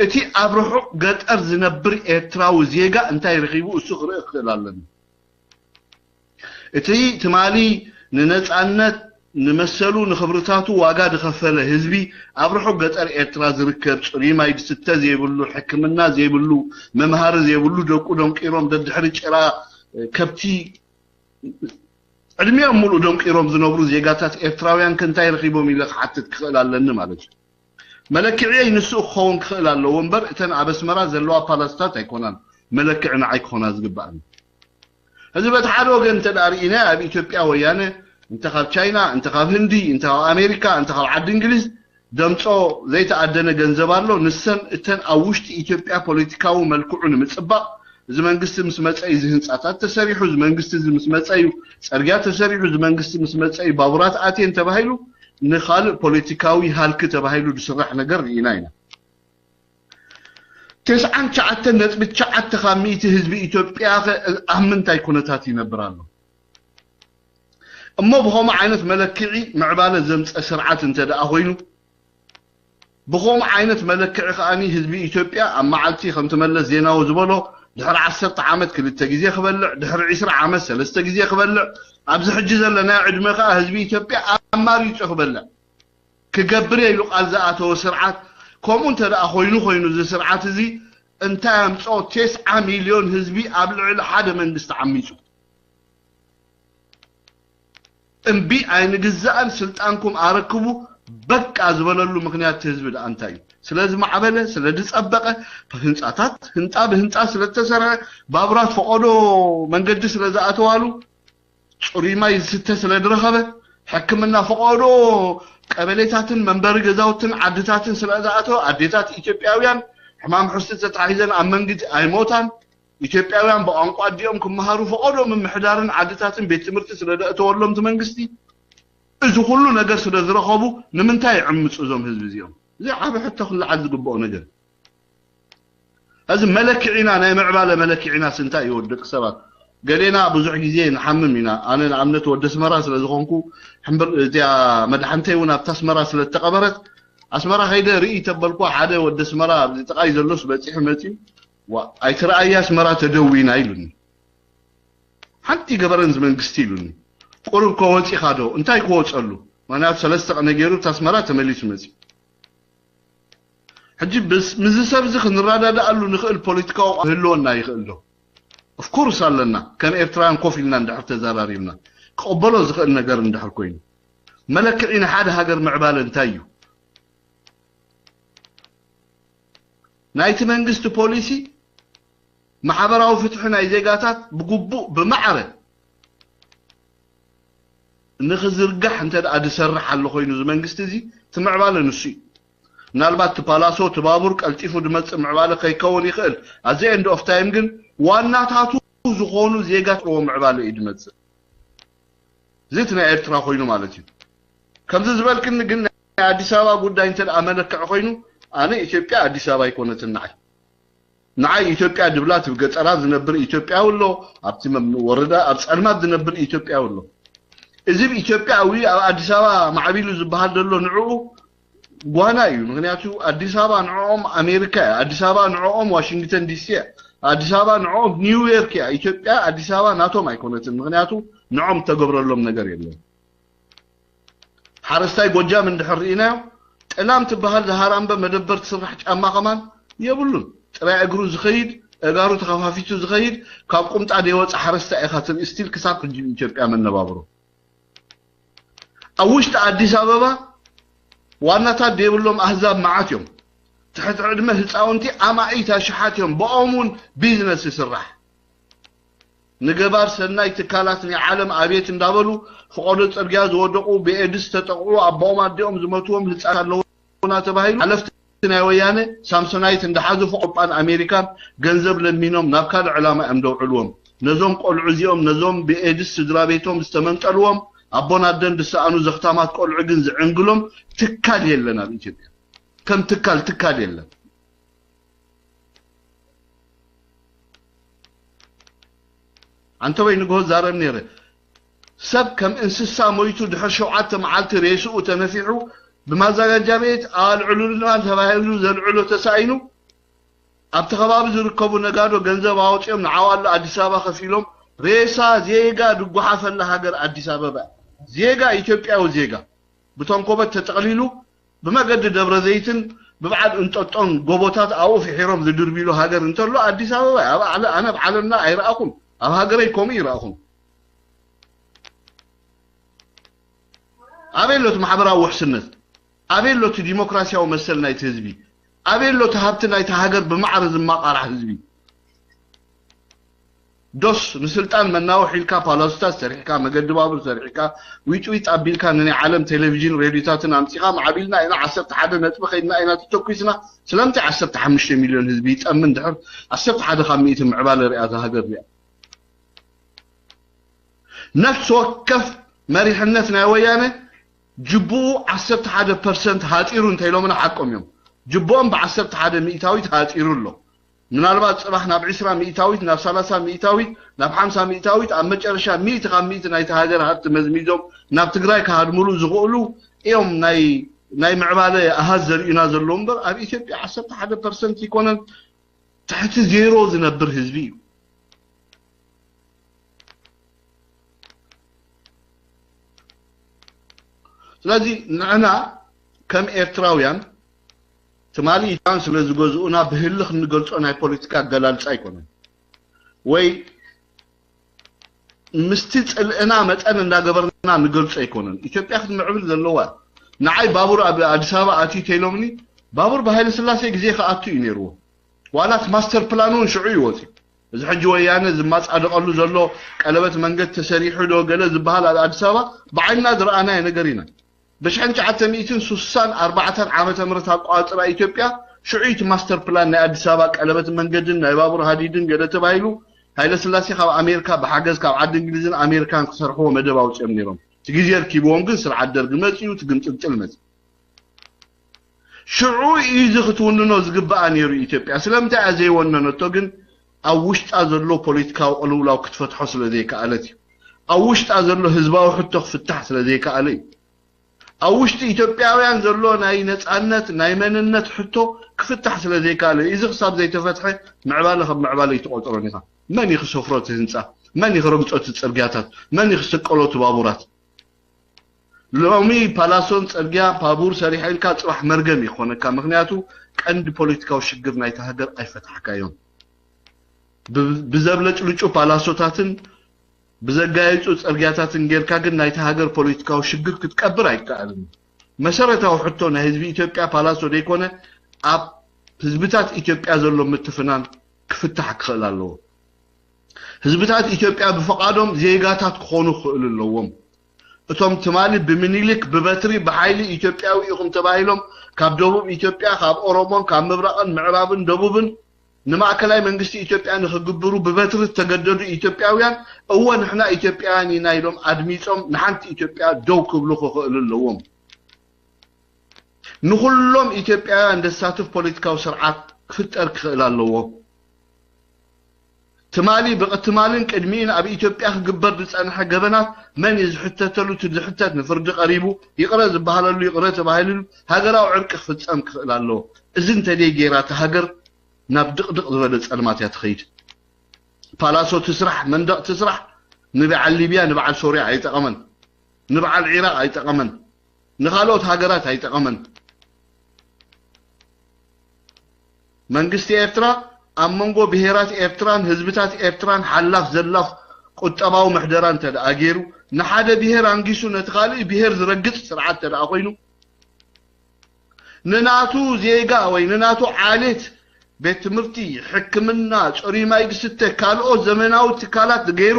እቲ ኣብ ርሑቕ ገጠር ዝነብር ኤርትራዊ ዜጋ እንታይ ረኺቡ እሱ ክርኢ ክኽእል ኣለኒ። እቲ ትማሊ ንነጻነት ንመሰሉ ንኽብርታቱ ዋጋ ዝኸፈለ ህዝቢ ኣብ ርሑቕ ገጠር ኤርትራ ዝርከብ ጽሩይ ማይ ዝስተ ዘይብሉ ሕክምና ዘይብሉ መምሃሪ ዘይብሉ ደቁ ደንቂሮም ደድሕሪ ጭራ ከብቲ ዕድሚኦም ሙሉእ ደንቂሮም ዝነብሩ ዜጋታት ኤርትራውያን ከ እንታይ ረኺቦም ኢለ ክሓትት ክኽእል ኣለኒ ማለት እዩ። መለክዕየይ ንሱ ክኸውን ክኽእል ኣለዎ እምበር እተን ኣብ ኣስመራ ዘለዋ ፓላስታት ኣይኮናን መለክዒ ንዓይ ክኾና ዝግባእኒ። እዚ በቲ ሓደ ወገን እንተ ደኣ ርኢና ኣብ ኢትዮጵያ ወያነ እንተ ካብ ቻይና እንተ ካብ ህንዲ እንተ ካብ ኣሜሪካ እንተ ካብ ዓዲ እንግሊዝ ደምጾ ዘይተኣደነ ገንዘብ ኣሎ። ንሰን እተን ኣብ ውሽጢ ኢትዮጵያ ፖለቲካዊ መልክዑ ንምጽባቕ እዚ መንግስቲ ምስ መጸ እዚ ህንጻታት ተሰሪሑ፣ እዚ መንግስቲ እዚ ምስ መጸ እዩ ጸርግያ ተሰሪሑ፣ እዚ መንግስቲ ምስ መጸ እዩ ባቡራት ኣትየን ተባሂሉ ንኻልእ ፖለቲካዊ ሃልኪ ተባሂሉ ዝስራሕ ነገር ርኢና ኢና። ተስዓን ትሽዓተን ነጥቢ ትሽዓተ ካብ ሚእቲ ህዝቢ ኢትዮጵያ ኸ ኣብ ምንታይ ኩነታት ይነብር ኣሎ? እሞ ብኸምኡ ዓይነት መለክዒ ምዕባለ ዘምፀ ስርዓት እንተ ደኣ ኮይኑ ብኸምኡ ዓይነት መለክዒ ከኣኒ ህዝቢ ኢትዮጵያ ኣብ መዓልቲ ከምቲ መለስ ዜናዊ ዝበሎ ድሕሪ ዓሰርተ ዓመት ክልተ ግዜ ክበልዕ ድሕሪ ዒስራ ዓመት ሰለስተ ግዜ ክበልዕ ኣብዚ ሕጂ ዘለናዮ ዕድመ ከኣ ህዝቢ ኢትዮጵያ ኣማሪፁ ክበልዕ ክገብር እየ ኢሉ ቃል ዝኣተወ ስርዓት ከምኡ እንተ ደኣ ኮይኑ ኮይኑ እዚ ስርዓት እዚ እንታይ ኣምፅኦ ቴስዓ ሚልዮን ህዝቢ ኣብ ልዕሊ ሓደ መንግስቲ ዓሚፁ እምቢ ኣይንግዛእን ስልጣንኩም ኣረክቡ በቃ ዝበለሉ ምክንያት እቲ ህዝቢ ደኣ እንታይ እዩ ስለ ዝማዕበለ ስለ ዝፀበቀ ህንፃታት ህንፃ ብህንፃ ስለ ዝተሰርሐ ባቡራት ፈቆዶ መንገዲ ስለ ዝኣተዋሉ ፅሩይ ማይ ዝስተ ስለ ዝረኸበ ሕክምና ፈቆዶ ቀበሌታትን መንበሪ ገዛውትን ዓድታትን ስለ ዝኣተወ ኣዴታት ኢትዮጵያውያን ሕማም ሕሱት ተታሒዘን ኣብ መንግዲ ኣይሞታን ኢትዮጵያውያን ብቋንቋ ኣዲኦም ክመሃሩ ፈቐዶ ምምሕዳርን ዓድታትን ቤት ትምህርቲ ስለ ዘእተወሎም እቲ መንግስቲ እዚ ኩሉ ነገር ስለ ዝረኸቡ ንምንታይ ይዕምፁ እዞም ህዝቢ እዚኦም? እዚ ዓቢ ሕቶ ክለዓል ዝግብኦ ነገር እዚ መለክዒና ናይ ምዕባለ መለክዒናስ እንታይ እዩ ወዲ ደቂ ሰባት ገሌና ብዙሕ ግዜ ንሓምም ኢና ኣነ ንኣብነት ወዲ ኣስመራ ስለ ዝኾንኩ ሕምብር እዚኣ መድሓንተይ እውን ኣብታ ኣስመራ ስለ ዝተቐበረት ኣስመራ ከይደ ርኢ ተበልኩ ሓደ ወዲ ኣስመራ ኣብዚ ጥቓይ ዘሎስ በፂሑ መፂኡ ዋ ኣይትረኣያ ኣስመራ ተደዊና ኢሉኒ ሓንቲ ገበረን ዝመንግስቲ ኢሉኒ ቁሩብ ከወፂኻ ዶ እንታይ ክወፀሉ ምክንያቱ ሰለስተ ቀነ ገይሩ ኣስመራ ተመሊሱ መፂኡ ሕጂ ምስ እዚ ሰብ እዚ ክንረዳድኣሉ ንኽእል ፖለቲካዊ ክህልወና ይኽእል ዶ ኦፍኮርስ ኣለና ከም ኤርትራውያን ኮፍ ኢልና እንድሕር ተዘራሪብና ክቕበሎ ዝኽእል ነገር እንድሕር ኮይኑ መለክዒ ንሓደ ሃገር ምዕባለ እንታይ እዩ ናይቲ መንግስቲ ፖሊሲ ማሕበራዊ ፍትሒ ናይ ዜጋታት ብግቡእ ብማዕረ ንኽዝርጋሕ እንተ ደኣ ዝሰርሕ ኣሎ ኮይኑ እዚ መንግስቲ እዚ እቲ ምዕባለ ንሱ እዩ። ምናልባት እቲ ፓላሶ፣ እቲ ባቡር ቀልጢፉ ዝመጽእ ምዕባለ ከይከውን ይኽእል። ኣዚ ኤንድ ኦፍ ታይም ግን ዋናታቱ ዝኾኑ ዜጋ ጥርዎ ምዕባለ እዩ ዝመጽእ። እዚ እቲ ናይ ኤርትራ ኮይኑ ማለት እዩ። ከምዚ ዝበልክኒ ግን ናይ ኣዲስ ኣበባ ጉዳይ እንተ ደኣ መለክዒ ኮይኑ፣ ኣነ ኢትዮጵያ ኣዲስ ኣበባ ኣይኮነትን ንዓይ። ንዓይ ኢትዮጵያ ድብላ፣ እቲ ገጠራት ዝነብር ኢትዮጵያዊ ኣሎ፣ ኣብቲ መ- ወረዳ ኣብ ጸልማት ዝነብር ኢትዮጵያዊ ኣሎ። እዚ ብ ኢትዮጵያዊ ኣብ ኣዲስ ኣበባ ማዕቢሉ ዝበሃል ዘሎ ንዕኡ ጓና እዩ። ምክንያቱ ኣዲስ ኣበባ ንዕኦም ኣሜሪካ እያ፣ ኣዲስ ኣበባ ንዕኦም ዋሽንግተን ዲሲ እያ፣ ኣዲስ ኣበባ ንዕኦም ኒውዮርክ እያ። ኢትዮጵያ ኣዲስ ኣበባ ናቶም ኣይኮነትን። ምክንያቱ ንዕኦም እተገብረሎም ነገር የለን። ሓረስታይ ጎጃም እንድሕር ርኢናዮ፣ ጥላም ትበሃል ዝሃራምበ መደበር ትስራሕ ጫማ ከማን የብሉን። ጥራይ እግሩ ዝኸይድ፣ እጋሩ ተኸፋፊቱ ዝኸይድ፣ ካብ ቁምጣ ደይወፀ ሓረስታይ ኢኻ ትርኢ። ስቲል ክሳብ ሕጂ ኢትዮጵያ መነባብሮ። ኣብ ውሽጢ ኣዲስ ኣበባ ዋናታት ደይብሎም ኣህዛብ መዓት እዮም። ትሕቲ ዕድመ ህፃውንቲ ኣማኢት ኣሽሓት እዮም። ብኦም እውን ቢዝነስ ይስራሕ። ንገባር ሰናይ ትካላት ናይ ዓለም ኣቤት እንዳበሉ፣ ፈቐዶ ጽርግያ ዝወደቑ፣ ብኤድስ ዝተጠቕዑ፣ ኣቦኦም ኣዲኦም ዝመትዎም ህጻናት ኣለዉና ተባሂሉ፣ ሓለፍቲ ናይ ወያነ ሳምሶናይት እንዳሓዙ፣ ፎቆጳን ኣሜሪካን ገንዘብ ለሚኖም ናብ ካልእ ዕላማ እዮም ደውዕልዎም። ነዞም ቆልዑ እዚኦም፣ ነዞም ብኤድስ ስድራ ቤቶም ዝተመንጠልዎም፣ ኣቦን ኣደን ዝሰኣኑ ዘኽታማት ቆልዑ ግን ዝዕንግሎም ትካል የለን ኣብ ኢትዮጵያ። ከም ትካል፣ ትካል የለን። ኣንተ ወይ ንግሆ ዛረብ ነይረ። ሰብ ከም እንስሳ ሞይቱ ድሕር ሸውዓተ መዓልቲ ሬስኡ ተነፊሑ ብማዘጋጃ ቤት ኣልዕሉልና ተባሂሉ ዘልዕሎ ተሳኢኑ፣ ኣብቲ ከባቢ ዝርከቡ ነጋዶ ገንዘብ ኣወፂኦም ንዓዋሉ ኣዲስ ኣበባ ከፊሎም፣ ሬሳ ዜጋ ድጓሓፈላ ሃገር ኣዲስ ኣበባ። ዜጋ፣ ኢትዮጵያዊ ዜጋ ብተንኮበት ተጠቕሊሉ ብመገዲ ደብረ ዘይትን ብበዓል እንጠጦን ጎቦታት ኣብኡ ፍሒሮም ዝድርቢሉ ሃገር እንተሎ ኣዲስ ኣበባ እያ። ኣብ ዓለ-፣ ኣነ ኣብ ዓለምና ኣይረኣኹን፣ ኣብ ሃገረይ ከምኡ ይረኣኹን። ኣበይ ኣሎ እቲ ማሕበራዊ ውሕስነት? ኣበይ ኣሎ እቲ ዲሞክራሲያዊ መሰል ናይቲ ህዝቢ? ኣበይ ኣሎ እቲ ሃብቲ ናይቲ ሃገር ብማዕረ ዝማቓራሕ ህዝቢ? ዶስ ንስልጣን መናውሒ ኢልካ ፓላሶታት ሰሪሕካ፣ መገዲ ባቡር ሰሪሕካ፣ ዊጥዊጥ ኣቢልካ ንናይ ዓለም ቴሌቪዥን ሬድዮታትን ኣምጺኻ፣ ማዕቢልና ኢና፣ ዓሰርተ ሓደ ነጥቢ ከይድና ኢና ተተኩስና። ስለምንታይ ዓሰርተ ሓሙሽተ ሚልዮን ህዝቢ ይጠምን ድሕር ዓሰርተ ሓደ ካብ ሚእቲ ምዕባለ ሪኣ እዛ ሃገር ሪኣ? ነፍሲ ወከፍ መሪሕነት ናይ ወያነ ጅቡኡ ዓሰርተ ሓደ ፐርሰንት ሃፂሩ እንተኢሎምና ሓቆም እዮም። ጅቡኦም ብዓሰርተ ሓደ ሚእታዊት ሃፂሩ ኣሎ። ምናልባት ፅባሕ ናብ ዕስራ ሚእታዊት፣ ናብ ሰላሳ ሚእታዊት፣ ናብ ሓምሳ ሚእታዊት፣ ኣብ መጨረሻ ሚእቲ ካብ ሚእቲ ናይቲ ሃገር ሃብቲ መዝሚዞም ናብ ትግራይ ክሃድሙሉ ዝኽእሉ እዮም ናይ፣ ናይ ምዕባለ ኣሃዝ ዘርእዩና ዘለዉ እምበር ኣብ ኢትዮጵያ ዓሰርተ ሓደ ፐርሰንት ይኮነን ትሕቲ ዜሮ ዝነብር ህዝቢ እዩ። ስለዚ ንዕና ከም ኤርትራውያን ትማሊ ኢራን ስለ ዝገዝኡና ብህልኽ እንገልጾ ናይ ፖለቲካ ኣገላልጻ ኣይኮነን። ወይ ምስቲ ጽልእና መጠን እንዳገበርና ንገልጾ ኣይኮነን። ኢትዮጵያ ክትምዕብል ዘለዋ፣ ንዓይ ባቡር ኣብ ኣዲስ ኣበባ ኣትዩ ተይሎምኒ፣ ባቡር ብሃይለ ስላሴ ግዜ ክኣቱ እዩ ነይርዎ። ዋላ እቲ ማስተር ፕላን እውን ሽዑ ይወጽ እዩ። እዚ ሕጂ ወያነ ዝማጻደቐሉ ዘሎ ቀለበት መንገድ ተሰሪሑ ዶ ገለ ዝበሃል ኣብ ኣዲስ ኣበባ ብዓይንና ዝረኣናዮ ነገር ኢና። ብሽሕን ትሽዓተ ሚእትን ስሳን ኣርባዕተን ዓመተ ምህረት ኣቆጻጽራ ኢትዮጵያ ሽዑ እቲ ማስተር ፕላን ናይ ኣዲስ ኣበባ ቀለበት መንገድን ናይ ባቡር ሃዲድን ገለ ተባሂሉ ሃይለ ስላሴ ካብ ኣሜሪካ ብሓገዝ ካብ ዓዲ እንግሊዝን ኣሜሪካን ክሰርሕዎ መደብ ኣውጺኦም ነይሮም። እቲ ግዜ ርኪብዎም ግን ስርዓት ደርጊ መጺኡ፣ እቲ ግምጥልጥል መጺኡ። ሽዑ እዩ እዚ ክትውንኖ ዝግብኣ ነይሩ ኢትዮጵያ። ስለምንታይ እያ ዘይወነነቶ ግን? ኣብ ውሽጣ ዘሎ ፖለቲካዊ ቅልውላው ክትፈትሖ ስለ ዘይከኣለት እዩ። ኣብ ውሽጣ ዘሎ ህዝባዊ ሕቶ ክፍታሕ ስለ ዘይከኣለ እዩ። ኣብ ውሽጢ ኢትዮጵያውያን ዘሎ ናይ ነጻነት፣ ናይ መንነት ሕቶ ክፍታሕ ስለ ዘይከኣለ እዩ። እዚ ክሳብ ዘይተፈትሐ ምዕባለ ከም ምዕባለ ኣይትቆጽሮን ኢኻ። መን እዩ ክሰፍሮ እቲ ህንጻ? መን እዩ ክረግጾ እቲ ጽርግያታት? መን እዩ ክስቀሎ እቲ ባቡራት? ሎሚ ፓላሶን ጽርግያ ባቡር ሰሪሐ ኢልካ ጽባሕ መርገም ይኾነካ። ምኽንያቱ ቀንዲ ፖለቲካዊ ሽግር ናይታ ሃገር ኣይፈታሕካዮን። ብ-፣ ብዘብለጭልጩ ፓላሶታትን ብዘጋየጹ ጽርግያታትን ጌርካ ግን ናይታ ሃገር ፖለቲካዊ ሽግር ክትቀብር ኣይከኣልን። መሰረታዊ ሕቶ ናይ ህዝቢ ኢትዮጵያ ፓላሶ ዘይኮነ ኣብ ህዝብታት ኢትዮጵያ ዘሎ ምትፍናን ክፍታሕ ክኽእል ኣለዎ። ህዝብታት ኢትዮጵያ ብፍቓዶም ዜጋታት ክኾኑ ክኽእሉ ኣለዎም። እቶም ትማሊ ብምኒልክ ብበትሪ ብሓይሊ ኢትዮጵያዊ ኢኹም ተባሂሎም ካብ ደቡብ ኢትዮጵያ፣ ካብ ኦሮሞን ካብ ምብራቕን ምዕራብን ደቡብን ንማእከላይ መንግስቲ ኢትዮጵያ ንኽግብሩ ብበትሪ ዝተገደዱ ኢትዮጵያውያን፣ እወ ንሕና ኢትዮጵያውያን ኢና ኢሎም ኣድሚጾም ንሓንቲ ኢትዮጵያ ደው ክብሉ ክኽእሉ ኣለዎም። ንኹሎም ኢትዮጵያውያን ዘሳትፍ ፖለቲካዊ ስርዓት ክፍጠር ክኽእል ኣለዎ። ትማሊ ብቅ- ትማልን ቅድሚኡን ኣብ ኢትዮጵያ ክግበር ዝጸንሐ ገበናት መን እዩ ዝሕተተሉ? እቲ ዝሕተት ንፍርዲ ቀሪቡ ይቕረ ዝበሃለሉ ይቕረ ተባሂሉሉ ሃገራዊ ዕርቂ ክፍጸም ክኽእል ኣለዎ። እዚ እንተደይ ጌራ እታ ሃገር ናብ ድቕድቕ ዝበለ ጸልማት እያ ትኸይድ። ፓላሶ ትስራሕ መንደቕ ትስራሕ ንበዓል ሊብያ ንበዓል ሶርያ ኣይጠቐመን፣ ንበዓል ዒራቕ ኣይጠቐመን፣ ንኻልኦት ሃገራት ኣይጠቐመን። መንግስቲ ኤርትራ ኣብ መንጎ ብሄራት ኤርትራን ህዝብታት ኤርትራን ሓላፍ ዘላፍ ቁጠባዊ ምሕደራ እንተ ደኣ ገይሩ፣ ንሓደ ብሄር ኣንጊሱ ነቲ ካልእ ብሄር ዝረግጽ ስርዓት እንተ ደኣ ኮይኑ፣ ንናቱ ዜጋ ወይ ንናቱ ዓሌት ቤት ትምህርቲ፣ ሕክምና፣ ጽሩይ ማይ ዝስተ፣ ካልኦት ዘመናዊ ትካላት ገይሩ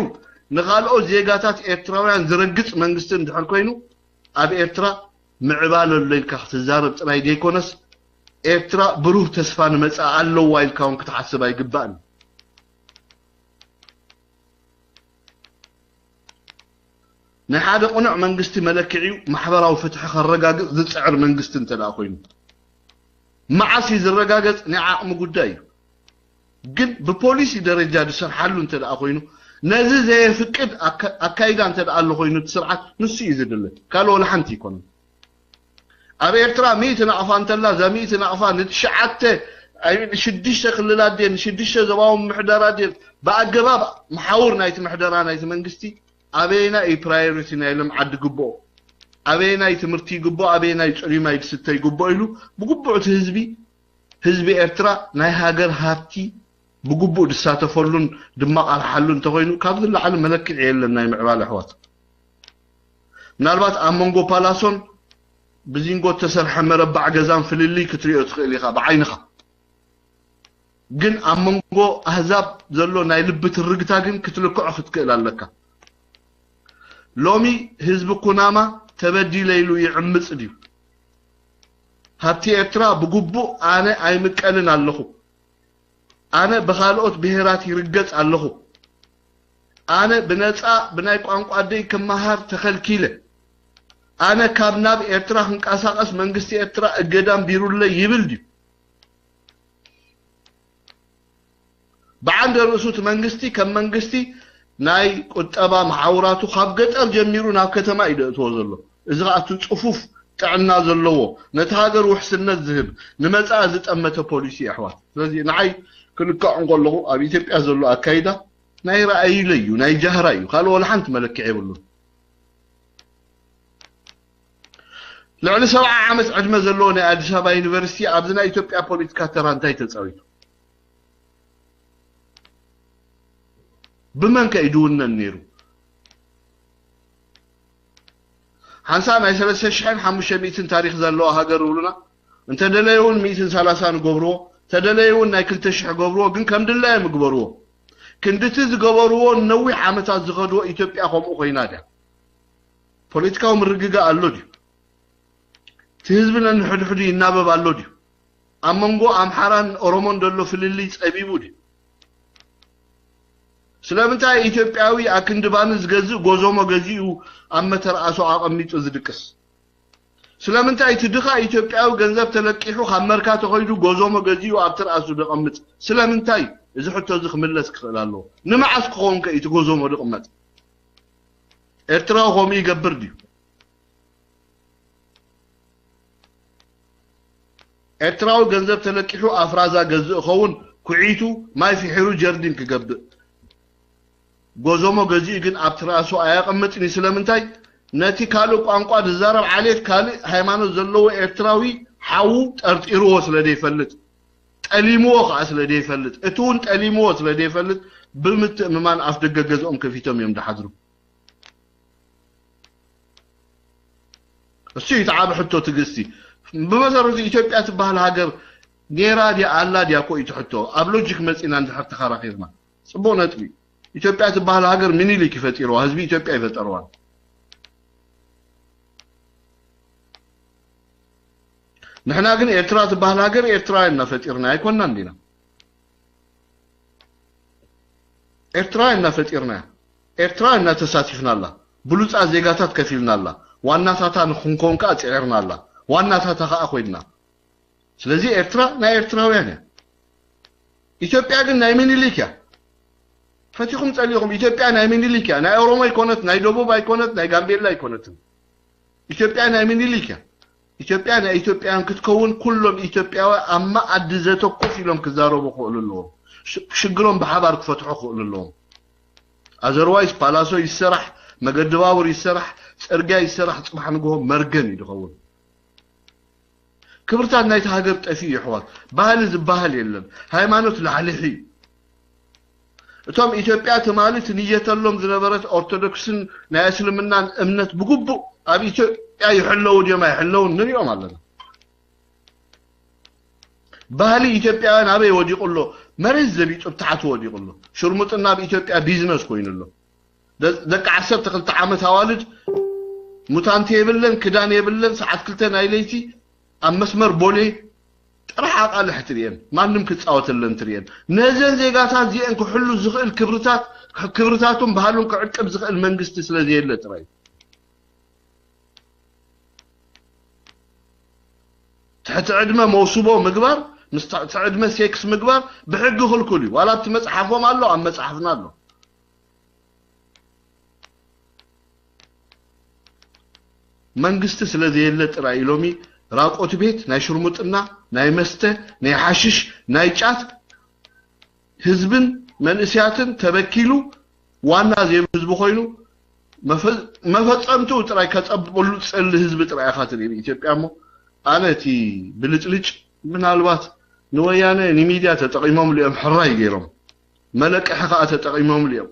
ንኻልኦት ዜጋታት ኤርትራውያን ዝረግጽ መንግስቲ እንድሕር ኮይኑ፣ ኣብ ኤርትራ ምዕባለ ኣሎ ኢልካ ክትዛረብ ጥራይ ዘይኮነስ፣ ኤርትራ ብሩህ ተስፋ ንመጻኢ ኣለዋ ኢልካ እውን ክትሓስብ ኣይግባእን። ናይ ሓደ ቅኑዕ መንግስቲ መለክዒኡ ማሕበራዊ ፍትሒ ከረጋግጽ ዝጽዕር መንግስቲ እንተ ደኣ ኮይኑ፣ መዓስ እዩ ዝረጋገጽ? ናይ ዓቕሚ ጉዳይ እዩ። ግን ብፖሊሲ ደረጃ ዝሰርሓሉ እንተ ደኣ ኮይኑ፣ ነዚ ዘየፍቅድ ኣካ- ኣካይዳ እንተ ደኣ ኣሎ ኮይኑ፣ እቲ ስርዓት ንሱ እዩ ዝድለ፣ ካልእ ወላ ሓንቲ ኣይኮነን። ኣብ ኤርትራ ሚእቲ ናቕፋ እንተላ፣ እዛ ሚእቲ ናቕፋ ንትሽዓተ ኣይ፣ ንሽዱሽተ ክልላት ድየን ንሽዱሽተ ዞባዊ ምሕደራት ድየን ብኣገባብ መሓውር ናይቲ ምሕደራ ናይቲ መንግስቲ ኣበየናይ እዩ ፕራዮሪቲ ናይ ልምዓት ዝግብኦ? ኣበየናይ ትምህርቲ ይግብኦ? ኣበየናይ ጽሩይ ማይ ዝስተ ይግብኦ? ኢሉ ብግቡዕ እቲ ህዝቢ ህዝቢ ኤርትራ ናይ ሃገር ሃብቲ ብግቡእ ዝሳተፈሉን ድማቓርሓሉ እንተኾይኑ፣ ካብዚ ንላዕሊ መለክዒ የለን ናይ ምዕባለ ኣሕዋት። ምናልባት ኣብ መንጎ ፓላሶን ብዚንጎ እተሰርሐ መረባዕ ገዛን ፍልልይ ክትሪኦ ትኽእል ኢኻ ብዓይንኻ። ግን ኣብ መንጎ ኣህዛብ ዘሎ ናይ ልቢ ትርግታ ግን ክትልክዖ ክትክእል ኣለካ። ሎሚ ህዝቢ ኩናማ ተበዲለ ኢሉ ይዕምጽ ድዩ? ሃብቲ ኤርትራ ብግቡእ ኣነ ኣይምቀልን ኣለኹ። ኣነ ብኻልኦት ብሄራት ይርገጽ ኣለኹ። ኣነ ብነጻ ብናይ ቋንቋ ኣደይ ክመሃር ተኸልኪለ። ኣነ ካብ ናብ ኤርትራ ክንቀሳቐስ መንግስቲ ኤርትራ እገዳ ኣንቢሩለይ ይብል ድዩ? ብዓንደ ርእሱ እቲ መንግስቲ ከም መንግስቲ ናይ ቁጠባ መሓውራቱ ካብ ገጠር ጀሚሩ ናብ ከተማ እዩ ዘእትዎ ዘሎ። እዚ ኸኣ እቲ ጽፉፍ ጥዕና ዘለዎ ነቲ ሃገር ውሕስነት ዝህብ ንመጻኢ ዝጠመተ ፖሊሲ እዩ ኣሕዋት። ስለዚ ንዓይ ክልክዖ እንከለኹ ኣብ ኢትዮጵያ ዘሎ ኣካይዳ ናይ ረኣይለ እዩ፣ ናይ ጃህራ እዩ። ካልእ ወላ ሓንቲ መለክዒ የብሉን። ልዕሊ ሰብዓ ዓመት ዕድመ ዘለዎ ናይ ኣዲስ ኣበባ ዩኒቨርሲቲ ኣብዚ ናይ ኢትዮጵያ ፖለቲካ ተራ እንታይ ተጻዊቱ? ብመን ከ እዩ ድውነን ነይሩ? ሓንሳእ ናይ ሰለስተ ሽሕን ሓሙሽተ ሚእትን ታሪኽ ዘለዋ ሃገር ይብሉና። እንተ ደለዩ እውን ሚእትን ሰላሳን ገብርዎ፣ እንተ ደለዩ እውን ናይ ክልተ ሽሕ ገብርዎ፣ ግን ከም ድላዮም ይግበርዎ። ክንድቲ ዝገበርዎ ነዊሕ ዓመታት ዝኸድዎ ኢትዮጵያ ከምኡ ኮይና ድያ? ፖለቲካዊ ምርግጋእ ኣሎ ድዩ? እቲ ህዝቢ ነንሕድሕዱ ይናበብ ኣሎ ድዩ? ኣብ መንጎ ኣምሓራን ኦሮሞን ዘሎ ፍልልይ ጸቢቡ ድዩ? ስለምንታይ ኢትዮጵያዊ ኣክንዲ ባኒ ዝገዝእ ጎዞሞ ገዚኡ ኣብ መተርኣሶ ኣቐሚጡ ዝድቅስ? ስለምንታይ እቲ ድኻ ኢትዮጵያዊ ገንዘብ ተለቂሑ ካብ መርካቶ ከይዱ ጎዞሞ ገዚኡ ኣብ ትርኣሱ ደቐምጥ? ስለምንታይ? እዚ ሕቶ እዚ ክምለስ ክኽእል ኣለዎ። ንመዓስ ክኸውን ከ እቲ ጎዞሞ ድቕመጥ? ኤርትራዊ ከምኡ ይገብር ድዩ? ኤርትራዊ ገንዘብ ተለቂሑ ኣፍራዛ ገዝእ ኸውን ኩዒቱ ማይ ፍሒሩ ጀርዲን ክገብእ። ጎዞሞ ገዚኡ ግን ኣብ ትርኣሱ ኣያቐምጥን እዩ። ስለምንታይ? ነቲ ካልእ ቋንቋ ዝዛረብ ዓሌት ካልእ ሃይማኖት ዘለዎ ኤርትራዊ ሓዉ ጠርጢርዎ ስለ ዘይፈልጥ፣ ጠሊምዎ ኸዓ ስለ ዘይፈልጥ፣ እቲ እውን ጠሊምዎ ስለ ዘይፈልጥ ብምትእምማን ኣፍ ደገ ገዝኦም ከፊቶም እዮም ዝሓድሩ። እሱ እዩ እቲ ዓቢ ሕቶ ትዕግስቲ። ብመሰረቱ ኢትዮጵያ ትበሃል ሃገር ኔራ ድያ ኣላ ድያ እኮ እዩ እቲ ሕቶ። ኣብ ሎጂክ መጺና እንድሕር ተኸራኺርና ጽቡቕ ነጥቢ እዩ። ኢትዮጵያ ትበሃል ሃገር ምኒልክ እዩ ፈጢርዋ፣ ህዝቢ ኢትዮጵያ ኣይፈጠርዋን። ንሕና ግን ኤርትራ ትበሃል ሃገር ኤርትራውያን እና ፈጢርና ኣይኮንና እንዲና። ኤርትራውያን እና ፈጢርና፣ ኤርትራውያን እና ተሳቲፍናላ፣ ብሉጻት ዜጋታት ከፊልናላ፣ ዋናታታ ንክንኮን ከዓ ጽዒርናላ፣ ዋናታታ ከዓ ኮይንና። ስለዚ ኤርትራ ናይ ኤርትራውያን እያ። ኢትዮጵያ ግን ናይ ምኒልክ እያ። ፈቲኹም ጸሊኹም ኢትዮጵያ ናይ ምኒልክ እያ። ናይ ኦሮሞ ኣይኮነት፣ ናይ ደቡብ ኣይኮነት፣ ናይ ጋምቤላ ኣይኮነትን። ኢትዮጵያ ናይ ምኒልክ እያ። ኢትዮጵያ ናይ ኢትዮጵያን ክትከውን ኩሎም ኢትዮጵያውያን ኣብ መኣዲ ዘተ ኮፍ ኢሎም ክዛረቡ ክኽእሉ ኣለዎም። ሽ- ሽግሮም ብሓባር ክፈትሑ ክኽእሉ ኣለዎም። ኣዘርዋይስ ፓላሶ ይሰራሕ፣ መገዲ ባቡር ይሰራሕ፣ ጽርግያ ይሰራሕ፣ ጽባሕ ንግሆ መርገም እዩ ዝኸውን። ክብርታት ናይቲ ሃገር ጠፊኡ እዩ ኣሕዋት። ባህሊ ዝበሃል የለን። ሃይማኖት ላሕሊሒ እዩ። እቶም ኢትዮጵያ ትማሊ ትንየተሎም ዝነበረት ኦርቶዶክስን ናይ እስልምናን እምነት ብግቡእ ኣብ ኢትዮጵያ ይሕለዉ ድዮም ኣይሕለውን ንሪኦም ኣለና። ባህሊ ኢትዮጵያውያን ኣበይ ወዲቑ ኣሎ? መሬት ዘቢጡ ብታሕቲ ወዲቑ ኣሎ። ሽርሙጥና ኣብ ኢትዮጵያ ቢዝነስ ኮይኑ ኣሎ። ደ- ደቂ ዓሰርተ ክልተ ዓመት ኣዋልድ ሙታንቲ የብለን፣ ክዳን የብለን፣ ሰዓት ክልተ ናይ ለይቲ ኣብ መስመር ቦሌ ጥራሕ ኣቃልሕ ትርእየን፣ ማንም ክጻወተለን ትርእየን። ነዘን ዜጋታት እዚአን ክሕሉ ዝኽእል ክብርታት ክብርታቱን ባህሉን ክዕቅብ ዝኽእል መንግስቲ ስለ ዘየለ ጥራይ። ትሕቲ ዕድመ መውስቦ ምግባር፣ ምስ ትሕቲ ዕድመ ሴክስ ምግባር ብሕጊ ክልኩል እዩ። ዋላ ኣብቲ መጽሓፎም ኣሎ፣ ኣብ መጽሓፍና ኣሎ። መንግስቲ ስለ ዘየለ ጥራይ ኢሎሚ ራቆት ቤት ናይ ሽርሙጥና፣ ናይ መስተ፣ ናይ ሓሽሽ፣ ናይ ጫት ህዝብን መንእስያትን ተበኪሉ ዋና ዘይብሉ ህዝቢ ኮይኑ መፈ- መፈጸምትኡ ጥራይ ከጸብቀሉ ጸሊ ህዝቢ ጥራይ ኢኻ ትርኢ ኢትዮጵያ። እሞ ኣነ እቲ ብልጭልጭ ምናልባት ንወያነ ንሚድያ ተጠቂሞም ሊኦም ሕራይ ገይሮም መለቅሒ ከዓ ተጠቂሞም ሊኦም።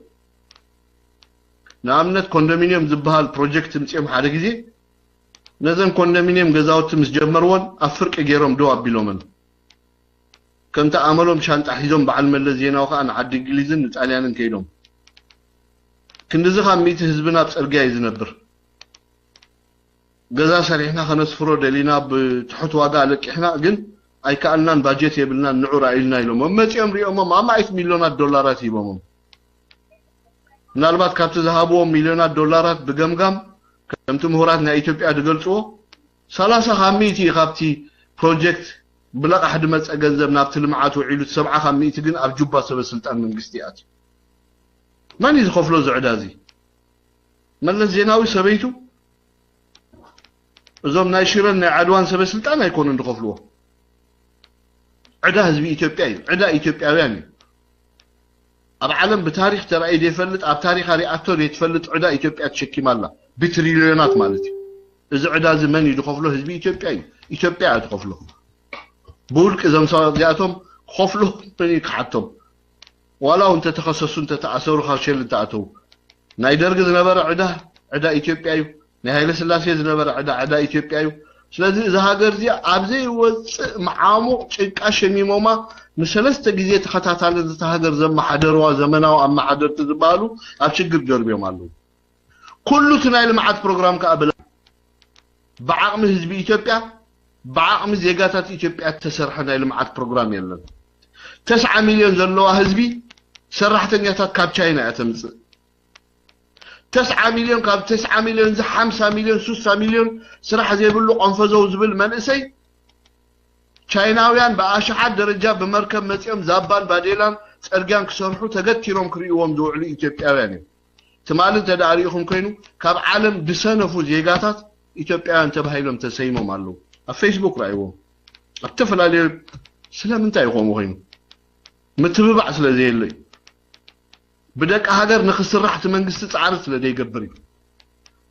ንኣብነት ኮንዶሚኒየም ዝበሃል ፕሮጀክት ምፅኦም ሓደ ግዜ ነዘን ኮንዶሚኒየም ገዛውቲ ምስ ጀመርዎን ኣብ ፍርቂ ገይሮም ደው ኣቢሎመን። ከምቲ ኣመሎም ሻንጣ ሒዞም በዓል መለስ ዜናዊ ከዓ ንዓዲ እንግሊዝን ንጣልያንን ከይዶም። ክንድዚ ካብ ሚእቲ ህዝብና ኣብ ፅርግያ እዩ ዝነብር። ገዛ ሰሪሕና ከነስፍሮ ደሊና ብትሑት ዋጋ ኣለቂሕና ግን ኣይከኣልናን፣ ባጀት የብልናን፣ ንዑ ራኢልና ኢሎም መፂኦም ሪኦሞም ኣማኢት ሚሊዮናት ዶላራት ሂቦሞም። ምናልባት ካብቲ ዝሃብዎም ሚሊዮናት ዶላራት ብገምጋም ከምቲ ምሁራት ናይ ኢትዮጵያ ዝገልፅዎ ሰላሳ ካብ ሚእቲ እዩ ካብቲ ፕሮጀክት ብለቓሕ ዝመፀ ገንዘብ ናብቲ ልምዓት ውዒሉ፣ እቲ ሰብዓ ካብ ሚእቲ ግን ኣብ ጁባ ሰበ ስልጣን መንግስቲ ኣትዩ። መን እዩ ዝኸፍሎ እዚ ዕዳ እዚ? መለስ ዜናዊ ሰበይቱ እዞም ናይ ሽረን ናይ ዓድዋን ሰበ ስልጣን ኣይኮኑን ዝኸፍልዎ። ዕዳ ህዝቢ ኢትዮጵያ እዩ። ዕዳ ኢትዮጵያውያን እዩ። ኣብ ዓለም ብታሪክ ተራእዩ ዘይፈልጥ፣ ኣብ ታሪካ ሪኣቶ ዘይትፈልጥ ዕዳ ኢትዮጵያ ተሸኪማ ኣላ። ብትሪልዮናት ማለት እዩ። እዚ ዕዳ እዚ መን እዩ ዝኸፍሎ? ህዝቢ ኢትዮጵያ እዩ። ኢትዮጵያ እያ ትኸፍሎ። ብውልቂ እዞም ሰባት እዚኣቶም ክኸፍሉ መን እዩ ክሓቶም? ዋላ እውን እንተተኸሰሱ እንተተኣሰሩ ካብ ሸል እንተኣተዉ ናይ ደርጊ ዝነበረ ዕዳ ዕዳ ኢትዮጵያ እዩ። ናይ ሃይለ ስላሴ ዝነበረ ዕዳ ዕዳ ኢትዮጵያ እዩ። ስለዚ እዚ ሃገር እዚ ኣብ ዘይወፅእ መዓሙቕ ጭቃ ሸሚሞማ ንሰለስተ ግዜ ተኸታታሊ ነታ ሃገር ዘመሓደርዋ ዘመናዊ ኣመሓደርቲ ዝበሃሉ ኣብ ሽግር ደርብዮም ኣለዉ። ኩሉ እቲ ናይ ልምዓት ፕሮግራም ከዓ ብላ ብዓቕሚ ህዝቢ ኢትዮጵያ ብዓቕሚ ዜጋታት ኢትዮጵያ እተሰርሐ ናይ ልምዓት ፕሮግራም የለን። ተስዓ ሚልዮን ዘለዋ ህዝቢ ሰራሕተኛታት ካብ ቻይና እያ ተምፅእ። ተስዓ ሚልዮን ካብ ተስዓ ሚልዮን እዚ ሓምሳ ሚልዮን ሱሳ ሚልዮን ስራሕ ዘይብሉ ቆንፈዘው ዝብል መንእሰይ ቻይናውያን ብኣሽሓት ደረጃ ብመርከብ መፂኦም ዛባን ባዴላን ፅርግያን ክሰርሑ ተገቲሮም ክርእይዎም ዝውዕሉ ኢትዮጵያውያን እዮም። ትማሊ እንተ ደኣ ሪኢኹም ኮይኑ ካብ ዓለም ዝሰነፉ ዜጋታት ኢትዮጵያውያን ተባሂሎም ተሰይሞም ኣለዉ። ኣብ ፌስቡክ ረኣይዎም ኣብ ዝተፈላለዩ ስለምንታይ ይኾኑ ኮይኑ ምትብባዕ ስለ ዘየለ እዩ። ብደቂ ሃገር ንክስራሕ እቲ መንግስቲ ፃዕሪ ስለ ዘይገብር እዩ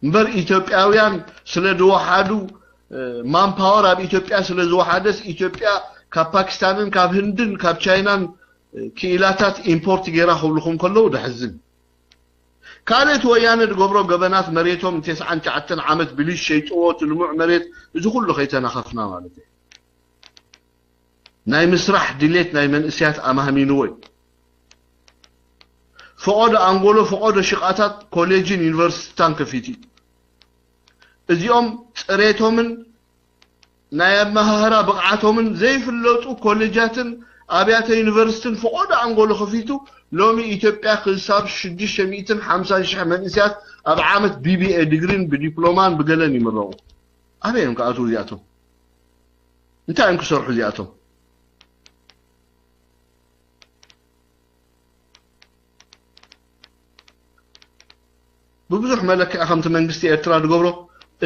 እምበር ኢትዮጵያውያን ስለ ዝወሓዱ ማንፓወር ኣብ ኢትዮጵያ ስለ ዝወሓደስ ኢትዮጵያ ካብ ፓኪስታንን ካብ ህንድን ካብ ቻይናን ክኢላታት ኢምፖርት ገይራ ክብልኹም ከለዉ ደሕዝን። ካልእ እቲ ወያነ ዝገብሮ ገበናት መሬቶም ንተስዓን ትሽዓተን ዓመት ብሊዝ ሸይጥዎ እቲ ልሙዕ መሬት እዚ ኩሉ ከይተናኸፍና ማለት እዩ። ናይ ምስራሕ ድሌት ናይ መንእስያት ኣማህሚንዎ እዩ። ፈቐዶ ኣንጎሎ ፈቐዶ ሽቓታት ኮሌጅን ዩኒቨርሲቲታን ከፊቱ እዩ። እዚኦም ፅሬቶምን ናይ ኣመሃህራ ብቕዓቶምን ዘይፍለጡ ኮሌጃትን ኣብያተ ዩኒቨርሲቲን ፈቖዶ ኣንጎሎ ከፊቱ ሎሚ ኢትዮጵያ ክሳብ ሽዱሽተ ሚእትን ሓምሳን ሽሕ መንእስያት ኣብ ዓመት ቢቢኤ ዲግሪን ብዲፕሎማን ብገለን ይምረቑ። ኣበይ እዮም ክኣትዉ እዚኣቶም? እንታይ እዮም ክሰርሑ እዚኣቶም? ብብዙሕ መለክዒ ከምቲ መንግስቲ ኤርትራ ዝገብሮ፣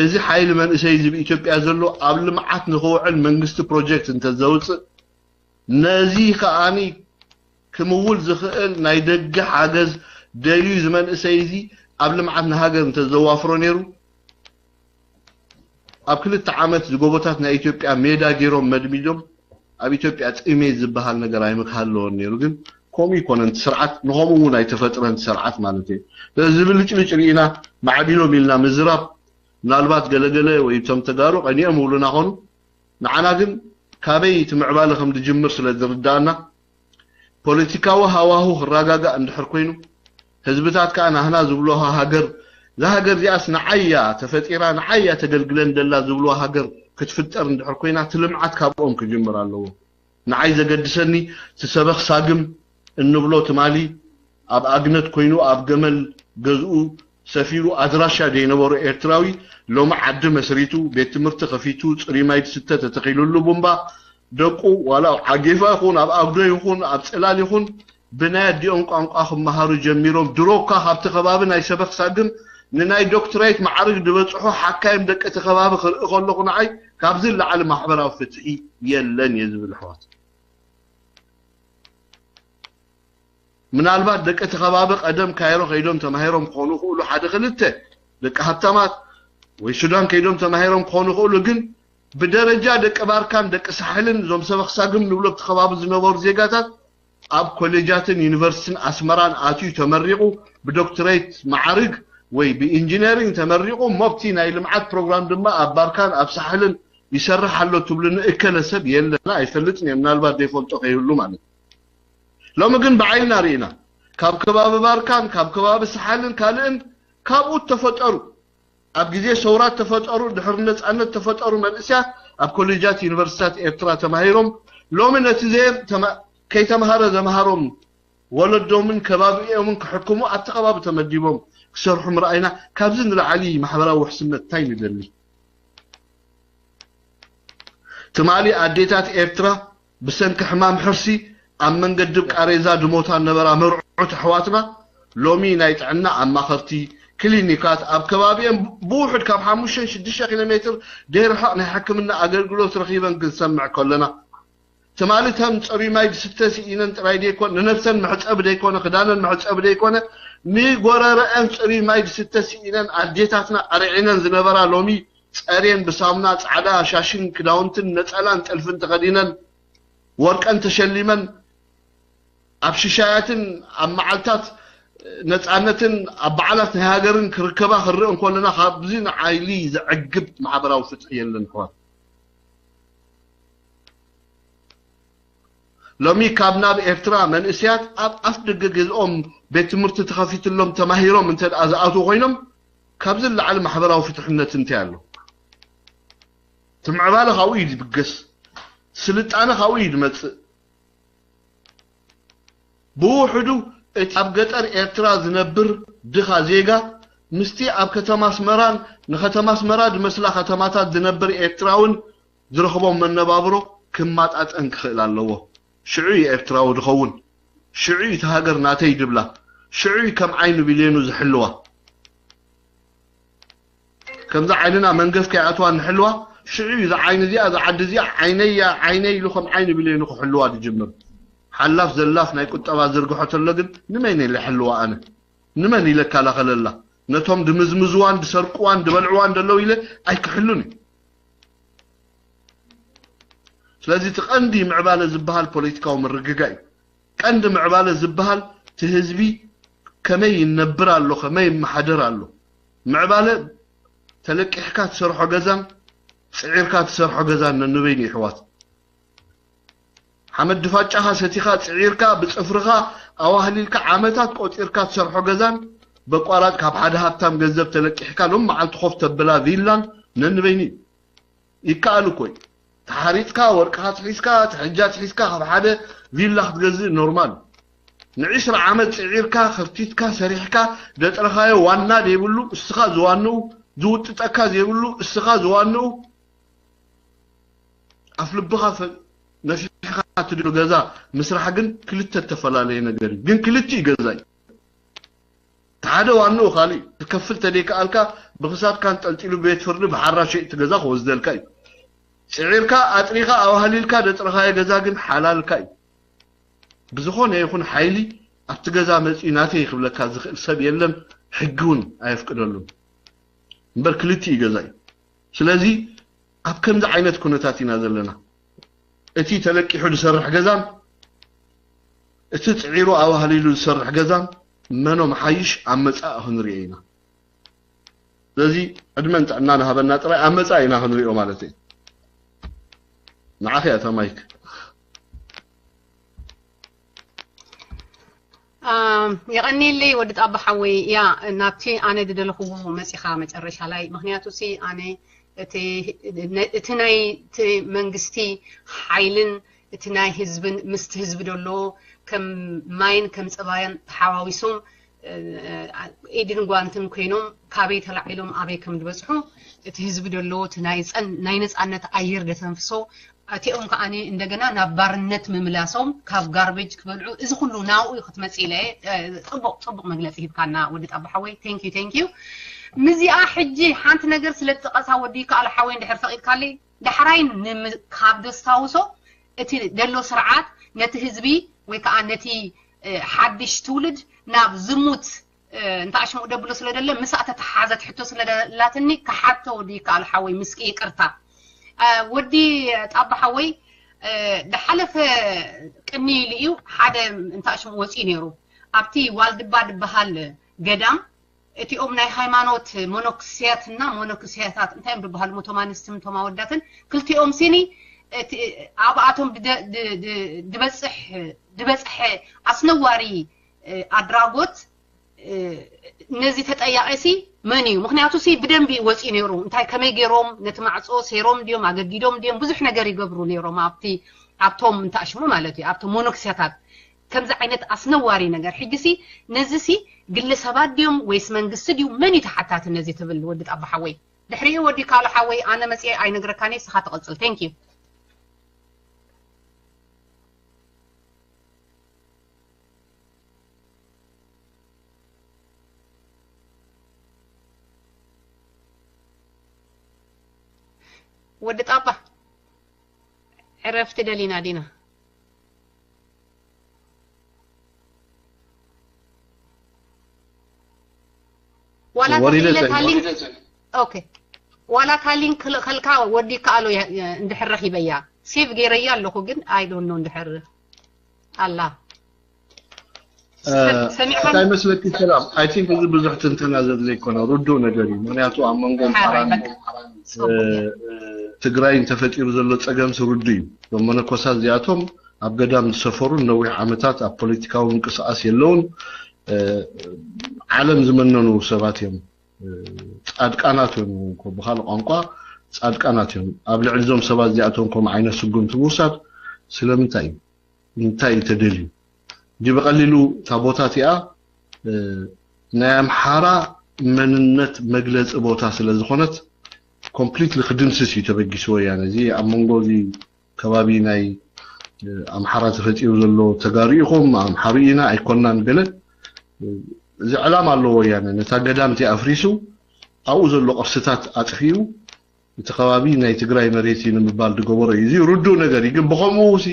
እዚ ሓይሊ መንእሰይ እዚ ብኢትዮጵያ ዘሎ ኣብ ልምዓት ንኽውዕል መንግስቲ ፕሮጀክት እንተዘውፅእ፣ ነዚ ከኣኒ ክምውል ዝኽእል ናይ ደገ ሓገዝ ደልዩ እዚ መንእሰይ እዚ ኣብ ልምዓት ንሃገር እንተዘዋፍሮ ነይሩ፣ ኣብ ክልተ ዓመት ዝጎቦታት ናይ ኢትዮጵያ ሜዳ ገይሮም መድሚዶም ኣብ ኢትዮጵያ ጥሜት ዝበሃል ነገር ኣይምክሃለዎን ነይሩ። ግን ከምኡ ይኮነን እቲ ስርዓት፣ ንኸምኡ እውን ኣይተፈጥረን እቲ ስርዓት ማለት እዩ። ስለዚ ዝብልጭልጭ ርኢና ማዕቢሎም ኢልና ምዝራብ ምናልባት ገለገለ ወይ እቶም ተጋሩ ቀኒኦም ይብሉና ኾኑ። ንዓና ግን ካበይ እቲ ምዕባለ ከም ዝጅምር ስለ ዝርዳእና ፖለቲካዊ ሃዋሁ ክረጋጋእ እንድሕር ኮይኑ ህዝብታት ከዓ ናህና ዝብልዋ ሃገር እዛ ሃገር እዚኣስ ንዓያ ተፈጢራ ንዓያ ተገልግለን ደላ ዝብልዋ ሃገር ክትፍጠር እንድሕር ኮይና እቲ ልምዓት ካብኦም ክጅምር ኣለዎ። ንዓይ ዘገድሰኒ እቲ ሰበኽ ሳግም እንብሎ ትማሊ ኣብ ኣግነት ኮይኑ ኣብ ገመል ገዝኡ ሰፊሩ ኣድራሻ ዘይነበሮ ኤርትራዊ ሎሚ ዓዲ መስሪቱ ቤት ትምህርቲ ከፊቱ ፅሩይ ማይ ዝስተ ተተኺሉሉ ቡምባ ደቁ ዋላ ኣብ ዓጌፋ ይኹን ኣብ ኣጉዶ ይኹን ኣብ ፅላል ይኹን ብናይ ኣዲኦም ቋንቋ ክመሃሩ ጀሚሮም። ድሮ እኳ ካብቲ ከባቢ ናይ ሰበኽ ሳግም ንናይ ዶክትሬት ማዕርግ ዝበፅሑ ሓካይም ደቂ እቲ ከባቢ ክርኢ ከለኹ ንዓይ ካብዚ ንላዕሊ ማሕበራዊ ፍትሒ የለን እየ ዝብል ኣሕዋት። ምናልባት ደቂ እቲ ከባቢ ቀደም ካይሮ ከይዶም ተማሂሮም ክኾኑ ይኽእሉ፣ ሓደ ክልተ ደቂ ሃብታማት ወይ ሱዳን ከይዶም ተማሂሮም ክኾኑ ይኽእሉ። ግን ብደረጃ ደቂ ባርካን ደቂ ሳሕልን እዞም ሰበኽ ሳግም ንብሎ ኣብቲ ከባቢ ዝነበሩ ዜጋታት ኣብ ኮሌጃትን ዩኒቨርሲቲን ኣስመራን ኣትዩ ተመሪቑ ብዶክትሬት ማዕርግ ወይ ብኢንጂነሪንግ ተመሪቑ እሞ ኣብቲ ናይ ልምዓት ፕሮግራም ድማ ኣብ ባርካን ኣብ ሳሕልን ይሰርሕ ኣሎ ትብሉኒ እከለ ሰብ የለና ኣይፈልጥን እየ፣ ምናልባት ዘይፈልጦ ከይህሉ ማለት እዩ። ሎሚ ግን ብዓይንና ርኢና ካብ ከባቢ ባርካን ካብ ከባቢ ሳሕልን ካልእን ካብኡ ተፈጠሩ ኣብ ግዜ ሰውራ ተፈጠሩ ድሕሪ ነፃነት ተፈጠሩ መንእስያት ኣብ ኮሌጃት ዩኒቨርሲታት ኤርትራ ተማሂሮም ሎሚ ነቲ ዘየም ተማ- ከይተምሃረ ዘምሃሮም ወለዶምን ከባቢኦምን ክሕክሙ ኣብቲ ከባቢ ተመዲቦም ክሰርሑ ምርኣይና ካብዚ ንላዕሊ ማሕበራዊ ውሕስነት እንታይ ንደሊ? ትማሊ ኣዴታት ኤርትራ ብሰንኪ ሕማም ሕርሲ ኣብ መንገዲ ብ ቃሬዛ ዝሞታ ነበራ መርዑት ኣሕዋትና ሎሚ ናይ ጥዕና ኣማኸርቲ ክሊኒካት ኣብ ከባቢኦም ብውሑድ ካብ ሓሙሽተ ሽዱሽተ ኪሎ ሜትር ዘይርሕቕ ናይ ሕክምና ኣገልግሎት ረኺበን ክንሰምዕ ከለና ትማሊ እተን ፅሩይ ማይ ዝስተ ስኢነን ጥራይ ዘይኮነ ንነብሰን መሕፀቢ ዘይኮነ ክዳነን መሕፀቢ ዘይኮነ ንጎረረአን ፅሩይ ማይ ዝስተ ስኢነን ኣዴታትና ኣርዒነን ዝነበራ ሎሚ ጸሬን ብሳሙና ጻዕዳ ሻሽን ክዳውንትን ነጸላን ጥልፍን ተኸዲነን ወርቀን ተሸሊመን ኣብ ሽሻያትን ኣብ መዓልታት ነጻነትን ኣብ በዓላት ናይ ሃገርን ክርከባ ክርኢ እንኮለና ካብዚ ንዓይሊ ዘዕግብ ማሕበራዊ ፍትሒ የለን ኣሕዋት። ሎሚ ካብ ናብ ኤርትራ መንእሰያት ኣብ ኣፍ ደገ ገዝኦም ቤት ትምህርቲ ተኸፊትሎም ተማሂሮም እንተ ደኣ ዝኣትዉ ኮይኖም ካብዚ ንላዕሊ ማሕበራዊ ፍትሕነት እንታይ ኣሎ? እቲ ምዕባለ ካብኡ እዩ ዝብገስ። ስልጣነ ካብኡ እዩ ዝመጽእ። ብውሕዱ እቲ ኣብ ገጠር ኤርትራ ዝነብር ድኻ ዜጋ ምስቲ ኣብ ከተማ ኣስመራን ንከተማ ኣስመራ ዝመስላ ከተማታት ዝነብር ኤርትራውን ዝረኽቦም መነባብሮ ክማጣጠን ክኽእል ኣለዎ። ሽዑ እዩ ኤርትራዊ ዝኸውን። ሽዑ እዩ እታ ሃገር ናተይ ዝብላ። ሽዑ እዩ ከም ዓይኒ ብሌኑ ዝሕልዋ። ከምዛ ዓይንና መንገፍ ከይኣትዋ ንሕልዋ። ሽዑ እዩ እዛ ዓይኒ እዚኣ እዛ ዓዲ እዚኣ ዓይነያ ዓይነይ ኢሉ ከም ዓይኒ ብሌኑ ክሕልዋ ዝጅምር። ሓላፍ ዘላፍ ናይ ቁጠባ ዝርግሖ ተሎ ግን ንመን ኢለ ሕልዋ ኣነ? ንመን ኢለ እከላኸለላ? ነቶም ድምዝምዝዋን ድሰርቅዋን ድበልዕዋን ደለዉ ኢለ ኣይክሕሉን እዩ። ስለዚ እቲ ቀንዲ ምዕባለ ዝበሃል ፖለቲካዊ ምርግጋእ እዩ። ቀንዲ ምዕባለ ዝበሃል እቲ ህዝቢ ከመይ ይነብር ኣሎ፣ ከመይ ይመሓደር ኣሎ። ምዕባለ ተለቂሕካ ትሰርሖ ገዛን ፅዒርካ ትሰርሖ ገዛን ነንበይኑ ይሕዋት። ሓመድ ድፋጫኻ ሰቲኻ ፅዒርካ ብፅፍርኻ ኣዋህሊልካ ዓመታት ቆፂርካ ትሰርሖ ገዛን በቋራጭ ካብ ሓደ ሃብታም ገንዘብ ተለቂሕካ ሎም መዓልቲ ኮፍ ተብላ ቪላን ነንበይኑ እዩ። ይከኣል እኮ እዩ። ተሓሪጥካ፣ ወርቅኻ ትሒዝካ፣ ትሕጃ ትሒዝካ፣ ካብ ሓደ ቪላ ክትገዝእ ኖርማል። ንዕስራ ዓመት ጽዒርካ፣ ከርቲትካ፣ ሰሪሕካ፣ ደጥረኻዮ ዋና ዘይብሉ፣ እስኻ ዝዋንኡ፣ ዝውጥጠካ ዘይብሉ፣ እስኻ ዝዋንኡ፣ ኣፍ ልብኻ ፈ-፣ ነፊሕካ ትድዮ ገዛ ምስራሕ ግን ክልተ እተፈላለየ ነገር እዩ። ግን ክልቲኡ ገዛ እዩ። እቲ ሓደ ዋንኡ ካልእ እዩ። ክከፍል ተደይከኣልካ ብኽሳድካ ኣንጠልጢሉ ቤት ፍርዲ ብሓራ ሸይጥቲ ገዛ ክወስደልካ እዩ። ጽዒርካ፣ ኣጥሪኻ፣ ኣዋህሊልካ ደጥረኻዮ ገዛ ግን ሓላልካ እዩ። ብዝኾነ ይኹን ሓይሊ ኣብቲ ገዛ መጺኡ ናተይ ክብለካ ዝኽእል ሰብ የለን፣ ሕጊ እውን ኣየፍቅደሉን። እምበር ክልቲኡ ገዛ እዩ። ስለዚ ኣብ ከምዚ ዓይነት ኩነታት ኢና ዘለና። እቲ ተለቂሑ ዝሰርሕ ገዛን እቲ ጽዒሩ ኣዋህሊሉ ዝሰርሕ ገዛን መኖም ሓይሽ ኣብ መጻኢ ክንሪኦ ኢና። ስለዚ ዕድመን ጥዕናን ሃበና ጥራይ ኣብ መጻኢ ኢና ክንሪኦ ማለት እዩ። ንዓኺ እያ እታ ማይክ። ኣም፣ የቐንየለይ ወዲ ጣባ ሓወይ። ያ፣ ናብቲ ኣነ ዝደለኽዎ መጺኻ መጨረሻ ላይ። ምኽንያቱ ሲ ኣነ እቲ ነ-፣ እቲ ናይ እቲ መንግስቲ ሓይልን እቲ ናይ ህዝብን ምስቲ ህዝቢ ደሎ ከም ማይን ከም ጸባያን ተሓዋዊሶም፣ እ፣ ኢድን ጓንትን ኮይኖም ካበይ ተላዒሎም ኣበይ ከም ዝበጽሑ እቲ ህዝቢ ደሎ እቲ ናይ ጸን-፣ ናይ ነጻነት ኣየር ደተንፍሶ፣ እቲኦም ከዓኒ እንደገና ናብ ባርነት ምምላሶም ካብ ጋርቤጅ ክበልዑ፣ እዚ ኩሉ ናብኡ እዩ ክትመጽእ ኢለ እየ። እ፣ ጽቡቕ፣ ጽቡቕ መግለጺ ሂብካና ወዲ ጣባ ሓወይ። Thank you, thank you። ምዚኣ ሕጂ ሓንቲ ነገር ስለ ዝጠቐሳ ወዲ ይከኣል ሓወይ እንድሕር ፈቒድካለይ፣ ዳሕራይ ንም-፣ ካብ ዘስታውሶ እቲ ደሎ ስርዓት ነቲ ህዝቢ ወይ ከዓ ነቲ፣ እ፣ ሓድሽ ትውልድ ናብ ዝሙት፣ እ፣ እንተ ኣሽሙቕ ደብሎ ስለ ደለ ምስኣ ተተሓዘት ሕቶ ስለ ደላትኒ ክሓቶ ወዲ ይከኣል ሓወይ ምስኪ ይቅርታ። እ፣ ወዲ ጣባ ሓወይ፣ እ፣ ድሓለፈ ቅኒ ኢሉ እዩ ሓደ እንተ ኣሽሙቕ ወፂኡ ነይሩ። ኣብቲ ዋልድባ ድበሃል ገዳም እቲኦም ናይ ሃይማኖት መነኩስያትና መነኩስያታት እንታይ እዮም ዝበሃሉ? እቶም ኣንስትን እቶም ኣወዳትን ክልቲኦም ሲኒ እቲ ኣብኣቶም ድደ-፣ ድ-፣ ድ-፣ ድበፅሕ፣ ድበፅሐ ኣስነዋሪ፣ እ፣ ኣድራጎት፣ እ፣ ነዚ ተጠያቒ ሲ መን እዩ? ምኽንያቱ ሲ ብደንቢ እዩ ወፂኡ ነይሩ። እንታይ ከመይ ገይሮም ነቲ ማዕፆ ሴሮም ድዮም ኣገዲዶም ድዮም ብዙሕ ነገር ይገብሩ ነይሮም ኣብቲ ኣብቶም እንተኣሽሙ ማለት እዩ ኣብቶም መነኩስያታት ከምዚ ዓይነት ኣስነዋሪ ነገር። ሕጂ ሲ ነዚ ሲ ግለሰባት ድዮም ወይስ መንግስቲ ድዩ? መን እዩ ተሓታቲ ነዚ ትብል ወዲ ጣባ ሓወይ? ድሕሪኡ ወዲ ካሉ ሓወይ ኣነ መፅየ ኣይነግረካን እየ፣ ንስኻ ትቐፅል። Thank you። ወዲ ጣባ ዕረፍቲ ደሊና ዲና? ዋላ ዋሪደ ተኽኢለ እታ ጸኒሑ። ሊንክ፣ ኦኬ። ዋላ እታ ሊንክ ክል-፣ ከልካ ወዲ ከኣሎ የ-፣ የ-፣ እንድሕር ረኺበያ። ሴቭ ገይረያ ኣለኹ፣ ግን I don't know እንድሕር ኣላ። እ፣ ሰ-፣ ሰሚዕካ? እንታይ መስለኪ ሰላም? I think እዚ ብዙሕ ትንተና ዘድልዮ ኣይኮነ፣ ርዱእ ነገር እዩ። ምኽንያቱ ኣብ መንጎ ሓራይ ኣምሓራን፣ በቃ። እ፣ ጽቡቅ። ትግራይን ተፈጢሩ ዘሎ ጸገምሲ ርዱእ እዩ። እዞም መነኮሳት እዚኣቶም ኣብ ገዳም ዝሰፈሩን ነዊሕ ዓመታት ኣብ ፖለቲካዊ ምንቅስቓስ የለውን፣ እ፣ ዓለም ዝመነኑ ሰባት እዮም። እ፣ ጻድቃናት እዮም እኮ፣ ብኻልእ ቋንቋ ጻድቃናት እዮም። ኣብ ልዕሊ እዞም ሰባት እዚኣቶም ከምኡ ዓይነት ስጉምቲ ምውሳድ ስለምንታይ እዩ? እንታይ እዩ ተደልዩ? እንጂ ብቐሊሉ እታ ቦታ እቲኣ፣ እ፣ ናይ ኣምሓራ መንነት መግለጺ ቦታ ስለ ዝኾነት ኮምፕሊትሊ ክድምስስ እዩ ተበጊሱ ወያነ። እዚ ኣብ መንጎ እዚ ከባቢ ናይ፣ እ፣ ኣምሓራ ተፈጢሩ ዘሎ ተጋሩ ኢኹም፣ ኣምሓሩ ኢና ኣይኮናን ገለ፣ እ፣ እዚ ዕላማ ኣለዎ ወያነ። ነታ ገዳም እቲኣ ኣፍሪሱ ኣብኡ ዘሎ ቅርስታት ኣጥፊኡ እቲ ከባቢ ናይ ትግራይ መሬት እዩ ንምባል ዝገበሮ እዩ። እዚ ርዱእ ነገር እዩ። ግን ብኸምኡ ሲ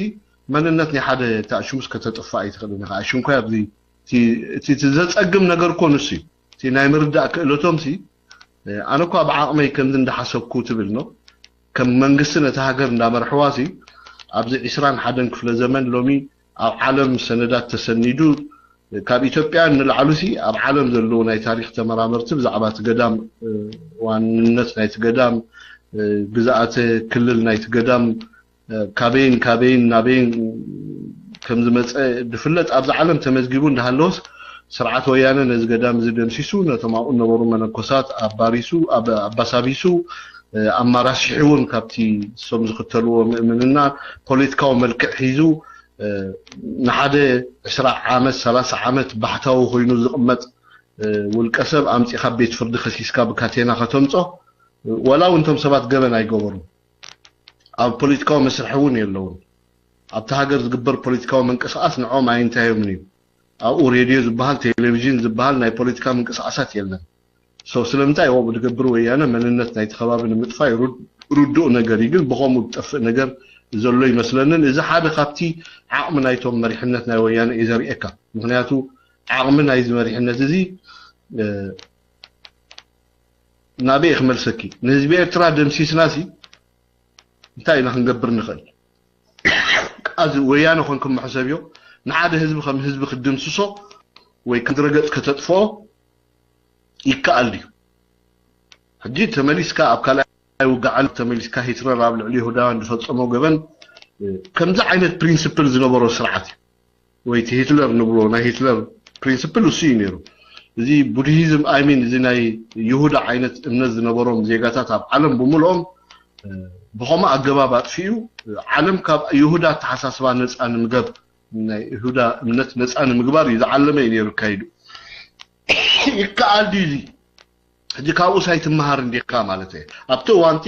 መንነት ናይ ሓደ ተኣሽሙስ ከተጥፋእ ኣይትኽእልን ኢኻ። ኣሽንኳይ ኣብዚ እቲ፣ እቲ፣ እቲ ዘጸግም ነገር እኮ ንሱ እዩ። እቲ ናይ ምርዳእ ክእለቶም ሲ፣ እ፣ ኣነ እኳ ብዓቕመይ ከምዚ እንዳሓሰብኩ ትብል ነው። ከም መንግስቲ ነቲ ሃገር እንዳመርሕዋ ሲ፣ ኣብዚ ዕስራን ሓደን ክፍለ ዘመን ሎሚ ኣብ ዓለም ሰነዳት ተሰኒዱ፣ ካብ ኢትዮጵያ ንላዕሉ ሲ ኣብ ዓለም ዘለዉ ናይ ታሪኽ ተመራመርቲ ብዛዕባ እቲ ገዳም፣ እ፣ ዋንነት ናይቲ ገዳም፣ እ፣ ግዝኣተ ክልል ናይቲ ገዳም፣ እ፣ ካበይን ካበይን ናበይን ከም ዝመጸ ዝፍለጥ ኣብዚ ዓለም ተመዝጊቡ እንዳሃለወስ ስርዓት ወያነ ነዚ ገዳም እዚ ደምሲሱ ነቶም ኣብኡ ዝነበሩ መነኮሳት ኣባሪሱ፣ ኣብ-፣ ኣባሳቢሱ፣ ኣማራሲሑ እውን ካብቲ እሶም ዝኽተልዎ ምእምንና ፖለቲካዊ መልክዕ ሒዙ ንሓደ ዕስራ ዓመት ሰላሳ ዓመት ባሕታዊ ኮይኑ ዝቕመጥ ውልቀ ሰብ ኣምፂኻ ቤት ፍርዲ ከሲስካ ብካቴና ከተምፆ፣ ወላ እውን እቶም ሰባት ገበን ኣይገበሩን፣ ኣብ ፖለቲካዊ መስርሒ እውን የለውን። ኣብቲ ሃገር ዝግበር ፖለቲካዊ ምንቅስቃስ ንዖም ኣይንታዮምን እዩ። ኣብኡ ሬድዮ ዝበሃል ቴሌቪዥን ዝበሃል ናይ ፖለቲካ ምንቅስቃሳት የለን። ስለምንታይ ከምኡ ዝገብር ወያነ መንነት ናይቲ ከባቢ ንምጥፋእ ርዱእ ነገር እዩ። ግን ብኸምኡ ዝጠፍእ ነገር ዘሎ ይመስለንን። እዚ ሓደ ካብቲ ዓቕሚ ናይቶም መሪሕነት ናይ ወያነ እዩ ዘርእየካ። ምክንያቱ ዓቕሚ ናይዚ መሪሕነት እዚ ናበይ ክመልሰኪ? ንህዝቢ ኤርትራ ደምሲስና ሲ እንታይ ኢና ክንገብር ንኽእል? ኣዚ ወያነ ኮንኩም መሕሰብዮ ንሓደ ህዝቢ ከም ህዝቢ ክትድምስሶ ወይ ከምድረገጽ ከተጥፍኦ ይከኣል ድዩ? ሕጂ ተመሊስካ ኣብ ካልኣይ ውግእ ዓለም ተመሊስካ ሂትለር ኣብ ልዕሊ ይሁዳውያን ዝፈጸሞ ገበን ከምዚ ዓይነት ፕሪንስፕል ዝነበሮ ስርዓት እዩ። ወይ እቲ ሂትለር ንብሎ ናይ ሂትለር ፕሪንስፕል እሱ እዩ ነይሩ። እዚ ቡድሂዝም ኣይሚን እዚ ናይ ይሁዳ ዓይነት እምነት ዝነበሮም ዜጋታት ኣብ ዓለም ብምልኦም ብኸምኡ ኣገባብ ኣጥፊኡ ዓለም ካብ ይሁዳ ኣተሓሳስባ ነፃ ንምገብ ናይ ይሁዳ እምነት ነፃ ንምግባር እዩ ዝዓለመ እዩ ነይሩ ካይዱ። ይከኣል ድዩ እዚ? ሕጂ ካብኡስ ኣይትመሃር እንዲኻ ማለት እየ። ኣብቲ እዋንቲ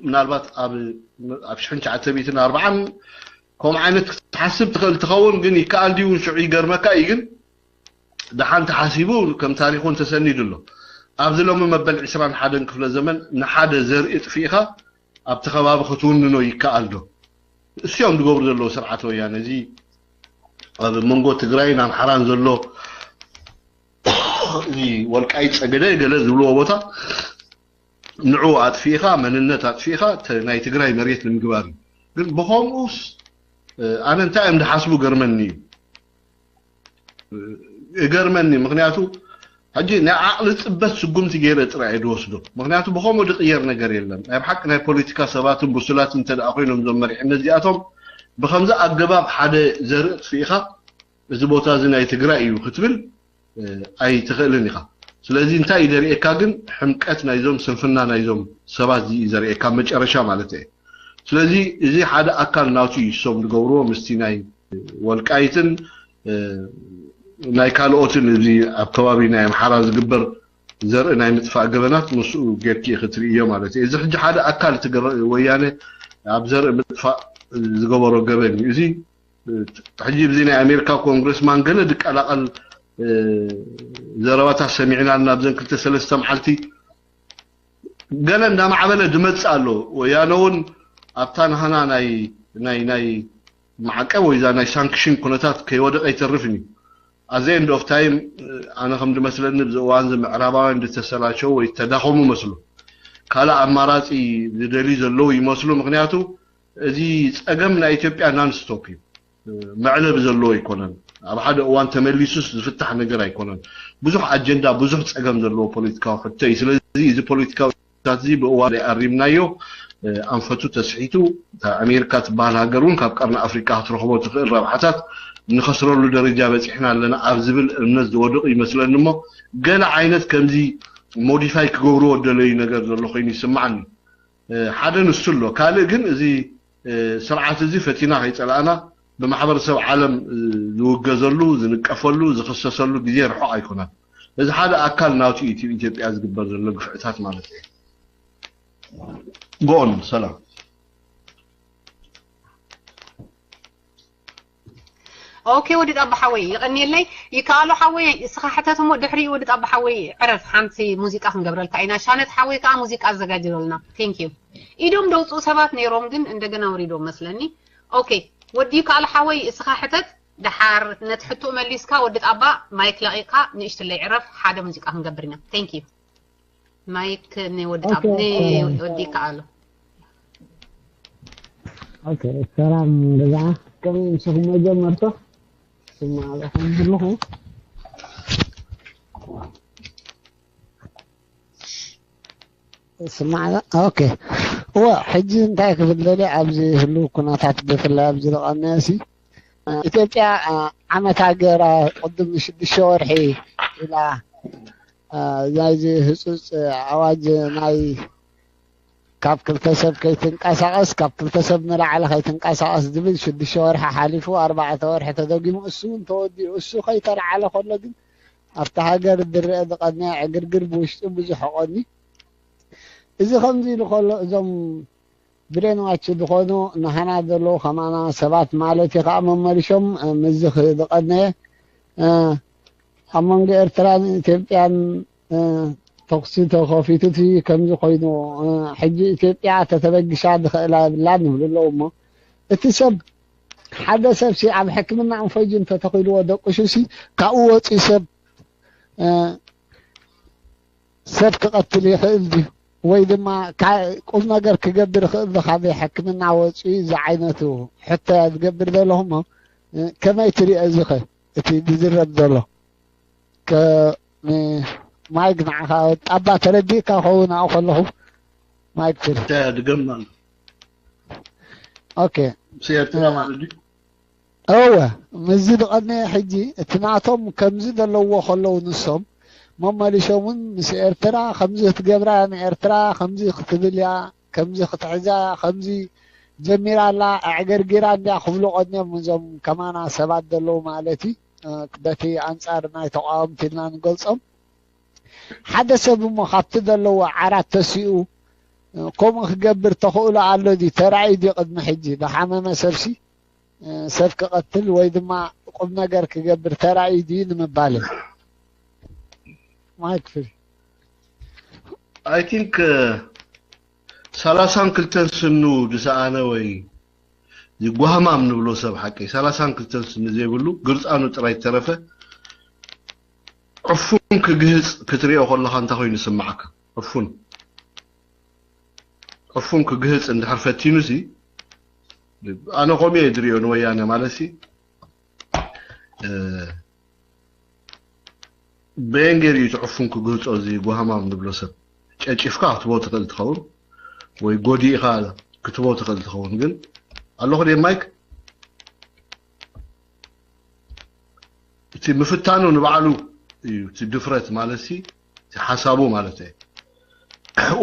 ምናልባት ኣብ ሽሕን ትሽዓተ ሚእትን ኣርባዓን ከምኡ ዓይነት ክትሓስብ ትኽእል ትኸውን፣ ግን ይከኣል ድዩ እውን ሽዑ ይገርመካ እዩ። ግን ደሓን ተሓሲቡ ከም ታሪክ እውን ተሰኒዱ ኣሎ። ኣብዚ ሎሚ መበል ዕስራን ሓደን ክፍለ ዘመን ንሓደ ዘርኢ ጥፊእኻ ኣብቲ ከባቢ ክትውንኖ ይከኣል ዶ? እሲኦም ዝገብሩ ዘለዉ ስርዓት ወያነ እዚ ኣብ መንጎ ትግራይን ኣምሓራን ዘሎ እዚ ወልቃይት ጸገደ ገለ ዝብልዎ ቦታ ንዑ ኣጥፊእኻ መንነት ኣጥፊእኻ ናይ ትግራይ መሬት ንምግባር እዩ። ግን ብኸምኡስ ኣነ እንታይ እዮም ዝሓስቡ ገርመኒ እዩ እገርመኒ። ምክንያቱ ሕጂ ናይ ዓቕሊ ፅበት ስጉምቲ ገይረ ጥራይ እየ ዝወስዶ። ምክንያቱ ብኸምኡ ዝቅየር ነገር የለን። ናይ ብሓቂ ናይ ፖለቲካ ሰባትን ብሱላትን እንተ ደኣ ኮይኖም እዞም መሪሕነት እዚኣቶም ብከምዚ ኣገባብ ሓደ ዘርኢ ጥፊእኻ እዚ ቦታ እዚ ናይ ትግራይ እዩ ክትብል ኣይትኽእልን ኢኻ። ስለዚ እንታይ እዩ ዘርእየካ ግን ሕምቀት ናይዞም ስንፍና ናይዞም ሰባት እዚ እዩ ዘርእየካ መጨረሻ ማለት እየ። ስለዚ እዚ ሓደ ኣካል ናቱ እዩ እሶም ዝገብርዎ ምስቲ ናይ ወልቃይትን ናይ ካልኦትን እዚ ኣብ ከባቢ ናይ ኣምሓራ ዝግበር ዘርኢ ናይ ምጥፋእ ገበናት ምስኡ ጌርኪ ክትርእዮ ማለት እዩ። እዚ ሕጂ ሓደ ኣካል እቲ ወያነ ኣብ ዘርኢ ምጥፋእ ዝገበሮ ገበን እዩ። እዚ ሕጂ ብዚ ናይ ኣሜሪካ ኮንግረስማን ገለ ዝቀላቐል ዘረባታት ሰሚዕና ኣብዘን ክልተ ሰለስተ መዓልቲ ገለ እንዳማዕበለ ዝመጽእ ኣሎ። ወያነ እውን ኣብታ ናህና ናይ ናይ ናይ ማዕቀብ ወይ ዛ ናይ ሳንክሽን ኩነታት ከይወደቀ ኣይተርፍን እዩ። ኣዘ ኤንድ ኦፍ ታይም ኣነ ከም ዝመስለኒ ብዚ እዋን እዚ ምዕራባውያን ዝተሰላቸው ወይ ተዳኸሙ መስሉ ካልእ ኣማራፂ ዝደልዩ ዘለዉ ይመስሉ። ምክንያቱ እዚ ፀገም ናይ ኢትዮጵያ ናንስቶፕ እዩ። መዕለቢ ዘለዎ ኣይኮነን። ኣብ ሓደ እዋን ተመሊሱስ ዝፍታሕ ነገር ኣይኮነን። ብዙሕ ኣጀንዳ ብዙሕ ፀገም ዘለዎ ፖለቲካዊ ሕቶ እዩ። ስለዚ እዚ ፖለቲካዊ ሕቶታት እዚ ብእዋኑ ኣሪምናዮ ኣንፈቱ ተስሒቱ ኣሜሪካ ትበሃል ሃገር እውን ካብ ቀርኒ ኣፍሪቃ ክትረኽቦ ትኽእል ረብሓታት ንኸስረሉ ደረጃ በፂሕና ኣለና ኣብ ዝብል እምነት ዝወደቑ ይመስለኒ እሞ ገለ ዓይነት ከምዚ ሞዲፋይ ክገብርዎ ደለዩ ነገር ዘሎ ኮይኑ ይስማዓኒ። ሓደ ንሱ ኣሎ። ካልእ ግን እዚ ስርዓት እዚ ፈቲና ከይፀላእና ብማሕበረሰብ ዓለም ዝውገዘሉ ዝንቀፈሉ ዝኽሰሰሉ ግዜ ርሑቕ ኣይኮነን። እዚ ሓደ ኣካል ናቱ እዩ ኢትዮጵያ ዝግበር ዘሎ ግፍዕታት ማለት እዩ። ጎኦን ሰላም። ኦኬ ወዲ ጣባ ሓወይ ይቐንየለይ። ይከኣሎ ሓወይ እስኻ ሕተት እሞ ድሕሪኡ ወዲ ጣባ ሓወይ ዕረፍ ሓንቲ ሙዚቃ ክንገብረልካ ኢና። ሻነት ሓወይ ከዓ ሙዚቃ ኣዘጋጅረልና። Thank you። ኢዶም ደውፅኡ ሰባት ነይሮም ግን እንደገና ወሪዶም መስለኒ። ኦኬ ወዲ ይከኣሎ ሓወይ እስኻ ሕተት ደሓር ነቲ ሕቶ መሊስካ ወዲ ጣባ ማይክ ለቒቕካ ንእሽትለይ ዕረፍ ሓደ ሙዚቃ ክንገብር ኢና። Thank you። ማይክ ንወዲ ጣብ ንወዲ ይከኣሎ። ኦኬ ሰላም ገዛ ከም ንስኹም መጀመርቶ ስማዕኹም ዘለኹ ስማዕ ኦኬ እወ ሕጂ እንታይ ክብል ደልየ ኣብዚ ህልው ኩነታት ብፍላይ ኣብዚ ዝቐነሲ ኢትዮጵያ ዓመት ሃገራ ቅድም ንሽዱሽተ ወርሒ ኢላ ናይዚ ህፁፅ ኣዋጅ ናይ ካብ ክልተ ሰብ ከይትንቀሳቐስ፣ ካብ ክልተ ሰብ ንላዕሊ ከይትንቀሳቐስ ዝብል ሽዱሽተ ወርሒ ሓሊፉ፣ ኣርባዕተ ወርሒ ተደጊሙ፣ እሱ እውን ተወዲኡ። እሱ ከይተለዓለ ከሎ ግን ኣብቲ ሃገር ዝረአ ዝቐነየ ዕግርግር ብውሽጡ ብዙሕ ኾኒ። እዚ ከምዚ ኢሉ ከሎ እዞም ብሬንዋች ዝኾኑ ንሃና ዘለዉ ከማና ሰባት ማለት እዩ ከዓ መመሊሾም፣ እ፣ ምዚ ኽ-፣ ዝቐነየ፣ እ፣ ኣብ መንጎ ኤርትራን ኢትዮጵያን፣ እ፣ ተኹሲ ተኸፊቱ እቲ ከምዚ ኮይኑ፣ እ፣ ሕጂ ኢትዮጵያ ተተበጊሻ ዝኽእላ የብላን ይብሉ ኣለዉ። እሞ እቲ ሰብ፣ ሓደ ሰብ ሲ ኣብ ሕክምና እንፈጁ እንተተኺልዎ ደቁሹ ሲ ካብኡ ወፂኡ ሰብ፣ እ፣ ሰብ ክቐትል ይኽእል ድዩ? ወይ ድማ ካ-፣ ቁም ነገር ክገብር ይኽእል ዶ? ካበይ ሕክምና ወፂኡ እዚ ዓይነቱ ሕቶ እያ ዝገብር ዘለኹ እሞ፣ እ፣ ከመይ ትሪኦ እዚ ኸ እቲ ዝዝረብ ዘሎ? ከ-፣ ን-፣ ማይክ ንዓኻ ጣባ ተረዲእካ ኸውን ኣብኡ ከለኹ ማይክ ትሪ። እንታይ እያ ድገም ኣሎ? ኦኬ። ምስ ኤርትራ እ፣ ማለት ድዩ? እወ፣ ምስዚ ዝቐነየ ሕጂ እቲ ናቶም ከምዚ ዘለውዎ ከለዉ ንሶም መመሊሾም እውን ምስ ኤርትራ ከምዚ ክትገብራ እያ ንኤርትራ፣ ከምዚ ክትብል እያ፣ ከምዚ ክትሕዛ እያ፣ ከምዚ ጀሚራ ኣላ፣ ኣዕገርጊራ እንድያ ክብሉ ቀንዮም እዞም ከማና ሰባት ዘለዉ ማለት እዩ። እ፣ በቲ ኣንጻር ናይ ተቃወምቲ ኢልና ንገልጾም። ሓደ ሰብ እሞ ካብቲ ዘለዎ ዓራት ተሲኡ፣ እ፣ ከምኡ ክገብር ተኽእሎ ኣሎ ድዩ? ተራእዩ ድዩ ቅድሚ ሕጂ ዝሓመመ ሰብሲ፣ እ፣ ሰብ ክቐትል ወይ ድማ ቁም ነገር ክገብር ተራእዩ ድዩ ንምባል እዩ። ማይክ ፍሪ። I think ሰላሳን ክልተን ስኑ ዝሰኣነ ወይ ዝጓህማም ንብሎ ሰብ ሓቀይ ሰላሳን ክልተን ስኒ ዘይብሉ ግርፃኑ ጥራይ ተረፈ ዕፉን ክግህፅ ክትሪኦ ከለኻ እንታይ ኮይኑ ይስምዓካ? ዕፉን ዕፉን ክግህፅ እንድሕር ፈቲኑ ሲ ኣነ ከምኡ እየ ዝሪኦ ንወያነ ማለት ሲ እ፣ በየን ገይሩ እዩ እቲ ዕፉን ክግህፆ እዚ ጓህማም ንብሎ ሰብ ጨጭፍካ ክትቦ ትኽእል ትኸውን ወይ ጎዲእኻ ክትቦ ትኽእል ትኸውን ግን ኣለኹ ደ ማይክ እቲ ምፍታኑ ንባዕሉ እዩ እቲ ድፍረት ማለት ሲ እቲ ሓሳቡ ማለት እየ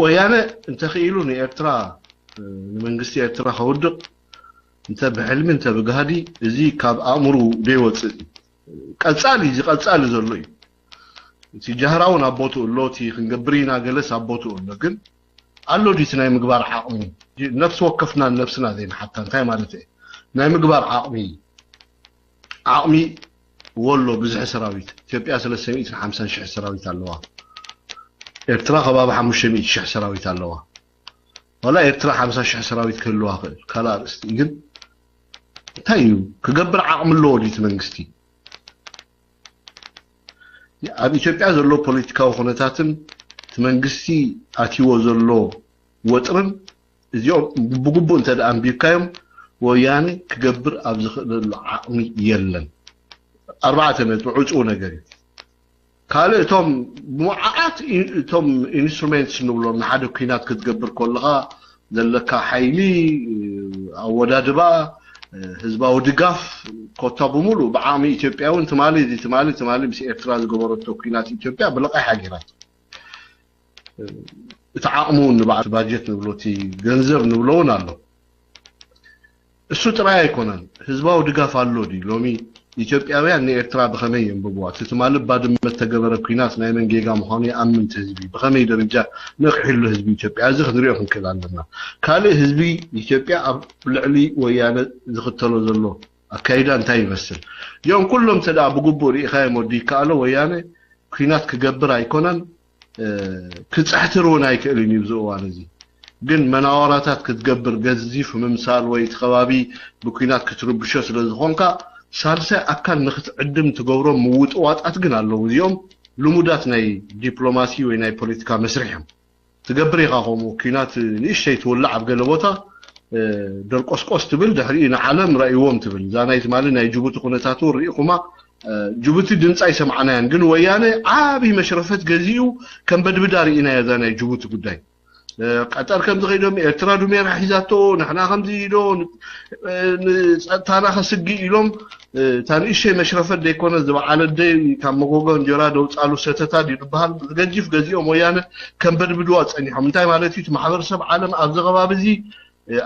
ወያነ እንተኽኢሉ ንኤርትራ እ፣ ንመንግስቲ ኤርትራ ከውድቕ እንተ ብሕልሚ እንተ ብጋህዲ እዚ ካብ ኣእምሩ ዘይወፅእ እዩ ቀፃሊ እዚ ቀፃሊ ዘሎ እዩ እቲ ጃህራ እውን ኣብ ቦትኡ ኣሎ እቲ ክንገብር ኢና ገለስ ኣብ ቦትኡ ኣሎ ግን ኣሎ ድዩ እቲ ናይ ምግባር ዓቕሚ ነፍሲ ወከፍና ነብስና ዘይንሓታ እንታይ ማለት እየ ናይ ምግባር ዓቕሚ ዓቕሚ ወሎ ብዝሒ ሰራዊት ኢትዮጵያ ሰለስተ ሚእትን ሓምሳን ሽሕ ሰራዊት ኣለዋ ኤርትራ ከባቢ ሓሙሽተ ሚእቲ ሽሕ ሰራዊት ኣለዋ ዋላ ኤርትራ ሓምሳ ሽሕ ሰራዊት ክህልዋ ክእል ካልእ ኣርእስቲ ግን እንታይ እዩ ክገብር ዓቕሚ ኣለዎ ድዩ እቲ መንግስቲ ኣብ ኢትዮጵያ ዘሎ ፖለቲካዊ ኩነታትን እቲ መንግስቲ ኣትይዎ ዘሎ ወጥርን እዚኦም ብግቡእ እንተ ደኣ ኣንቢብካዮም ወያነ ክገብር ኣብ ዝኽእለሉ ዓቕሚ የለን ኣርባዕተ ነጥቢ ዕፁው ነገር እዩ ካልእ እቶም ብመዓት እቶም ኢንስትሩሜንትስ ንብሎም ንሓደ ኩናት ክትገብር ከለኻ ዘለካ ሓይሊ ኣወዳድባ ህዝባዊ ድጋፍ ኮታ ብምሉእ ብዓቕሚ ኢትዮጵያ እውን ትማሊ እዚ ትማሊ ትማሊ ምስ ኤርትራ ዝገበረቶ ኩናት ኢትዮጵያ ብልቓሕ ሃገራት እቲ ዓቕሚ እውን ንባዕሉ ባጀት ንብሎ እቲ ገንዘብ ንብሎ እውን ኣሎ እሱ ጥራይ ኣይኮነን ህዝባዊ ድጋፍ ኣሎ ድዩ ሎሚ ኢትዮጵያውያን ንኤርትራ ብኸመይ የንብብዋ እቲ ትማሊ ባድመ እተገበረ ኩናት ናይ መን ጌጋ ምዃኑ ይኣምን እቲ ህዝቢ ብኸመይ ደረጃ ነቕሒሉ ህዝቢ ኢትዮጵያ እዚ ክንሪኦ ክንክእል ኣለና ካልእ ህዝቢ ኢትዮጵያ ኣብ ልዕሊ ወያነ ዝኽተሎ ዘሎ ኣካይዳ እንታይ ይመስል እዚኦም ኩሎም እንተ ብግቡእ ርኢኻዮም ወዲ ይከኣሎ ወያነ ኩናት ክገብር ኣይኮነን ክፅሕትር እውን ኣይክእልን እዩ ኣብዚ እዋን እዚ ግን መናወራታት ክትገብር ገዚፍ ምምሳል ወይ እቲ ከባቢ ብኩናት ክትርብሾ ስለ ዝኾንካ ሳልሳይ ኣካል ንክትዕድም ትገብሮም ምውጥዋጣት ግን ኣለዉ እዚኦም ልሙዳት ናይ ዲፕሎማሲ ወይ ናይ ፖለቲካ መስርሕ እዮም ትገብር ኢኻ ከምኡ ኩናት ንእሽተይ ትውላዕ ኣብ ገለ ቦታ ደርቆስቆስ ትብል ድሕሪኡ ንዓለም ረእይዎም ትብል እዛ ናይ ትማሊ ናይ ጅቡቲ ኩነታት እውን ርኢኹማ ጅቡቲ ድምፂ ኣይሰማዕናያን ግን ወያነ ዓብይ መሽረፈት ገዚኡ ከም በድብዳ ርኢናዮ እዛ ናይ ጅቡቲ ጉዳይ ቀጠር ከም ዝኸይዶም፣ ኤርትራ ዱሜራ ሒዛቶ፣ ንሕና ከምዚ ኢሎ፣ ንጸጥታና ከስግእ ኢሎም፣ እታ ንእሽተይ መሽረፈት ዘይኮነ ዝበዓለ ደይ ካብ መጎጎ እንጀራ ደውፃሉ ሰተታ ድዩ ዝበሃል፣ ገጅፍ ገዚኦም ወያነ ከም በድብድዋ ጸኒሖም። እንታይ ማለት እዩ? እቲ ማሕበረሰብ ዓለም ኣብዚ ከባቢ እዚ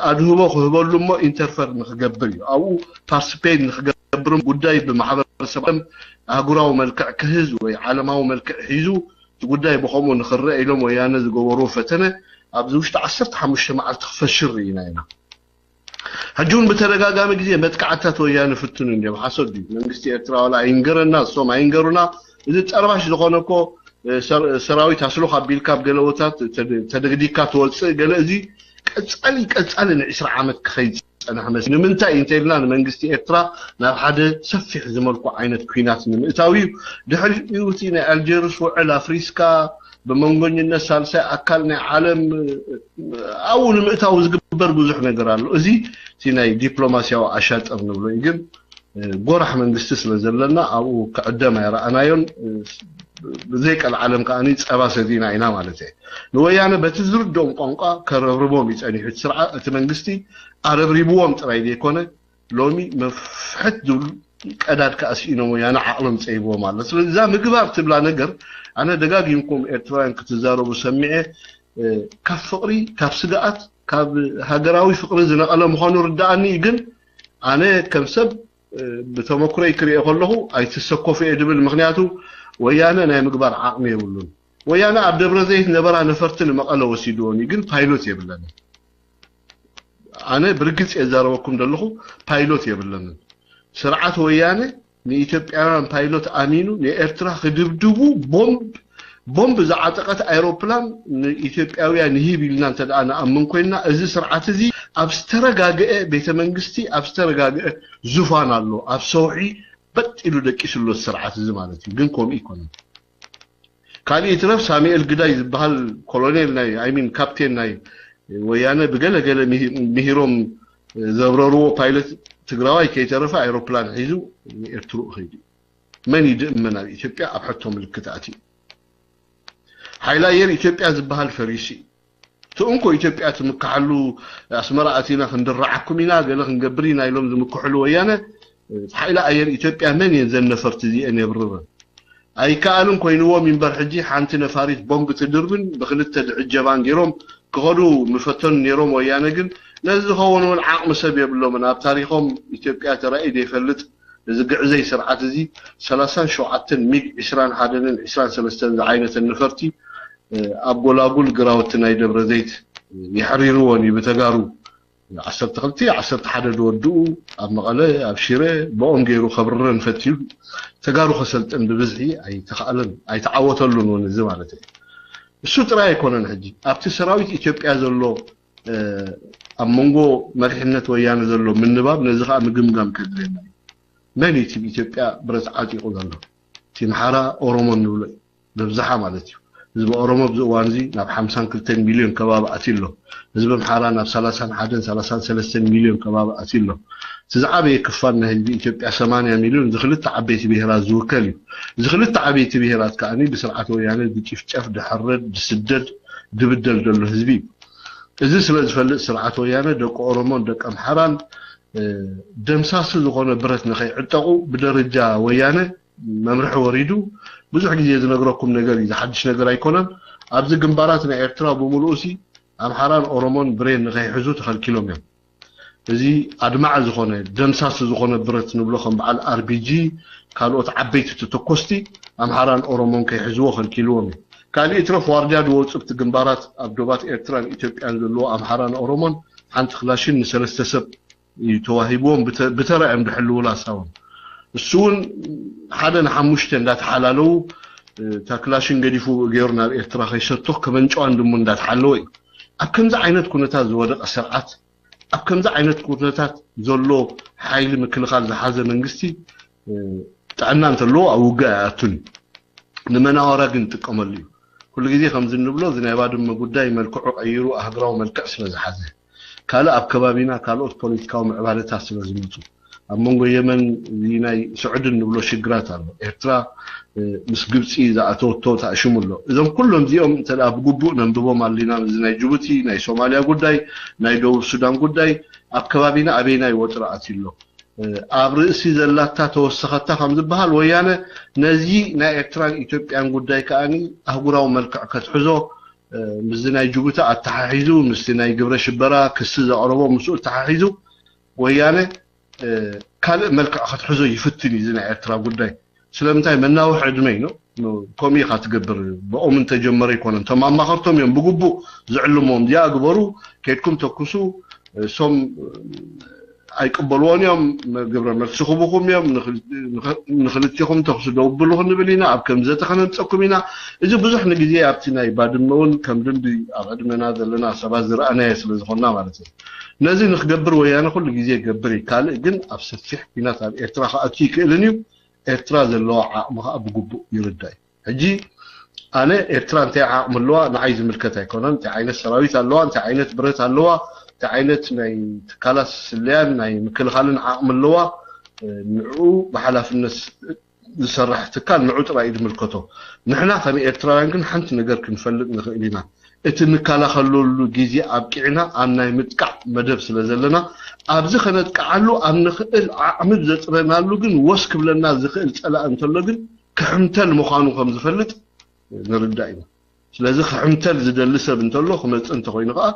ኣድህቦ ክህበሉ እሞ ኢንተርፈር ንክገብር እዩ። ኣብኡ ፓርቲስፔት ንክገብር ጉዳይ ብማሕበረሰብ ዓለም ኣህጉራዊ መልክዕ ክህዝ ወይ ዓለማዊ መልክዕ ሒዙ እቲ ጉዳይ ብኸምኡ ንክረአ ኢሎም ወያነ ዝገበርዎ ፈተነ ኣብዚ ውሽጢ ዓሰርተ ሓሙሽተ መዓልቲ ክፈሽር ርኢና ኢና። ሕጂ እውን ብተደጋጋሚ ግዜ መጥቃዕትታት ወያነ ፍትኑ እንዲም ሓሶት ድዩ? መንግስቲ ኤርትራ ዋላ ኣይንገረና፣ እሶም ኣይንገሩና። እዚ ጠርባሽ ዝኾነ እኮ ሰራዊት ኣስሎኻ ኣቢልካ ኣብ ገለ ቦታት ተደግዲካ ትወፅእ ገለ፣ እዚ ቀፃሊ ቀፃሊ ንዕስራ ዓመት ክኸይድ ዝፀንሐ መስ ንምንታይ እንተልና ንመንግስቲ ኤርትራ ናብ ሓደ ሰፊሕ ዝመልኩ ዓይነት ኩናት ንምእታው እዩ። ድሕሪኡ እቲ ናይ ኣልጀርስ ውዕል ኣፍሪስካ ብመንጎኝነት ሳልሳይ ኣካል ናይ ዓለም ኣብኡ ንምእታው ዝግበር ብዙሕ ነገር ኣሎ። እዚ እቲ ናይ ዲፕሎማሲያዊ ኣሻጥር ንብሎ እዩ። ግን ጎራሕ መንግስቲ ስለ ዘለና ኣብኡ ክዕደም ኣይረኣናዮን። ብዘይቀልዓለም ከኣ ጸባ ሰቲና ኢና ማለት እየ። ንወያነ በቲ ዝርድኦም ቋንቋ ከረብርቦም እዩ ጸኒሑ። እቲ ስርዓ-፣ እቲ መንግስቲ ኣረብሪብዎም ጥራይ ዘይኮነ ሎሚ መፍሕት ዝብሉ ቀዳድ ከኣ ስኢኖም ወያነ ዓቕሎም ጸይብዎም ኣሎ። ስለዚ እዛ ምግባር ትብላ ነገር ኣነ ደጋጊምኩም ኤርትራውያን ክትዛረቡ ሰሚዐ፣ ካብ ፍቕሪ፣ ካብ ስግኣት፣ ካብ ሃገራዊ ፍቕሪ ዝነቐለ ምዃኑ ርድኣኒ እዩ። ግን ኣነ ከም ሰብ ብተመኩረይ ክሪኦ ከለኹ ኣይትሰኮፉ እየ ድብል። ምኽንያቱ ወያነ ናይ ምግባር ዓቕሚ የብሉን። ወያነ ኣብ ደብረ ዘይት ነበራ ነፈርቲ ንመቐለ ወሲድዎም እዩ፣ ግን ፓይሎት የብለንን። ኣነ ብርግጽ እየ ዝዛረበኩም ዘለኹ፣ ፓይሎት የብለንን። ስርዓት ወያነ ንኢትዮጵያውያን ፓይሎት ኣሚኑ ንኤርትራ ክድብድቡ ቦምብ ቦምብ ዝዓጠቐት ኣይሮፕላን ንኢትዮጵያውያን ይሂብ ኢልና እንተ ደኣ ንኣምን ኮይንና፣ እዚ ስርዓት እዚ ኣብ ዝተረጋግአ ቤተ መንግስቲ፣ ኣብ ዝተረጋግአ ዙፋን ኣሎ፣ ኣብ ሰውሒ በጥ ኢሉ ደቂሱ ኣሎ ስርዓት እዚ ማለት እዩ። ግን ከምኡ ይኮነን። ካልእ ይትረፍ ሳሙኤል ግዳይ ዝበሃል ኮሎኔል ናይ፣ I mean ካፕቴን ናይ ወያነ ብገለ ገለ ምሂ-፣ ምሂሮም ዘብረርዎ ፓይለት ትግራዋይ ከይተረፈ ኣይሮፕላን ሒዙ ንኤርትርኡ ከይዱ እዩ። መን እዩ ድእመን ኣብ ኢትዮጵያ ኣብ ሕቶ ምልክት ኣትዩ? ሓይሊ ኣየር ኢትዮጵያ ዝበሃል ፈሪሱ እዩ። እቲ እንኮ ኢትዮጵያ ትምክሓሉ ኣስመራ ኣቲና ክንድርዓኩም ኢና፣ ገለ ክንገብር ኢና ኢሎም ዝምክሕሉ ወያነ፣ ሓይሊ ኣየር ኢትዮጵያ መን እየን ዘን ነፈርቲ እዚአን የብርረን? ኣይከኣልን ኮይንዎም እምበር ሕጂ ሓንቲ ነፋሪት ቦምብ ትድርብን ብክልተ ድዕጀባን ገይሮም ክኸዱ ምፈተኑ ነይሮም። ወያነ ግን ነዚ ዝኸውን እውን ዓቕሚ ሰብ የብሎምን። ኣብ ታሪኾም ኢትዮጵያ ተራእዩ ዘይፈልጥ እዚ ግዕዘይ ስርዓት እዚ ሰላሳን ሸውዓተን ሚግ ዒስራን ሓደን ዒስራን ሰለስተን ዝዓይነተን ነፈርቲ ኣብ ጎላጉል ግራውቲ ናይ ደብረ ዘይት የሕሪርዎን እዩ ብተጋሩ። ዓሰርተ ክልተ ዓሰርተ ሓደ ዝወድኡ ኣብ መቐለ ኣብ ሽረ ብኦም ገይሩ ከብርረን ፈትዩ ተጋሩ ከሰልጥን ብብዝሒ ኣይተኻእለን ኣይተዓወተሉን እውን እዚ ማለት እዩ። እሱ ጥራይ ኣይኮነን። ሕጂ ኣብቲ ሰራዊት ኢትዮጵያ ዘሎ ኣብ መንጎ መሪሕነት ወያነ ዘሎ ምንባብ ነዚ ከዓ ምግምጋም ከድልየና እዩ። መን እዩ እቲ ብኢትዮጵያ ብረት ዓጢቑ ዘሎ? እቲ ኣምሓራ ኦሮሞ እንብሎ እዩ። በብዝሓ ማለት እዩ። ህዝቢ ኦሮሞ ኣብዚ እዋን እዚ ናብ ሓምሳን ክልተን ሚልዮን ከባቢ ኣትዩ ኣሎ። ህዝቢ ኣምሓራ ናብ ሰላሳን ሓደን ሰላሳን ሰለስተን ሚልዮን ከባቢ ኣትዩ ኣሎ። እቲ ዝዓበየ ክፋል ናይ ህዝቢ ኢትዮጵያ ሰማንያ ሚልዮን እዚ ክልተ ዓበይቲ ብሄራት ዝውከል እዩ። እዚ ክልተ ዓበይቲ ብሄራት ከዓኒ ብስርዓት ወያነ ዝጭፍጨፍ፣ ድሕረድ፣ ድስደድ፣ ድብደል ዘሎ ህዝቢ እዩ። እዚ ስለ ዝፈልጥ ስርዓት ወያነ ደቂ ኦሮሞን ደቂ ኣምሓራን ደምሳሲ ዝኾነ ብረት ንኸይዕጠቑ ብደረጃ ወያነ መምርሒ ወሪዱ። ብዙሕ ግዜ ዝነግረኩም ነገር እዩ፣ ዝሓድሽ ነገር ኣይኮነን። ኣብዚ ግንባራት ናይ ኤርትራ ብምልኡ ሲ ኣምሓራን ኦሮሞን ብሬን ንኸይሕዙ ተኸልኪሎም እዮም። እዚ ኣድማዒ ዝኾነ ደምሳሲ ዝኾነ ብረት ንብሎ ከም በዓል ኣርቢጂ ካልኦት ዓበይቲ ተተኮስቲ ኣምሓራን ኦሮሞን ከይሕዝዎ ከልኪልዎም እዩ። ካልእ ይትረፍ ዋርድያ ዝወፁ ኣብቲ ግንባራት ኣብ ዶባት ኤርትራን ኢትዮጵያን ዘለዎ ኣምሓራን ኦሮሞን ሓንቲ ክላሽን ንሰለስተ ሰብ እዩ ተዋሂብዎም ብተ-፣ ብተራ እዮም ዝሕልውላ ሳውን። እሱ እውን ሓደ ንሓሙሽተ እንዳተሓላለዉ እታ ክላሽን ገዲፉ ገይሩ ናብ ኤርትራ ከይሰቶ ከመንጨዋን ድሙ እንዳተሓለወ እዩ። ኣብ ከምዚ ዓይነት ኩነታት ዝወደቐ ስርዓት ኣብ ከምዚ ዓይነት ኩነታት ዘሎ ሓይሊ ምክልኻል ዝሓዘ መንግስቲ ጥዕና እንተለዎ ኣብ ውግእ ኣይኣቱን እዩ። ንመናወራ ግን ይጥቀመሉ እዩ። ኩሉ ግዜ ከምዚ እንብሎ እዚ ናይ ባድመ ጉዳይ መልክዑ ቀይሩ ኣህግራዊ መልክዕ ስለ ዝሓዘ ካልእ ኣብ ከባቢና ካልኦት ፖለቲካዊ ምዕባለታት ስለ ዝመፁ ኣብ መንጎ የመን፣ እዚ ናይ ስዑድን ንብሎ ሽግራት ኣሎ። ኤርትራ ምስ ግብፂ ዝኣተወቶ ተኣሽሙ ኣሎ። እዞም ኩሎም እዚኦም እንተ ብግቡእ ነንብቦም ኣሊና፣ እዚ ናይ ጅቡቲ፣ ናይ ሶማልያ ጉዳይ፣ ናይ ደቡብ ሱዳን ጉዳይ፣ ኣብ ከባቢና ኣበይናይ ወጥሪ ኣትዩ ኣሎ? ኣብ ርእሲ ዘላታ ተወሰኸታ ከም ዝበሃል፣ ወያነ ነዚ ናይ ኤርትራን ኢትዮጵያን ጉዳይ ከኣ ኣህጉራዊ መልክዕ ከትሕዞ፣ ምስዚ ናይ ጅቡቲ ኣተሓሒዙ፣ ምስቲ ናይ ግብረ ሽበራ ክሲ ዘቕረቦ ምስኡ ኣተሓሒዙ፣ ወያነ ካልእ መልክዕ ከትሕዞ ይፍትን እዩ። እዚ ናይ ኤርትራ ጉዳይ ስለምንታይ መናውሒ ዕድመ እዩ። ከምኡ ኢኻ ትገብር። ብኦም እንተጀመረ ኣይኮነን። እቶም ኣማኸርቶም እዮም ብግቡእ ዝዕልሞም። እዚኣ ግበሩ፣ ከይድኩም ተኩሱ፣ እሶም ኣይቅበልዎን እዮም፣ ግብረ መልሲ ክቡኹም እዮም፣ ንኽልቲኹም ተኩሱ ደው ብሉ ክንብል ኢና፣ ኣብ ከም ዘተ ከነምፀኩም ኢና። እዚ ብዙሕ ንግዜ ኣብቲ ናይ ባድመ እውን ከም ልምዲ ኣብ ዕድመና ዘለና ሰባት ዝረኣናዮ ስለ ዝኾንና ማለት እዩ። ነዚ ንክገብር ወያነ ኩሉ ግዜ ይገብር እዩ። ካልእ ግን ኣብ ሰፊሕ ኲናት ኣብ ኤርትራ ክኣቱ ይክእልን እዩ። ኤርትራ ዘለዋ ዓቕሚ ከዓ ብግቡእ ይርዳእ እዩ። ሕጂ ኣነ ኤርትራ እንታይ ዓቕሚ ኣለዋ ንዓይ ዝምልከት ኣይኮነን። እንታይ ዓይነት ሰራዊት ኣለዋ፣ እንታይ ዓይነት ብረት ኣለዋ፣ እንታይ ዓይነት ናይ ትካላት ስለያን ናይ ምክልኻልን ዓቕሚ ኣለዋ፣ ንዕኡ ብሓላፍነት ዝሰርሕ ትካል ንዑ ጥራይ እዩ ዝምልከቶ። ንሕና ከም ኤርትራውያን ግን ሓንቲ ነገር ክንፈልጥ ንኽእል ኢና። እቲ ንከላኸለሉ ግዜ ኣብቂዕና ኣብ ናይ ምጥቃዕ መደብ ስለ ዘለና፣ ኣብዚ ከነጥቅዓሉ ኣብ ንኽእል ዓቕሚ ዘጥረናሉ ግን ወስ ክብለና ዝኽእል ጸላኢ እንተሎ ግን ክሕምተል ምዃኑ ከም ዝፈልጥ ንርዳእ ኢና። ስለዚ ክሕምተል ዝደሊ ሰብ እንተሎ ክመጽእ እንተኾይኑ ከዓ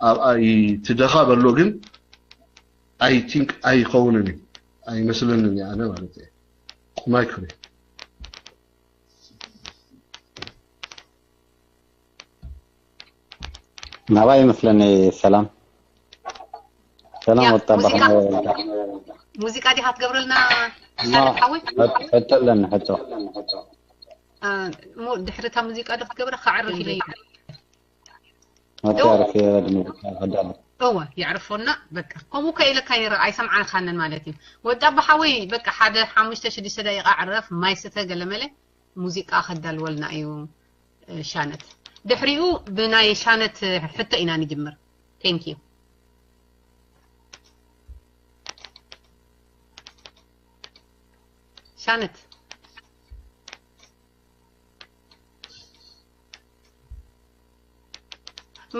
ኣብኣ ይትደኻ በሎ ግን I think ኣይኸውንን እዩ ኣይመስለንን እየ ኣነ ማለት እየ። ቁማይ ክሪ ናባይ ይመስለኒ። ሰላም ሰላም ያ፣ ወጣ ሙዚቃ ባሕና ሙዚቃ ዲኻ ትገብረልና? ሳልሕ ሓወይ? ሕቶ ኣለኒ ሕቶ እ፣ እሞ ድሕሪ እታ ሙዚቃ ዶ ክትገብረ? ከዕርፍ ኢለ እዩ። መጥቶ ኣርፍ የበድኒ ከዳለ እወ፣ የዕርፎና። በቃ ከምኡ ከ ኢለካ ነይረ፣ ኣይሰምዓካንን ማለት እዩ። ወዲ ኣባ ሓወይ፣ በቃ ሓደ ሓሙሽተ ሽዱሽተ ደቂቃ ዕረፍ፣ ማይ ስተ፣ ገለመለ ሙዚቃ ከዳልወልና እዩ። እ፣ ሻነት ድሕሪኡ ብናይ ሻነት ሕቶ ኢና ንጅምር። Thank you። ሻነት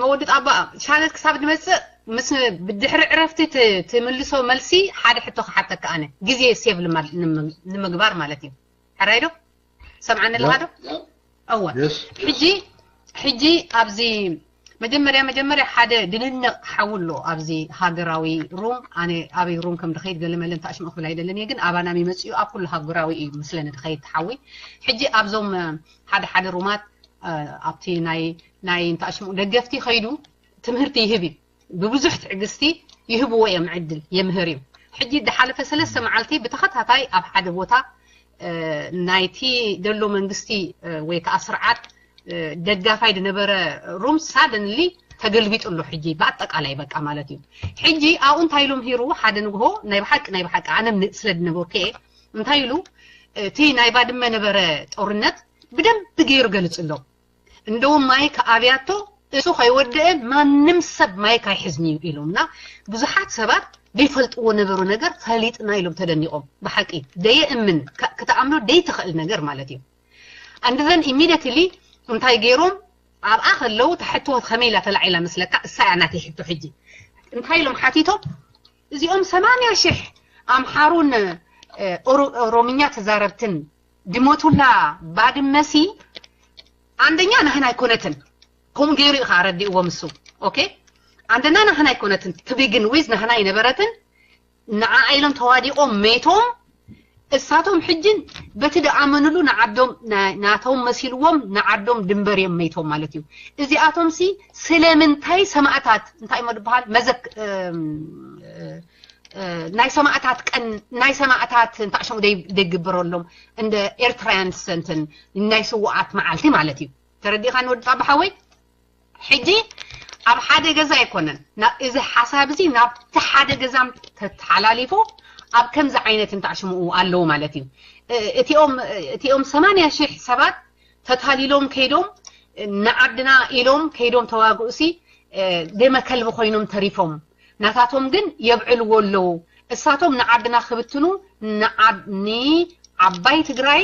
መወዲ ጣባ ሻነት ክሳብ ንመፅእ ምስ ብድሕሪ ዕረፍቲ ት- ትምልሶ መልሲ ሓደ ሕቶ ክሓተካ ኣነ ግዜ ሴቭ ልማ- ንም- ንምግባር ማለት እዩ። ሕራይ ዶ? ሰምዓኒ ኣለኻ ዶ? እወ። Yes. ሕጂ ሕጂ ኣብዚ መጀመርያ መጀመርያ ሓደ ድንንቕ ሓዊ ኣሎ ኣብዚ ሃገራዊ ሩም። ኣነ ኣበይ ሩም ከም ድኸይድ ገለመለ እንተኣሽምቕ ክብል ኣይደልን እየ፣ ግን ኣባና ይመፅኡ ኣብ ኩሉ ሃገራዊ እዩ ምስለኒ ድኸይድ ሓዊ። ሕጂ ኣብዞም እ፣ ሓደ ሓደ ሩማት እ፣ ኣብቲ ናይ ናይ እንተኣሽምኡ ደገፍቲ ከይዱ ትምህርቲ ይህብ እዩ። ብብዙሕ ትዕግስቲ ይህብዎ እዮም ዕድል የምህር እዩ። ሕጂ ድሓለፈ ሰለስተ መዓልቲ ብተኸታታይ ኣብ ሓደ ቦታ እ፣ ናይቲ ደሎ መንግስቲ እ፣ ወይ ከዓ ስርዓት እ፣ ደጋፋይ ዝነበረ ሩም ሳደንሊ ተገልቢጡ ኣሎ። ሕጂ ብኣጠቃላይ በቃ ማለት እዩ። ሕጂ ኣብኡ እንታይ ኢሎም ሂሩ ሓደ ንግሆ ናይ ብሓቂ ናይ ብሓቂ ኣነ ም- ስለ ዝነበርኩ እየ እንታይ ኢሉ እቲ ናይ ባድመ ነበረ ጦርነት ብደንብ ገይሩ ገልጽ ኣሎ። እንደውም ማይክ ኣብያቶ እሱ ከይወደአ ማንም ሰብ ማይክ ኣይሕዝን እዩ ኢሎም እና ብዙሓት ሰባት ዘይፈልጥዎ ነበሩ ነገር ፈሊጥና ኢሎም ተደኒቖም። ብሓቂ ደየእምን ካ- ክትኣምኖ ደይትኽእል ነገር ማለት እዩ። And then immediately እንታይ ገይሮም ኣብኣ ከለዉ ተሕትወት ከመይ ኢላ ተላዒላ መስለካ? እሳ እያ ናተይ ሕቶ። ሕጂ እንታይ ኢሎም ሓቲቶም? እዚኦም ሰማንያ ሽሕ ኣምሓሩን እ፣ ኦሮ- ኦሮምኛ ተዛረብትን ድሞቱላ ባድመሲ ኣንደኛ ናህና ኣይኮነትን። ከምኡ ገይሩ ኢኻ ረዲእዎም እሱ። ኦኬ፣ ኣንደና ናህና ኣይኮነትን፣ ትቢግን ዊዝ ናህና ኣይነበረትን። ንዓ ኢሎም ተዋዲቖም መይቶም። እሳቶም ሕጅን በቲ ደኣመንሉ ንዓዶም ና- ናቶም መሲልዎም ንዓዶም ድንበር እዮም መይቶም ማለት እዩ። እዚኣቶም ሲ ስለምንታይ ሰማእታት እንታይ እሞ ዝበሃል መዘክ እም፣ እ፣ ናይ ሰማእታት ቀን ናይ ሰማእታት እንታሽሙ ደይ ደግበረሎም እንደ ኤርትራውያን ሰንትን ናይ ስውኣት መዓልቲ ማለት እዩ። ተረዲኻን ወዲ ጣባ ሓወይ? ሕጂ ኣብ ሓደ ገዛ ኣይኮነን ናብ እዚ ሓሳብ እዚ ናብቲ ሓደ ገዛም ተተሓላሊፉ ኣብ ከምዚ ዓይነት እንታሽምኡ ኣለዉ ማለት እዩ። እ- እቲኦም እቲኦም ሰማንያ ሽሕ ሰባት ተታሊሎም ከይዶም ንዓድና ኢሎም ከይዶም ተዋግኡሲ እ፣ ደመ ከልቢ ኮይኖም ተሪፎም ናታቶም ግን የብዕልዎ ኣለዉ። እሳቶም ንዓድና ክብትኑ ንዓድ ንዓባይ ትግራይ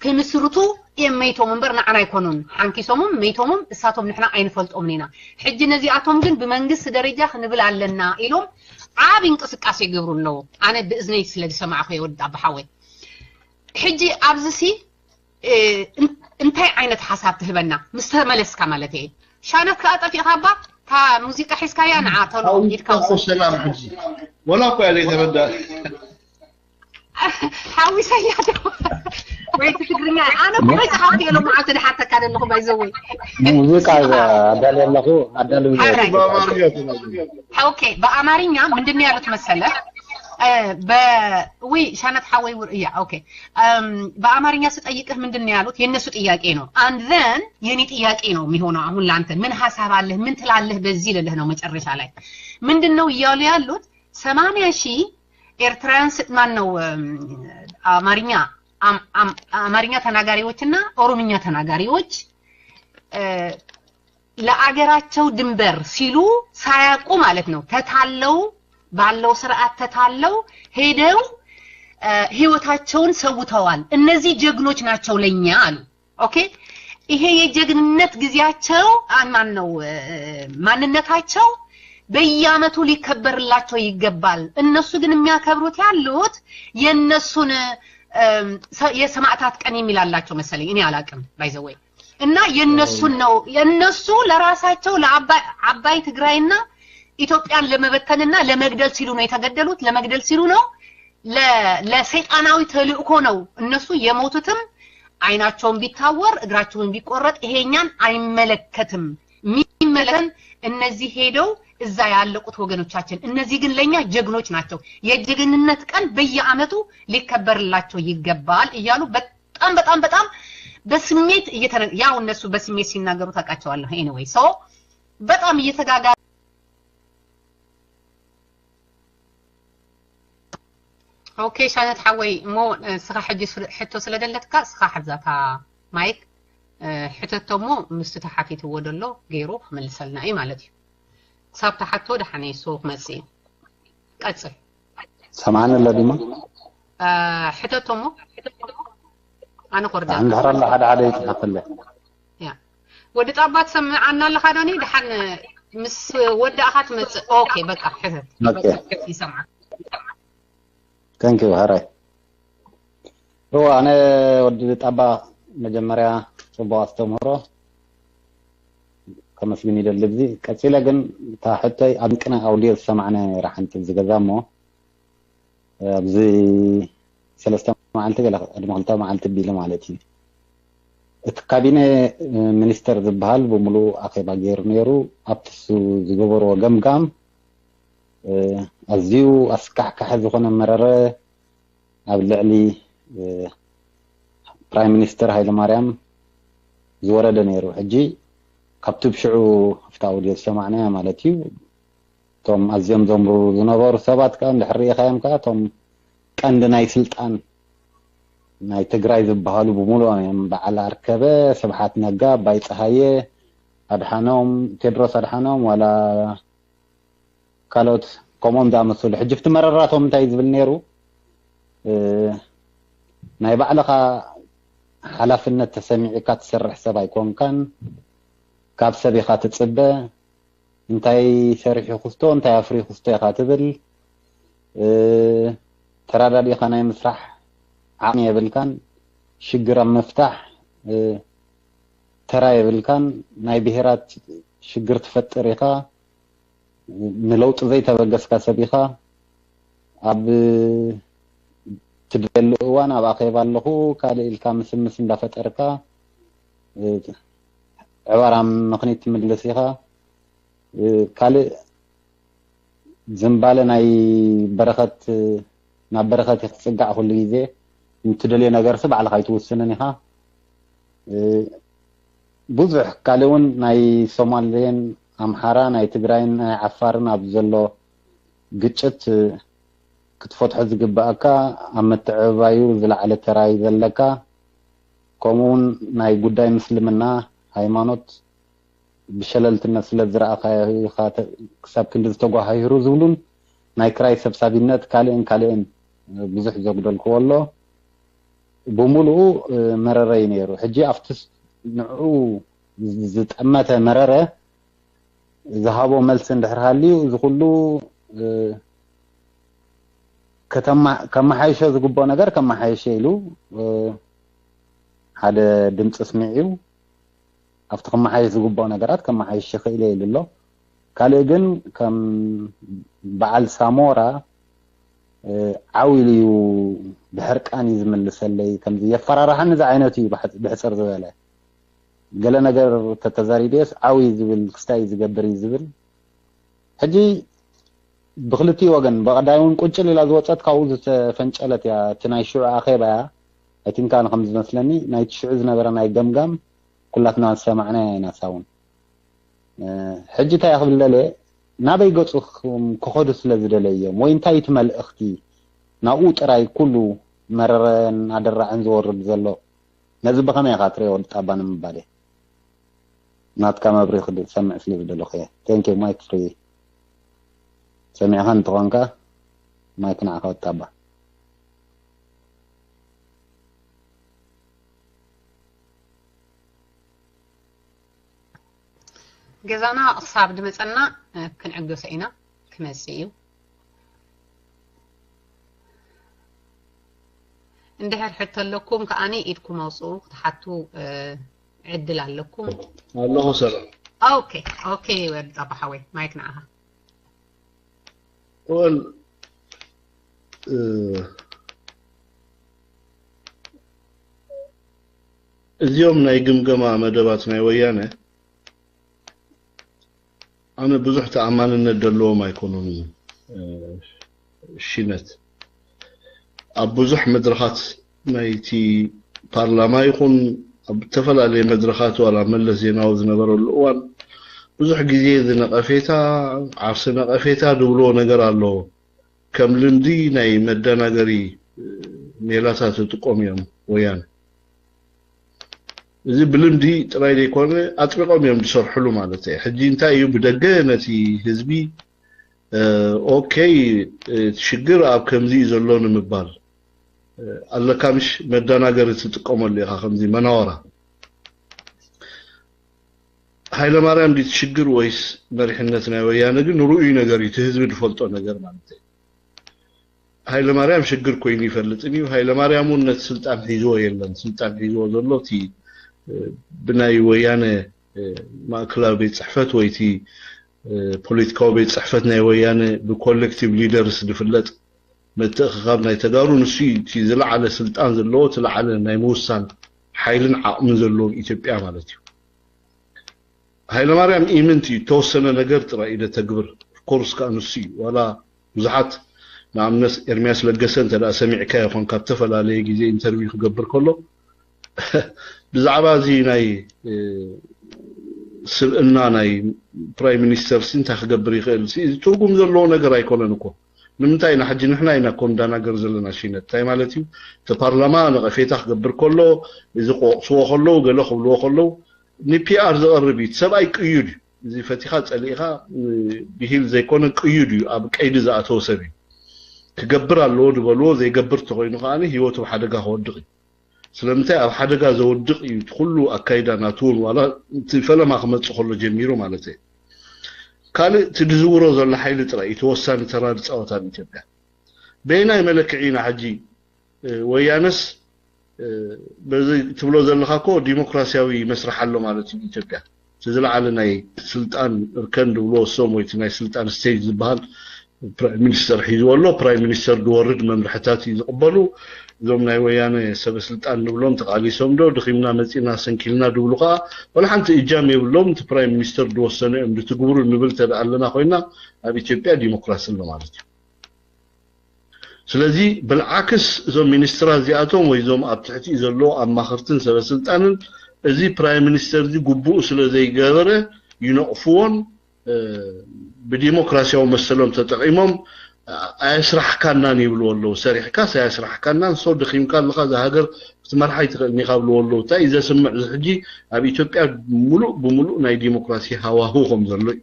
ክምስርቱ እዮም መይቶም እምበር ንዓና ኣይኮኑን። ሓንኪሶምም መይቶምም እሳቶም ንሕና ኣይንፈልጦምን ኢና። ሕጂ ነዚኣቶም ግን ብመንግስቲ ደረጃ ክንብል ኣለና ኢሎም ዓብ እንቅስቃሴ ይገብሩ ኣለዉ። ኣነ ብእዝነይ ስለ ዝሰማዕኹ የወድ ኣባሓወይ። ሕጂ ኣብዚ ሲ እንታይ ዓይነት ሓሳብ ትህበና ምስ ተመለስካ ማለት እየ። ሻነት ከኣ ጠፊእካ እባ እታ ሙዚቃ ሒዝካያ ንዓ ተሎ ኢድካ ውሰድ። ሰላም ሕጂ ወላ እኮ እያ ዘይተረዳ። ሓዊሰያ ወይ ትግርኛ ኣነ እኮ መጽሓፍ የሎ መዓልቲ ድሓተካ ደለኹ ባይዘወይ ሙዚቃ ኣዳልየ ኣለኹ ኣዳልው ሓራይ በአማርኛ ተናገር። ኦኬ በአማርኛ ምንድን ያሉት መሰለ በ ውይ ሻነት ሓወይ ውር እያ ኦኬ በአማርኛ ስጠይቅህ ምንድን ነው ያሉት የእነሱ ጥያቄ ነው and then የኔ ጥያቄ ነው የሚሆነው አሁን ለአንተ ምን ሀሳብ አለህ ምን ትላለህ በዚህ ልልህ ነው መጨረሻ ላይ ምንድን ነው እያሉ ያሉት ሰማንያ ሺህ ኤርትራውያን ማን ነው አማርኛ አማርኛ ተናጋሪዎች እና ኦሮምኛ ተናጋሪዎች ለአገራቸው ድንበር ሲሉ ሳያውቁ ማለት ነው ተታለው ባለው ስርዓት ተታለው ሄደው ህይወታቸውን ሰውተዋል። እነዚህ ጀግኖች ናቸው ለኛ አሉ። okay ይሄ የጀግንነት ጊዜያቸው ማን ነው ማንነታቸው በየአመቱ ሊከበርላቸው ይገባል። እነሱ ግን የሚያከብሩት ያሉት የነሱን የሰማዕታት ቀን የሚላላቸው መሰለኝ እኔ አላቅም by the way እና የነሱን ነው የነሱ ለራሳቸው ለአባይ ትግራይና ኢትዮጵያን ለመበተንና ለመግደል ሲሉ ነው የተገደሉት። ለመግደል ሲሉ ነው ለሰይጣናዊ ተልእኮ ነው እነሱ የሞቱትም አይናቸውን ቢታወር እግራቸውን ቢቆረጥ ይሄኛን አይመለከትም። የሚመለከተን እነዚህ ሄደው እዛ ያለቁት ወገኖቻችን እነዚህ ግን ለኛ ጀግኖች ናቸው። የጀግንነት ቀን በየአመቱ ሊከበርላቸው ይገባል እያሉ በጣም በጣም በጣም በስሜት ያው እነሱ በስሜት ሲናገሩ ታውቃቸዋለሁ። anyway so በጣም እየተጋጋ okay ሻነት ሓወይ እሞ ስኻ ሕጂ ሕቶ ስለ ደለትካ ስኻ ሓዛታ ማይክ ሕተቶ እሞ ምስቲ ተሓቲትዎ ደሎ ገይሩ ክምልሰልና እዩ ማለት እዩ። ክሳብ ተሓቶ ደሓነ ይስዎ ክመጽእ እዩ። ቀጽል ሰማዕኒ ኣሎ ድማ ሕተቶ እሞ ኣነ ኮርዳ እንድሕር ኣሎ ሓደ ሓደ ይፅሓፈለ ያ ወዲ ጣባ ትሰምዓና ኣለኻ ዶኒ ድሓን ምስ ወዳእኻ ትመፅእ okay በቃ ሕተት okay ይሰምዓ thank you ሃራይ እዋ ኣነ ወዲ ጣባ መጀመርያ ፅቡቅ ኣስተምህሮ ከመስግን ይደሊ ብዚ ቀፂለ ግን እታ ሕቶይ ኣብ ቅነ ኣውድዮ ዝሰማዕና ነራ ሓንቲ ዝገዛ እሞ ኣብዚ ሰለስተ መዓልቲ ገለ ቅድሚ ክልተ መዓልቲ ቢሉ ማለት እዩ እቲ ካቢነ ሚኒስተር ዝበሃል ብምሉእ ኣኼባ ገይሩ ነይሩ ኣብቲ እሱ ዝገበርዎ ገምጋም ኣዝዩ ኣስካሕካሒ ዝኾነ መረረ ኣብ ልዕሊ ፕራይም ሚኒስተር ሃይለማርያም ዝወረደ ነይሩ ሕጂ ካብቲ ብሽዑ ኣብቲ ኣውድዮ ዝሰማዕናያ ማለት እዩ እቶም ኣዝዮም ዘንብሩ ዝነበሩ ሰባት ከዓ እንድሕር ርኢኻዮም ከዓ እቶም ቀንዲ ናይ ስልጣን ናይ ትግራይ ዝበሃሉ ብምሉኦም እዮም በዓል ኣርከበ ስብሓት ነጋ ኣባይ ፀሃየ ኣድሓኖም ቴድሮስ ኣድሓኖም ዋላ ካልኦት ከምኦም ዝኣመሰሉ ሕጂ ብቲ መረራቶም እንታይ ዝብል ነይሩ ናይ ባዕልኻ ሓላፍነት ተሰሚዑካ ትሰርሕ ሰብ ኣይኮንካን ካብ ሰብ ኢኻ ትፅበ እንታይ ሰሪሑ ክስቶ እንታይ ኣፍሪ ክስቶ ኢኻ ትብል ተራዳዲእኻ ናይ ምስራሕ ዓቕሚ የብልካን ሽግር ኣብ ምፍታሕ ተራ የብልካን ናይ ብሄራት ሽግር ትፈጥር ኢኻ ንለውጢ ዘይተበገስካ ሰብ ኢኻ ኣብ ትደልየሉ እዋን ኣብ ኣኼባ ኣለኹ ካልእ ኢልካ ምስምስ እንዳፈጠርካ ዕባራም ምኽኒት ትምልስ ኢኻ ካልእ ዝምባለ ናይ በረኸት ናብ በረኸት ክትፅጋዕ ኩሉ ግዜ ንትደልዮ ነገርሲ ባዕልኻ ኣይትውስንን ኢኻ ብዙሕ ካልእ እውን ናይ ሶማሌን ኣምሓራ ናይ ትግራይን ናይ ዓፋርን ኣብ ዘሎ ግጭት ክትፈትሖ ዝግባኣካ ኣብ ምትዕብባዩ ዝለዓለ ተራይ ዘለካ ከምኡ እውን ናይ ጉዳይ ምስልምና ሃይማኖት ብሸለልትነት ስለ ዝረኣኻዮ ኢኻ ክሳብ ክንዲ ዝተጓሃሂሩ ዝብሉን ናይ ክራይ ሰብሳቢነት ካልእን ካልእን ብዙሕ ዘጉደልክዎ ኣሎ። ብሙሉኡ መረረ እዩ ነይሩ። ሕጂ ኣብቲ ንዕኡ ዝጠመተ መረረ ዝሃቦ መልሲ እንድሕር ሃልዩ፣ እዚ ኩሉ ከማሓይሾ ዝግብኦ ነገር ከማሓይሸ ኢሉ ሓደ ድምፂ ስሚዕዩ፣ ኣብቲ ከማሓይሽ ዝግብኦ ነገራት ከማሓይሽ ይኽእል ኢሉ ኣሎ። ካልእ ግን ከም በዓል ሳሞራ ዓው ኢሉ እዩ፣ ብሕርቃን እዩ ዝምልሰለይ፣ ከምዚ የፈራርሓኒ ዝዓይነቱ እዩ። ብሕፅር ዝበለ ገለ ነገር ተተዛሪብዮስ ዓው እዩ ዝብል፣ ክስታይ እዩ ዝገብር እዩ ዝብል። ሕጂ ብክልቲኡ ወገን፣ ብቐዳይ እውን ቁንጭል ኢላ ዝወፀት ካብኡ ዝተፈንጨለት እያ። እቲ ናይ ሽዑ ኣኼባ እያ። ኣይቲንካ ከም ዝመስለኒ ናይቲ ሽዑ ዝነበረ ናይ ገምጋም ኩላትና ዝሰማዕና ኢና። ሳውን ሕጂ እንታይ ክብል ደልየ፣ ናበይ ገፁ ክኸዱ ስለ ዝደለዩ እዮም ወይ እንታይ እቲ መልእኽቲ ናብኡ ጥራይ ኩሉ መረረን ኣደራዕን ዝወርድ ዘሎ? ነዚ ብኸመይ ኢኻ ትሪኦ ወዲ ጣባ ንምባል እየ። ናትካ መብሪኺ ሰምዕ ስለ ዝደለኹ እየ። Thank you, mic free። ሰሚዕኻ እንተኾንካ ማይክ ንዓኻ ወዲ ጣባ። ገዛና ክሳብ ዝመፀና ክንዕገሶ ኢና። ክመፅእ እዩ። እንድሕር ሕቶ ኣለኩም ከዓኒ ኢድኩም ኣውፅኡ ክትሓቱ ዕድል ኣለኩም። ኣለኹ ሰላም። ኦኬ ኦኬ ወዲ ጣባ ሓወይ ማይክ ንዓኻ። ወል እዚኦም ናይ ግምገማ መደባት ናይ ወያነ ኣነ ብዙሕ ተኣማንነት ዘለዎም ኣይኮኑን። ሽነት ኣብ ብዙሕ መድረኻት ናይቲ ፓርላማ ይኹን ኣብ ዝተፈላለየ መድረኻት ዋላ መለስ ዜናዊ ዝነበረሉ እዋን ብዙሕ ግዜ እዚ ነቐፌታ ዓርሲ ነቐፌታ ዝብልዎ ነገር ኣለዎ። ከም ልምዲ ናይ መደናገሪ ሜላታት ይጥቀሙ እዮም ወያነ። እዚ ብልምዲ ጥራይ ዘይኮነ ኣጥቢቖም እዮም ዝሰርሕሉ ማለት እዩ። ሕጂ እንታይ እዩ ብደገ ነቲ ህዝቢ ኦኬ እቲ ሽግር ኣብ ከምዚ እዩ ዘሎ ንምባል ኣለካ ምሽ መደናገሪ ትጥቀመሉ ኢኻ ከምዚ መናወራ ሃይለማርያም ድዩ እቲ ሽግር ወይስ መሪሕነት ናይ ወያነ ግን ርኡይ ነገር እዩ እቲ ህዝቢ ዝፈልጦ ነገር ማለት እዩ። ሃይለማርያም ሽግር ኮይኑ ይፈልጥን እዩ። ሃይለማርያም እውን ነቲ ስልጣን ሒዝዎ የለን። ስልጣን ሒዝዎ ዘሎ እቲ ብናይ ወያነ ማእከላዊ ቤት ፅሕፈት ወይ እቲ ፖለቲካዊ ቤት ፅሕፈት ናይ ወያነ ብኮሌክቲቭ ሊደርስ ዝፍለጥ ምትእኽኻብ ናይ ተጋሩ ንሱ እዩ እቲ ዝለዓለ ስልጣን ዘለዎ እቲ ለዓለ ናይ ምውሳን ሓይልን ዓቕምን ዘለዎ ኢትዮጵያ ማለት እዩ። ሃይለማርያም ኢምንት እዩ ተወሰነ ነገር ጥራይ እዩ ደተግብር ኮርስ ከዓ ንሱ እዩ ዋላ ብዙሓት ንኣብነት ኤርሚያስ ለገሰ እንተ ሰሚዕካ ይኾን ካብ ተፈላለየ ግዜ ኢንተርቪው ክገብር ከሎ ብዛዕባ እዚ ናይ ስብእና ናይ ፕራይም ሚኒስተር ሲ እንታይ ክገብር ይኽእል ትርጉም ዘለዎ ነገር ኣይኮነን እኮ ንምንታይ ኢና ሕጂ ንሕና ኢና እኮ እንዳናገር ዘለና ሽነት እንታይ ማለት እዩ እቲ ፓርላማ ነቐፌታ ክገብር ከሎ እዚ ክወቕስዎ ከለዉ ገለ ክብልዎ ከለዉ ንፒኣር ዝቐርብ እዩ ሰብኣይ ቅዩድ እዩ እዚ ፈቲኻ ጸሊእኻ ብሂል ዘይኮነ ቅዩድ እዩ ኣብ ቀይዲ ዝኣተወ ሰብ እዩ ክገብር ኣለዎ ዝበልዎ ዘይገብር ተኮይኑ ከዓ ህይወቱ ብሓደጋ ክወድቕ እዩ ስለምንታይ ኣብ ሓደጋ ዘወድቕ እዩ እቲ ኩሉ ኣካይዳ ናቱ እውን ዋላ እቲ ፈለማ ክመፅእ ከሎ ጀሚሩ ማለት እዩ ካልእ እቲ ዝዝውሮ ዘሎ ሓይሊ ጥራይ እዩ ተወሳኒ ተራ ዝፃወት ኣብ ኢትዮጵያ በየናይ መለክዒ ኢና ሕጂ ወያነስ በዚ ትብሎ ዘለካ እኮ ዲሞክራሲያዊ መስርሕ ኣሎ ማለት እዩ ኢትዮጵያ እቲ ዝለዓለ ናይ ስልጣን እርከን ዝብልዎ እሶም ወይ ናይ ስልጣን ስቴጅ ዝበሃል ፕራይም ሚኒስተር ሒዝዎ ኣሎ ፕራይም ሚኒስተር ዝወርድ መምርሕታት እዩ ዝቕበሉ እዞም ናይ ወያነ ሰበ ስልጣን ንብሎም ተቃሊሶም ዶ ድኺምና መፂና ሰንኪልና ዝብሉ ከዓ ወላ ሓንቲ እጃም የብሎም እቲ ፕራይም ሚኒስተር ዝወሰነ እዮም ዝትግብሩ ንብል ተደኣ ኣለና ኮይና ኣብ ኢትዮጵያ ዲሞክራሲ ኣሎ ማለት እዩ ስለዚ ብልዓክስ እዞም ሚኒስትራት እዚኣቶም ወይ እዞም ኣብ ትሕቲኡ ዘለዉ ኣማኸርትን ሰበ ስልጣንን እዚ ፕራይም ሚኒስተር እዚ ግቡኡ ስለ ዘይገበረ ይነቕፍዎን ብዲሞክራሲያዊ መሰሎም ተጠቒሞም ኣየስራሕካናን ይብልዎ ኣለዉ ሰሪሕካስ ኣየስራሕካናን so ደኺምካ ኣለኻ እዛ ሃገር ክትመርሓ ኣይትኽእልን ኢኻ ብልዎ ኣለዉ እንታይ እዩ ዘስምዕ እዚ ሕጂ ኣብ ኢትዮጵያ ሙሉእ ብሙሉእ ናይ ዲሞክራሲ ሃዋሁ ከም ዘሎ እዩ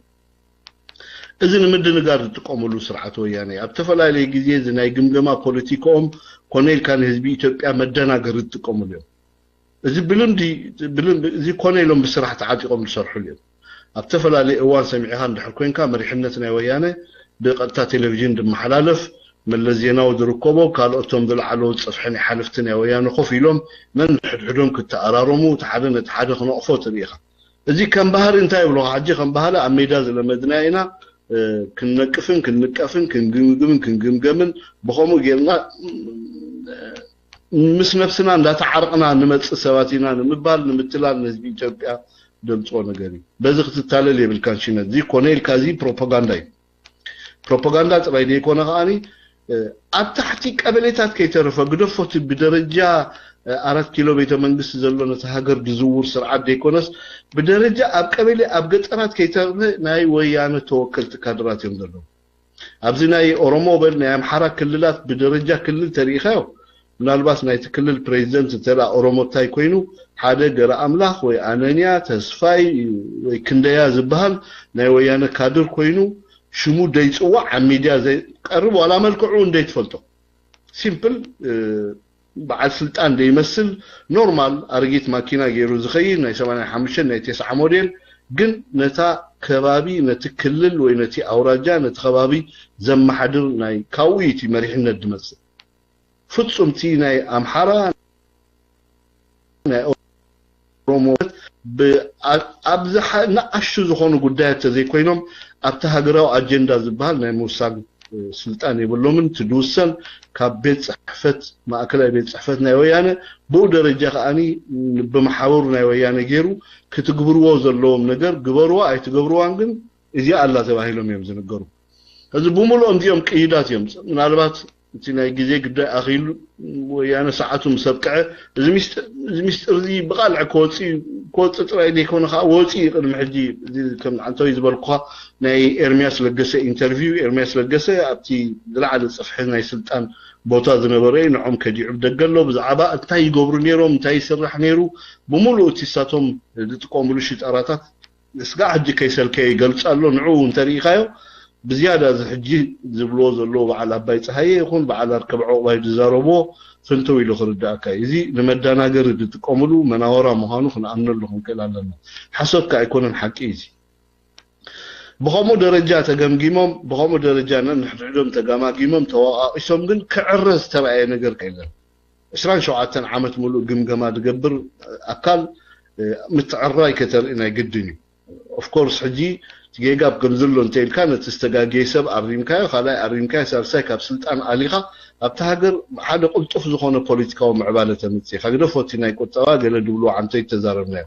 እዚ ንምድንጋር ዝጥቀምሉ ስርዓት ወያነ ኣብ ዝተፈላለየ ግዜ እዚ ናይ ግምገማ ፖለቲካኦም ኮነ ኢልካ ንህዝቢ ኢትዮጵያ መደናገሪ ዝጥቀምሉ እዮም። እዚ ብልምዲ ብልምዲ እዚ ኮነ ኢሎም ብስራሕ ተዓጢቆም ዝሰርሕሉ እዮም። ኣብ ዝተፈላለየ እዋን ሰሚዕኻ እንድሕር ኮንካ መሪሕነት ናይ ወያነ ብቀጥታ ቴሌቪዥን ዝመሓላለፍ መለስ ዜናዊ ዝርከቦ ካልኦቶም ዝለዓለዉ ዝፀፍሐ ናይ ሓለፍቲ ናይ ወያነ ኮፍ ኢሎም ነንሕድሕዶም ክተኣራረሙ እቲ ሓደ ነቲ ሓደ ክነቕፎ ትርኢ ኢኻ። እዚ ከም ባህሪ እንታይ ይብልኻ ሕጂ ከም ባህሊ ኣብ ሜዳ ዝለመድና ኢና ክንነቅፍን ክንንቀፍን ክንግምግምን ክንግምገምን ብኸምኡ ጌርና ምስ ነብስና እንዳተዓረቕና ንመጽእ ሰባት ኢና ንምባል ንምትላል ንህዝቢ ኢትዮጵያ ደምፅኦ ነገር እዩ። በዚ ክትታለል የብልካን ሽመት። እዚ ኮነ ኢልካ እዚ ፕሮፓጋንዳ እዩ። ፕሮፓጋንዳ ጥራይ ዘይኮነ ከዓኒ ኣብ ታሕቲ ቀበሌታት ከይተረፈ ግደፎቲ ብደረጃ ኣራት ኪሎ ቤተ መንግስቲ ዘሎ ነቲ ሃገር ዝዝውር ስርዓት ዘይኮነስ ብደረጃ ኣብ ቀበሌ ኣብ ገጠራት ከይተረፈ ናይ ወያነ ተወከልቲ ካድራት እዮም ዘለዉ። ኣብዚ ናይ ኦሮሞ በል ናይ ኣምሓራ ክልላት ብደረጃ ክልል ተሪኢኻዮ ምናልባት ናይቲ ክልል ፕሬዚደንት እንተ ኦሮሞ እንታይ ኮይኑ ሓደ ገረ ኣምላኽ ወይ ኣነንያ ተስፋይ ወይ ክንደያ ዝበሃል ናይ ወያነ ካድር ኮይኑ ሽሙ ደይፅዋዕ ኣብ ሚድያ ዘይቀርብ ዋላ መልክዑ እንደይትፈልጦ ሲምፕል በዓል ስልጣን ዘይመስል ኖርማል ኣረጊት ማኪና ገይሩ ዝኸይድ ናይ ሰማንያ ሓሙሽተ ናይ ተስዓ ሞዴል ግን ነታ ከባቢ ነቲ ክልል ወይ ነቲ ኣውራጃ ነቲ ከባቢ ዘመሓድር ናይ ካብኡ እዩ እቲ መሪሕነት ዝመፅእ ፍፁም እቲ ናይ ኣምሓራ ናይ ኦሮሞ ኣብዚ ንኣሹ ዝኾኑ ጉዳያት ተዘይኮይኖም ኣብቲ ሃገራዊ ኣጀንዳ ዝበሃል ናይ ምውሳን ስልጣን የብሎምን። እቲ ዝውሰን ካብ ቤት ፅሕፈት ማእከላይ ቤት ፅሕፈት ናይ ወያነ ብኡ ደረጃ ከዓኒ ብመሓበሩ ናይ ወያነ ገይሩ ክትግብርዎ ዘለዎም ነገር ግበርዋ ኣይትገብርዋን ግን እዚኣ ኣላ ተባሂሎም እዮም ዝንገሩ። እዚ ብምሉኦም እዚኦም ቅይዳት እዮም። ምናልባት እቲ ናይ ግዜ ጉዳይ ኣኺሉ ወያነ ሰዓቱ ምስ ኣብቅዐ እዚ ሚስጥር እዚ ብቓልዕ ክወፅእ ክወፅእ ጥራይ ዘይኮነ ከዓ ወፂኡ ቅድሚ ሕጂ እዚ ከም ዓንተወይ ዝበልኩኻ ናይ ኤርሚያስ ለገሰ ኢንተርቪው ኤርሚያስ ለገሰ ኣብቲ ዝለዓለ ፅፍሒ ናይ ስልጣን ቦታ ዝነበረ እዩ። ንዖም ከዲዑ ብደገ ኣሎ ብዛዕባ እንታይ ይገብሩ ነይሮም እንታይ ይስራሕ ነይሩ ብምሉእ እቲ ሳቶም ዝጥቀምሉ ሽጠራታት ስጋዕ ሕጂ ከይሰልከየ ይገልፅ ኣሎ ንዕኡ እንተሪኢኻዮ ብዝያዳ እዚ ሕጂ ዝብልዎ ዘለዉ በዓል ኣባይ ፀሃየ ይኹን በዓል ኣርከብ ዑቕባይ ዝዛረብዎ ፍንትው ኢሉ ክርዳእካ እዩ። እዚ ንመደናገሪ ዝጥቀምሉ መናወራ ምዃኑ ክንኣምነሉ ክንክእል ኣለና። ሓሶት ከ ኣይኮነን ሓቂ እዩ እዚ። ብኸምኡ ደረጃ ተገምጊሞም ብኸምኡ ደረጃ ነንሕድሕዶም ተጋማጊሞም ተወቃቂሶም ግን ክዕረ ዝተረኣየ ነገር ከ የለን። ዕስራን ሸውዓተን ዓመት ሙሉእ ግምገማ ዝገብር ኣካል ምትዕርራይ ከተርኢ ናይ ግድን እዩ። ኦፍኮርስ ሕጂ እቲ ጌጋ ከምዚ ኣሎ እንተኢልካ ነቲ ዝተጋገየ ሰብ ኣሪምካዮ ካልኣይ ኣሪምካዮ ሳልሳይ ካብ ስልጣን ኣሊኻ ኣብቲ ሃገር ሓደ ቅልጡፍ ዝኾነ ፖለቲካዊ ምዕባለ ተምፅእ ኢኻ ግደፎ እቲ ናይ ቁጠባ ገለ ድብልዎ ዓንተይ ተዛረብናዮ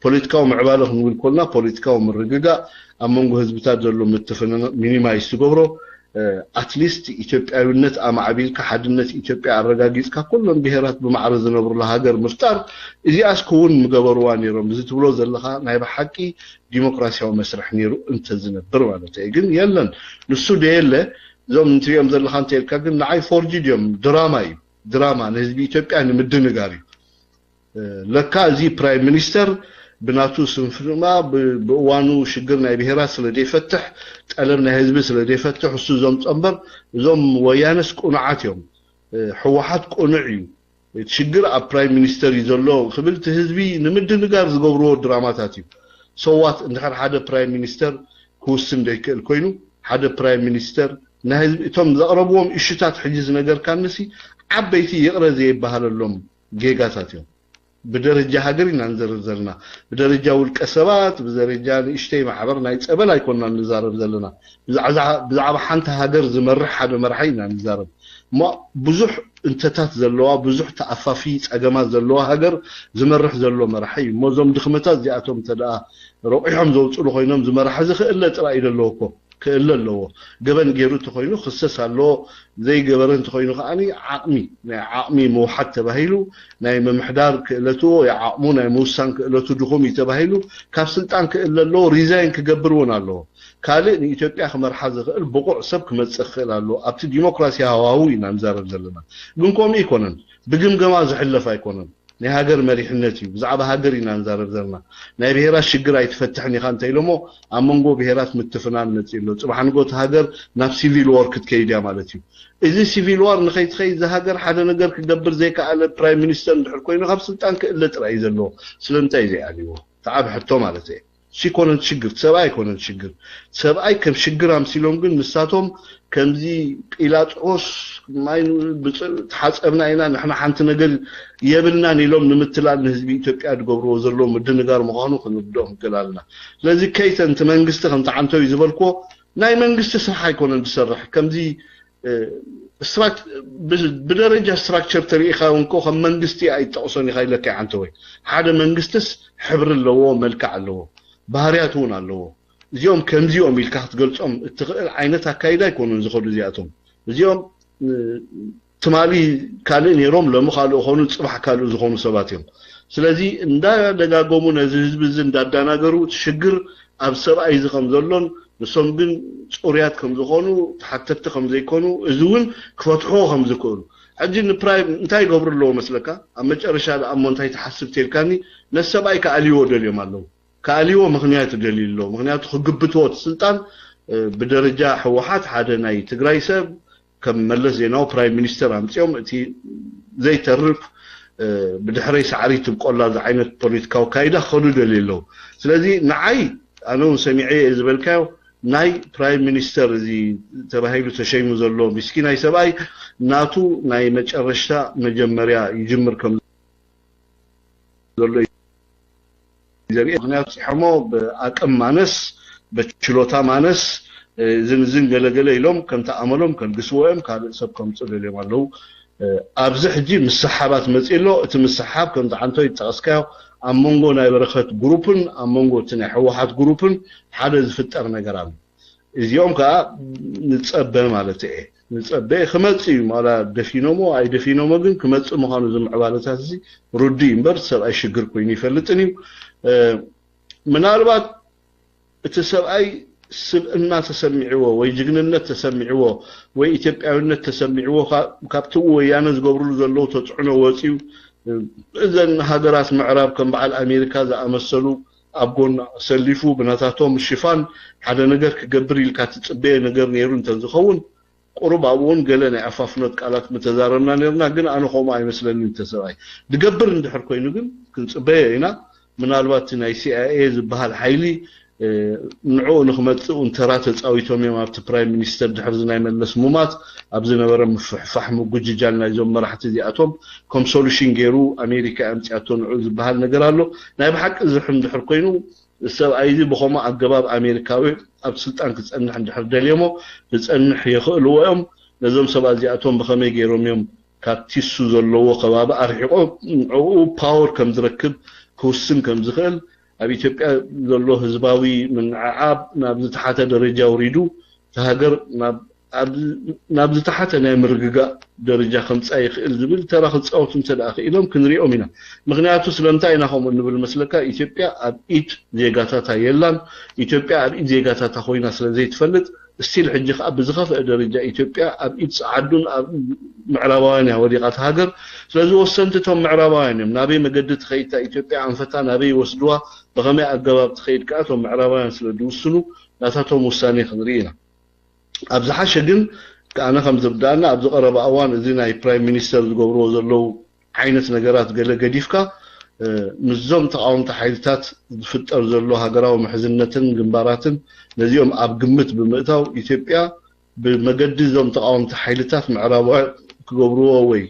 ፖለቲካዊ ምዕባለ ክንብል ኮልና ፖለቲካዊ ምርግጋእ ኣብ መንጎ ህዝብታት ዘሎ ምትፍንና ሚኒማይዝ ትገብሮ ኣትሊስት ኢትዮጵያዊነት ኣማዕቢልካ ሓድነት ኢትዮጵያ ኣረጋጊፅካ ኩሎም ብሄራት ብማዕረ ዝነብሩላ ሃገር ምፍጣር እዚኣስ ክውን ምገበርዋ ነይሮም እዚ ትብሎ ዘለኻ ናይ ብሓቂ ዲሞክራሲያዊ መስርሕ ነይሩ እንተዝነብር ማለት እዩ ግን የለን ንሱ ደየለ እዞም እንትሪኦም ዘለኻ እንተልካ ግን ንዓይ ፎርጅድ እዮም ድራማ እዩ ድራማ ንህዝቢ ኢትዮጵያ ንምድንጋር እዩ ለካ እዚ ፕራይም ሚኒስተር ብናቱ ስንፍና ብእዋኑ ሽግር ናይ ብሄራት ስለ ዘይፈትሕ ጠለብ ናይ ህዝቢ ስለ ዘይፈትሕ እሱ ዘምፆ እምበር እዞም ወያነስ ቁኑዓት እዮም ሕወሓት ቁኑዕ እዩ እቲ ሽግር ኣብ ፕራይም ሚኒስተር እዩ ዘሎ ክብል እቲ ህዝቢ ንምድንጋር ዝገብርዎ ድራማታት እዩ ሰዋት እንድሕር ሓደ ፕራይም ሚኒስተር ክውስን ዘይክእል ኮይኑ ሓደ ፕራይም ሚኒስተር ናይ ህዝቢ እቶም ዘቕረብዎም እሽታት ሕጂ ዝነገርካንሲ ዓበይቲ ይቕረ ዘይበሃለሎም ጌጋታት እዮም ብደረጃ ሃገር ኢና ንዘርብ ዘለና ብደረጃ ውልቀ ሰባት ብደረጃ ንእሽተይ ማሕበር ናይ ፀበል ኣይኮና ንዛረብ ዘለና ብዛዕባ ሓንቲ ሃገር ዝመርሕ ሓደ መርሓ ኢና ንዛረብ እሞ ብዙሕ እንተታት ዘለዋ ብዙሕ ተኣፋፊ ፀገማት ዘለዋ ሃገር ዝመርሕ ዘሎ መራሒ እዩ እሞ እዞም ድኽመታት እዚኣቶም እንተ ረቂሖም ዘውፅሉ ኮይኖም ዝመራሒ ዝኽእለ ጥራይ እዩ ዘለዎ እኮ ክእለ ኣለዎ። ገበን ገይሩ እንተኾይኑ ክሰስ ኣለዎ። ዘይገበረ እንተኾይኑ ከዓኒ ዓቕሚ ናይ ዓቕሚ ምውሓድ ተባሂሉ ናይ ምምሕዳር ክእለቱ ወይ ዓቕሙ ናይ ምውሳን ክእለቱ ድኹም እዩ ተባሂሉ ካብ ስልጣን ክእለ ኣለዎ። ሪዛይን ክገብር እውን ኣለዎ። ካልእ ንኢትዮጵያ ክመርሓ ዝኽእል ብቑዕ ሰብ ክመፅእ ክኽእል ኣለዎ። ኣብቲ ዲሞክራሲ ሃዋህው ኢና ንዛረብ ዘለና። ግን ከምኡ ኣይኮነን። ብግምገማ ዝሕለፍ ኣይኮነን። ናይ ሃገር መሪሕነት እዩ። ብዛዕባ ሃገር ኢና ንዛረብ ዘለና። ናይ ብሄራት ሽግር ኣይትፈትሕን ኢኻ እንተ ኢሎሞ ኣብ መንጎ ብሄራት ምትፍናን መፅእ ኣሎ። ፅባሕ ንጎ እቲ ሃገር ናብ ሲቪል ዎር ክትከይድ እያ ማለት እዩ። እዚ ሲቪል ዋር ንኸይትኸይድ እዚ ሃገር ሓደ ነገር ክገብር ዘይከኣለ ፕራይም ሚኒስተር እንድሕር ኮይኑ ካብ ስልጣን ክእለ ጥራይ እዩ ዘለዎ። ስለምንታይ እዩ ዘይኣልዎ? ተዓብ ሕቶ ማለት እየ። ሲኮነን ሽግር ሰብኣይ ኣይኮነን ሽግር ሰብኣይ ከም ሽግር ኣምሲሎም ግን ንሳቶም ከምዚ ጲላጦስ ማይ ተሓፀብና ኢና ንሕና ሓንቲ ነገር የብልናን ኢሎም ንምትላል ንህዝቢ ኢትዮጵያ ዝገብርዎ ዘለዉ ምድንጋር ምዃኑ ክንርድኦ ክንክእል ኣለና። ስለዚ ከይተን እቲ መንግስቲ ከምቲ ዓንተው ዝበልክዎ ናይ መንግስቲ ስራሕ ኣይኮነን ዝሰርሕ ከምዚ ብደረጃ ስትራክቸር ተሪኢኻ እውን ከም መንግስቲ ኣይጠቕሶን ኢኻ ኢለካ ይዓንተወይ ሓደ መንግስትስ ሕብሪ ኣለዎ መልክዕ ኣለዎ ባህርያት እውን ኣለዎ እዚኦም ከምዚኦም ኢልካ ክትገልፆም እትኽእል ዓይነት ኣካይዳ ኣይኮኑን ዝኸዱ እዚኣቶም እዚኦም ትማሊ ካልእ ነይሮም ሎሚ ካልእ ኾኑ ፅባሕ ካልእ ዝኾኑ ሰባት እዮም ስለዚ እንዳደጋገሙ ነዚ ህዝቢ እዚ እንዳዳናገሩ እቲ ሽግር ኣብ ሰብኣይ እዚ ከም ዘሎን ንሶም ግን ፅሩያት ከም ዝኾኑ ተሓተቲ ከም ዘይኮኑ እዚ እውን ክፈትሕዎ ከም ዝክእሉ ሕጂ ንፕራይም እንታይ ይገብሩ ኣለዎ መስለካ ኣብ መጨረሻ ደኣ እሞ እንታይ ትሓስብ ተልካኒ ነቲ ሰብኣይ ክኣልይዎ ደልዮም ኣለዉ ክኣልይዎ ምኽንያት ይደልዩ ኣለዉ ምኽንያቱ ክግብትዎ እቲ ስልጣን ብደረጃ ህወሓት ሓደ ናይ ትግራይ ሰብ ከም መለስ ዜናዊ ፕራይም ሚኒስተር ኣምፅኦም እቲ ዘይተርፍ ብድሕረይ ሳዕሪ ትብቆላ ዝዓይነት ፖለቲካዊ ካይዳ ክኸዱ ደልዩ ኣለዉ ስለዚ ንዓይ ኣነ እውን ሰሚዐ እየ ዝበልካዮ ናይ ፕራይም ሚኒስተር እዚ ተባሂሉ ተሸይሙ ዘሎ ሚስኪናይ ሰብኣይ ናቱ ናይ መጨረሽታ መጀመርያ ይጅምር ከም ዘሎ ዘርኢ ምክንያቱ ሕሞ ብኣቅም ማነስ ብችሎታ ማነስ ዝንዝን ገለገለ ኢሎም ከምቲ ኣመሎም ከልግስዎ እዮም ካልእ ሰብ ከምፁ ደልዮም ኣለዉ ኣብዚ ሕጂ ምስሓባት መፂ ኣሎ እቲ ምስሓብ ከምቲ ዓንቶ ይጠቀስካዮ ኣብ መንጎ ናይ በረከት ግሩፕን ኣብ መንጎ እቲ ናይ ህወሓት ግሩፕን ሓደ ዝፍጠር ነገር ኣሎ እዚኦም ከዓ ንፀበ ማለት እየ ንፀበ ክመፅ እዩ ማላ ደፊኖሞ ኣይደፊኖሞ ግን ክመፅእ ምኳኑ ዝምዕባለታት እዚ ርዱ እዩ እምበር ሰብኣይ ሽግር ኮይኑ ይፈልጥን እዩ ምናልባት እቲ ሰብኣይ ስብእና ተሰሚዕዎ ወይ ጅግንነት ተሰሚዕዎ ወይ ኢትዮጵያዊነት ተሰሚዕዎ ካብቲ ወያነ ዝገብርሉ ዘለዉ ተፅዕኖ ወፂኡ እዘን ሃገራት ምዕራብ ከም በዓል ኣሜሪካ ዝኣመሰሉ ኣብ ጎና ሰሊፉ ብናታቶም ሽፋን ሓደ ነገር ክገብር ኢልካ ትፅበየ ነገር ነይሩ እንተዝኸውን ቁሩብ ኣብኡን ገለ ናይ ኣፋፍኖት ቃላት ምተዛረብና ነርና ግን ኣነ ከምኡ ኣይመስለኒ ተሰብኣይ ድገብር እንድሕር ኮይኑ ግን ክንፅበዮ ኢና ምናልባት ናይ ሲኣይኤ ዝበሃል ሓይሊ ንዕኡ ንክመፅእ እውን ተራ ተፃዊቶም እዮም ኣብቲ ፕራይም ሚኒስተር ድሕርዚ ናይ መለስ ሙማት ኣብ ዝነበረ ምፍሕፋሕ ምጉጅጃል ናይዞም መራሕቲ እዚኣቶም ከም ሶሉሽን ገይሩ ኣሜሪካ ኣምፅኣቶ ንዕኡ ዝበሃል ነገር ኣሎ ናይ ብሓቂ ዝሕም ድሕር ኮይኑ ሰብኣይ እዚ ብኸምኡ ኣገባብ ኣሜሪካዊ ኣብ ስልጣን ክፀንሕ እንድሕር ደልዮሞ ክፀንሕ የኽእልዎ እዮም ነዞም ሰባት እዚኣቶም ብኸመይ ገይሮም እዮም ካብ ቲሱ ዘለዎ ከባቢ ኣርሒቆ ንዕኡ ፓወር ከም ዝረክብ ክውስን ከም ዝኽእል ኣብ ኢትዮጵያ ዘሎ ህዝባዊ ምንዕዓብ ናብ ዝተሓተ ደረጃ ውሪዱ እቲ ሃገር ናብ ናብ ዝተሓተ ናይ ምርግጋእ ደረጃ ከምፃእ ይኽእል ዝብል ተራ ክፃወቱ እንተ ደኣ ክኢሎም ክንሪኦም ኢና። ምኽንያቱ ስለምንታይ ኢና ከምኡ እንብል መስለካ? ኢትዮጵያ ኣብ ኢድ ዜጋታታ የላን። ኢትዮጵያ ኣብ ኢድ ዜጋታታ ኮይና ስለ ዘይትፈልጥ ስቲል ሕጂ ከዓ ብዝኸፍአ ደረጃ ኢትዮጵያ ኣብ ኢድ ፀዓዱን ኣብ ምዕራባውያን እያ ወዲቓ እታ ሃገር። ስለዚ ወሰንቲ እቶም ምዕራባውያን እዮም። ናበይ መገዲ ትኸይድ እታ ኢትዮጵያ ኣንፈታ ናበይ ይወስድዋ ብኸመይ ኣገባብ ትኸይድ ከዓ እቶም ምዕራባውያን ስለ ዝውስኑ ናታቶም ውሳኔ ክንርኢ ኢና። ኣብ ዝሓሸ ግን ኣነ ከም ዝርዳእና ኣብዚ ቀረባ እዋን እዚ ናይ ፕራይም ሚኒስተር ዝገብርዎ ዘለዉ ዓይነት ነገራት ገለ ገዲፍካ ምስዞም ተቃወምቲ ሓይልታት ዝፍጠር ዘሎ ሃገራዊ ምሕዝነትን ግንባራትን ነዚኦም ኣብ ግምት ብምእታው ኢትዮጵያ ብመገዲ እዞም ተቃወምቲ ሓይልታት ምዕራባውያን ክገብርዎ ወይ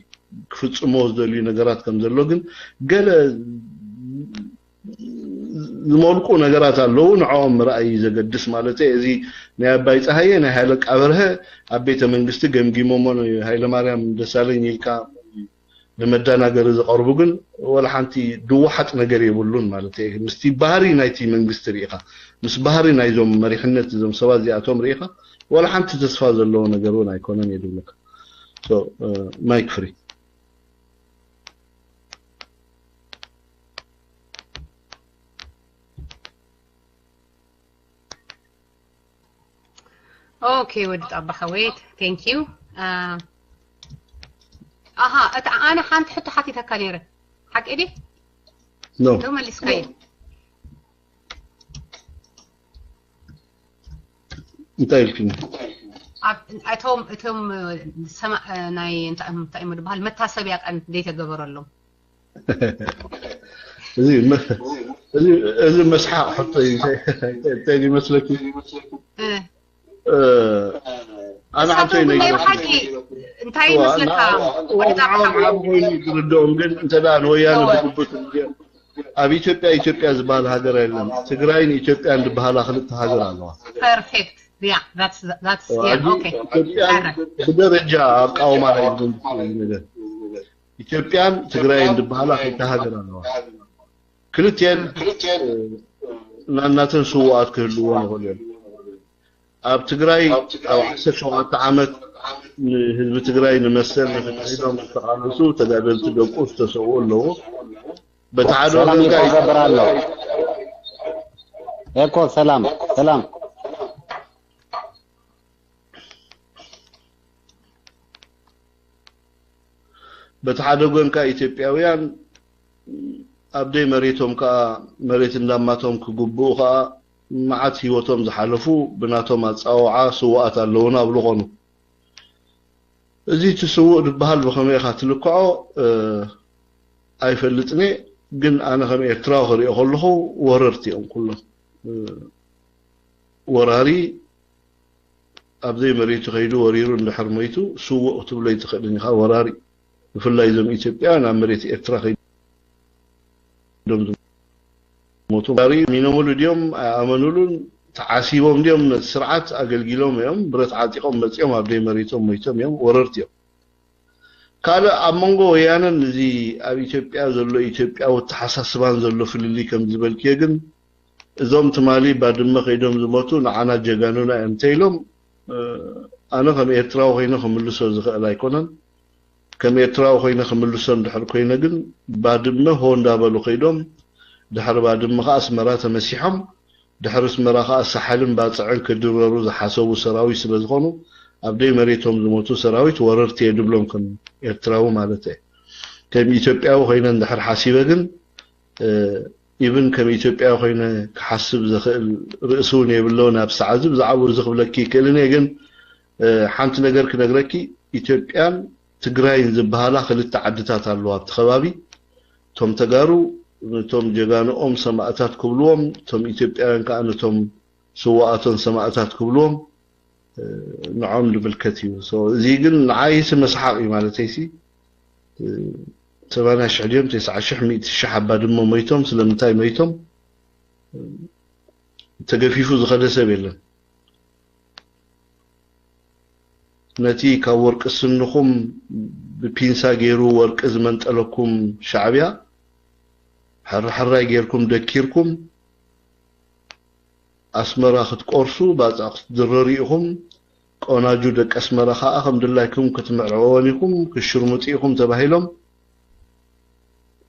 ክፍፅሞ ዝደልዩ ነገራት ከም ዘሎ ግን ገለ ዝመልቁ ነገራት ኣለዉ ንዕኦም ምርኣይ እዩ ዘገድስ ማለት እየ እዚ ናይ ኣባይ ፀሃየ ናይ ሃይለ ቃበርሀ ኣብ ቤተ መንግስቲ ገምጊሞሞ ሃይለማርያም ደሳለኝ ኢልካ ንመዳናገሪ ዝቐርቡ ግን ወላ ሓንቲ ድወሓጥ ነገር የብሉን ማለት እየ ምስቲ ባህሪ ናይቲ መንግስቲ ርኢኻ ምስ ባህሪ ናይዞም መሪሕነት እዞም ሰባት እዚኣቶም ርኢኻ ወላ ሓንቲ ተስፋ ዘለዎ ነገር እውን ኣይኮነን እየ ዝብለካ ማይክ ፍሪ ኦኬ ወዲ ጣባ ሓወይ thank you ኣሃ እቲ ኣነ ሓንቲ ሕቶ ሓቲተካ ነይረ ሓቂ ድዩ? ኖ ዶ መሊስካዮ? እንታይ ኢልክኒ? ኣብ እቶም እቶም ሰማ ናይ እንታይ እንታይ እዩ ዝበሃል መታሰቢያ ቀን ዘይተገበረሎም እዚ መ- እዚ እዚ መስሓቕ ሕቶ እዩ። እንታይ እንታይ ይመስለኪ? እ፣ እ፣ ኣነ ዓንተይ ንሳቶም ግን ናይ ነይረ ብሓቂ እንታይ ይመስለካ? ወዲ ጣዕማ ንዓኦም ዓቢ ኮይኑ ዝርድኦም ግን እንተ ደኣ ንወያነ እወ። ብግቡእ ትርድኦም ኣብ ኢትዮጵያ ኢትዮጵያ ዝበሃል ሃገር የለን። ትግራይን ኢትዮጵያን ዝበሃላ ክልተ ሃገር ኣለዋ። ፐርፌክት ያ that's that's yeah okay ኢትዮጵያን ብደረጃ ኣቃውማ ናይ ዝመንግስቲ ነገር ኢትዮጵያን ትግራይን ዝበሃላ ክልተ ሃገር ኣለዋ። ክልቲኤን ናናተን ስውኣት ክህልዎ ይኽእሉ እዮም። ኣብ ትግራይ ኣብ ዓሰርተ ሸውዓተ ዓመት ንህዝቢ ትግራይ ንመሰል ንፍትሒ ኢሎም ዝተቓለሱ ተጋደልቲ ደቁ ዝተሰውኡ ኣለዉ። በቲ ሓደ ሰላም ወገን ይገብር ኣሎ። ኤኮ ሰላም ሰላም። በቲ ሓደ ጎን ከዓ ኢትዮጵያውያን ኣብ ደይ መሬቶም ከዓ መሬት እንዳማቶም ክግብኡ ከዓ መዓት ህይወቶም ዝሓለፉ ብናቶም ኣፃውዓ ስውኣት ኣለውና ብሉ ኾኑ። እዚ እቲ ስውእ ዝበሃል ብኸመይ ኢኻ ትልክዖ ኣይፈልጥን እየ። ግን ኣነ ከም ኤርትራዊ ክሪኦ ከለኹ ወረርቲ እዮም ኩሎም። ወራሪ ኣብ ዘይመሬቱ ከይዱ ወሪሩ እንድሕር ሞይቱ ስውእ ክትብሎ ኣይትኽእልን ኢኻ። ወራሪ ብፍላይ እዞም ኢትዮጵያውያን ኣብ መሬት ኤርትራ ከይዶም ዝሞቱ ወራሪ ሚኖምሉ ድዮም ኣይኣመኑሉን ተዓሲቦም ድዮም ነቲ ስርዓት ኣገልጊሎም እዮም ብረት ዓጢቖም መፂኦም ኣብ ደይ መሬቶም ሞይቶም እዮም ወረርቲ እዮም። ካልእ ኣብ መንጎ ወያነን እዚ ኣብ ኢትዮጵያ ዘሎ ኢትዮጵያዊ ኣተሓሳስባን ዘሎ ፍልልይ ከም ዝበልክዮ ግን እዞም ትማሊ ባድመ ከይዶም ዝሞቱ ንዓና ጀጋኑና እዮም እንተኢሎም ኣነ ከም ኤርትራዊ ኮይነ ክምልሶ ዝኽእል ኣይኮነን። ከም ኤርትራዊ ኮይነ ክምልሶ እንድሕር ኮይነ ግን ባድመ ሆ እንዳበሉ ከይዶም ድሕሪ ባድመ ከዓ ኣስመራ ተመሲሖም ድሕሪ ኣስመራ ከዓ ሳሕልን ባፅዕን ክድረሩ ዝሓሰቡ ሰራዊት ስለዝኾኑ ኣብ ደይ መሬቶም ዝሞቱ ሰራዊት ወረርቲ እየ ድብሎም ከም ኤርትራዊ ማለት እየ። ከም ኢትዮጵያዊ ኮይነ እንድሕር ሓሲበ ግን even ከም ኢትዮጵያዊ ኮይነ ክሓስብ ዘኽእል ርእሲ እውን የብለውን ኣብ ሰዓት እዚ ብዛዕባኡ እዚ ክብለኪ ይክእልን እየ ግን ሓንቲ ነገር ክነግረኪ ኢትዮጵያን ትግራይን ዝበሃላ ክልተ ዓድታት ኣለዋ ኣብቲ ከባቢ እቶም ተጋሩ ነቶም ጀጋንኦም ሰማእታት ክብልዎም እቶም ኢትዮጵያውያን ከዓ ነቶም ስዋኣቶን ሰማእታት ክብልዎም ንዖም ዝምልከት እዩ እዚ ግን ንዓይ ሲ መስሓቕ እዩ ማለተይ ሲ ሰማንያ ሽሕ ድዮም ተስዓ ሽሕ ሚእቲ ሽሕ ኣባድመ ሞይቶም ስለምንታይ ሞይቶም ተገፊፉ ዝኸደ ሰብ የለን ነቲ ካብ ወርቂ ስንኹም ብፒንሳ ገይሩ ወርቂ ዝመንጠለኩም ሻዕብያ ሕርሕራይ ጌርኩም ደኪርኩም ኣስመራ ክትቆርሱ ባፅዕ ክትድረሩ ኢኹም ቆናጁ ደቂ ኣስመራ ከዓ ከም ድላይኩም ክትምዕርዕወን ኢኹም ክሽርሙጢ ኢኹም ተባሂሎም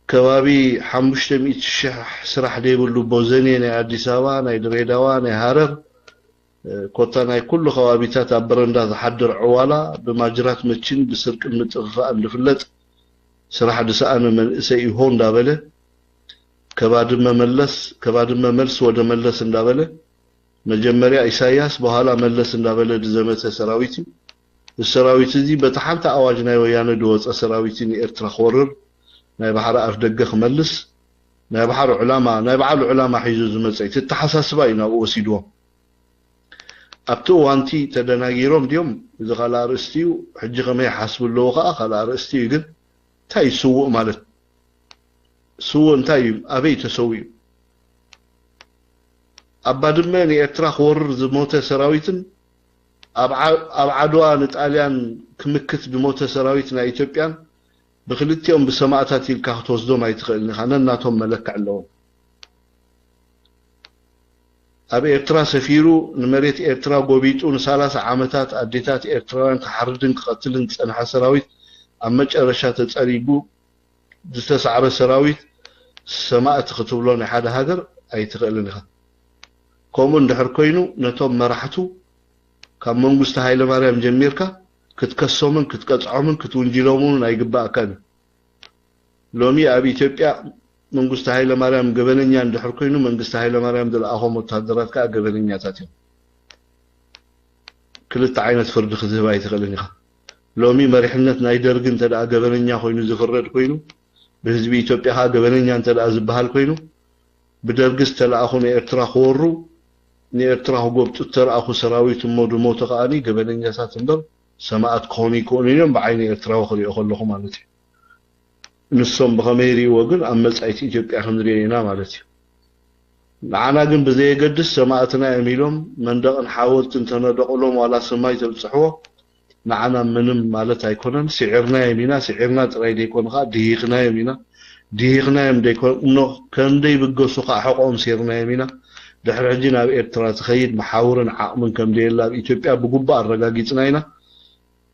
ከባቢ ሓሙሽተ ሚእቲ ሽሕ ስራሕ ዘይብሉ ቦዘኔ ናይ ኣዲስ ኣበባ ናይ ድሬዳዋ ናይ ሃረር ኮታ ናይ ኩሉ ከባቢታት ኣብ በረንዳ ዝሓድር ዕዋላ ብማጅራት መቺን ብስርቅን ምጥፍፋእን ዝፍለጥ ስራሕ ዝሰኣነ መንእሰይ ኢሆ እንዳበለ ከባድመ መለስ ከባድመ መልስ ወደ መለስ እንዳበለ መጀመርያ ኢሳያስ በኋላ መለስ እንዳበለ ዝዘመተ ሰራዊት እዩ። እዚ ሰራዊት እዚ በቲ ሓንቲ ኣዋጅ ናይ ወያነ ዝወፀ ሰራዊት እዩ ንኤርትራ ክወርር ናይ ባሕሪ ኣፍ ደገ ክመልስ ናይ ባሕሪ ዕላማ ናይ በዓሉ ዕላማ ሒዙ ዝመፀ እዩ። እቲ ኣተሓሳስባ እዩ ናብኡ ወሲድዎም። ኣብቲ እዋንቲ ተደናጊሮም ድዮም እዚ ካልእ ኣርእስቲ እዩ። ሕጂ ከመይ ይሓስቡ ኣለዉ ከዓ ካልእ ኣርእስቲ እዩ። ግን እንታይ እዩ ስውእ ማለት? ስውእ እንታይ እዩ? ኣበይ ተሰዊኡ? ኣብ ባድመ ንኤርትራ ክወርር ዝሞተ ሰራዊትን ኣብ ዓድዋ ንጣልያን ክምክት ዝሞተ ሰራዊት ናይ ኢትዮጵያን ብክልቲኦም ብሰማእታት ኢልካ ክትወስዶም ኣይትኽእልን ኢኻ። ነናቶም መለክዕ ኣለዎም። ኣብ ኤርትራ ሰፊሩ ንመሬት ኤርትራ ጎቢጡ ንሳላሳ ዓመታት ኣዴታት ኤርትራውያን ክሓርድን ክቐትልን ዝጸንሐ ሰራዊት ኣብ መጨረሻ ተጸሪጉ ዝተሳዕረ ሰራዊት ሰማእቲ ክትብሎ ናይ ሓደ ሃገር ኣይትኽእልን ኢኻ። ከምኡ እንድሕር ኮይኑ ነቶም መራሕቱ ካብ መንግስቱ ሃይለማርያም ጀሚርካ ክትከሶምን ክትቀጽዖምን ክትውንጅሎምን ኣይግባኣካን እዩ። ሎሚ ኣብ ኢትዮጵያ መንግስቲ ሃይለማርያም ገበነኛ እንድሕር ኮይኑ መንግስቲ ሃይለማርያም ዝለኣኾም ወታደራት ከዓ ገበነኛታት እዮም። ክልተ ዓይነት ፍርዲ ክትህብ ኣይትኽእልን ኢኻ። ሎሚ መሪሕነት ናይ ደርጊ እንተ ደኣ ገበነኛ ኮይኑ ዝፍረድ ኮይኑ ብህዝቢ ኢትዮጵያ ከዓ ገበነኛ እንተ ደኣ ዝበሃል ኮይኑ ብደርጊ ዝተለኣኹ ንኤርትራ ክወሩ ንኤርትራ ክጎብጡ ዝተለኣኹ ሰራዊት እሞ ድሞቱ ከዓኒ ገበነኛታት እምበር ሰማእት ክኾኑ ይክእሉን እዮም ብዓይኒ ኤርትራዊ ክሪኦ ከለኹ ማለት እዩ። ንሶም ብኸመይ ይርእይዎ ግን ኣብ መጻኢት ኢትዮጵያ ክንሪኦ ኢና ማለት እዩ። ንዓና ግን ብዘየገድስ ሰማእትና እዮም ኢሎም መንደቕን ሓወልቲ እንተነደቑሎም ዋላ ስም ኣይተብጽሕዎ ንዓና ምንም ማለት ኣይኮነን። ስዒርናዮም ኢና፣ ስዒርና ጥራይ ደይኮነ ከዓ ድሂኽናዮም ኢና። ድሂኽናዮም ደይኮነ እምኖ ከም ደይብገሱ ከዓ ሕቖኦም ሴርናዮም ኢና። ድሕሪ ሕጂ ናብ ኤርትራ ዝኸይድ መሓውርን ዓቕምን ከም ደየለ ኣብ ኢትዮጵያ ብግቡእ ኣረጋጊጽና ኢና።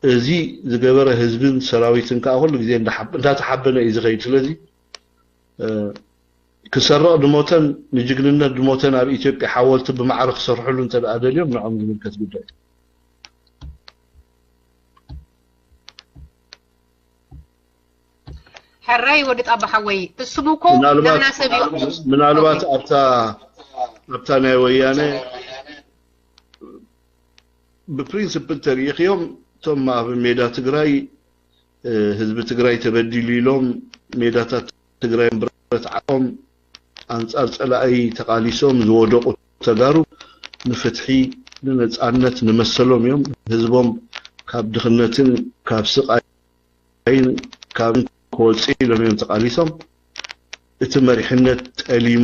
እዚ ዝገበረ ህዝብን ሰራዊትን ከዓ ኩሉ ግዜ እንዳሓብ- እንዳተሓበነ እዩ ዝኸይድ። ስለዚ እ፣ ክሰርቕ ድሞተን ንጅግንነት ድሞተን ኣብ ኢትዮጵያ ሓወልቲ ብማዕረ ክሰርሕሉ እንተ ደኣ ደልዮም ንዖም ዝምልከት ጉዳይ እዩ። ሕራይ ወዲ ጣባ ሓወይ፣ እሱም እኮ ምናልባት ናህና ሰብ እዩ። ምናልባት ኦኬ። ኣብታ ኣብታ ናይ ወያነ ብፕሪንስፕል ተሪኢኽዮም እቶም ኣብ ሜዳ ትግራይ እ፣ ህዝቢ ትግራይ ተበዲሉ ኢሎም ሜዳታት ትግራይ ብረት ዓቆም ኣንጻር ጸላኢ ተቃሊሶም ዝወደቁ ተጋሩ ንፍትሒ ንነጻነት ንመሰሎም እዮም ህዝቦም ካብ ድኽነትን ካብ ስቃይን ካብ ክወጽእ ኢሎም እዮም ተቃሊሶም። እቲ መሪሕነት ጠሊሙ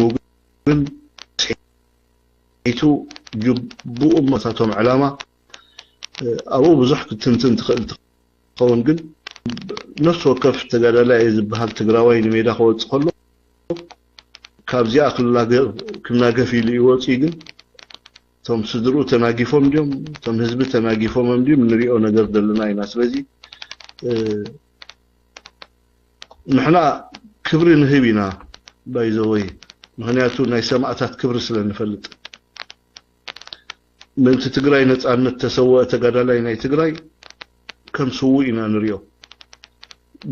ግን ስሒቱ ግቡእ እሞ እታቶም ዕላማ ኣብኡ ብዙሕ ክትንትን ትኽእል ትኸውን ግን ነፍሲ ወከፍ ተጋዳላይ እየ ዝበሃል ትግራዋይ ንሜዳ ክወፅእ ከሎ ካብዚኣ ክናገፍ ኢሉ ይወፅእ ግን እቶም ስድርኡ ተናጊፎም ድዮም እቶም ህዝቢ ተናጊፎም ድዮም ንሪኦ ነገር ዘለና ኢና ስለዚ ንሕና ክብሪ ንህብ ኢና ባይዘወይ ምክንያቱ ናይ ሰማእታት ክብሪ ስለ ንፈልጥ ምእንቲ ትግራይ ነፃነት ተሰወአ ተጋዳላይ ናይ ትግራይ ከም ስዉእ ኢና ንሪኦ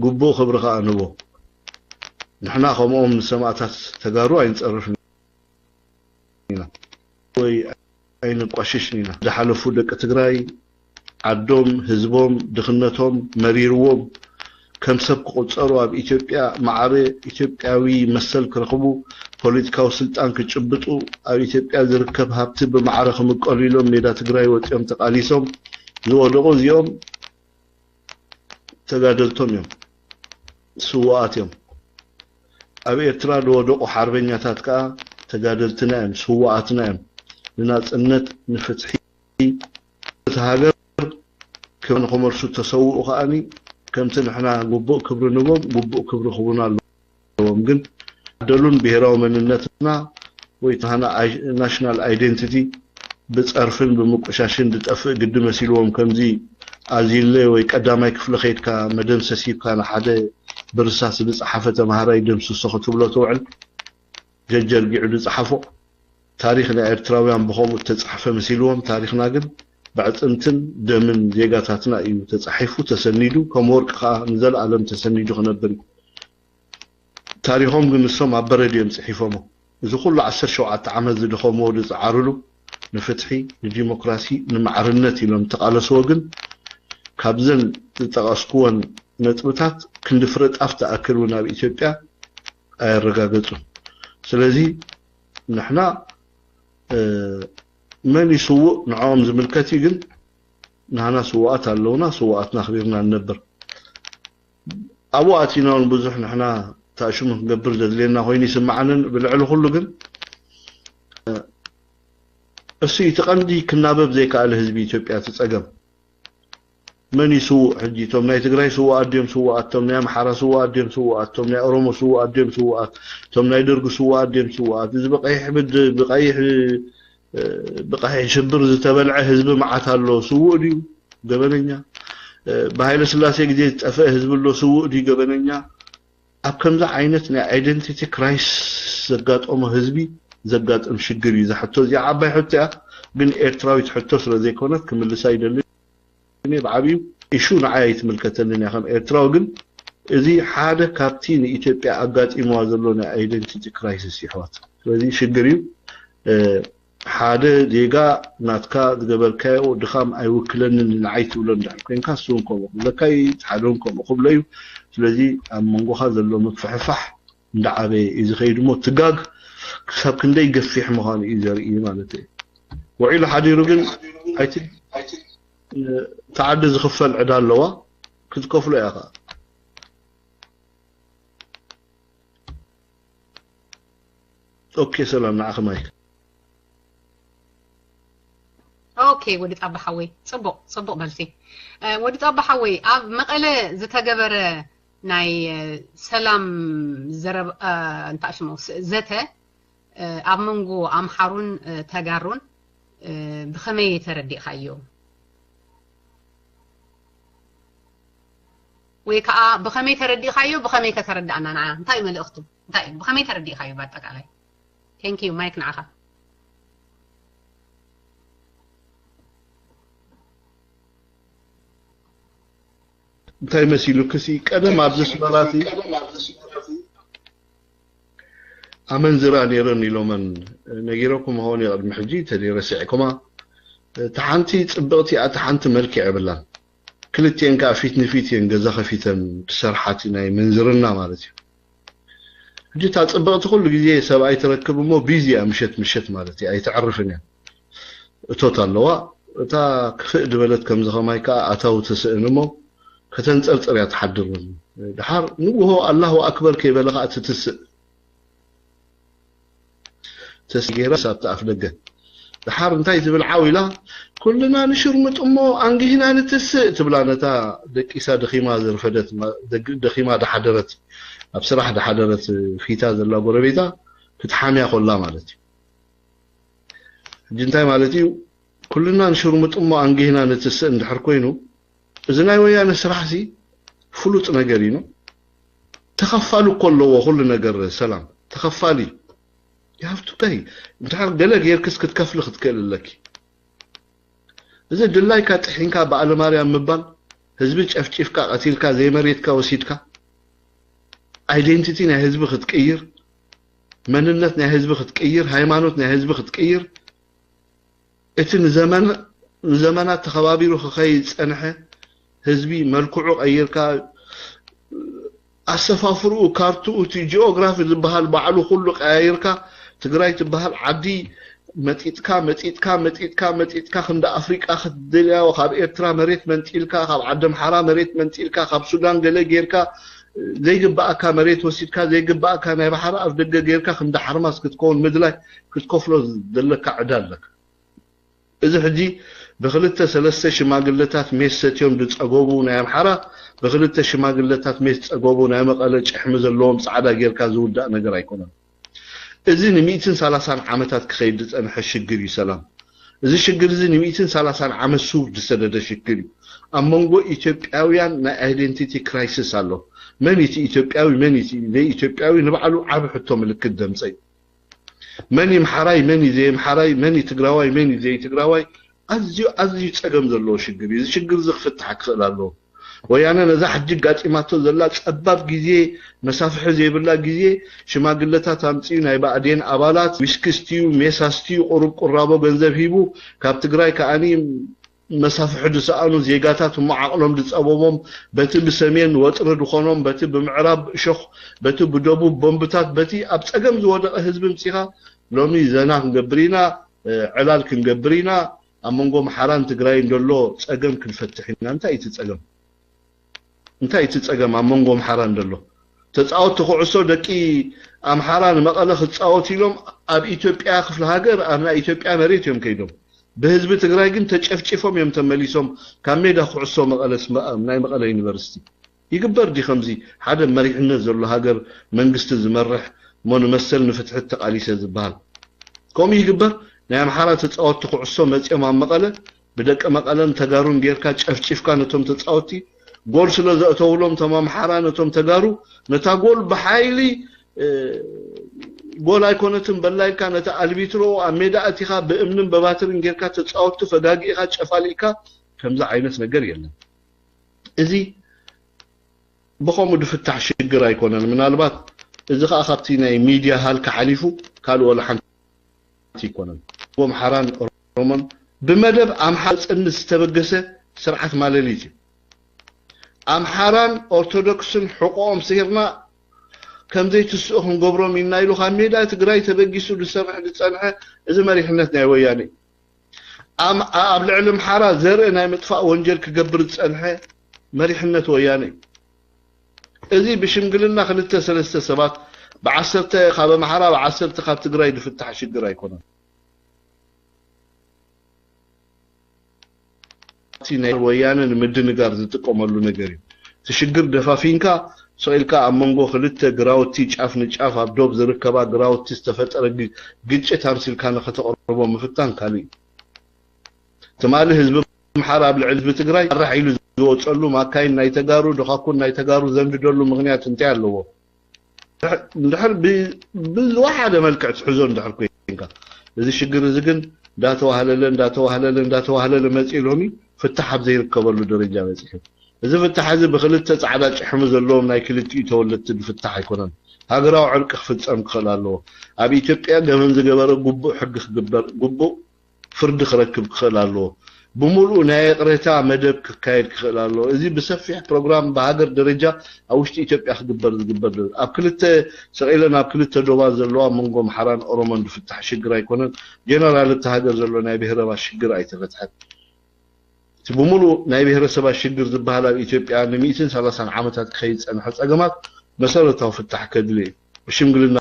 ግቡእ ክብሪ ከዓ ንቦ ንሕና ከምኦም ንሰማእታት ተጋሩ ኣይንፀርፍን ኢና ወይ ኣይነቋሽሽን ኢና ዝሓለፉ ደቂ ትግራይ ዓዶም ህዝቦም ድኽነቶም መሪርዎም ከም ሰብ ክቑጸሩ ኣብ ኢትዮጵያ ማዕረ ኢትዮጵያዊ መሰል ክረኽቡ ፖለቲካዊ ስልጣን ክጭብጡ ኣብ ኢትዮጵያ ዝርከብ ሃብቲ ብማዕረ ክምቀሉ ኢሎም ሜዳ ትግራይ ወፂኦም ተቃሊሶም ዝወደቁ እዚኦም ተጋደልቶም እዮም ስውኣት እዮም ኣብ ኤርትራ ዝወደቁ ሓርበኛታት ከዓ ተጋደልትና እዮም ስውኣትና እዮም ንናፅነት ንፍትሒ እቲ ሃገር ክብሪ ንክመልሱ ተሰውኡ ከዓኒ ከምቲ ንሕና ግቡእ ክብሪ ንቦም ግቡእ ክብሪ ክቡና ኣለዎም ግን ደሉን ብሄራዊ መንነትና ወይ ናህና ናሽናል ኣይደንቲቲ ብፀርፍን ብምቁሻሽን ዝጠፍእ ግዲ መሲልዎም ከምዚ ኣዚለ ወይ ቀዳማይ ክፍሊ ከይድካ መደምሰስ ሂብካ ንሓደ ብርሳስ ዝፀሓፈ ተምሃራይ ደምስሶ ክትብሎ ትውዕል ጀጀርጊዑ ዝፀሓፎ ታሪኽ ናይ ኤርትራውያን ብኸምኡ እተጻሕፈ መሲልዎም ታሪኽና ግን ብዕጽምትን ደምን ዜጋታትና እዩ ተጻሒፉ ተሰኒዱ ከም ወርቂ ከኣ ንዘለኣለም ተሰኒዱ ክነብር እዩ። ታሪኾም ግን ንሶም ኣብ በረድ እዮም ጽሒፎሞ። እዚ ኩሉ ዓሰርተ ሸውዓተ ዓመት ዝደኸምዎ ዝጸዓርሉ ንፍትሒ፣ ንዲሞክራሲ፣ ንማዕርነት ኢሎም ዝተቓለስዎ ግን ካብዘን ዝጠቐስክወን ነጥብታት ክንዲ ፍረ ጣፍ ትኣክል እውን ኣብ ኢትዮጵያ ኣየረጋገጹን። ስለዚ ንሕና መን እዩ ስዉእ ንዕኦም ዝምልከት እዩ ግን ናህና ስዉኣት ኣለውና ስዉኣትና ኣኽቢርና ንነብር ኣብኡ ኣቲና እውን ብዙሕ ንሕና ተኣሽሙ ክንገብር ዘድልየና ኮይኑ ይስምዓንን ብልዕሊ ኩሉ ግን እሱ እቲ ቀንዲ ክናበብ ዘይከኣለ ህዝቢ ኢትዮጵያ እቲ ጸገም መን እዩ ስዉእ ሕጂ እቶም ናይ ትግራይ ስዉኣት ድዮም ስዉኣት እቶም ናይ ኣምሓራ ስዉኣት ድዮም ስዉኣት እቶም ናይ ኦሮሞ ስዉኣት ድዮም ስዉኣት እቶም ናይ ደርጊ ስዉኣት ድዮም ስዉኣት እዚ ብቀይሕ ብድ ብቀይሕ ብቀይሕ ሽብር ዝተበልዐ ህዝቢ መዓት ኣሎ ስዉእ ድዩ ገበነኛ ብሃይለ ስላሴ ግዜ ዝጠፍአ ህዝቢ ኣሎ ስዉእ ድዩ ገበነኛ ኣብ ከምዚ ዓይነት ናይ ኣይደንቲቲ ክራይስ ዘጋጠሞ ህዝቢ ዘጋጥም ሽግር እዩ። እዛ ሕቶ እዚኣ ዓባይ ሕቶ እያ፣ ግን ኤርትራዊት ሕቶ ስለ ዘይኮነት ክምልሳ ይደልን እየ። ብዓብዩ ኢሹ ንዓይ ኣይትምልከተንን እያ። ከም ኤርትራዊ ግን እዚ ሓደ ካብቲ ንኢትዮጵያ ኣጋጢምዋ ዘሎ ናይ ኣይደንቲቲ ክራይሲስ ይሕዋት። ስለዚ ሽግር እዩ። ሓደ ዜጋ ናትካ ዝገበርካዮ ድኻም ኣይውክለንን ንዓይ ትብሎ እንድሕር ኮይንካ፣ እሱ እውን ከምኡ ክብለካ እዩ፣ እቲ ሓደ እውን ከምኡ ክብሎ እዩ። ስለዚ ኣብ መንጎኻ ዘሎ ምፍሕፋሕ እንዳዓበየ እዩ ዝኸይድ እሞ ትጋግ ክሳብ ክንደይ ገፊሕ ምዃኑ እዩ ዘርኢ ማለት እዩ። ውዒሉ ሓዲሩ ግን ኣይቲ እቲ ዓዲ ዝኽፈል ዕዳ ኣለዋ፣ ክትከፍሎ እያ ከዓ። ኦኬ፣ ሰላም ንዓኺ ማይክ። ኦኬ፣ ወዲ ጻባ ሓወይ፣ ጽቡቕ ጽቡቕ መልሲ። ወዲ ጻባ ሓወይ፣ ኣብ መቐለ ዝተገበረ ናይ ሰላም ዘረብ እንታይ ሽሙ ዘተ ኣብ መንጎ ኣምሓሩን ተጋሩን ብኸመይ ተረዲእካዮ? ወይ ከዓ ብኸመይ ተረዲእካዮ? ብኸመይ ከተረዳእና ንዓ እንታይ እዩ መልእኽቱ? እንታይ እዩ? ብኸመይ ተረዲእካዮ? ብኣጠቃላይ ቴንክ ዩ ማይክ ንዓኻ። እንታይ መሲሉክሲ ቀደም ኣብዚ ኣስመራሲ ኣመንዝራ ነይረን ኢሎመን ነጊረኩም ኸውን ቅድሚ ሕጂ ተደይ ረሲዕኩማ። እታ ሓንቲ ጽብቕቲ እያ፣ እታ ሓንቲ መልክዕ የብላን። ክልቲኤን ከዓ ፊት ንፊት እየን ገዛ ከፊተን ትሰርሓቲ ናይ ምንዝርና ማለት እዩ። ሕጂ እታ ጽብቕቲ ኩሉ ግዜ ሰብኣይ ትረክብ እሞ ቢዚ እያ ምሸት ምሸት ማለት እዩ፣ ኣይተዕርፍን እያ። እቶት ኣለዋ። እታ ክፍእ ዝበለት ከምዚ ከማይ ከዓ ኣታዊ ትስእን እሞ ከተንጸርጽር እያ ትሓድር። ድሓር ንግሆ ኣላሁ ኣክበር ከይበለ ከዓ ትትስእ። ተስጌራ ሳብቲ ኣፍ ደገ ድሓር እንታይ ትብል ዓው ኢላ፣ ኩልና ንሽርምጥ እሞ ኣንጊህና ንትስእ ትብላ ነታ ደቂሳ ደኺማ ዝርፈደት ደኺማ ድሓደረት ኣብ ስራሕ ድሓደረት ፊታ ዘላ ጎረቤታ ክትሓምያ ኮላ ማለት እዩ። ሕጂ እንታይ ማለት እዩ? ኩልና ንሽርምጥ እሞ ኣንጊህና ንትስእ እንድሕር ኮይኑ እዚ ናይ ወያነ ስራሕ ሲ ፍሉጥ ነገር እዩ። ተኸፋሊ እኮ ኣለዎ ኩሉ ነገር ሰላም ተኸፋሊ you have to pay። እንድሕር ገለ ጌርክስ ክትከፍሊ ክትክእል ኣለኪ። እዚ ድላይካ ጥሒንካ በዓለ ማርያም ምባል፣ ህዝቢ ጨፍጪፍካ ቀቲልካ ዘይመሬትካ ወሲድካ identity ናይ ህዝቢ ክትቅይር፣ መንነት ናይ ህዝቢ ክትቅይር፣ ሃይማኖት ናይ ህዝቢ ክትቅይር፣ እቲ ንዘመናት ተኸባቢሩ ክኸይድ ዝጸንሐ ህዝቢ መልክዑ ቀይርካ ኣሰፋፍርኡ ካርትኡ እቲ ጂኦግራፊ ዝበሃል ባዕሉ ኩሉ ቀያይርካ ትግራይ ትበሃል ዓዲ መጢጥካ መጢጥካ መጢጥካ መጢጥካ ክንዲ ኣፍሪቃ ክትደልያዮ ካብ ኤርትራ መሬት መንጢልካ ካብ ዓዲ ኣምሓራ መሬት መንጢልካ ካብ ሱዳን ገለ ጌርካ ዘይግባኣካ መሬት ወሲድካ ዘይግባኣካ ናይ ባሕሪ ኣፍ ደገ ጌርካ ክንዲ ሓርማስ ክትከውን ምድላይ ክትከፍሎ ዘለካ ዕዳ ኣለካ። እዚ ሕጂ ብክልተ ሰለስተ ሽማግለታት ሜስ ሰትዮም ዝጸገቡ ናይ ኣምሓራ ብክልተ ሽማግለታት ሜስ ዝጸገቡ ናይ መቐለ ጭሕሚ ዘለዎም ጻዕዳ ጌርካ ዝውዳእ ነገር ኣይኮነን። እዚ ንሚእትን ሰላሳን ዓመታት ክኸይድ ዝጸንሐ ሽግር እዩ ሰላም። እዚ ሽግር እዚ ንሚእትን ሰላሳን ዓመት ሱር ዝሰደደ ሽግር እዩ። ኣብ መንጎ ኢትዮጵያውያን ናይ identity crisis ኣሎ። መን እቲ ኢትዮጵያዊ መን እቲ ዘይኢትዮጵያዊ ንባዕሉ ዓቢ ሕቶ ምልክት ዘምጸ እዩ። መን ይምሓራይ መን እዩ ዘይምሓራይ መን እዩ ትግራዋይ መን እዩ ዘይትግራዋይ ኣዝዩ ኣዝዩ ጸገም ዘለዎ ሽግር እዩ። እዚ ሽግር እዚ ክፍታሕ ክኽእል ኣለዎ። ወያነ ነዛ ሕጂ ጋጢማቶ ዘላ ጸባብ ግዜ መሳፍሒ ዘይብላ ግዜ ሽማግለታት ኣምጺኡ ናይ ብኣዴን ኣባላት ዊስኪ ስትዩ ሜሳ ስትዩ ቁሩብ ቁራቦ ገንዘብ ሂቡ ካብ ትግራይ ከኣኒ መሳፍሒ ዝሰኣኑ ዜጋታት እሞ ዓቕሎም ዝጸበቦም በቲ ብሰሜን ወጥሪ ዝኾኖም በቲ ብምዕራብ እሾኽ በቲ ብደቡብ ቦምብታት በቲ ኣብ ጸገም ዝወደቐ ህዝቢ ምጺኻ ሎሚ ዘና ክንገብር ኢና ዕላል ክንገብር ኢና ኣብ መንጎ ኣምሓራን ትግራይን ዘሎ ጸገም ክንፈትሕ ኢና። እንታይ እቲ ጸገም? እንታይ እቲ ጸገም ኣብ መንጎ ኣምሓራን ዘሎ? ተጻወትቲ ኩዕሶ ደቂ ኣምሓራ ንመቐለ ክጻወቱ ኢሎም ኣብ ኢትዮጵያ ክፍለ ሃገር ኣብ ናይ ኢትዮጵያ መሬት እዮም ከይዶም። ብህዝቢ ትግራይ ግን ተጨፍጪፎም እዮም ተመሊሶም ካብ ሜዳ ኩዕሶ መቐለ ናይ መቐለ ዩኒቨርሲቲ። ይግበር ድዩ ከምዚ ሓደ መሪሕነት ዘሎ ሃገር መንግስቲ ዝመርሕ እሞ ንመሰል ንፍትሒ ተቓሊሰ ዝበሃል? ከምኡ ይግበር? ናይ ኣምሓራ ተጻወትቲ ኩዕሶ መጺኦም ኣብ መቐለ ብደቂ መቐለን ተጋሩን ጌርካ ጨፍጪፍካ ነቶም ተጻወትቲ ጎል ስለ ዘእተውሎም እቶም ኣምሓራ ነቶም ተጋሩ ነታ ጎል ብሓይሊ ጎል ኣይኮነትን በላ ኢልካ ነቲ ኣልቢትሮ ኣብ ሜዳ ኣቲኻ ብእምንን በባትርን ጌርካ ተጻወትቲ ፈጋጊእኻ ጨፋሊእካ ከምዚ ዓይነት ነገር የለን። እዚ ብኸምኡ ድፍታሕ ሽግር ኣይኮነን። ምናልባት እዚ ኸኣ ካብቲ ናይ ሚድያ ሃልካ ሓሊፉ ካልእ ወላ ሓንቲ ኣይኮነን። ኣምሓራን ኦሮሞን ብመደብ ኣምሓራ ጽንት ዝተበገሰ ስርዓት ማለሊት እዩ። ኣምሓራን ኦርቶዶክስን ሕቆኦም ስሂርና ከም ዘይትስኡ ክንገብሮም ኢና ኢሉ ካብ ሜዳ ትግራይ ተበጊሱ ዝሰርሕ ዝጸንሐ እዚ መሪሕነት ናይ ወያነ እዩ። ኣም-፣ ኣብ ልዕሊ ኣምሓራ ዘርኢ ናይ ምጥፋእ ወንጀል ክገብር ዝጸንሐ መሪሕነት ወያነ እዩ። እዚ ብሽምግልና ክልተ ሰለስተ ሰባት ብዓሰርተ ካብ ኣምሓራ ብዓሰርተ ካብ ትግራይ ዝፍታሕ ሽግር ኣይኮነን። እቲ ናይ ወያነ ንምድንጋር ዝጥቀመሉ ነገር እዩ። እቲ ሽግር ደፋፊንካ ስቕ ኢልካ ኣብ መንጎ ክልተ ግራውቲ ጫፍ ንጫፍ ኣብ ዶብ ዝርከባ ግራውቲ ዝተፈጠረ ግ-፣ ግጭት ኣምሲልካ ንኸተቕርቦ ምፍታን ካልእ እዩ። ትማሊ ህዝቢ ኣምሓራ ኣብ ልዕሊ ህዝቢ ትግራይ ኣራሕ ኢሉ ዝወፀሉ ማካይን ናይ ተጋሩ፣ ደኻኩን ናይ ተጋሩ ዘንድደሉ ምኽንያት እንታይ ኣለዎ? እንድሕር ብ-፣ ብዝወሓደ መልክዕ ትሕዞ እንድሕር ኮይንካ፣ እዚ ሽግር እዚ ግን እንዳተዋህለለ፣ እንዳተዋህለለ፣ እንዳተዋህለለ መፂኡ ሎሚ ፍታሕ ኣብ ዘይርከበሉ ደረጃ በፂሑ። እዚ ፍታሕ እዚ ብክልተ ፃዕዳ ጭሕሚ ዘለዎም ናይ ክልቲኡ ተወለድቲ ዝፍታሕ ኣይኮነን። ሃገራዊ ዕርቂ ክፍፀም ክኽእል ኣለዎ። ኣብ ኢትዮጵያ ገበን ዝገበረ ግቡእ ሕጊ ክግበር፣ ግቡእ ፍርዲ ክረክብ ክኽእል ኣለዎ። ብምሉኡ ናይ ይቕሬታ መደብ ክካየድ ክኽእል ኣለዎ። እዚ ብሰፊሕ ፕሮግራም ብሃገር ደረጃ ኣብ ውሽጢ ኢትዮጵያ ክግበር ዝግበር ዘሎ። ኣብ ክልተ ሰቒለን ኣብ ክልተ ዶባት ዘለዋ መንጎ ኣምሓራን ኦሮሞን ዝፍታሕ ሽግር ኣይኮነን። ጀነራል እታ ሃገር ዘሎ ናይ ብሄረባ ሽግር ኣይተፈትሐን። እቲ ብምሉእ ናይ ብሄረሰባት ሽግር ዝበሃል ኣብ ኢትዮጵያ ንሚእትን ሰላሳን ዓመታት ክኸይድ ዝጸንሐ ጸገማት መሰረታዊ ፍታሕ ከድሊ እዩ። ብሽምግልና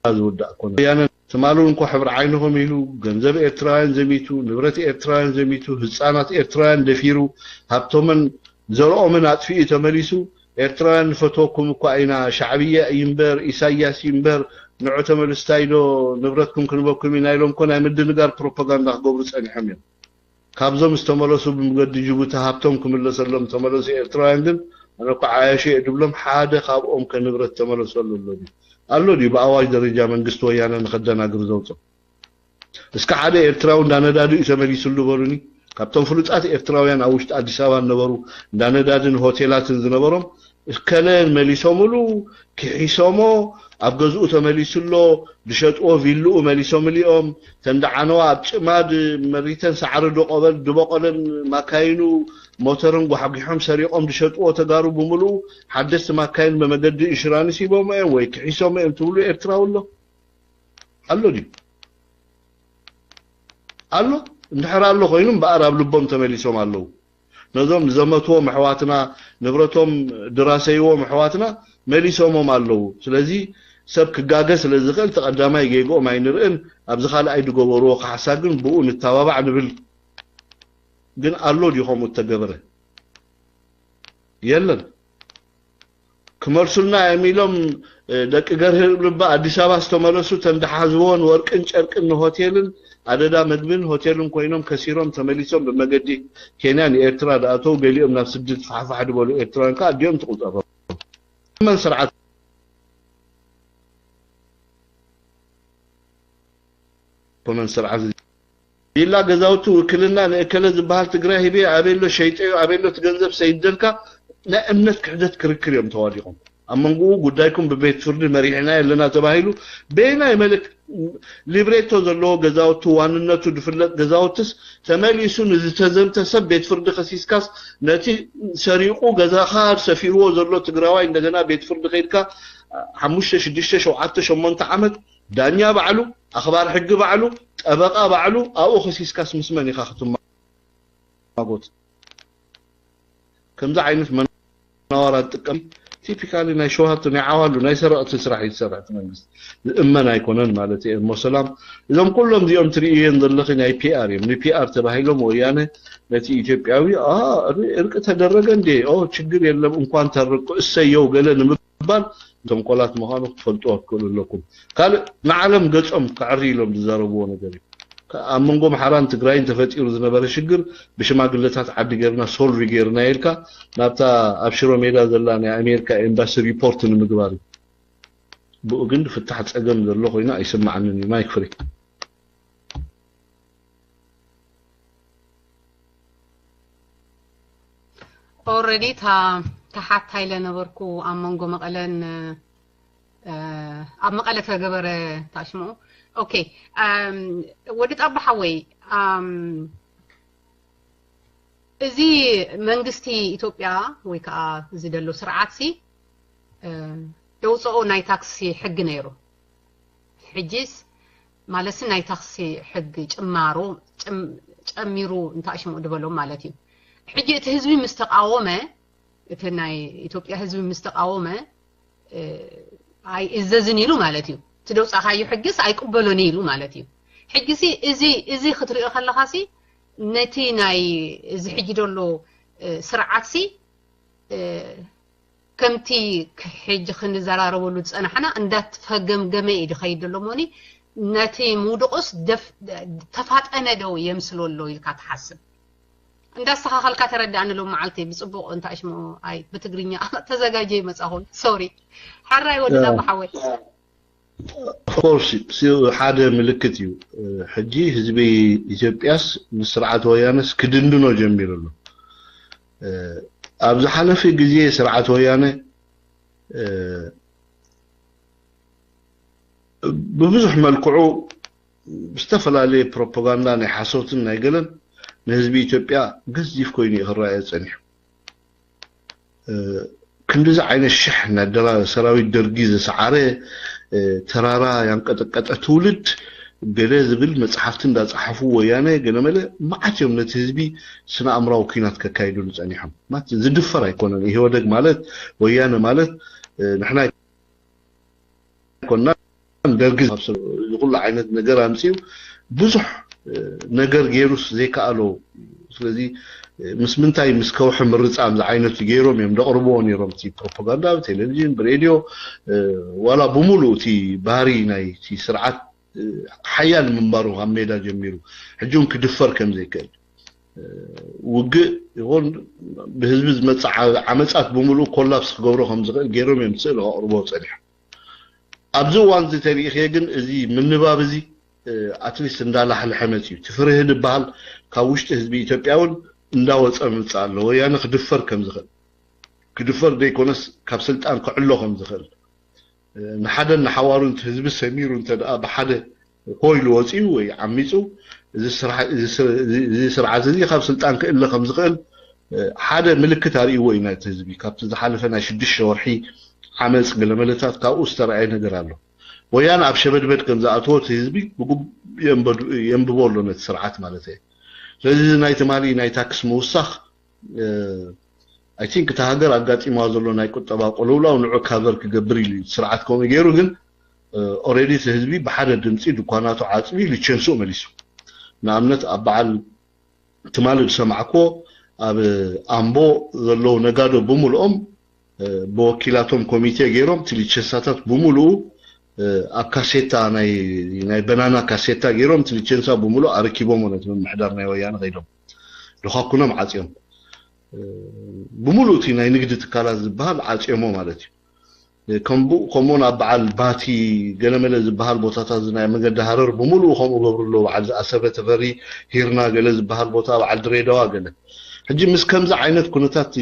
ዝውዳእ ኮነ። ወያነ ትማሊ እንኮ ሕብሪ ዓይንኹም ኢሉ ገንዘብ ኤርትራውያን ዘሚቱ፣ ንብረት ኤርትራውያን ዘሚቱ፣ ህጻናት ኤርትራውያን ደፊሩ፣ ሃብቶምን ዘርኦምን ኣጥፊኡ ተመሊሱ፣ ኤርትራውያን ንፈትወኩም እኳ ኢና፣ ሻዕብያ እዩ እምበር፣ ኢሳያስ እዩ እምበር፣ ንዑ ተመልሱ፣ እንታይ ዶ ንብረትኩም ክንበኩም ኢና ኢሎም እኮ ናይ ምድንጋር ፕሮፓጋንዳ ክገብሩ ጸኒሖም እዮም። ካብዞም ዝተመለሱ ብመገዲ ጅቡቲ ሃብቶም ክምለሰሎም ዝተመለሱ ኤርትራውያን ግን ኣነ እኮ ዓያሹ እየ ድብሎም ሓደ ካብኦም ከ ንብረት ተመለሰሉ ኣሎ ድዩ? ኣሎ ድዩ ብኣዋጅ ደረጃ መንግስቲ ወያነ ንኸደናግር ዘውፅኦ? እስከ ሓደ ኤርትራዊ እንዳ ነዳዲ እዩ ተመሊሱሉ በሉኒ። ካብቶም ፍሉጣት ኤርትራውያን ኣብ ውሽጢ ኣዲስ ኣበባ ዝነበሩ እንዳ ነዳድን ሆቴላትን ዝነበሮም እከለ መሊሶምሉ፣ ክሒሶሞ፣ ኣብ ገዝኡ ተመሊሱ ኣሎ፣ ዝሸጥዎ ቪልኡ መሊሶምሉ እዮም። ተንደዓነዋ ኣብ ጭማድ መሪተን ሳዕሪ ድቆበል-፣ ድበቆለን ማካይኑ ሞተርን ጓሕጒሖም ሰሪቖም ዝሸጥዎ ተጋሩ ብምሉኡ ሓደስቲ ማካይን ብመገዲ ኢንሹራንስ ሂቦሞ እዮም ወይ ክሒሶሞ እዮም ትብሉ ኤርትራዊ ኣሎ? ኣሎ ድዩ? ኣሎ? እንድሕር ኣሎ ኮይኑ እምበኣር ኣብ ልቦም ተመሊሶም ኣለዉ። ነዞም ዝዘመትዎም ኣሕዋትና፣ ንብረቶም ድራሰይዎም ኣሕዋትና መሊሶሞም ኣለዉ። ስለዚ ሰብ ክጋገ ስለ ዝኽእል፣ እቲ ቀዳማይ ጌግኦም ኣይንርእን፣ ኣብዚ ካልኣይ ዝገበርዎ ካሕሳ ግን ብኡ ንተባባዕ ንብል። ግን ኣሎ ድዩ ከምኡ እተገበረ? የለን። ክመልሱልና እዮም ኢሎም፣ እ፣ ደቂ ገርህር ልባ ኣዲስ ኣበባ ዝተመለሱ፣ ተንደሓዝቦን ወርቅን ጨርቅን ንሆቴልን ኣደዳ ምግብን ሆቴልን ኮይኖም ከሲሮም ተመሊሶም ብመገዲ ኬንያ ንኤርትራ ዝኣተው፣ ገሊኦም ናብ ስደት ፋሕፋሕ ዝበሉ ኤርትራውያን ከኣ ኣዲኦም ትቑጸሮም። መን ስርዓት ኮመን ስርዓት ቪላ ገዛውቲ ውክልና ንእከለ ዝበሃል ትግራይ ሂበ ኣበሎ ሸይጠዮ ኣበሎ እቲ ገንዘብ ሰይደልካ ናይ እምነት ክሕደት ክርክር እዮም ተዋዲቖም። ኣብ መንጎኡ ጉዳይኩም ብቤት ፍርዲ መሪሕና ኣለና ተባሂሉ በየናይ መልክ ሊብሬቶ ዘለዎ ገዛውቲ ዋንነቱ ዝፍለጥ ገዛውትስ ተመሊሱ ንዝተዘምተ ሰብ ቤት ፍርዲ ከሲስካስ ነቲ ሰሪቑ ገዛኻ ሰፊርዎ ዘሎ ትግራዋይ እንደገና ቤት ፍርዲ ከይድካ ሓሙሽተ ሽዱሽተ ሸውዓተ ሸሞንተ ዓመት ዳኛ ባዕሉ ኣኽባር ሕጊ ባዕሉ ጠበቃ ባዕሉ ኣብኡ ከሲስካስ ምስ መን ኢኻ ክትማጎት? ከምዚ ዓይነት መናዋራ ጥቀም ቲፒካሊ ናይ ሸውሃቱ ናይ ዓዋሉ ናይ ሰረቕቲ ስራሕ እዩ ዝሰርሕ እቲ መንግስቲ ዝእመን ኣይኮነን ማለት እዩ። እሞ ሰላም እዞም ኩሎም እዚኦም ትርእየን ዘለኺ ናይ ፒኣር እዮም። ንፒኣር ተባሂሎም ወያነ ነቲ ኢትዮጵያዊ ኣ እርቂ ተደረገ እንዴ ኦ ችግር የለም እንኳን ተርቁ እሰየው ገለ ንምባል ተንኮላት ምዃኑ ክትፈልጡ ክትክእሉ ኣለኩም። ካልእ ንዓለም ገጾም ከዕሪ ኢሎም ዝዛረብዎ ነገር እዩ። ኣብ መንጎ ኣምሓራን ትግራይን ተፈጢሩ ዝነበረ ሽግር ብሽማግለታት ዓዲ ጌርና ሶልቭ ጌርና ኢልካ ናብታ ኣብ ሽሮ ሜዳ ዘላ ናይ ኣሜሪካ ኤምባሲ ሪፖርት ንምግባር እዩ። ብኡ ግን ዝፍታሕ ጸገም ዘሎ ኮይኑ ኣይስምዓንን እዩ። ማይክ ፍሪ። ኦሬ ኦልሬዲ እታ ተሓታይ ኢለ ነበርኩ ኣብ መንጎ መቐለን ኣብ መቐለ ተገበረ ታሽምኡ። ኦኬ፣ ወዲ ጣባ ሓወይ፣ እዚ መንግስቲ ኢትዮጵያ ወይ ከዓ እዚ ደሎ ስርዓትሲ ደውፅኦ ናይ ታክሲ ሕጊ ነይሩ። ሕጂስ ማለትሲ ናይ ታክሲ ሕጊ ጭማሮ ጨሚሩ እንታሽምኡ ድበሎም ማለት እዩ። ሕጂ እቲ ህዝቢ ምስ ተቃወመ፣ እቲ ናይ ኢትዮጵያ ህዝቢ ምስ ተቃወመ ኣይእዘዝን ኢሉ ማለት እዩ። እቲ ደውፃእካዮ ሕጊስ ኣይቅበሎን ኢሉ ማለት እዩ። ሕጊሲ እዚ እዚ ክትሪኦ ከለኻሲ ነቲ ናይ እዚ ሕጂ ደሎ ስርዓትሲ ከምቲ ሕጂ ክንዘራረበሉ ዝፀናሕና እንዳተፈገምገመ እዩ ዝኸይድ ዘሎ እሞኒ ነቲ ምውድቑስ ተፋጠነ ዶ የምስሎ ኣሎ ኢልካ ትሓስብ? እንዳስተኻኸልካ ተረዳእኒ ሎም መዓልቲ ብፅቡቕ እንታሽሞ ኣይ ብትግርኛ ተዘጋጀ ይመፃኹን ሶሪ ሓራይ ወድና ብሓወይ ኦፍኮርስ ሓደ ምልክት እዩ። ሕጂ ህዝቢ ኢትዮጵያስ ንስርዓት ወያነስ ክድንድኖ ጀሚሩ ኣሎ። ኣብ ዝሓለፈ ግዜ ስርዓት ወያነ ብብዙሕ መልክዑ ዝተፈላለየ ፕሮፓጋንዳ ናይ ሓሶትን ናይ ገለን ንህዝቢ ኢትዮጵያ ገዚፍ ኮይኑ እዩ ክረኣዮ ፀኒሑ። ክንድዚ ዓይነት ሽሕ እናደራ ሰራዊት ደርጊ ዝሰዓረ ተራራ ያንቀጠቀጠ ትውልድ ገለ ዝብል መፅሓፍቲ እንዳፀሓፉ ወያነ ገለመለ መዓት እዮም ነቲ ህዝቢ ስነ ኣእምራዊ ኩናት ከካይዱሉ ፀኒሖም። ማለት ዝድፈር ኣይኮነን። ኢህወደግ ማለት ወያነ ማለት ንሕና ኣይኮና ደርጊ ዝኩሉ ዓይነት ነገር ኣምፅኡ ብዙሕ ነገር ገይሩስ ዘይከኣሎ። ስለዚ ምስ ምንታይ ምስ ከውሒ ምርፃም ዝዓይነቱ ገይሮም እዮም ደቕርብዎ ነይሮም። እቲ ፕሮፓጋንዳ ብቴሌቪዥን ብሬድዮ ዋላ ብምሉእ እቲ ባህሪ ናይ እቲ ስርዓት ሓያል ምንባሩ ካብ ሜዳ ጀሚሩ ሕጂ እውን ክድፈር ከም ዘይክእል ውግእ ይኹን ብህዝቢ ዝመፅእ ዓመፃት ብምሉእ ኮላፕስ ክገብሮ ከም ዝኽእል ገይሮም እዮም ስእሊ ከቕርቦ ፀኒሖም። ኣብዚ እዋን እዚ ተሪእኽዮ ግን እዚ ምንባብ እዚ ኣትሊስት እንዳላሕልሐ መፅዩ። እቲ ፍርሂ ዝበሃል ካብ ውሽጢ ህዝቢ ኢትዮጵያ እውን እንዳወፀ ምምፃእ ኣሎ። ወያነ ክድፈር ከም ዝኽእል ክድፈር ዘይኮነስ ካብ ስልጣን ክዕሎ ከም ዝኽእል ንሓደን ንሓዋሩን ህዝቢ ሰሚሩ እንተ ደኣ ብሓደ ኮይሉ ወፂኡ ወይ ዓሚፁ እዚ ስርዓት እዚ ካብ ስልጣን ክእለ ከም ዝኽእል ሓደ ምልክት ኣርእይዎ እዩ ናይቲ ህዝቢ። ካብቲ ዝሓለፈ ናይ ሽዱሽተ ወርሒ ዓመፅ ገለመለታት ካብኡ ዝተረኣየ ነገር ኣሎ። ወያነ ኣብ ሸበድበድ ከም ዝኣተዎ እቲ ህዝቢ ብጉብ የንብቦ ኣሎ ነቲ ስርዓት ማለት እየ። ስለዚ እዚ ናይ ትማሊ ናይ ታክስ ምውሳኽ I think እታ ሃገር ኣጋጢምዋ ዘሎ ናይ ቁጠባ ቅልውላው ንዑ ካቨር ክገብር ኢሉ እዩ ስርዓት ከምኡ ገይሩ ግን ኦሬዲ እቲ ህዝቢ ብሓደ ድምፂ ድኳናቱ ዓፅቢ ሊቸንስኡ መሊሱ። ንኣብነት ኣብ በዓል ትማሊ ዝሰማዕክዎ ኣብ ኣምቦ ዘለዉ ነጋዶ ብምልኦም ብወኪላቶም ኮሚቴ ገይሮም እቲ ሊቸንሳታት ብምልኡ ኣብ ካሴታ ናይ በናና ካሴታ ገይሮም እቲ ሊቸንሳ ብምልኡ ኣረኪቦም ነቲ ምምሕዳር ናይ ወያነ ከይዶም ድኻኩኖም ዓፅዮም ብምሉእ እቲ ናይ ንግዲ ትካላት ዝበሃል ዓፅዮሞ ማለት እዩ። ከምኡ ከምኡውን ኣብ በዓል ባቲ ገለመለ ዝበሃል ቦታታት ናይ መገዲ ሃረር ብምሉኡ ከምኡ ገብሩ ኣለዉ። በዓል ኣሰበ ተፈሪ ሂርና ገለ ዝበሃል ቦታ በዓል ድሬዳዋ ገለ ሕጂ ምስ ከምዚ ዓይነት ኩነታት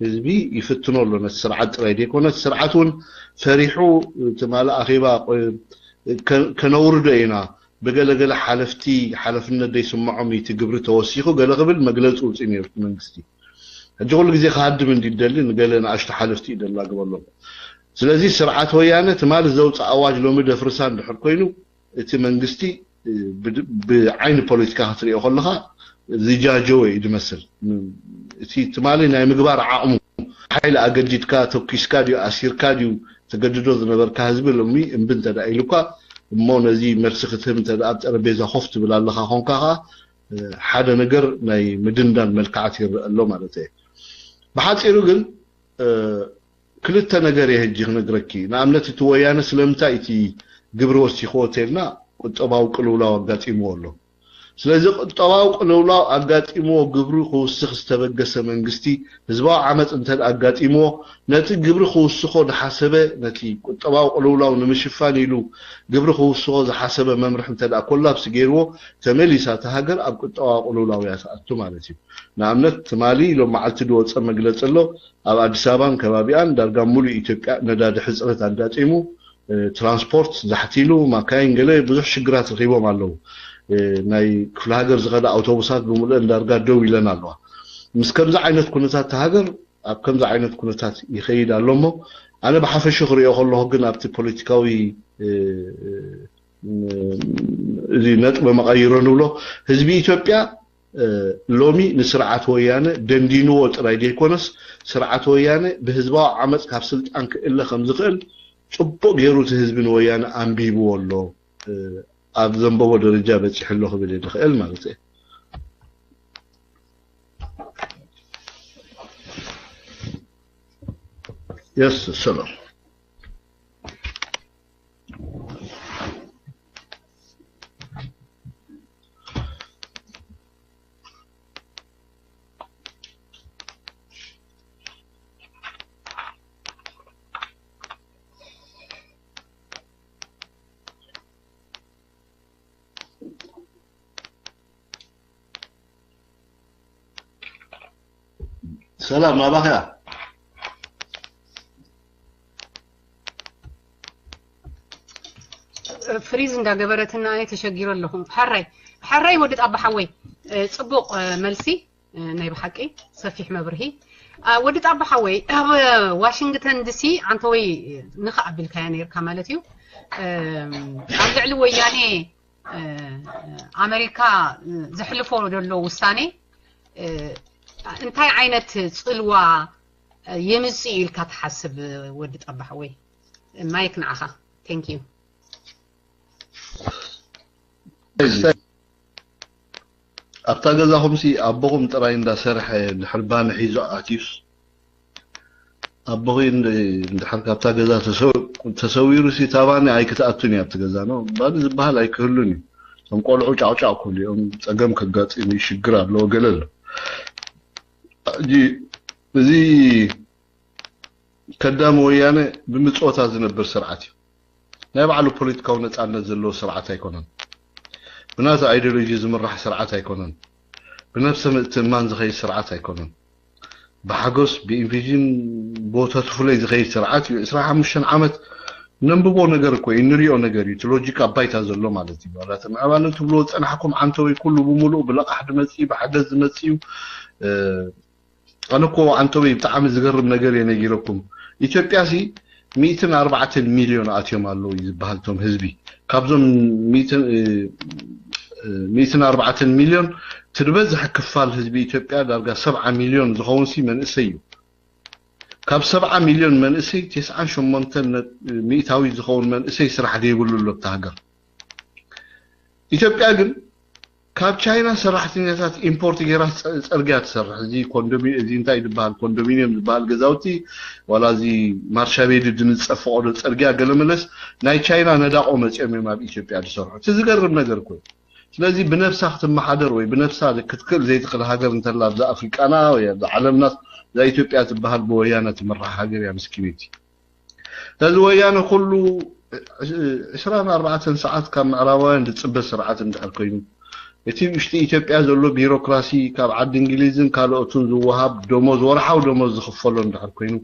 ህዝቢ ይፍትኖ ኣሎ። ነቲ ስርዓት ጥራይ ዘይኮነ እቲ ስርዓት እውን ፈሪሑ ትማሊ ኣኼባ ከነውርዶ ኢና ብገለገለ ሓለፍቲ ሓለፍነት ዘይስምዖም እቲ ግብሪ ተወሲኹ ገለ ክብል መግለፂ ውፅእ ነይሩ እቲ መንግስቲ። ሕጂ ኩሉ ግዜ ክሃድም እንዲደሊ ንገለ ንኣሽቱ ሓለፍቲ እዩ ደላግበሎም። ስለዚ ስርዓት ወያነ ትማሊ ዘውፅእ ኣዋጅ ሎሚ ደፍርሳ እንድሕር ኮይኑ እቲ መንግስቲ ብዓይኒ ፖለቲካ ክትሪኦ ከለካ ዝጃጀወ እዩ ዝመስል። እቲ ትማሊ ናይ ምግባር ዓቕሙ ሓይሊ ኣገዲድካ ተኩስካ ድዩ ኣሲርካ ድዩ ተገድዶ ዝነበርካ ህዝቢ ሎሚ እምቢ እንተ ኢሉካ እሞ ነዚ መልሲ ክትህብ እንተ ኣብ ጠረጴዛ ኮፍ ትብል ኣለካ ኮንካ ከዓ ሓደ ነገር ናይ ምድንዳን መልክዓት ይረአ ኣሎ ማለት እየ። ብሓፂሩ ግን ክልተ ነገር እየ ሕጂ ክነግረኪ። ንኣብነት እቲ ወያነ ስለምንታይ እቲ ግብሪ ወሲኽዎ ተልና ቁጠባዊ ቅልውላው ኣጋጢምዎ ኣሎ። ስለዚ ቁጠባዊ ቅልውላው ኣጋጢምዎ ግብሪ ክውስኽ ዝተበገሰ መንግስቲ ህዝባዊ ዓመፅ እንተ ኣጋጢምዎ ነቲ ግብሪ ክውስኾ ዝሓሰበ ነቲ ቁጠባዊ ቅልውላው ንምሽፋን ኢሉ ግብሪ ክውስኾ ዝሓሰበ መምርሒ እንተ ኮላፕስ ገይርዎ ተመሊሳ እታ ሃገር ኣብ ቁጠባዊ ቅልውላው እያ ትኣቱ ማለት እዩ። ንኣብነት ትማሊ ሎም መዓልቲ ዝወፀ መግለፂ ኣሎ ኣብ ኣዲስ ኣበባን ከባቢኣን ዳርጋ ሙሉእ ኢትዮጵያ ነዳዲ ሕፅረት ኣጋጢሙ ትራንስፖርት ዛሕቲሉ ማካይን ገለ ብዙሕ ሽግራት ረኺቦም ኣለዉ። ናይ ክፍለ ሃገር ዝኸዳ ኣውቶቡሳት ብምሉእን ዳርጋ ደው ኢለን ኣለዋ። ምስ ከምዚ ዓይነት ኩነታት ሃገር ኣብ ከምዚ ዓይነት ኩነታት ይኸይድ ኣሎ እሞ ኣነ ብሓፈሹ ክሪኦ ከለኹ ግን ኣብቲ ፖለቲካዊ እዚ ነጥበ መቐይሮ ንብሎ ህዝቢ ኢትዮጵያ ሎሚ ንስርዓት ወያነ ደንዲንዎ ጥራይ ዘይኮነስ ስርዓት ወያነ ብህዝባዊ ዓመፅ ካብ ስልጣን ክእለ ከም ዝኽእል ፅቡቕ ገይሩ እቲ ህዝቢ ንወያነ ኣንቢብዎ ኣሎ። ኣብ ዘንበቦ ደረጃ በፂሑ ኣሎ ክብል እየ ዝኽእል ማለት እየ። የስ ሰላም። ሰላም ናባኸያ። ፍሪዝ እንዳገበረትና እየ ተሸጊረ ኣለኹ። ሕራይ ሕራይ ወዲ ጣባ ሓወይ ጽቡቕ መልሲ ናይ ብሓቂ ሰፊሕ መብርሂ። ወዲ ጣባ ሓወይ ኣብ ዋሽንግተን ዲሲ ዓንተወይ ንኽእ ኣቢልካያ ነይርካ ማለት እዩ። ኣብ ልዕሊ ወያኔ ኣመሪካ ዘሕልፎ ዘሎ ውሳኔ እንታይ ዓይነት ጽልዋ የምጽእ ኢልካ ትሓስብ ወዲ ጣባ ሓወይ? ማይክ ንዓኻ። Thank you። ኣብታ ገዛኹምሲ ኣቦኹም ጥራይ እንዳሰርሐ ድሕር ባኒ ሒዙ ኣትዩስ ኣቦኺ እንድሕር ካብታ ገዛ ተሰዊሩሲ እታ ባኒ ኣይክትኣቱን እያ ኣብቲ ገዛ ነው ባኒ ዝበሃል ኣይክህሉን እዩ። እቶም ቆልዑ ጫውጫው ክብሉ እዮም። ፀገም ከጋጥም እዩ፣ ሽግር ኣለዎ ገለ ኣሎ። ሕጂ እዚ ከዳሚ ወያነ ብምፅወታ ዝነብር ስርዓት እዩ። ናይ ባዕሉ ፖለቲካዊ ነፃነት ዘለዎ ስርዓት ኣይኮነን። ብናቱ ኣይዲዮሎጂ ዝምራሕ ስርዓት ኣይኮነን። ብነብሰ ምእትእማን ዝኸይድ ስርዓት ኣይኮነን። ብሓጎስ ብኢንቪዥን ብወተቱ ፍለይ ዝኸይድ ስርዓት እዩ። ዕስራን ሓሙሽተን ዓመት ነንብቦ ነገር እኮ እዩ፣ ንሪኦ ነገር እዩ። እቲ ሎጂክ ኣብ ባይታ ዘሎ ማለት እዩ። ዋላ እቲ ምዕባለ ትብልዎ ዝፀናሕኩም ዓንተወይ ኩሉ ብምሉእ ብለቓሕ ዝመፅእ እዩ፣ ብሓገዝ ዝመፅእ እዩ። ኣነ እኮ ኣንቶበይ ብጣዕሚ ዝገርም ነገር እየ ነጊረኩም። ኢትዮጵያ ሲ ሚእትን ኣርባዕተን ሚልዮን ኣትዮም ኣለዉ እዩ ዝበሃል እቶም ህዝቢ። ካብዞም ሚእትን ኣርባዕተን ሚልዮን እቲ ዝበዝሐ ክፋል ህዝቢ ኢትዮጵያ ዳርጋ ሰብዓ ሚልዮን ዝኸውን ሲ መንእሰይ እዩ። ካብ ሰብዓ ሚልዮን መንእሰይ ተስዓን ሸሞንተን ሚእታዊት ዝኸውን መንእሰይ ስራሕ ዘይብሉ ኣሎ ኣብታ ሃገር። ኢትዮጵያ ግን ካብ ቻይና ሰራሕተኛታት ኢምፖርት ገይራ ፀርግያ ትሰርሕ። እዚ ኮንዶሚ እዚ እንታይ ዝበሃል ኮንዶሚኒየም ዝበሃል ገዛውቲ ዋላ እዚ ማርሻቤዲ ድንፀፍ ፈቐዶ ፀርግያ ገለ መለስ ናይ ቻይና ነዳቆ መፂኦም እዮም ኣብ ኢትዮጵያ ዝሰርሑ። እቲ ዝገርም ነገር እኮ እዩ። ስለዚ ብነብሳ ክትመሓደር ወይ ብነብሳ ክትክእል ዘይትኽእል ሃገር እንተላ ኣብዛ ኣፍሪቃና ወይ ኣብዛ ዓለምናስ እዛ ኢትዮጵያ ትበሃል ብወያነ ትምራሕ ሃገር እያ ምስኪነይቲ። ነዚ ወያነ ኩሉ ዕስራን ኣርባዕተን ሰዓት ካብ ምዕራባውያን ዝፅበ ስርዓት እንድሕር ኮይኑ እቲ ውሽጢ ኢትዮጵያ ዘሎ ቢሮክራሲ ካብ ዓዲ እንግሊዝን ካልኦትን ዝወሃብ ደሞዝ ወርሓዊ ደሞዝ ዝኽፈሎ እንድሕር ኮይኑ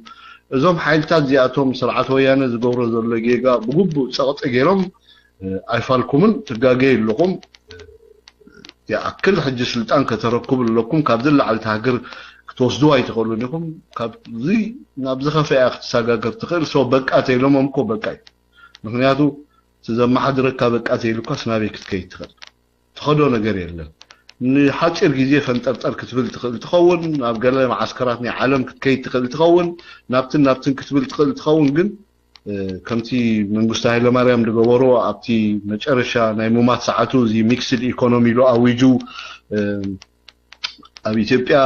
እዞም ሓይልታት እዚኣቶም ስርዓት ወያነ ዝገብሮ ዘሎ ጌጋ ብግቡእ ፀቕጢ ገይሮም ኣይፋልኩምን ትጋገዩ ኣለኹም። ይኣክል ሕጂ ስልጣን ከተረክቡ ኣለኩም። ካብዚ ንላዕሊ እታ ሃገር ክትወስድዋ ኣይትኽእሉን ኢኹም። ካብዚ ናብ ዝኸፍአ ክትሰጋገር ትኽእል። ሰው በቃ ተይሎሞም እኮ በቃ እዩ። ምክንያቱ እቲ ዘመሓድረካ በቃ ተይሉካስ ናበይ ክትከይድ ትኽእል? ትኸዶ ነገር የለን። ንሓፂር ግዜ ፈንጠርጠር ክትብል ትኽእል ትኸውን፣ ናብ ገለ መዓስከራት ናይ ዓለም ክትከይድ ትኽእል ትኸውን፣ ናብትን ናብትን ክትብል ትኽእል ትኸውን ግን ከምቲ መንግስቱ ሃይለማርያም ዝገበሮ ኣብቲ መጨረሻ ናይ ሙማት ሰዓቱ እዚ ሚክስድ ኢኮኖሚ ኢሉ ኣዊጁ ኣብ ኢትዮጵያ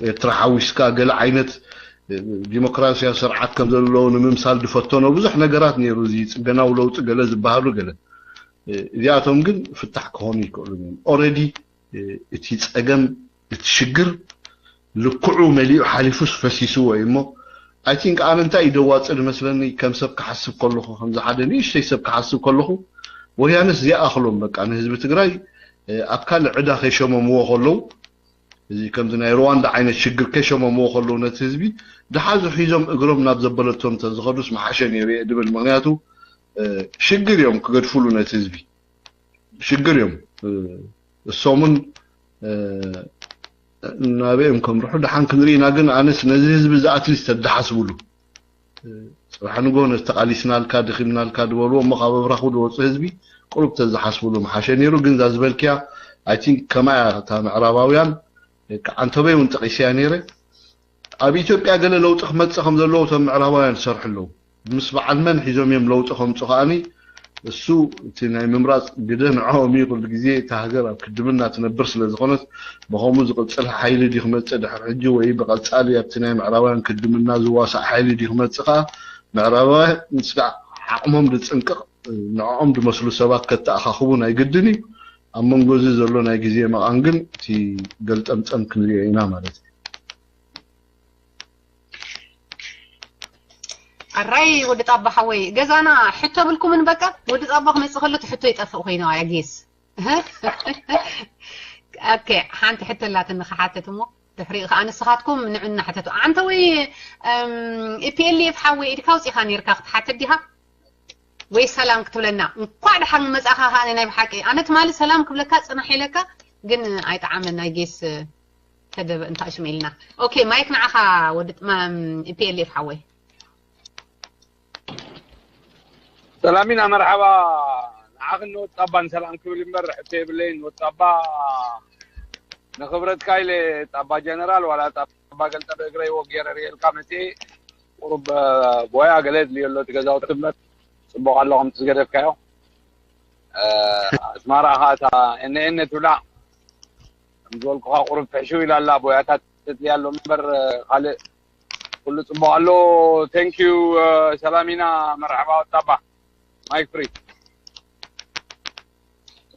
ኤርትራ ሓዊስካ ገለ ዓይነት ዲሞክራሲያዊ ስርዓት ከም ዘሎ ንምምሳል ዝፈተኖ ብዙሕ ነገራት ነይሩ። እዚ ፅገናዊ ለውጢ ገለ ዝበሃሉ ገለ እዚኣቶም ግን ፍታሕ ክኾኑ ይክእሉን እዮም። ኦረዲ እቲ ፀገም እቲ ሽግር ልክዑ መሊኡ ሓሊፉስ ፈሲስዎ እዩ እሞ፣ I think ኣነ እንታይ እዩ ደዋፅእ ዝመስለኒ፣ ከም ሰብ ክሓስብ ከለኹ፣ ከምዚ ሓደ ንእሽተይ ሰብ ክሓስብ ከለኹ፣ ወያነስ እዚኣ ኣኽሎም በቃ ንህዝቢ ትግራይ ኣብ ካልእ ዕዳ ከይሸመምዎ ከለዉ፣ እዚ ከምዚ ናይ ሩዋንዳ ዓይነት ሽግር ከይሸመምዎ ከለዉ ነቲ ህዝቢ ድሓዙ ሒዞም እግሮም ናብ ዘበለቶም ተዝኸዱስ መሓሸ ነይሩ እየ ድብል። ምክንያቱ ሽግር እዮም ክገድፍሉ ነቲ ህዝቢ ሽግር እዮም። እሶምን ናበኦም ከምርሑ ደሓን ክንርኢ ኢና። ግን ኣነስ ነዚ ህዝቢ እዚ ኣትሊስት ተደሓስብሉ ፅባሕ ንጎ ነዚ ተቃሊስናልካ ድኺምናልካ ዝበልዎ እሞ ካብ ኣብራኹ ዝወፁ ህዝቢ ቁሩብ ተዝሓስብሉ ምሓሸ ነይሩ። ግን እዛ ዝበልክያ I think ከማያ እታ ምዕራባውያን ዓንተበይ እውን ጠቂስያ ነይረ። ኣብ ኢትዮጵያ ገለ ለውጢ ክመፅእ ከም ዘለዎ እቶም ምዕራባውያን ዝሰርሑ ኣለዉ። ምስ በዓል መን ሒዞም እዮም ለውጢ ከምፁ ከዓኒ እሱ እቲ ናይ ምምራፅ ግደ ንዕኦም እዩ። ኩሉ ግዜ እታ ሃገር ኣብ ክድምና ትነብር ስለ ዝኾነት ብኸምኡ ዝቕፅል ሓይሊ ድዩ ክመፅእ ድሕሪ ሕጂ ወይ ብቐፃሊ ኣብቲ ናይ ምዕራባውያን ክድምና ዝዋሳእ ሓይሊ ድዩ ክመፅእ ከዓ ምዕራባውያን ስጋዕ ዓቕሞም ዝፅንቅቕ ንዕኦም ዝመስሉ ሰባት ከተኣኻኽቡ ናይ ግድን እዩ። ኣብ መንጎ እዚ ዘሎ ናይ ግዜ መቓን ግን እቲ ገልጠምጠም ክንሪኦ ኢና ማለት እዩ። ኣራይ ወዲ ጣባ ሓወይ ገዛና ሕቶ ብልኩምን በቃ ወዲ ጣባ ክመጽእ ከሎ እቲ ሕቶ ይጠፍእ ኮይና ኣያ ጌስ ኦኬ ሓንቲ ሕቶ ኣላትኒ ክሓተት እሞ ድሕሪኡ ከዓ ንስኻትኩም ንዑና ሕተቱ ኣንተ ወይ ኢፒኤልኤፍ ሓወይ ኢድካ ውፂኻ ነርካ ክትሓተት ዲኻ ወይ ሰላም ክትብለና እንኳዕ ደሓን መጻኻ ከዓ ናይ ብሓቂ ኣነ ትማሊ ሰላም ክብለካ ፅናሕ ኢለካ ግን ኣይጠዓመን ናይ ጌስ ተደበ እንታይ ሽም ኢልና ኦኬ ማይክ ንዓኻ ወዲ ኢፒኤልኤፍ ሓወይ ሰላሚና መርሓባ ንዓኽን ንወጣባን ሰላም ክብል እምበር ሕቶ የብለይን ወጣባ ንኽብረትካ ኢለ ጣባ ጀነራል ዋላ ጣባ ገልጠ ብእግረይ ወጌረ ርእየልካ መፅኤ ቁሩብ ቦያ ገለ የድልዮ ኣሎ እቲ ገዛውቲ እምበር ፅቡቕ ኣሎ ከምቲ ዝገደፍካዮ ኣስማራ ኸዓ እታ ኤነ ኤነ ትብላ ከም ዝበልኩኻ ቁሩብ ፍሕሽው ኢላ ኣላ ቦያታት ተድልያ ኣሎ እምበር ካልእ ኩሉ ፅቡቕ ኣሎ thank you ሰላሚና መርሓባ ወጣባ ማይክ ፍሪ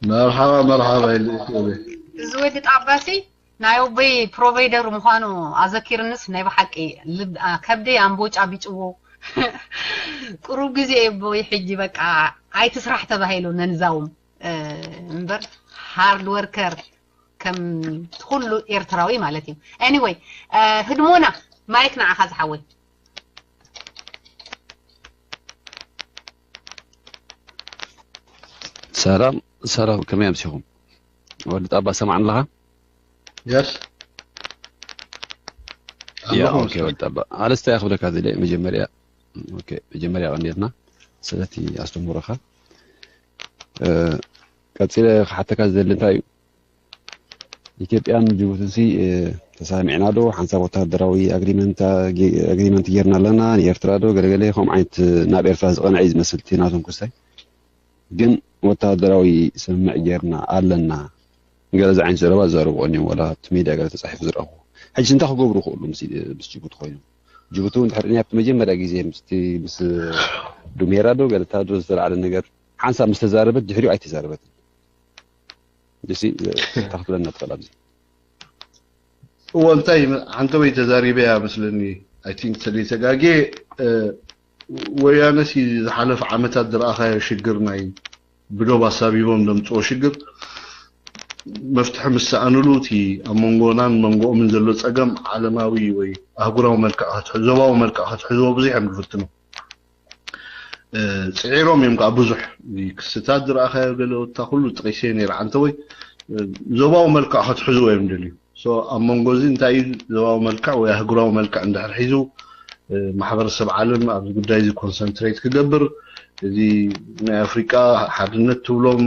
መርሓባ መርሓባ ኢለ እዚ ወዲ ጣባሲ ናይ ኣቦይ ፕሮቫይደር ምዃኑ ኣዘኪርንስ ናይ ብሓቂ ከብደይ ኣምቦጫ ቢጭዎ ቁሩብ ግዜ ኣቦይ ሕጂ በቃ ኣይትስራሕ ተባሂሉ ነንዛውም እምበር hard worker ከም ኩሉ ኤርትራዊ ማለት እዩ anyway ህድሞና ማይክ ንዓኻ ዝሓወይ ሰላም ሰላም ከመይ ኣምሲኹም ወዲ ጣባ ሰማዕን ኣለኻ yes ያ ኦኬ ወዲ ጣባ ኣለስታ ክብለካ ዝለ መጀመርያ ኦኬ መጀመርያ ቀንዴትና ስለቲ ኣስተምህሮኻ ቀፂለ ክሓተካ ዝደሊ እንታይ እዩ ኢትዮጵያን ጅቡትን ሲ ተሳሚዕና ዶ ሓንሳብ ወታደራዊ ኣግሪመንት ጌርና ኣለና ንኤርትራ ዶ ገለገለ ከምኡ ዓይነት ናብ ኤርትራ ዝቐንዐ እዩ ዝመስል እቲ ናቶም ክስታይ ግን ወታደራዊ ስምምዕ ጌርና ኣለና ገለ ዝዓይነት ዘረባ ዝዛረቡ ቀኒዮም ዋላ ኣብቲ ሜድያ ገለ ተፃሒፉ ዝረኣኹ ሕጂ እንታይ ክገብሩ ይኽእሉ ምስ ጅቡቲ ኮይኖም ጅቡቲ እውን ድሕሪ ኣብቲ መጀመርያ ግዜ ምስ ዱሜራ ዶ ገለታ ዶ ዝተላዕለ ነገር ሓንሳብ ምስ ተዛረበት ድሕሪኡ ኣይተዛረበትን እዚ ታክትለና ትኽእል ኣብዚ እወ እንታይ ሓንተ ወይ ተዛሪበያ መስለኒ I think ተደይ ተጋጌ ወያነሲ ዝሓለፈ ዓመታት ዝረኣኻዮ ሽግር ናይ ብዶብ ኣሳቢቦም ዘምፅኦ ሽግር መፍትሒ ምስ ሰኣንሉ እቲ ኣብ መንጎናን መንጎኦምን ዘሎ ፀገም ዓለማዊ ወይ ኣህጉራዊ መልክዕ ክትሕዞ ዞባዊ መልክዕ ክትሕዝዎ ብዙሕ እዮም ዝፍትኑ ፅዒሮም እዮም ከዓ ብዙሕ ክስታት ዝረኣኻዮ ገለ ወታ ኩሉ ጥቂሰ ነይረ ዓንተወይ ዞባዊ መልክዕ ክትሕዝዎ እዮም ደልዩ ኣብ መንጎ እዚ እንታይ እዩ ዞባዊ መልክዕ ወይ ኣህጉራዊ መልክዕ እንድሕር ሒዙ ማሕበረሰብ ዓለም ኣብዚ ጉዳይ እዚ ኮንሰንትሬት ክገብር እዚ ናይ ኣፍሪቃ ሓድነት ትብሎም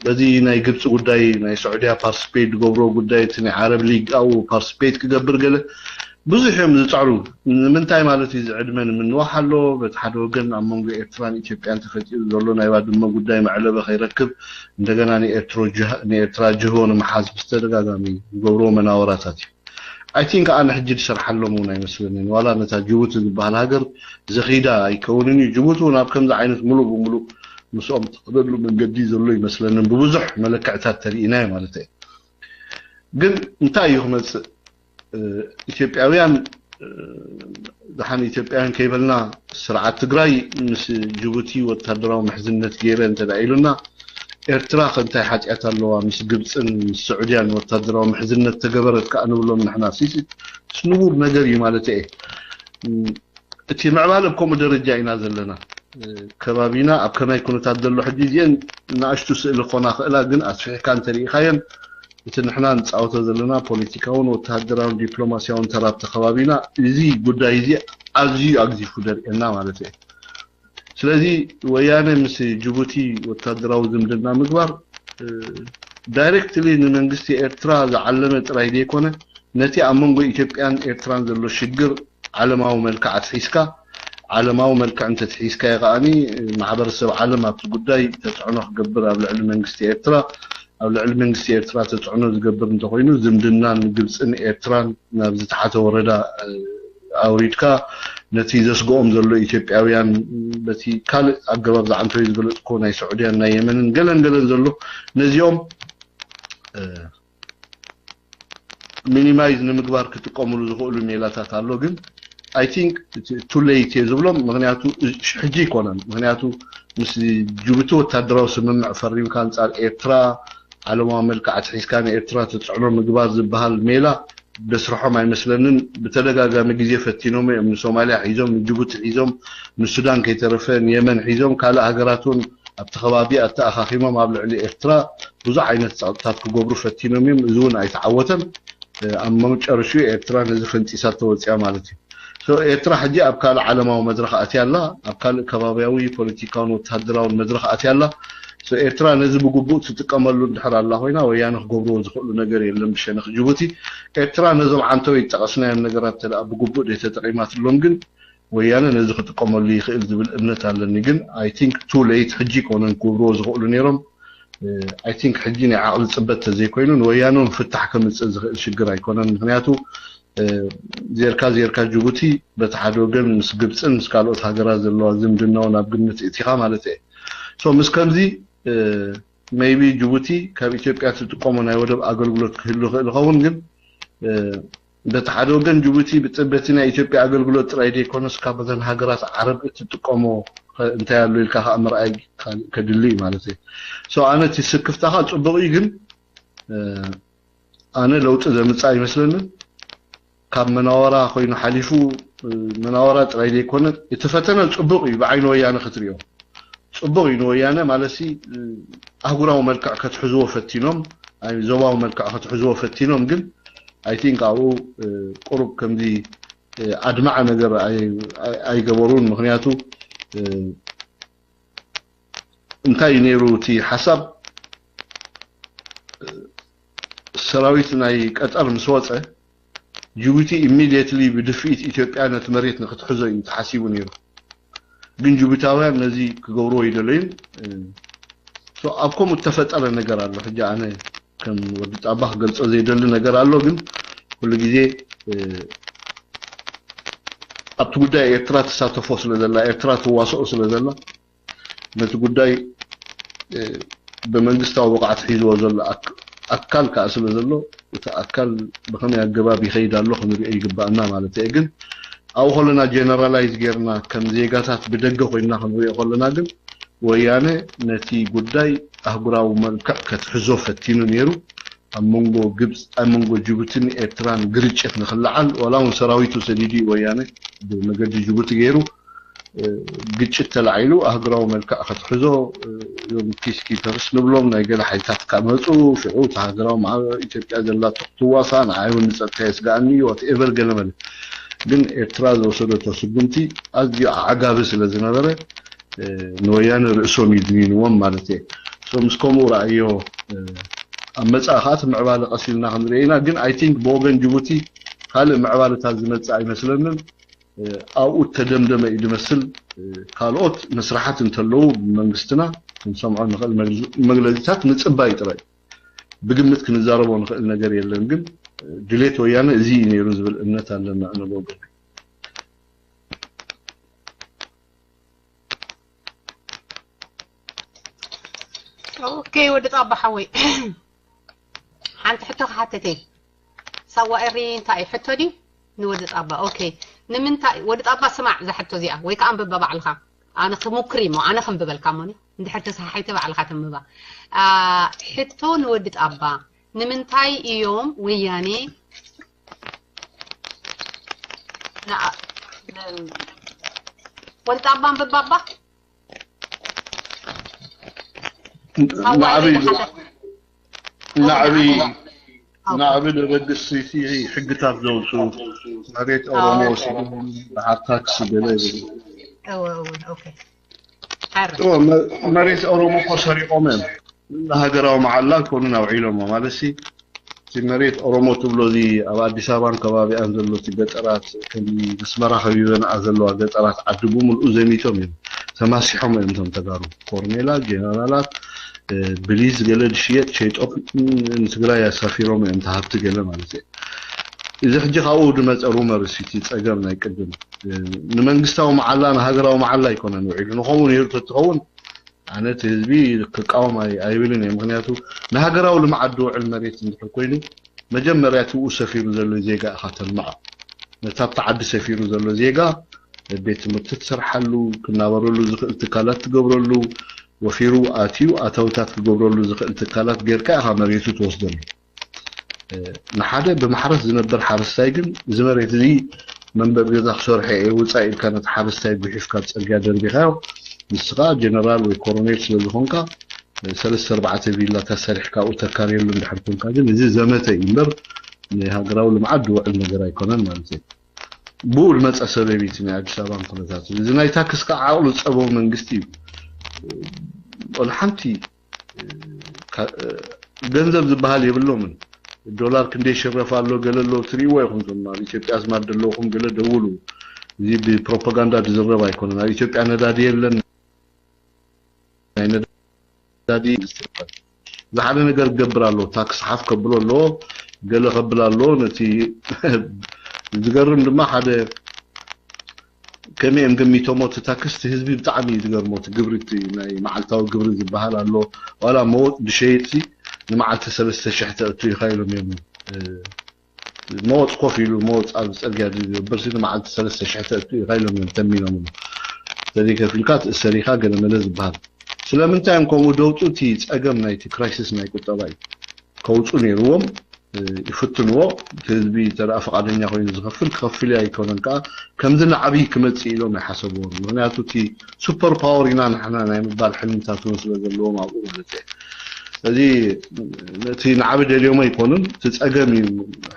በዚ ናይ ግብፂ ጉዳይ ናይ ስዑድያ ፓርቲስፔት ዝገብርዎ ጉዳይ እቲ ናይ ዓረብ ሊግ ኣብኡ ፓርቲስፔት ክገብር ገለ ብዙሕ እዮም ዝፅዕሩ ንምንታይ ማለት እዩ ዝዕድመ ንምንዋሕ ኣሎ በቲ ሓደ ወገን ኣብ መንጎ ኤርትራን ኢትዮጵያን ተፈጢሩ ዘሎ ናይ ባድመ ጉዳይ መዕለበ ከይረክብ እንደገና ንኤርትራ ጅሆ ንምሓዝ ብተደጋጋሚ ዝገብርዎ መናወራታት እዩ I think ኣነ ሕጂ ዝሰርሓሎም እውን ኣይመስለንን ዋላ ነታ ጅቡቲ ዝበሃል ሃገር ዘኺዳ ኣይከውንን እዩ ጅቡቲ እውን ኣብ ከምዚ ዓይነት ሙሉእ ብምሉእ ምስኦም ትኸደሉ መንገዲ ዘሎ ይመስለንን፣ ብብዙሕ መለክዕታት ተሪኢናዮ ማለት እዩ። ግን እንታይ እዩ ክመፅእ? ኢትዮጵያውያን ደሓን ኢትዮጵያውያን ከይበልና፣ ስርዓት ትግራይ ምስ ጅቡቲ ወታደራዊ ምሕዝነት ገይረ እንተ ኢሉና፣ ኤርትራ ከ እንታይ ሓጢኣት ኣለዋ ምስ ግብፅን ምስ ስዑድያን ወታደራዊ ምሕዝነት ተገበረት ከኣ ንብሎም ንሕና? ስኑቡር ነገር እዩ ማለት እየ። እቲ ምዕባለ ኣብ ከምኡ ደረጃ ኢና ዘለና። ከባቢና ኣብ ከመይ ኩነታት ዘሎ ሕጂ፣ እዚአን ንኣሽቱ ስእሊ ክኾና ክእላ፣ ግን ኣስፊሕካ እንተሪኢኻየን እቲ ንሕና ንፃወቶ ዘለና ፖለቲካውን ወተሃደራውን ዲፕሎማሲያውን ተራ ኣብቲ ከባቢና፣ እዚ ጉዳይ እዚ ኣዝዩ ኣግዚፉ ደርእየና ማለት እዩ። ስለዚ ወያነ ምስ ጅቡቲ ወታደራዊ ዝምድና ምግባር ዳይሬክትሊ ንመንግስቲ ኤርትራ ዝዓለመ ጥራይ ዘይኮነ፣ ነቲ ኣብ መንጎ ኢትዮጵያን ኤርትራን ዘሎ ሽግር ዓለማዊ መልክዕ ኣትሒዝካ፣ ዓለማዊ መልክዕ እንተትሒዝካዮ ከኣኒ፣ ማሕበረሰብ ዓለም ኣብቲ ጉዳይ ተፅዕኖ ክገብር ኣብ ልዕሊ መንግስቲ ኤርትራ፣ ኣብ ልዕሊ መንግስቲ ኤርትራ ተፅዕኖ ዝገብር እንተኾይኑ፣ ዝምድናን ግብፅን ኤርትራን ናብ ዝተሓተ ወረዳ ኣውሪድካ፣ ነቲ ዘስግኦም ዘሎ ኢትዮጵያውያን በቲ ካልእ ኣገባብ ዝዓንተዩ ዝገለፅኮ ናይ ስዑድያን ናይ የመንን ገለን ገለን ዘሎ፣ ነዚኦም ሚኒማይዝ ንምግባር ክጥቀምሉ ዝኽእሉ ሜላታት ኣሎ። ግን ኣይ ቲንክ ቱ ሌት እየ ዝብሎም። ምክንያቱ ሕጂ ይኮነን። ምክንያቱ ምስ ጅቡቲ ወታደራዊ ስምምዕ ፈሪምካ ኣንጻር ኤርትራ ዓለማዊ መልክዕ ኣትሒዝካ ንኤርትራ ተፅዕኖ ምግባር ዝበሃል ሜላ ደስርሖም ኣይመስለንን። ብተደጋጋሚ ግዜ ፈቲኖም እዮም። ንሶማልያ ሒዞም፣ ንጅቡቲ ሒዞም፣ ንሱዳን ከይተረፈ ንየመን ሒዞም፣ ካልእ ሃገራት እውን ኣብቲ ከባቢ ኣተኣኻኺሞም ኣብ ልዕሊ ኤርትራ ብዙሕ ዓይነት ጸቕጥታት ክገብሩ ፈቲኖም እዮም። እዚ እውን ኣይተዓወተን። ኣብ መጨረሽኡ ኤርትራ ነዚ ፈንጢሳ ተወፂኣ ማለት እዩ። ኤርትራ ሕጂ ኣብ ካልእ ዓለማዊ መድረኽ ኣትያ ኣላ፣ ኣብ ካልእ ከባቢያዊ ፖለቲካውን ወተሃደራውን መድረኽ ኣትያ ኣላ። ኤርትራ ነዚ ብግቡእ ትጥቀመሉ እንድሕር ኣላ ኮይና፣ ወያነ ክገብርዎ ዝኽእሉ ነገር የለን ብሸነኽ ጅቡቲ። ኤርትራ ነዞም ዓንተው ይጠቐስናዮም ነገራት ተደኣ ብግቡእ ደይተጠቂማትሎም ግን፣ ወያነ ነዚ ክጥቀመሉ ይኽእል ዝብል እምነት ኣለኒ። ግን ኣይ ቲንክ ቱ ሌት፣ ሕጂ ኮነን ክገብርዎ ዝኽእሉ ነይሮም። ኣይ ቲንክ ሕጂ ናይ ዓቕሊ ፅበት ተዘይኮይኑ፣ ንወያነ እውን ፍታሕ ከምፅእ ዝኽእል ሽግር ኣይኮነን። ምክንያቱ ዜርካ ዜርካ ጅቡቲ በቲ ሓደ ወገን ምስ ግብፅን ምስ ካልኦት ሃገራት ዘለዋ ዝምድና እውን ኣብ ግምት እቲኻ ማለት እየ። ሶ ምስ ከምዚ ሜይቢ ጅቡቲ ካብ ኢትዮጵያ ትጥቀሞ ናይ ወደብ ኣገልግሎት ክህሉ ይኽእል ይኸውን። ግን በቲ ሓደ ወገን ጅቡቲ ብፅበቲ ናይ ኢትዮጵያ ኣገልግሎት ጥራይ ዘይኮነስ ካብ እተን ሃገራት ዓረብ እትጥቀሞ እንታይ ኣሎ ኢልካ ከዓ ምርኣይ ከድሊ እዩ ማለት እዩ። ኣነ እቲ ስክፍታኻ ፅቡቕ እዩ። ግን ኣነ ለውጢ ዘምፅእ ኣይመስለንን። ካብ መናወራ ኮይኑ ሓሊፉ መናወራ ጥራይ ዘይኮነ እቲ ፈተነ ፅቡቕ እዩ። ብዓይኒ ወያነ ክትሪኦ ፅቡቕ እዩ። ንወያነ ማለትሲ ኣህጉራዊ መልክዕ ከትሕዝዎ ፈቲኖም፣ ዞባዊ መልክዕ ከትሕዝዎ ፈቲኖም። ግን ኣይ ቲንክ ኣብኡ ቁሩብ ከምዚ ኣድማዐ ነገር ኣይገበሩን። ምክንያቱ እንታይ እዩ ነይሩ እቲ ሓሳብ? ሰራዊት ናይ ቀጠር ምስ ወፀ፣ ጅቡቲ ኢሚድየትሊ ብድፍኢት ኢትዮጵያ ነቲ መሬት ንክትሕዞ እዩ ተሓሲቡ ነይሩ። ግን ጅቡታውያን ነዚ ክገብርዎ ይደለዩን። ኣብ ከምኡ እተፈጠረ ነገር ኣሎ። ሕጂ ኣነ ከም ወዲ ጣባ ክገልፆ ዘይደሊ ነገር ኣሎ። ግን ኩሉ ግዜ ኣብቲ ጉዳይ ኤርትራ ትሳተፎ ስለ ዘላ፣ ኤርትራ ትዋስኦ ስለ ዘላ፣ ነቲ ጉዳይ ብመንግስታዊ ብቕዓት ሒዝዎ ዘሎ ኣካል ከዓ ስለ ዘሎ፣ እቲ ኣካል ብኸመይ ኣገባብ ይኸይድ ኣሎ ክንሪኦ ይግባኣና ማለት እየ። ግን ኣብኡ ከለና ጀነራላይዝ ጌርና ከም ዜጋታት ብደገ ኮይንና ክንሪኦ ከለና ግን፣ ወያነ ነቲ ጉዳይ ኣህጉራዊ መልክዕ ከትሕዞ ፈቲኑ ነይሩ። ኣብ መንጎ ግብፅ፣ ኣብ መንጎ ጅቡትን ኤርትራን ግርጭት ንክለዓል፣ ዋላ እውን ሰራዊቱ ሰዲዱ እዩ ወያነ ብመገዲ ጅቡቲ ገይሩ ግጭት ተላዒሉ ኣህጉራዊ መልክዕ ከትሕዞ፣ እዞም ፒስ ኪፐርስ ንብሎም ናይ ገለ ሓይልታት ክመፁ፣ ሽዑ እቲ ሃገራዊ ኢትዮጵያ ዘላቶ ክትዋሳ፣ ንዓይ እውን ንፀጥታ የስግኣኒ እዩ፣ ዋትኤቨር ገለ መለ። ግን ኤርትራ ዝወሰደቶ ስጉምቲ ኣዝዩ ኣዕጋቢ ስለ ዝነበረ፣ ንወያነ ርእሶም እዩ ድኒንዎም ማለት እየ። ምስ ከምኡ ረኣዮ ኣብ መፃኢ ከዓ እቲ ምዕባለ ቀስ ኢልና ክንሪኦ ኢና። ግን ኣይ ቲንክ ብወገን ጅቡቲ ካልእ ምዕባለታት ዝመፅእ ኣይመስለንን። ኣብኡ እተደምደመ እዩ ዝመስል። ካልኦት መስራሓት እንተለዉ ብመንግስትና ክንሰምዖ ንኽእል መግለፂታት ምፅባይ ጥራይ፣ ብግምት ክንዛረቦ ንኽእል ነገር የለን። ግን ድሌት ወያነ እዚ እዩ ነይሩ ዝብል እምነት ኣለና ኣነ ብወገን። ኦኬ፣ ወዲ ጣባ ሓወይ፣ ሓንቲ ሕቶ ክሓተት እየ። ሳዋ ኤሪ እንታይ እዩ ሕቶ ድዩ? ንወዲ ጣባ። ኦኬ፣ ንምንታይ ወዲ ጣባ? ስማዕ፣ እዛ ሕቶ እዚኣ ወይ ከዓ ኣንብባ ባዕልኻ። ኣነ ክሙክር እሞ፣ ኣነ ከንብበልካ እሞ፣ እንድሕር ተሰሓሒተ ባዕልኻ ተንብባ። አ፣ ሕቶ ንወዲ ጣባ፣ ንምንታይ እዮም ወያኔ ንኣ-፣ ን-፣ ወዲ ጣባ ኣንብባ ኣባ? ሳዋ ኤሪ ንዓብይ ዝሓተት። ናዕቢ ኦኬ። ናዕቢ ደበግስ እቲ ሕግታት ዘውፅኡ መሬት ኦሮሞ ኦኬ። ወሲዶም ብሃር ታክስ ገለ ይብሉ። እወ፣ እወ፣ ኦኬ። ሓረ። እወ፣ መ-፣ መሬት ኦሮሞ እኮ ሰሪቆም እዮም። ንሃገራዊ መዓላ ኮኑ ኣውዒሎሞ ማለት ሲ፣ እቲ መሬት ኦሮሞ ትብሎ እዚ ኣብ ኣዲስ ኣበባን ከባቢኣን ዘሎ እቲ ገጠራት፣ ከም ኣስመራ ከቢበንኣ ዘለዋ ገጠራት ዓዲ ብምልኡ ዘሚቶም እዮም። ተማሲሖም እዮም እቶም ተጋሩ። ኮርኔላት፣ ጀነራላት፣ እ፣ ብሊዝ ገለ ዝሽየጥ ሸይጦም ንትግራይ ኣሳፊሮም እዮም፣ እቲ ሃብቲ ገለ ማለት እዩ። እዚ ሕጂ ካብኡ ዝመፀ ሩመር፣ እቲ ፀገም ናይ ቅድም፣ እ፣ ንመንግስታዊ መዓላ፣ ንሃገራዊ መዓላ ኣይኮነን ውዒሉ። ንኸምኡ ነይሩ ተትኸውን ኣነ እቲ ህዝቢ ክቃወም ኣይ-፣ ኣይብልን እየ። ምክንያቱ ንሃገራዊ ልምዓት ዝውዕል መሬት እንድሕር ኮይኑ፣ መጀመርያ እቲ ብኡ ሰፊሩ ዘሎ ዜጋ ኢኻ ተልምዖ። ነቲ ኣብቲ ዓዲ ሰፊሩ ዘሎ ዜጋ ቤት ትምህርቲ ትሰርሓሉ፣ ክናበረሉ ዝኽእል ትካላት ትገብረሉ፣ ወፊሩ ኣትዩ ኣታውታት ክገብረሉ ዝኽእል ትካላት ጌርካ ኢኻ መሬቱ ትወስደሉ። እ፣ ንሓደ ብማሕረስ ዝነብር ሓረስታይ ግን፣ እዚ መሬት እዚ መንበሪ ገዛ ክሰርሖ እየ፣ ውፃእ ኢልካ ነቲ ሓረስታይ ጉሒፍካ ኣብ ፅርግያ ደርቢኻዮ፣ ንስኻ ጀነራል ወይ ኮሮኔል ስለ ዝኾንካ፣ እ፣ ሰለስተ ኣርባዕተ ቪላታት ሰሪሕካ ኣብኡ ተካርየሉ እንድሕር ኮንካ ግን፣ እዚ ዘመተ እዩ እምበር ንሃገራዊ ልምዓት ዝውዕል ነገር ኣይኮነን ማለት እዩ። ብኡ ዝመፀ ሰበብ እዩ እቲ ናይ ኣዲስ ኣበባን ኩነታት። እዚ ናይ ታክስ ከዓ ዓቕሉ ዝፀበቦ መንግስቲ እዩ። ወላ ሓንቲ ካ-፣ ገንዘብ ዝበሃል የብሎምን። ዶላር ክንደይ ይሽረፍ ኣሎ ገለ ኣሎ ትርእይዎ ኢኹም። እቶም ኣብ ኢትዮጵያ ኣዝማድ ዘለኹም ገለ ደውሉ። እዚ ብፕሮፓጋንዳ ዝዝረብ ኣይኮነን። ኣብ ኢትዮጵያ ነዳዲ የለን። ናይ ነዳዲ ዝሓደ ነገር ክገብር ኣለዎ። ታክስ ሓፍ ከብሎ ኣለዎ። ገለ ከብል ኣለዎ። ነቲ ዝገርም ድማ ሓደ ከመይ እዮም ገሚቶሞ እቲ ታክስ? እቲ ህዝቢ ብጣዕሚ እዩ ዝገርሞ። እቲ ግብሪ፣ እቲ ናይ መዓልታዊ ግብሪ ዝበሃል ኣሎ። ዋላ መወፅ ዝሸይጥ ሲ ንመዓልቲ ሰለስተ ሽሕ ተእቱ ኢኻ ኢሎም እዮም። እ፣ መወፅ ኮፍ ኢሉ፣ መወፅ ኣብ ፅርግያ ዝገብር ሲ ንመዓልቲ ሰለስተ ሽሕ ተእቱ ኢኻ ኢሎም እዮም ተሚኖምሉ። ስለዚ ከፊልካ ትእሰር ኢኻ፣ ገለ መለ ዝበሃል። ስለምንታይ እዮም ከምኡ ደውፁ? እቲ ፀገም ናይቲ ክራይሲስ ናይ ቁጠባ እዩ። ከውፁ ነይርዎም፣ እ፣ ይፍትንዎ። እቲ ህዝቢ እንተ ደኣ ፍቓደኛ ኮይኑ ዝኸፍል፣ ክኸፍል እዩ ኣይኮነን ከኣ፣ ከምዚ ንዓብዪ ክመጽእ ኢሎም ኣይሓሰብዎን። ምኽንያቱ እቲ ሱፐር ፓወር ኢና ንሕና ናይ ምባል ሕልምታት እውን ስለ ዘለዎም ኣብኡ ማለት እየ። ስለዚ ነቲ ንዓቢ ደልዮም ኣይኮኑን፣ እቲ ጸገም እዩ።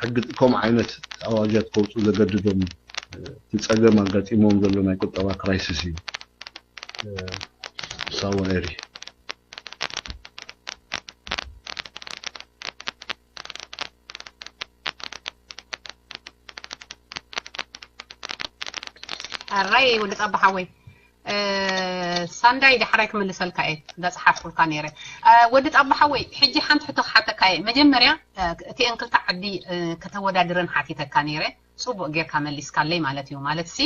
ሕጊ ከምኡ ዓይነት ኣዋጃት ከውፁ ዘገድዶም፣ እቲ ጸገም ኣጋጢሞም ዘሎ ናይ ቁጠባ ክራይሲስ እዩ። እ፣ ሳዋ ኤሪ። ኣራይ ወዲ ጻባ ሓወይ፣ እ፣ ሳንዳይ ዳሕራይ ክምልሰልካ እየ፣ እንዳጽሓፍኩልካ ነይረ። እ፣ ወዲ ጻባ ሓወይ፣ ሕጂ ሓንቲ ሕቶ ክሓተካ እየ። መጀመርያ፣ እ፣ እቲአን ክልተ ዓዲ፣ እ፣ ከተወዳድረን ሓቲተካ ነይረ። ጽቡቕ ጌርካ መሊስካለይ ማለት እዩ። ማለት ሲ፣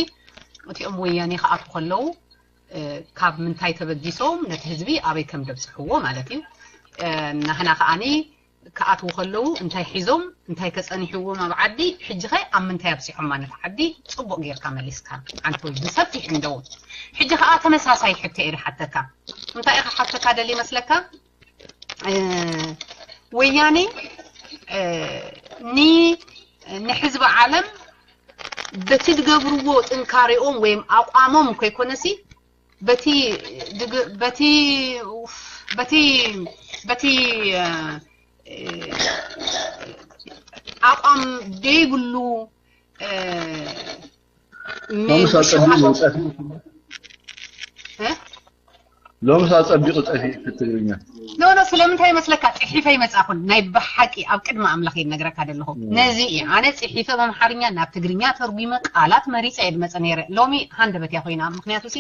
እቲኦም ወያኔ ክኣትዉ ከለዉ፣ እ፣ ካብ ምንታይ ተበጊሶም ነቲ ህዝቢ ኣበይ ከም ደብጽሕዎ ማለት እዩ። እ፣ ናህና ከኣኒ ክኣትዉ ከለዉ እንታይ ሒዞም፣ እንታይ ከጸኒሕዎም ኣብ ዓዲ፣ ሕጂ ኸ ኣብ ምንታይ ኣብጺሖማ ነቲ ዓዲ፣ ጽቡቕ ጌርካ መሊስካ። ዓንተወይ ብሰፊሕ እንደው። ሕጂ ኸኣ ተመሳሳይ ሕቶ እየ ዝሓተካ። እንታይ ኢኻ ሓተካ ደሊ ይመስለካ? እ፣ ወያኔ፣ እ፣ ኒ-፣ ንህዝቢ ዓለም በቲ ዝገብርዎ ጥንካሬኦም ወይም ኣቋሞም ከይኮነሲ፣ በቲ ድግ-፣ በቲ፣ ኡፍ፣ በቲ፣ በቲ፣ እ፣ እ፣ ኣቋም ደይብሉ፣ እ፣ ሎምስ ኣጸቢቑ ምሽኻሾ-፣ ጠፊኡ። እ? ሎምስ ኣጸቢቑ ጠፊኡ ትግርኛ። ኖ፣ ኖ፣ ስለምንታይ ይመስለካ? ጽሒፈ ይመጻኹን። ናይ ብሓቂ ኣብ ቅድሚ ኣምላኽ እየ ዝነግረካ ዘለኹ። እ። ነዚ እየ። ኣነ ጽሒፈ ብኣምሓርኛ ናብ ትግርኛ ተርጒመ ቃላት መሪጸ እየ ዝመጸ ነይረ። ሎሚ ሃንደበት እያ ኮይና። ምኽንያቱ ሲ፣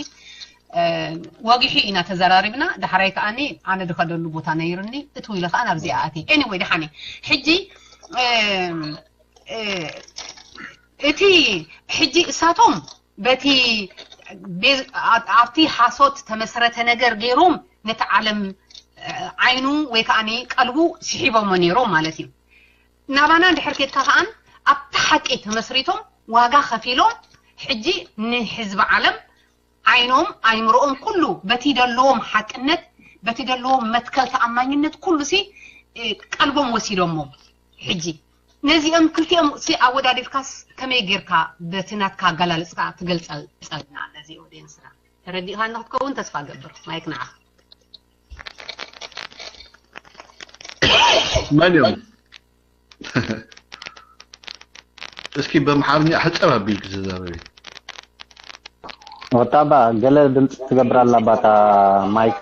እ፣ ወጊሑ ኢና ተዘራሪብና። ዳሕራይ ከኣኒ ኣነ ዝኸደሉ ቦታ ነይሩኒ። እትው ኢለ ከኣ ናብዚኣ ኣትየ። ኤኒወይ፣ ደሓን እየ። ሕጂ፣ እ፣ እ፣ እቲ ሕጂ እሳቶም በቲ ቤዝ-፣ ኣ-፣ ኣብቲ ሓሶት ተመስረተ ነገር ገይሮም ነቲ ዓለም፣ እ፣ ዓይኑ ወይ ከዓ ቀልቡ ስሒቦሞ ነይሮም ማለት እዩ። ናባና እንድሕር ኬድካ ከዓን ኣብቲ ሓቂ ተመስሪቶም ዋጋ ከፊሎም ሕጂ ንህዝቢ ዓለም ዓይኖም ኣይምሮኦም ኩሉ በቲ ደለዎም ሓቅነት በቲ ደለዎም መትከል ተኣማኝነት ኩሉ ሲ ቀልቦም ወሲዶሞ። ሕጂ ነዚኦም ክልቲኦም ሲ ኣወዳዲርካስ ከመይ ጌርካ በቲ ናትካ ኣገላልፅካ ትገልፀልና ነዚ ኦዲየንስና? ተረዲእካ ንክትከውን ተስፋ ገብር። ማይክ ንዓኻ። መን እዮም? እስኪ በምሓርኛ ሕፅር ኣቢልክ ተዛረቢ። ወጣባ ገለ ድምፂ ትገብር ኣላ ባታ ማይክ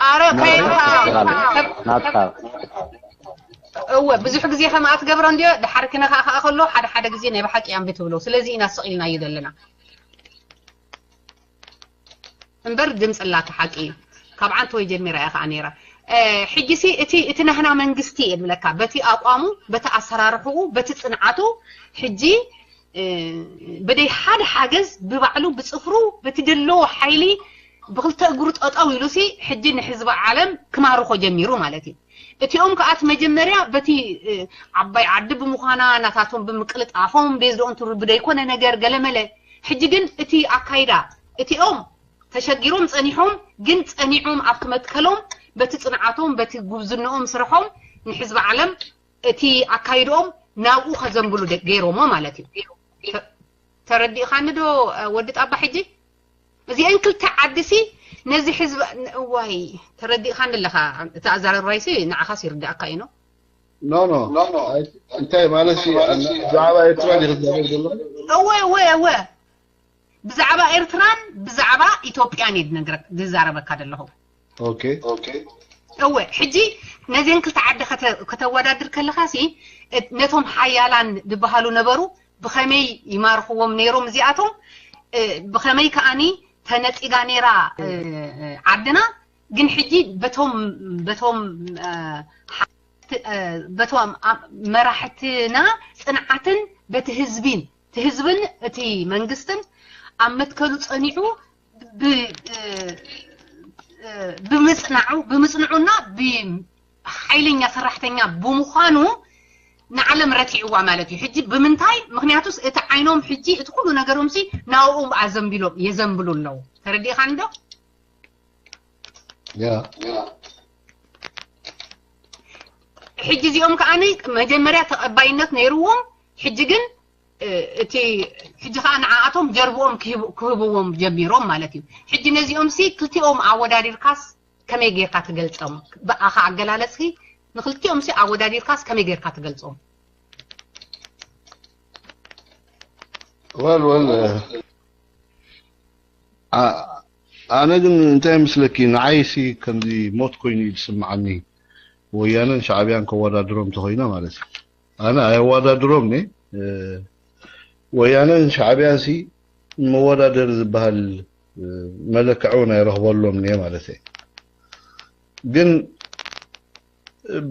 ኣረ ኮይንካ ናትካ እወ ብዙሕ ግዜ ከምኣ ትገብሮ እንድዮ። ድሓር ክነካእካ ከሎ ሓደ ሓደ ግዜ ናይ ብሓቂ ኣንቢ ትብሎ። ስለዚ ኢና ስቕ ኢልናዮ ዘለና እምበር ድምፂ ኣላታ ሓቂ እዩ። ካብ ዓንተወይ ጀሚራ እያ ከዓ ነይራ። ሕጂ ሲ እቲ እቲ ናህና መንግስቲ እየ ዝብለካ በቲ ኣቋሙ በቲ ኣሰራርሕኡ በቲ ፅንዓቱ ሕጂ ብደይ ሓደ ሓገዝ ብባዕሉ ብፅፍሩ በቲ ደለዎ ሓይሊ ብክልተ እግሩ ጠጠው ኢሉ ሲ ሕጂ ንህዝቢ ዓለም ክማርኾ ጀሚሩ ማለት እዩ። እቲኦም ከዓ እቲ መጀመርያ በቲ ዓባይ ዓዲ ብምዃና ናታቶም ብምቅልጣፎም ቤዝደኦም ትሩ ብደይኮነ ነገር ገለመለ። ሕጂ ግን እቲ ኣካይዳ እቲኦም ተሸጊሮም ፀኒሖም ግን ፀኒዖም ኣብቲ መትከሎም በቲ ፅንዓቶም በቲ ጉብዝንኦም ስርሖም ንህዝቢ ዓለም እቲ ኣካይድኦም ናብኡ ከዘንብሉ ገይሮሞ ማለት እዩ። ተረዲእኻኒ ዶ ወዲ ጣባ? ሕጂ እዚአን ክልተ ዓዲ ሲ ነዚ ህዝቢ እዋይ ተረዲእኻኒ ኣለኻ። እቲ ኣዛረባይ ሲ ንዓኻስ ይርዳእካ እዩ። ኖ ኖ እንታይ ማለት ሲ ብዛዕባ ኤርትራ ዲኺ ትዛረብ ዘለኹ? እወ እወ እወ ብዛዕባ ኤርትራን ብዛዕባ ኢትዮጵያን እየ ዝነግረክ ዝዛረበካ ዘለኹ። ኦኬ እወ ሕጂ ነዚአን ክልተ ዓዲ ከተወዳድር ከለኻ ሲ ነቶም ሓያላን ዝበሃሉ ነበሩ ብኸመይ ይማርኽዎም ነይሮም እዚኣቶም ብኸመይ ከኣኒ ተነፂጋ ነይራ ዓድና ግን ሕጂ በቶም በቶም በቶም መራሕትና ፅንዓትን በቲ ህዝቢን እቲ ህዝብን እቲ መንግስትን ኣብ መትከሉ ፀኒዑ ብምፅናዑ ብምፅንዑና ሓይለኛ ሰራሕተኛ ብምዃኑ ንዓለም ረቲዕዋ ማለት እዩ። ሕጂ ብምንታይ ምክንያቱስ እቲ ዓይኖም ሕጂ እቲ ኩሉ ነገሮም ሲ ናብኡ ኣዘንቢሎም የዘንብሉ ኣለዉ። ተረዲእኻኒ ዶ? ያ ሕጂ እዚኦም ከዓኒ መጀመርያ ተቐባይነት ነይርዎም። ሕጂ ግን እቲ ሕጂ ከዓ ንዓኣቶም ጀርብኦም ክህብዎም ጀሚሮም ማለት እዩ። ሕጂ ነዚኦም ሲ ክልቲኦም ኣወዳዲርካስ ከመይ ጌርካ ትገልጾም? ብኣኻ ኣገላለጽኪ ንክልቲኦም ሲ ኣወዳዲርካስ ከመይ ጌርካ ትገልጾም? ወል ወል ኣነ ግን እንታይ ምስለኪ ንዓይሲ ከምዚ ሞት ኮይኑ እዩ ዝስምዓኒ። ወያነን ሻዕብያን ከወዳድሮም ተኮይነ ማለት እዩ። ኣነ ኣየዋዳድሮም ነ ወያነን ሻዕብያን ሲ መወዳደሪ ዝበሃል መለክዕ እውን ኣይረኽበሎም እየ ማለት እየ። ግን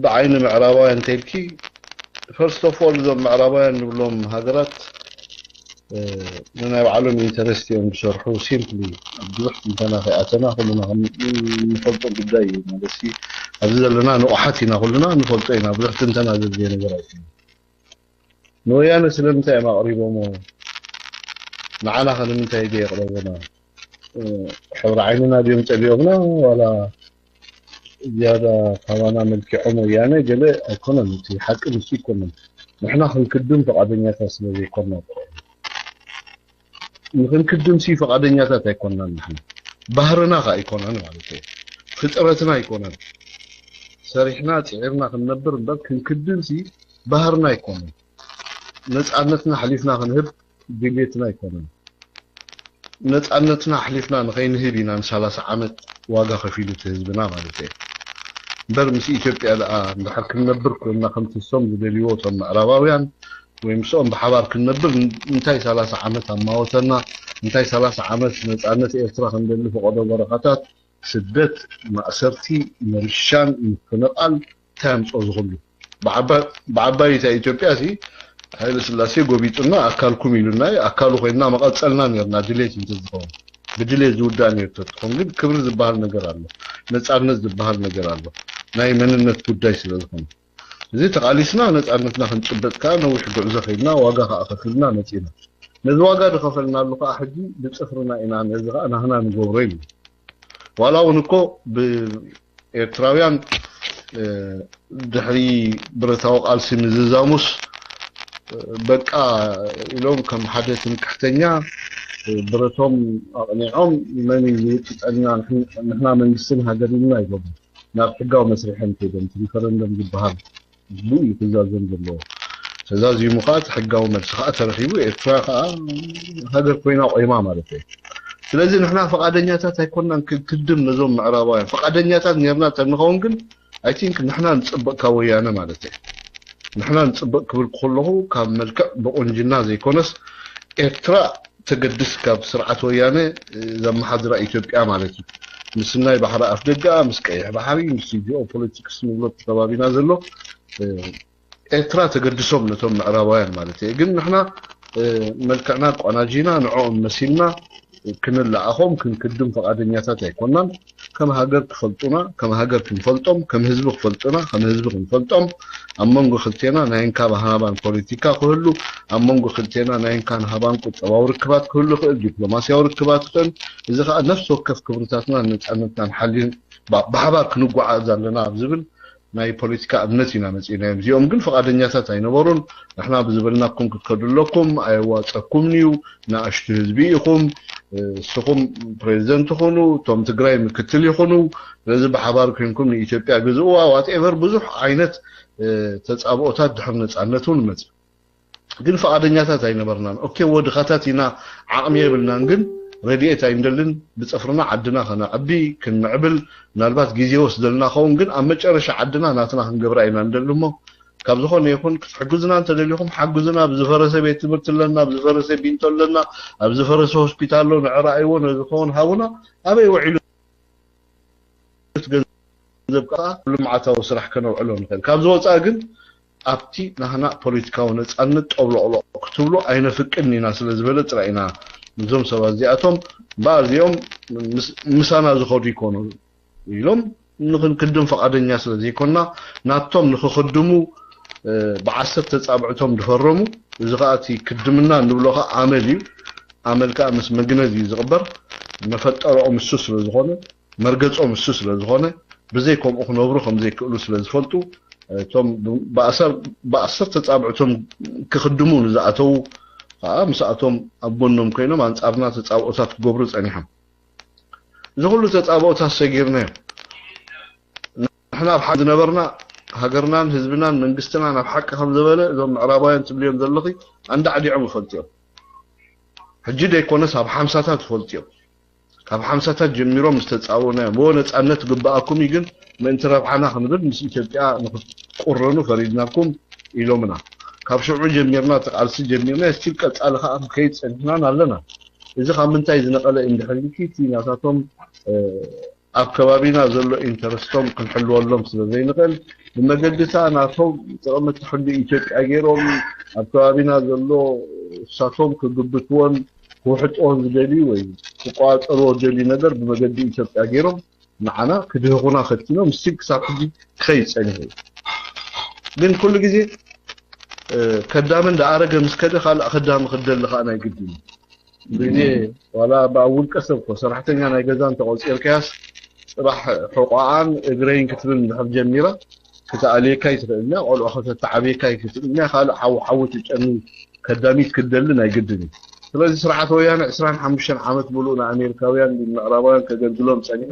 ብዓይኒ ምዕራባውያን እንተልኪ first of all እዞም ምዕራባውያን ንብሎም ሃገራት ንናይ ባዕሎም ኢንተረስት እዮም ዝሰርሑ። ሲምፕሊ ብዙሕ ትንተና ከይኣተና ኩልና ንፈልጦ ጉዳይ እዩ ማለት ኣብዚ ዘለና ንቑሓት ኢና ኩልና ንፈልጦ ኢና። ብዙሕ ትንተና ዘድልዮ ነገር ኣይኮነ። ንወያነ ስለምንታይ እዮም ኣቕሪቦሞ? ንዓና ከ ንምንታይ ደ የቕረቡና? ሕብሪ ዓይንና ድዮም ጸሊኦምና ዋላ ዝያዳ ካባና መልኪዖም ወያነ ገለ ኣይኮነን። እቲ ሓቂ ንሱ ኣይኮነን። ንሕና ክንክድም ፈቓደኛታት ስለ ዘይኮና ንክንክድም ሲ ፈቓደኛታት ኣይኮናን። ንሕና ባህርና ከ ኣይኮነን ማለት እዩ። ፍጥረትና ኣይኮነን። ሰሪሕና ጽዒርና ክንነብር እምበር ክንክድም ሲ ባህርና ኣይኮነን። ነጻነትና ኣሕሊፍና ክንህብ ድሌትና ኣይኮነን። ነጻነትና ኣሕሊፍና ንኸይንህብ ኢና ንሰላሳ ዓመት ዋጋ ከፊሉ እቲ ህዝብና ማለት እየ። እምበር ምስ ኢትዮጵያ ደኣ እንድሕር ክንነብር ኮይንና ከምቲ ንሶም ዝደልይዎ እቶም ምዕራባውያን ወይ ምስኦም ብሓባር ክንነብር እንታይ ሰላሳ ዓመት ኣማወተና? እንታይ ሰላሳ ዓመት ነጻነት ኤርትራ ክንደሊ ፈቐዶ በረኻታት፣ ስደት፣ ማእሰርቲ፣ ምርሻን፣ ምፍንቓል እንታይ ኣምፅኦ ዝኽሉ? ብዓባይ እታ ኢትዮጵያ ሲ ሃይለ ስላሴ ጎቢጡና ኣካልኩም ኢሉና እዩ። ኣካሉ ኮይንና መቐፀልና ነርና ድሌት እንተዝኸውን ብድሌት ዝውዳእ ነይሩ ተትኾን ግን ክብሪ ዝበሃል ነገር ኣሎ። ነፃነት ዝበሃል ነገር ኣሎ። ናይ መንነት ጉዳይ ስለ ዝኾነ፣ እዚ ተቓሊስና ነፃነትና ክንጭበጥ ከዓ ነዊሕ ጉዕዞ ከይድና፣ ዋጋ ከዓ ከፊልና መፂና። ነዚ ዋጋ ዝኸፈልናሉ ከዓ ሕጂ ብፅፍርና ኢና፣ ነዚ ከዓ ናህና ንገብሮ ኢሉ። ዋላ እውን እኮ ብኤርትራውያን ድሕሪ ብረታዊ ቃልሲ ምዝዛሙስ በቃ ኢሎም ከም ሓደ ትምክሕተኛ ብረቶም ኣቕኒዖም፣ መን እዩ ዝውጥጠና፣ ንሕና መንግስትን ሃገር ኢልና ኢሎም ናብ ሕጋዊ መስርሕ እዮም ከይዶም። እቲ ሪፈረንደም ዝበሃል ህዝቡ እዩ ክዛዘም ዘለዎ። ተዛዚሙ ከዓ እቲ ሕጋዊ መልሲ ከዓ ተረኺቡ፣ ኤርትራ ከዓ ሃገር ኮይና ቆይማ ማለት እዩ። ስለዚ ንሕና ፈቓደኛታት ኣይኮናን ክንክድም ነዞም ምዕራባውያን። ፈቓደኛታት ኔርና ተንኸውን ግን፣ I think ንሕና ንፅበቅ ካብ ወያነ ማለት እዩ። ንሕና ንፅበቅ ክብል ከለኹ ካብ መልክዕ ብቁንጅና ዘይኮነስ፣ ኤርትራ ተገድስ ካብ ስርዓት ወያነ ዘመሓድራ ኢትዮጵያ ማለት እዩ። ምስ ናይ ባሕሪ ኣፍደገኣ፣ ምስ ቀይሕ ባሕሪ፣ ምስ ጂኦ ፖለቲክስ ንብሎ ከባቢና ዘሎ ኤርትራ ተገድሶም ነቶም ምዕራባውያን ማለት እየ። ግን ንሕና መልክዕና ኣቋናጂና ንዕኦም መሲልና ክንለኣኾም ክንክድም ፈቓደኛታት ኣይኮናን። ከም ሃገር ክፈልጡና፣ ከም ሃገር ክንፈልጦም፣ ከም ህዝቢ ክፈልጡና፣ ከም ህዝቢ ክንፈልጦም፣ ኣብ መንጎ ክልቴና ናይ እንካን ሃባን ፖለቲካ ክህሉ፣ ኣብ መንጎ ክልቴና ናይ እንካን ሃባን ቁጠባዊ ርክባት ክህሉ ይኽእል፣ ዲፕሎማስያዊ ርክባት ይኽእል። እዚ ከዓ ነፍሲ ወከፍ ክብርታትናን ነፃነትናን ሓልዩን ብሓባር ክንጓዓዝ ኣለና ኣብ ዝብል ናይ ፖለቲካ እምነት ኢና መፂእናዮም። እዚኦም ግን ፈቓደኛታት ኣይነበሩን። ንሕና ብዝበልናኩም ክትከዱ ኣለኩም፣ ኣየዋፀኩምን እዩ፣ ንኣሽቱ ህዝቢ ኢኹም፣ እስኹም ፕሬዚደንት ይኹኑ፣ እቶም ትግራይ ምክትል ይኹኑ፣ ስለዚ ብሓባር ኮይንኩም ንኢትዮጵያ ግዝእዋ፣ ዋትኤቨር ብዙሕ ዓይነት ተፃብኦታት ድሕሪ ነፃነት እውን መፅእ። ግን ፈቓደኛታት ኣይነበርናን። ኦኬ፣ ወድኻታት ኢና፣ ዓቕሚ የብልናን፣ ግን ረድኤት ኣይንደልን። ብፅፍርና ዓድና ከነዕቢ ክንምዕብል፣ ምናልባት ግዜ ወስደልና ኸውን፣ ግን ኣብ መጨረሻ ዓድና ናትና ክንገብራ ኢና ንደሊ። እሞ ካብ ዝኾነ ይኹን ክትሕግዙና እንተደሊኹም ሓግዙና። ኣብ ዝፈረሰ ቤት ትምህርቲ ኣለና፣ ኣብ ዝፈረሰ ቢንቶ ኣለና፣ ኣብ ዝፈረሰ ሆስፒታል ኣሎ፣ ንዕራይዎ፣ ነዚ ኸውን ሃቡና። ኣበይ ውዒሉ ገንዘብ ከዓ ልምዓታዊ ስራሕ ከነውዕሎ ንኽእል። ካብ ዝወፃ ግን ኣብቲ ናህና ፖለቲካዊ ነፃነት ጠብሎቕሎቕ ክትብሉ ኣይነፍቅድን ኢና ስለ ዝበለ ጥራይ ኢና። እዞም ሰባት እዚኣቶም እምበኣር እዚኦም ምሳና ዝኸዱ ይኮኑ ኢሎም ንክንክድም ፈቓደኛ ስለ ዘይኮና፣ ናቶም ንክክድሙ ብዓሰርተ ፃብዕቶም ድፈረሙ። እዚ ከዓ እቲ ክድምና እንብሎ ከዓ ኣመል እዩ። ኣመል ከዓ ምስ መግነዝ እዩ ዝቕበር። መፈጠረኦም እሱ ስለ ዝኾነ፣ መርገጾም እሱ ስለ ዝኾነ፣ ብዘይ ከምኡ ክነብሩ ከም ዘይክእሉ ስለ ዝፈልጡ፣ እቶም ብኣሰር ብኣሰር ተጻብዕቶም ክኽድሙ ንዝኣተዉ ከዓ ምስኣቶም ኣብ ጎኖም ኮይኖም ኣንጻርና ተጻብኦታት ክገብሩ ጸኒሖም። እዚ ኩሉ ተጻብኦታት ሰጊርናዮ። ንሕና ኣብ ሓ ዝነበርና ሃገርናን ህዝብናን መንግስትናን ኣብ ሓቂ ከም ዝበለ እዞም ምዕራባውያን ትብልዮም ዘለኺ ኣንዳዕዲዖም ይፈልጥዮም። ሕጂ ደይኮነስ ኣብ ሓምሳታት ይፈልጥዮም። ካብ ሓምሳታት ጀሚሮም ዝተጻወናዮም፣ "ዎ ነጻነት ግብኣኩም እዩ፣ ግን ምእንቲ ረብሓና ክንብል ምስ ኢትዮጵያ ንክትቁረኑ ፈሪድናኩም" ኢሎምና። ካብ ሽዑ ጀሚርና እቲ ቃልሲ ጀሚርና፣ ስቲል ቀጻሊ ከኣ ክንከይድ ጸኒሕናን ኣለና። እዚ ካብ ምንታይ ዝነቐለ እዩ እንድሕር ኢልኪ፣ እቲ ናታቶም ኣብ ከባቢና ዘሎ ኢንተረስቶም ክንሕልወሎም ስለ ዘይንኽእል፣ ብመገድታ ናቶም ጥቕሚ ትሕሉ ኢትዮጵያ ገይሮም ኣብ ከባቢና ዘሎ እሳቶም ክግብትዎን ክውሕጥዎን ዝደልዩ ወይ ክቋጸርዎ ዝደልዩ ነገር ብመገዲ ኢትዮጵያ ገይሮም ንዓና ክድህኹና ፈቲኖም፣ ስቲል ክሳብ ሕጂ ክኸይድ ጸኒሑ እዩ። ግን ኩሉ ግዜ ከዳሚ እንዳኣረገ ምስ ከደ ካልእ ከዳሚ ክደሊ ከዓ ናይ ግድን እዩ። ግዜ ዋላ ብኣብ ውልቀ ሰብ እኮ ሰራሕተኛ ናይ ገዛ እንተቆፂርካያስ ፅባሕ ሕቆኣን እግረይን ክትብል እንድሕር ጀሚራ ክትኣልየካ ይትኽእል እያ። ቆልዑ ከተተዓብየካ ይትኽእል እያ። ካልእ ሓዊ ሓዊ ትጨኑ ከዳሚት ክትደሊ ናይ ግድን እዩ። ስለዚ ስርዓት ወያነ ዕስራን ሓሙሽተን ዓመት ሙሉእ ንኣሜሪካውያን ምዕራባውያን ከገልግሎም ፀኒሑ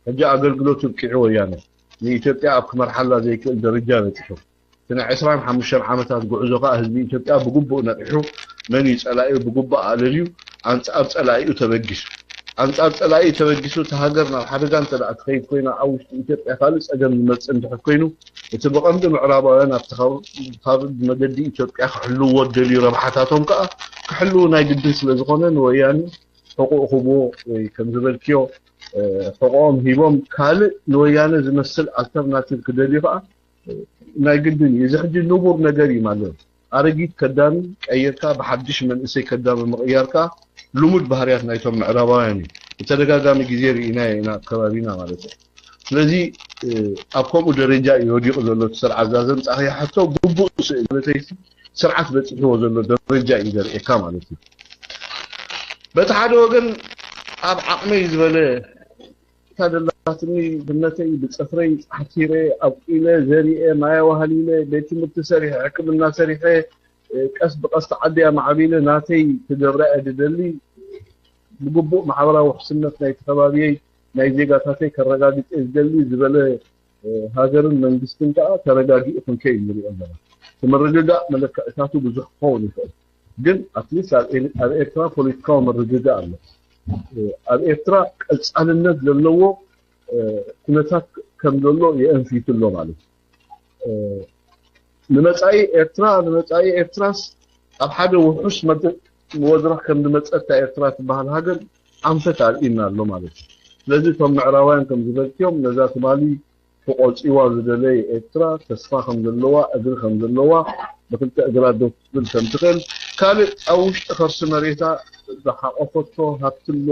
ሕጂ ኣገልግሎቱ ኣብቂዑ ወያነ ንኢትዮጵያ ኣብ ክመርሓላ ዘይክእል ደረጃ በፂሑ። እቲ ናይ ዕስራን ሓሙሽተን ዓመታት ጉዕዞ ከኣ ህዝቢ ኢትዮጵያ ብግቡእ ነቒሑ መን እዩ ጸላኢኡ ብግቡእ ኣለልዩ ኣንጻር ጸላኢኡ ተበጊሱ። ኣንጻር ጸላኢኡ ተበጊሱ እታ ሃገር ናብ ሓደጋ እንተ ደኣ ትኸይድ ኮይና ኣብ ውሽጢ ኢትዮጵያ ካልእ ጸገም ዝመጽእ እንድሕር ኮይኑ እቲ ብቐንዱ ምዕራባውያን ኣብቲ ካብ ካብ ብመገዲ ኢትዮጵያ ክሕልውዎ ዝደልዩ ረብሓታቶም ከኣ ክሕልው ናይ ግድን ስለ ዝኾነ ንወያነ ሕቑኡ ክብዎ ወይ ከም ዝበልክዮ ሕቑኦም ሂቦም ካልእ ንወያነ ዝመስል ኣልተርናቲቭ ክደልዩ ከኣ ናይ ግድን እዩ። እዚ ሕጂ ንቡር ነገር እዩ ማለት እዩ። ኣረጊት ከዳሚ ቀይርካ ብሓድሽ መንእሰይ ከዳሚ ምቕያር ከኣ ልሙድ ባህርያት ናይቶም ምዕራባውያን እዩ። ብተደጋጋሚ ግዜ ርኢናዮ ኢና ኣብ ከባቢና ማለት እዩ። ስለዚ ኣብ ከምኡ ደረጃ እዩ ወዲቑ ዘሎ እቲ ስርዓት። እዛ ዘምጻእኽያ ሕቶ ግቡእ ስእሊ ማለተይ፣ ስርዓት በፂሕዎ ዘሎ ደረጃ እዩ ዘርእየካ ማለት እዩ። በቲ ሓደ ወገን ኣብ ዓቕመይ ዝበለ እታ ደላትኒ ድነተይ ብፅፍረይ ሓሲረ ኣብቂለ ዘሪኤ ማይ ኣዋህሊለ ቤት ትምህርቲ ሰሪሐ ሕክምና ሰሪሐ ቀስ ብቐስ ዓዲ ኣማዕቢለ ናተይ ክገብራ እየ ዝደሊ። ብግቡእ ማሕበራዊ ውሕስነት ናይቲ ከባቢየይ ናይ ዜጋታተይ ከረጋግፅ እየ ዝደሊ ዝበለ ሃገርን መንግስትን ከዓ ተረጋጊኡ ክንከ እዩ ንሪኦ ኣለና። እቲ ምርግጋእ መለክዕታቱ ብዙሕ ክኸውን ይኽእል፣ ግን ኣትሊስት ኣብ ኤርትራ ፖለቲካዊ ምርግጋእ ኣሎ። ኣብ ኤርትራ ቀፃልነት ዘለዎ ኩነታት ከም ዘሎ የእንፊቱ ኣሎ ማለት እዩ። ንመፃኢ ኤርትራ ንመፃኢ ኤርትራስ ኣብ ሓደ ውሑስ መድረኽ ከም ዝመፀት ኤርትራ ትበሃል ሃገር ኣንፈት ኣርእዩና ኣሎ ማለት እዩ። ስለዚ እቶም ምዕራባውያን ከም ዝበልክዮም ነዛ ትማሊ ክቆፅዋ ዝደለየ ኤርትራ ተስፋ ከም ዘለዋ እግሪ ከም ዘለዋ ብክልተ እግራ ደው ክትብል ከም ትኽእል ካልእ ኣብ ውሽጢ ከርሲ መሬታ ዝሓቆፈቶ ሃብቲ ኣሎ።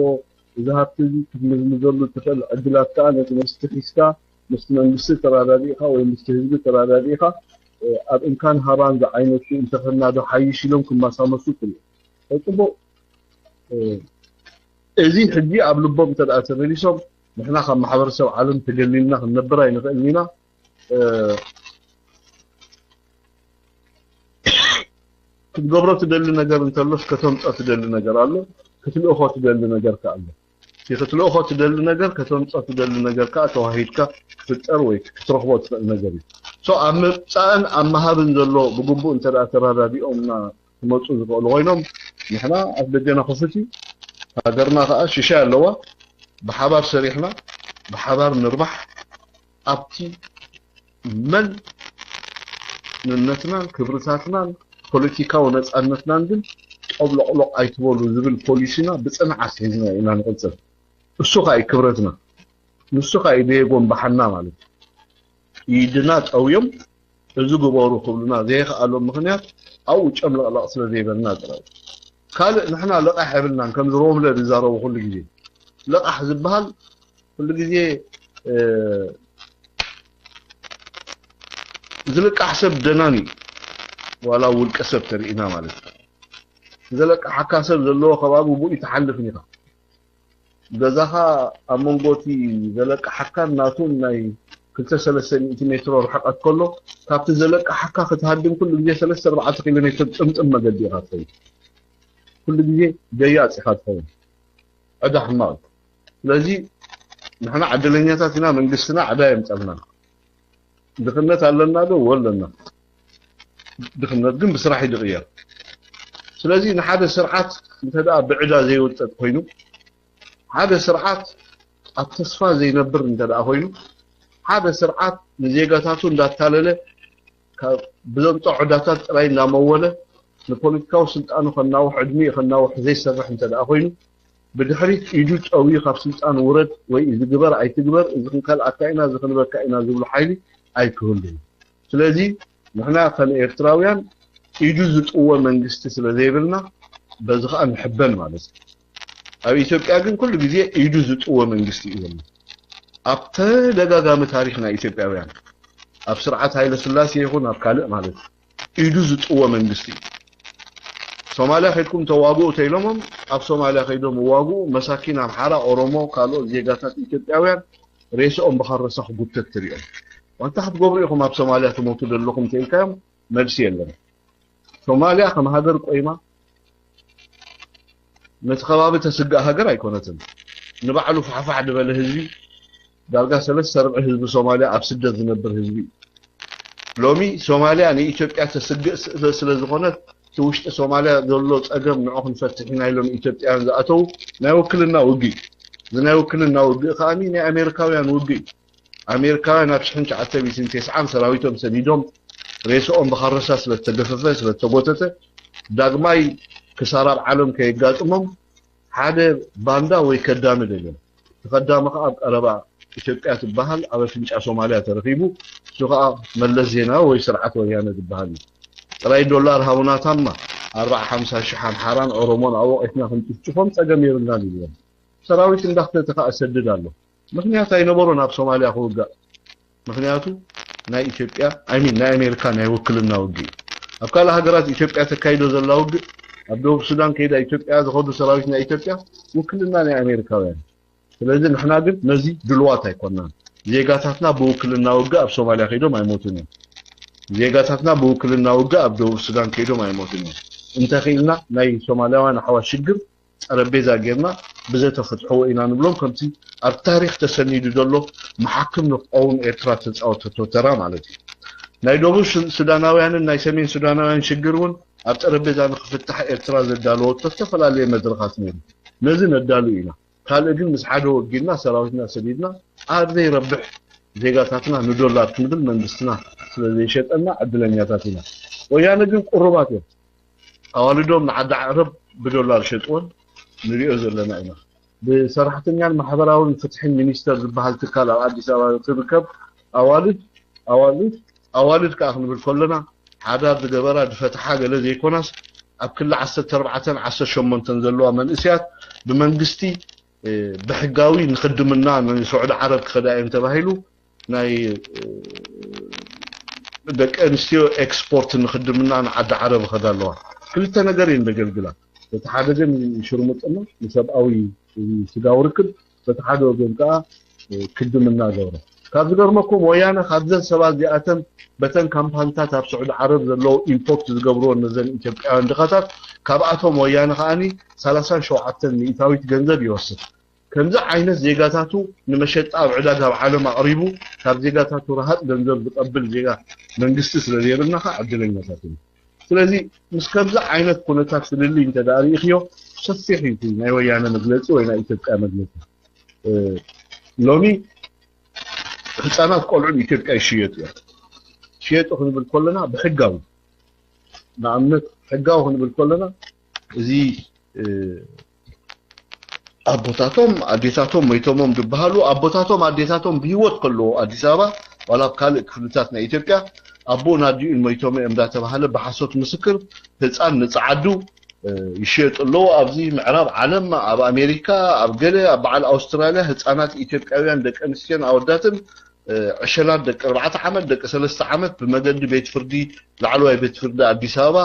እዚ ሃብቲ እዚ ክትምዝምዘሉ ትኽእል ዕድላት ከዓ ነቲ መንግስቲ ሒዝካ ምስቲ መንግስቲ ተራዳዲእካ ወይ ምስቲ ህዝቢ ተራዳዲእካ ኣብ እንካን ሃባን ዝዓይነቱ እንተኸና ዶ ሓይሽ ኢሎም ክማሳመሱ ትርኢ። ጽቡቕ፣ እዚ ሕጂ ኣብ ልቦም እንተ ተመሊሶም ንሕና ካብ ማሕበረሰብ ዓለም ተገሊልና ክንነብር ኣይንኽእልን ኢና። ክትገብሮ ትደሊ ነገር እንተሎስ ከተምፀ ትደሊ ነገር ኣሎ፣ ክትልእኾ ትደሊ ነገር ከ ኣሎ። እቲ ክትልእኾ ትደሊ ነገር ከተምፀ ትደሊ ነገር ከዓ ተዋሂድካ ክፍጠር ወይ ክትረኽቦ ትኽእል ነገር እዩ። ሶ ኣብ ምብፃእን ኣብ ምሃብን ዘሎ ብግቡእ እንተ ተረዳዲኦምና ክመፁ ዝኽእሉ ኮይኖም ንሕና ኣፍ ደገና ክፉት እዩ። ሃገርና ከዓ ሽሻይ ኣለዋ። ብሓባር ሰሪሕና ብሓባር ንርባሕ። ኣብቲ መን መንነትናን ክብርታትናን ፖለቲካዊ ነፃነትናን ግን ጦብሎቕሎቕ ኣይትበሉ ዝብል ፖሊሲና ብፅንዓት ሒዝና ኢና ንቕፅል። እሱ ከዓ እዩ ክብረትና፣ ንሱ ከዓ እዩ ዘየጎንባሓና ማለት እዩ። ኢድና ጠውዮም እዚ ግበሩ ክብሉና ዘይከኣሎም ምኽንያት ኣብኡ ጨምለቕለቕ ስለ ዘይበልና ጥራይ። ካልእ ንሕና ልቓሕ የብልናን፣ ከምዚ ሮምለ ዝዛረቡ ኩሉ ግዜ ልቓሕ ዝበሃል ኩሉ ግዜ ዝልቃሕ ሰብ ደናን እዩ። ዋላ ውልቀ ሰብ ተርኢና ማለት እዩ። ዘለቃሓካ ሰብ ዘለዎ ከባቢ ብኡ ትሓልፍን ኢኻ። ገዛኻ ኣብ መንጎ እቲ ዘለቃሓካን ናቱን ናይ ክልተ ሰለስተ ሚእቲ ሜትሮ ርሕቀት ከሎ ካብቲ ዘለቃሓካ ክትሃድም ኩሉ ግዜ ሰለስተ ኣርባዕተ ኪሎ ሜትር ጥምጥም መገዲ ኢኻ ትኸይድ። ኩሉ ግዜ ገያፅ ኢኻ ትኸውን። ዕዳ ሕማቕ እዩ። ስለዚ ንሕና ዕድለኛታት ኢና፣ መንግስትና ዕዳ የምፀልና። ድኽነት ኣለና ዶ? ኣለና። ድኽነት ግን ብስራሕ እዩ ዝቕየር። ስለዚ ንሓደ ስርዓት እንተ ደኣ ብዕዳ ዘይውጠጥ ኮይኑ፣ ሓደ ስርዓት ኣብ ተስፋ ዘይነብር እንተ ደኣ ኮይኑ፣ ሓደ ስርዓት ንዜጋታቱ እንዳታለለ ካብ ብዘምፅኦ ዕዳታት ጥራይ እናመወለ ንፖለቲካዊ ስልጣኑ ከናውሕ ዕድሚኡ ከናውሕ ዘይሰርሕ እንተ ደኣ ኮይኑ ብድሕሪት ኢዱ ጠውዩ ካብ ስልጣን ውረድ ወይ እዚ ግበር ኣይትግበር እዚ ክንከልኣካ ኢና እዚ ክንበካ ኢና ዝብሉ ሓይሊ ኣይክህሉን። ስለዚ ንሕና ከም ኤርትራውያን ኢዱ ዝጥወ መንግስቲ ስለ ዘይብልና በዚ ከዓ ንሕበን ማለት እዩ። ኣብ ኢትዮጵያ ግን ኩሉ ግዜ ኢዱ ዝጥወ መንግስቲ እዩ ዘሎ። ኣብ ተደጋጋሚ ታሪክ ናይ ኢትዮጵያውያን ኣብ ስርዓት ሃይለ ስላሴ ይኹን ኣብ ካልእ ማለት እዩ ኢዱ ዝጥወ መንግስቲ እዩ። ሶማልያ ከድኩም ተዋግኡ ተኢሎሞም ኣብ ሶማልያ ከይዶም እዋግኡ መሳኪን ኣምሓራ፣ ኦሮሞ፣ ካልኦት ዜጋታት ኢትዮጵያውያን ሬስኦም ብኻረሳ ክጉተት ትሪኦም። ዋንታ ክትገብሩ ኢኹም ኣብ ሶማልያ ትሞቱ ዘለኹም ተኢልካዮም መልሲ የለን። ሶማልያ ከም ሃገር ቆይማ ነቲ ከባቢ ተስግእ ሃገር ኣይኮነትን። ንባዕሉ ፋሕፋሕ ዝበለ ህዝቢ ዳርጋ ሰለስተ ርብዒ ህዝቢ ሶማልያ ኣብ ስደት ዝነብር ህዝቢ እዩ። ሎሚ ሶማልያ ንኢትዮጵያ ተስግእ ስለ ዝኾነት እቲ ውሽጢ ሶማልያ ዘሎ ፀገም ንዑ ክንፈትሕ ኢና ኢሎም ኢትዮጵያውያን ዝኣተው ናይ ውክልና ውግእ እዩ። እዚ ናይ ውክልና ውግእ ከዓኒ ናይ ኣሜሪካውያን ውግእ እዩ። ኣሜሪካውያን ኣብ ሽሕን ትሽዓተ ሚእትን ተስዓን ሰራዊቶም ሰዲዶም ሬስኦም ብኻረሳ ስለተገፈፈ ስለተጎተተ ዳግማይ ክሳራ ኣብ ዓለም ከየጋጥሞም ሓደ ባንዳ ወይ ከዳሚ ደልዮም። እቲ ከዳሚ ከዓ ኣብ ቀረባ ኢትዮጵያ ትበሃል ኣብ ኣፍንጫ ሶማልያ ተረኺቡ። እሱ ከዓ መለስ ዜናዊ ወይ ስርዓት ወያነ ዝበሃል እዩ። ጥራይ ዶላር ሃቡና ታማ ኣርባዓ ሓምሳ ሽሕ ኣምሓራን ኦሮሞን ኣወቂትና ክንጭፍጭፎም ፀገም የብልናን ይብሎም። ሰራዊት እንዳኽተተ ከዓ እሰድድ ኣሎ። ምኽንያት ኣይነበሮን ኣብ ሶማልያ ክውጋእ። ምኽንያቱ ናይ ኢትዮጵያ፣ I mean፣ ናይ ኣሜሪካ ናይ ውክልና ውግእ እዩ። ኣብ ካልእ ሃገራት ኢትዮጵያ ተካይዶ ዘላ ውግእ፣ ኣብ ደቡብ ሱዳን ከይዳ ኢትዮጵያ ዝኸዱ ሰራዊት ናይ ኢትዮጵያ ውክልና ናይ ኣሜሪካውያን። ስለዚ ንሕና ግን ነዚ ድልዋት ኣይኮናን። ዜጋታትና ብውክልና ውግእ ኣብ ሶማልያ ከይዶም ኣይሞቱን እዮም። ዜጋታትና ብውክልና ውግእ ኣብ ደቡብ ሱዳን ከይዶም ኣይሞቱን እዮም። እንተኽኢልና ናይ ሶማልያውያን ኣሕዋት ሽግር ጠረጴዛ ጌርና ብዘተፈትሕዎ ኢና ንብሎም። ከምቲ ኣብ ታሪኽ ተሰኒዱ ዘሎ መሓክም ንክኸውን ኤርትራ ተፃወተቶ ተራ ማለት እዩ። ናይ ደቡብ ሱ- ሱዳናውያንን ናይ ሰሜን ሱዳናውያን ሽግር እውን ኣብ ጠረጴዛ ንክፍታሕ ኤርትራ ዘዳለወቶ ዝተፈላለየ መድረኻት ነይሩ። ነዚ ነዳሉ ኢና። ካልእ ግን ምስ ሓደ ወጊድና ሰራዊትና ሰዲድና ኣብ ዘይረብሕ ዜጋታትና ንዶላር ክንብል መንግስትና ስለ ዘይሸጠና ዕድለኛታት ኢና። ወያነ ግን ቁሩባት እዮም። ኣዋልዶም ንዓዲ ዓረብ ብዶላር ሸጥወን ንሪኦ ዘለና ኢና። ብሰራሕተኛን ማሕበራውን ፍትሕን ሚኒስተር ዝበሃል ትካል ኣብ ኣዲስ ኣበባ ትርከብ ኣዋልድ ኣዋልድ ኣዋልድ ከዓ ክንብል ከለና ሓዳር ዝገበራ ዝፈትሓ ገለ ዘይኮናስ ኣብ ክሊ ዓሰርተ ኣርባዕተን ዓሰርተ ሸሞንተን ዘለዋ መንእስያት ብመንግስቲ ብሕጋዊ ንክድምና ንስዑዲ ዓረብ ክኸዳ እየን ተባሂሉ ናይ ደቂ ኣንስትዮ ኤክስፖርት ንክድምና ንዓዲ ዓረብ ይኸዳ ኣለዋ። ክልተ ነገር እየን ዘገልግላ። በቲ ሓደ ወገን ሽርሙጥና ንሰብኣዊ ስጋዊ ርክብ፣ በቲ ሓደ ወገን ከዓ ክድምና ገብረ። ካብ ዝገርመኩም ወያነ ካብዘን ሰባት እዚኣተን በተን ካምፓኒታት ኣብ ስዑዲ ዓረብ ዘለዉ ኢምፖርት ዝገብርዎ ነዘን ኢትዮጵያውያን ድኻታት ካብኣቶም ወያነ ከዓኒ ሰላሳን ሸውዓተን ሚእታዊት ገንዘብ ይወስድ። ከምዚ ዓይነት ዜጋታቱ ንመሸጣ ኣብ ዕዳጋ ኣብ ዓለም ኣቕሪቡ ካብ ዜጋታቱ ረሃጥ ገንዘብ ዝቐብል ዜጋ መንግስቲ ስለ ዘይብልና ከዓ ዕድለኛታት ኢና። ስለዚ ምስ ከምዚ ዓይነት ኩነታት ፍልልይ እንተ ደኣ ርኢኽዮ ሰፊሕ እዩ እቲ ናይ ወያነ መግለፂ ወይ ናይ ኢትዮጵያ መግለፂ። ሎሚ ህፃናት ቆልዑ ኢትዮጵያ ይሽየጡ እዮም። ሽየጡ ክንብል ከለና ብሕጋዊ ንኣብነት ሕጋዊ ክንብል ከለና እዚ ኣቦታቶም ኣዴታቶም ሞይቶሞም ዝበሃሉ ኣቦታቶም ኣዴታቶም ብሂወት ከለዎ ኣዲስ ኣበባ ዋላ ኣብ ካልእ ክፍልታት ናይ ኢትዮጵያ ኣቦን ኣዲኡን ሞይቶም እዮም እንዳተባሃለ ብሓሶት ምስክር ህፃን ንፀዓዱ ይሽየጡ ኣለዉ። ኣብዚ ምዕራብ ዓለም ኣብ ኣሜሪካ ኣብ ገለ ኣብ በዓል ኣውስትራልያ ህፃናት ኢትዮጵያውያን ደቂ ኣንስትዮን ኣወዳትን ዕሸላት ደቂ ኣርባዕተ ዓመት ደቂ ሰለስተ ዓመት ብመገዲ ቤት ፍርዲ ላዕለዋይ ቤት ፍርዲ ኣዲስ ኣበባ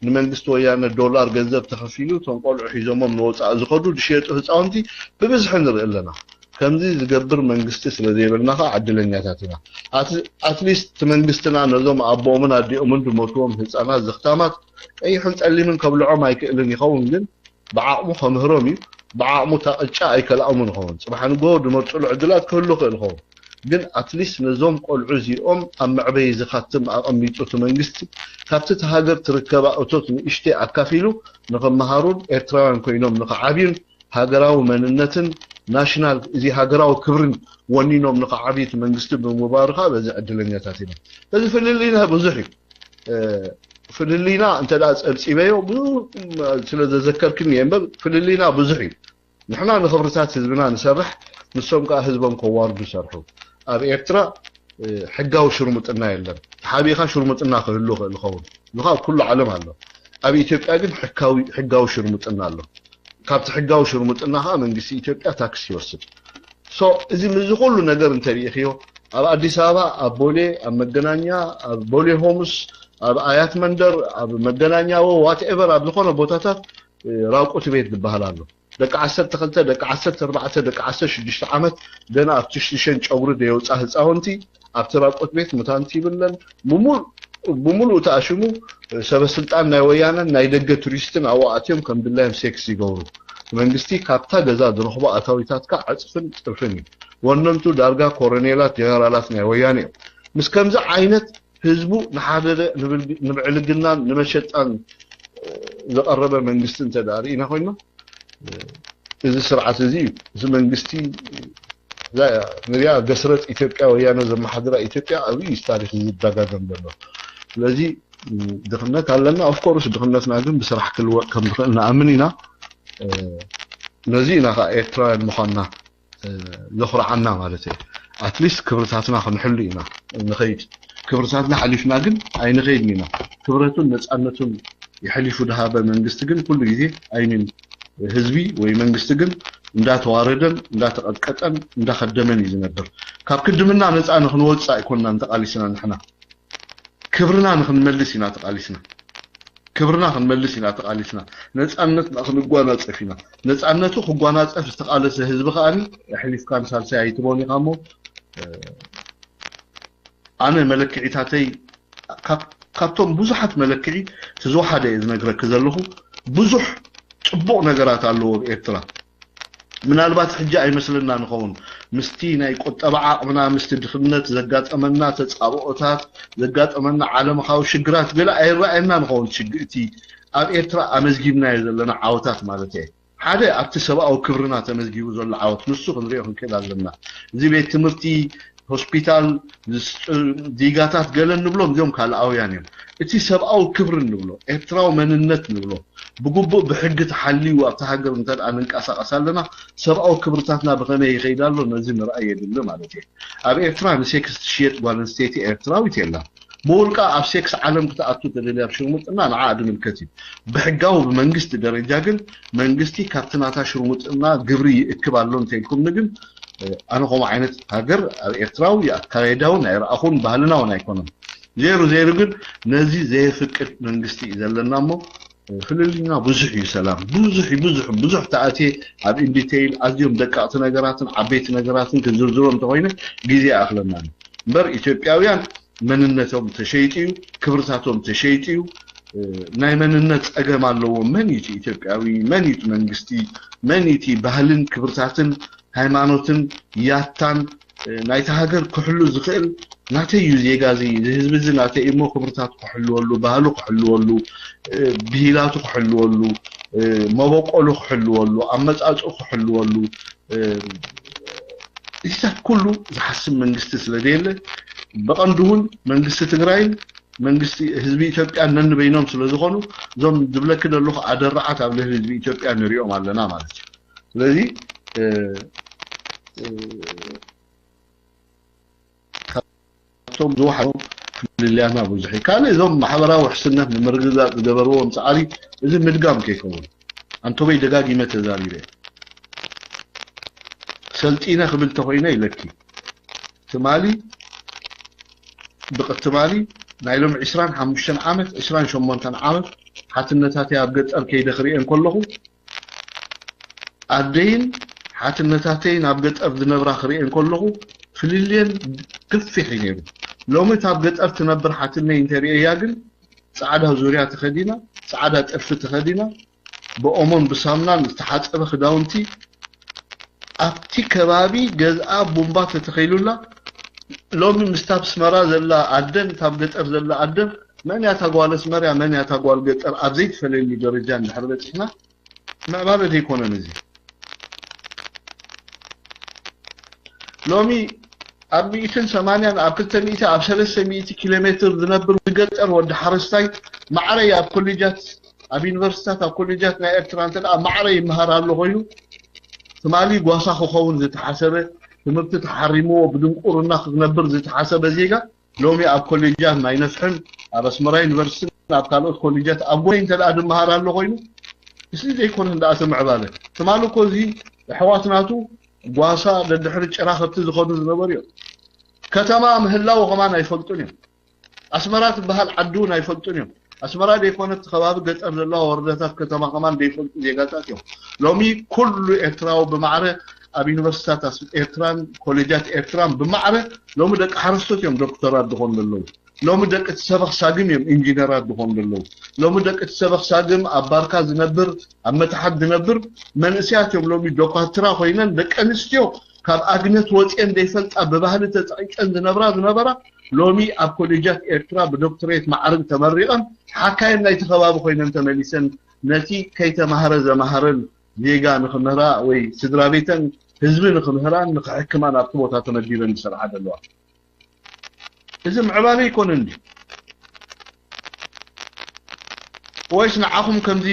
ንመንግስቲ ወያነ ዶላር ገንዘብ ተኸፊሉ እቶም ቆልዑ ሒዞሞም ንወፃኢ ዝኸዱ ዝሽየጡ ህፃውንቲ ብብዝሒ ንርኢ ኣለና። ከምዚ ዝገብር መንግስቲ ስለ ዘይብልና ከዓ ዕድለኛታት ኢና። ኣትሊስት እቲ መንግስትና ነዞም ኣቦኦምን ኣዲኦምን ዝሞትዎም ህፃናት ዘኽታማት ቀይሕን ፀሊምን ከብልዖም ኣይክእልን ይኸውን ግን ብዓቕሙ ከምህሮም እዩ። ብዓቕሙ እታ ቅጫ ኣይከልኣሙን ይኸውን። ፅባሕ ንግሆ ዝመርፅሉ ዕድላት ክህሉ ይኽእል ይኸውን። ግን ኣትሊስት ነዞም ቆልዑ እዚኦም ኣብ መዕበዪ ዝኻትም ኣቐሚጡ እቲ መንግስቲ ካብቲ እቲ ሃገር ትርከባ እቶት ንእሽተይ ኣካፊሉ ንኽመሃሩን ኤርትራውያን ኮይኖም ንኽዓብዩን ሃገራዊ መንነትን ናሽናል እዚ ሃገራዊ ክብርን ወኒኖም ንኽዓብዩ እቲ መንግስቲ ብምባሩ ከዓ በዚ ዕድለኛታት ኢና። በዚ ፍልልይና ብዙሕ እዩ። ፍልልይና እንተ ደኣ ጸብጺበዮ ብዙ ስለ ዘዘከርክኒ እየ እምበር ፍልልይና ብዙሕ እዩ። ንሕና ንኽብርታት ህዝብና ንሰርሕ፣ ንሶም ከኣ ህዝቦም ከዋርዱ ይሰርሑ። ኣብ ኤርትራ ሕጋዊ ሽርሙጥና የለን። ተሓቢእካ ሽርሙጥና ክህሉ ይኽእል ይኸውን። እዚ ኣብ ኩሉ ዓለም ኣሎ። ኣብ ኢትዮጵያ ግን ሕጋዊ ሽርሙጥና ኣሎ። ካብቲ ሕጋዊ ሽርሙጥና ከኣ መንግስቲ ኢትዮጵያ ታክስ ይወስድ። ሶ እዚ ምስዚ ኩሉ ነገር እንተሪኢኽዮ ኣብ ኣዲስ ኣበባ ኣብ ቦሌ ኣብ መገናኛ ኣብ ቦሌ ሆምስ ኣብ ኣያት መንደር ኣብ መገናኛ ዋትኤቨር ኣብ ዝኾነ ቦታታት ራቁቲ ቤት ዝበሃል ኣሎ። ደቂ ዓሰርተ ክልተ ደቂ ዓሰርተ ኣርባዕተ ደቂ ዓሰርተ ሽዱሽተ ዓመት ገና ኣብ ትሽትሸን ጨጉሪ ዘየውፃ ህፃውንቲ ኣብቲ ራቁት ቤት ሙታንቲ ይብለን ብምሉእ ተኣሽሙ ሰበስልጣን ናይ ወያነን ናይ ደገ ቱሪስትን ኣብኡ ኣትዮም ከም ድላዮም ሴክስ ይገብሩ። መንግስቲ ካብታ ገዛ ዝረኽቦ ኣታዊታትካ ዕፅፍን ጥርፍን እዩ። ወነንቱ ዳርጋ ኮረኔላት ጀነራላት ናይ ወያነ እዮም። ምስ ከምዚ ዓይነት ህዝቡ ንሓደደ ንብዕልግናን ንመሸጣን ዘቐረበ መንግስቲ እንተ ደኣ ርኢና ኮይና እዚ ስርዓት እዚ እዩ። እዚ መንግስቲ ንሪኣ ገስረጥ ኢትዮጵያ ወያነ ዘመሓድራ ኢትዮጵያ ኣብዩ እዩ ታሪክ ዝደጋገም ዘሎ። ስለዚ ድኽነት ኣለና። ኦፍኮርስ ድኽነትና ግን ብስራሕ ክልወጥ ከም ዝኽእል ንኣምን ኢና። ነዚ ኢና ከዓ ኤርትራውያን ምዃንና ዘኹርዓና ማለት እዩ። ኣትሊስት ክብርታትና ክንሕሉ ኢና ንኸይድ። ክብርታትና ሓሊፍና ግን ኣይንኸይድን ኢና። ክብረቱን ነፃነቱን የሕሊፉ ድሃበ መንግስቲ ግን ኩሉ ግዜ ኣይሚን ህዝቢ ወይ መንግስቲ ግን እንዳተዋረደን እንዳተቐጥቀጠን እንዳኸደመን እዩ ዝነብር። ካብ ክድምና ነፃ ንክንወፅእ ኣይኮንና እንተቓሊስና ንሕና፣ ክብርና ንክንመልስ ኢና ተቓሊስና። ክብርና ክንመልስ ኢና ተቓሊስና። ነፃነትና ክንጓናፀፍ ኢና። ነፃነቱ ክጓናፀፍ ዝተቓለሰ ህዝቢ ከዓኒ ኣሕሊፍካ ንሳልሳይ ኣይትቦን ኢኻ እሞ፣ ኣነ መለክዒታተይ ካብ-፣ ካብቶም ብዙሓት መለክዒ እቲ ዝወሓደ እየ ዝነግረኪ ዘለኹ። ብዙሕ ፅቡቕ ነገራት ኣለዎ ኣብ ኤርትራ። ምናልባት ሕጂ ኣይመስለና ንኸውን፣ ምስቲ ናይ ቁጠባ ዓቕምና፣ ምስቲ ድኽነት ዘጋጠመና ተጻብኦታት፣ ዘጋጠመና ዓለምኻዊ ሽግራት ገለ ኣይረኣየና ንኸውን። ሽግ-፣ እቲ ኣብ ኤርትራ ኣመዝጊብናዮ ዘለና ዓወታት ማለት እየ። ሓደ ኣብቲ ሰብኣዊ ክብርና ተመዝጊቡ ዘሎ ዓወት ንሱ ክንሪኦ ክንክእል ኣለና። እዚ ቤት ትምህርቲ፣ ሆስፒታል፣ ዝስ-፣ ዲጋታት ገለ እንብሎም እዚኦም ካልኣውያን እዮም። እቲ ሰብኣዊ ክብሪ እንብሎ፣ ኤርትራዊ መንነት እንብሎ፣ ብግቡእ ብሕጊ ተሓልዩ ኣብቲ ሃገር እንተ ደኣ ንንቀሳቐስ ኣለና፣ ሰብኣዊ ክብርታትና ብኸመይ ይኸይድ ኣሎ፣ ነዚ ምርኣይ የድሊ ማለት እየ። ኣብ ኤርትራ ንሴክስ ትሽየጥ ጓል ኣንስተይቲ ኤርትራዊት የላን። ብውልቃ ኣብ ሴክስ ዓለም ክትኣቱ ተደልያ ኣብ ሽርሙጥና ንዓ ድምልከት እዩ። ብሕጋዊ ብመንግስቲ ደረጃ ግን መንግስቲ ካብቲ ናታ ሽርሙጥና ግብሪ ይእክብ ኣሎ እንተኢልኩምኒ ግን፣ እ፣ ኣነ ከምኡ ዓይነት ሃገር ኣብ ኤርትራዊ ኣካየዳውን ኣይረኣኹን፣ ባህልና እውን ኣይኮነን። ዜሩ ዜሩ ግን ነዚ ዘየፍቅድ መንግስቲ እዩ ዘለና እሞ፣ እ፣ ፍልልይና ብዙሕ እዩ። ሰላም ብዙሕ እዩ፣ ብዙሕ፣ ብዙሕ ተኣትየ ኣብ ኢንዲቴይል ኣዝዮም ደቀቕቲ ነገራትን ዓበይቲ ነገራትን ክዝርዝሮ እንተኾይነ ግዜ ኣይኣኽለናን እዩ። እምበር ኢትዮጵያውያን መንነቶም ተሸይጡ እዩ፣ ክብርታቶም ተሸይጡ እዩ። እ፣ ናይ መንነት ጸገም ኣለዎም። መን እዩ እቲ ኢትዮጵያዊ? መን እዩ እቲ መንግስቲ? መን እዩ እቲ ባህልን ክብርታትን ሃይማኖትን ያታን፣ እ፣ ናይታ ሃገር ክሕሉ ዝኽእል? ናተይ እዩ ዜጋ እዚ፣ እዚ ህዝቢ እዚ ናተይ እዩ እሞ ክብርታቱ ክሕልወሉ፣ ባህሉ ክሕልወሉ፣ እ፣ ብሂላቱ ክሕልወሉ፣ እ፣ መበቆሉ ክሕልወሉ፣ ኣመጻጽኡ ክሕልወሉ፣ እ፣ እዚታት ኩሉ ዝሓስብ መንግስቲ ስለ ዘየለ፣ ብቐንዱ እውን መንግስቲ ትግራይን መንግስቲ ህዝቢ ኢትዮጵያን ነንበይኖም ስለ ዝኾኑ፣ እዞም ዝብለኪ ዘለኹ ኣደራዓት ኣብ ልዕሊ ህዝቢ ኢትዮጵያ ንሪኦም ኣለና ማለት እዩ። ስለዚ፣ እ፣ እ፣ ካብቶም ዝወሓዱ ፍልልያና ብዙሕ እዩ። ካልእ እዞም ማሕበራዊ ውሕስነት ንምርግጋጽ ዝገበርዎም ጻዕሪ፣ እዚ ምድጋም ከይከውን፣ ኣንቶበይ ደጋጊመ ተዛሪበ። ሰልጢነ ክብል ተኾይነ ኢለኪ። ትማሊ፣ ብቅ-፣ ትማሊ ናይ ሎም ዕስራን ሓሙሽተን ዓመት፣ ዕስራን ሸሞንተን ዓመት ሓትነታተይ ኣብ ገጠር ከይደ ክርእየን ከለኹ፣ ኣደይን ሓትነታተይን ኣብ ገጠር ዝነብራ ክርእየን ከለኹ፣ ፍልልየን ግፊሕ እዩ ነይሩ። ሎሚ እታ ኣብ ገጠር ትነብር ሓትነይ እንተርእየያ ግን፣ ጻዕዳ ዙርያ ተኸዲና፣ ጻዕዳ ጥልፊ ተኸዲና፣ ብኦሞን ብሳሙናን ዝተሓጸበ ክዳውንቲ፣ ኣብቲ ከባቢ ገዝኣ ቡምባ ተተኺሉላ፣ ሎሚ ምስታ ኣብ ኣስመራ ዘላ ኣደን እታ ኣብ ገጠር ዘላ ኣደን፣ መን እያ እታ ጓል ኣስመራ፣ መን እያ እታ ጓል ገጠር ኣብ ዘይትፈለየሉ ደረጃ እንድሕር በጺሕና፣ ምዕባለ ዘይኮነን እዚ። ሎሚ ኣብ ሚእትን ሰማንያን፣ ኣብ ክልተ ሚእቲ፣ ኣብ ሰለስተ ሚእቲ ኪሎ ሜትር ዝነብር ዝገጠር ወዲ ሓረስታይ ማዕረ ኣብ ኮሌጃት፣ ኣብ ዩኒቨርሲታት፣ ኣብ ኮሌጃት ናይ ኤርትራ እንተ ደኣ ማዕረ ይመሃር ኣሎ ኮይኑ፣ ትማሊ ጓሳ ክኸውን ዝተሓሰበ፣ ትምህርቲ ተሓሪምዎ ብድንቁርና ክነብር ዝተሓሰበ ዜጋ፣ ሎሚ ኣብ ኮሌጃት ማይ ነፍሕን ኣብ ኣስመራ ዩኒቨርሲቲን ኣብ ካልኦት ኮሌጃት ኣብ ጎነይ እንተ ደኣ ዝመሃር ኣሎ ኮይኑ፣ እዚ ዘይኮነ እንዳ ኣተምዕባለ። ትማሊ እኮ እዚ ኣሕዋትናቱ ጓሳ ደድሕሪ ጭራ ከብቲ ዝኾኑ ዝነበሩ እዮም። ከተማ ምህላው ከማን ኣይፈልጡን እዮም። ኣስመራ ትበሃል ዓዲ እውን ኣይፈልጡን እዮም። ኣስመራ ዘይኮነ እቲ ከባቢ ገጠር ዘለዋ ወረዳታት ከተማ ከማን ዘይፈልጡ ዜጋታት እዮም። ሎሚ ኩሉ ኤርትራዊ ብማዕረ ኣብ ዩኒቨርሲታት ኣስ-፣ ኤርትራን ኮሌጃት ኤርትራን ብማዕረ ሎሚ ደቂ ሓረስቶት እዮም ዶክተራት ዝኾኑ ዘለዉ። ሎሚ ደቂ እቲ ሰበኽ ሳግም እዮም ኢንጂነራት ዝኾኑ ዘለዉ። ሎሚ ደቂ እቲ ሰበኽ ሳግም ኣብ ባርካ ዝነብር፣ ኣብ መታሕት ዝነብር መንእሰያት እዮም ሎሚ ዶካትራ ኮይነን፣ ደቂ ኣንስትዮ ካብ ኣግነት ወፅየን ዘይፈልጣ ብባህሊ ተፀቒጨን ዝነብራ ዝነበራ ሎሚ ኣብ ኮሌጃት ኤርትራ ብዶክትሬት ማዕርግ ተመሪቐን ሓካይም ናይቲ ከባቢ ኮይነን ተመሊሰን ነቲ ከይተማህረ ዘማህረን ዜጋ ንኽምህራ ወይ ስድራ ቤተን ህዝቢ ንኽምህራን ንኽሕክማን ኣብቲ ቦታ ተመዲበን ዝሰርሓ ዘለዋ። እዚ ምዕባለ ይኮነን ድዩ? ወይስ ንዓኹም ከምዚ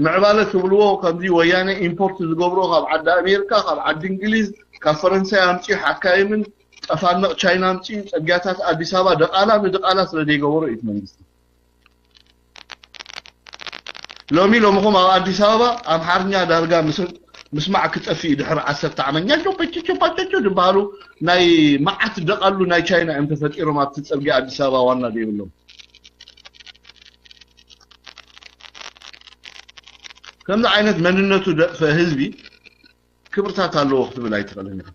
ምዕባለ ትብልዎ፣ ከምዚ ወያነ ኢምፖርት ዝገብሮ ካብ ዓዲ ኣሜሪካ፣ ካብ ዓዲ እንግሊዝ፣ ካብ ፈረንሳይ ኣምፅኡ ሓካይምን ጠፋንቕ ቻይና ኣምፅኡ ፅርግያታት ኣዲስ ኣበባ ደቓላ ንድቓላ ስለ ዘይገበሮ እዩ እቲ መንግስቲ። ሎሚ ሎምኹም ኣብ ኣዲስ ኣበባ ኣምሓርኛ ዳርጋ ምስ ምስማዕ ክጠፍእ እዩ። ድሕሪ ዓሰርተ ዓመት ኛጆ ፓቸቾ ፓቸቾ ዝበሃሉ ናይ መዓት ደቓሉ ናይ ቻይና እዮም ተፈጢሮም ኣብቲ ጽርግያ ኣዲስ ኣበባ ዋና ዘይብሎም። ከምዚ ዓይነት መንነቱ ደጥፈ ህዝቢ ክብርታት ኣለዎ ክትብል ኣይትኽእልን ኢኻ።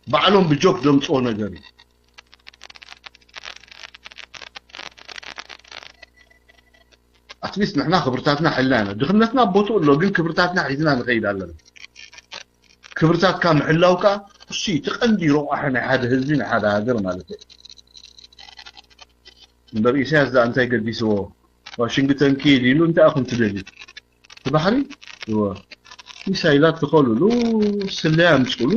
ባዕሎም ብጆክ ዘምፅኦ ነገር እዩ። ኣትሊስት ንሕና ክብርታትና ሕልና ኢና። ድኽነትና ቦትኡ ኣሎ፣ ግን ክብርታትና ሒዝና ንኸይድ ኣለና። ክብርታትካ ምሕላው ከዓ እሱ እዩ እቲ ቀንዲ ረቋሒ ናይ ሓደ ህዝቢ፣ ናይ ሓደ ሃገር ማለት እዩ። እምበር ኢሳያስ ዛ እንታይ ገዲስዎ? ዋሽንግተን ኪድ ኢሉ እንታይ ኣኹም ትደልዩ? እቲ ባሕሪ እወ። ሚሳይላት ትኸሉሉ፣ ስለያ ኣምፅሉ፣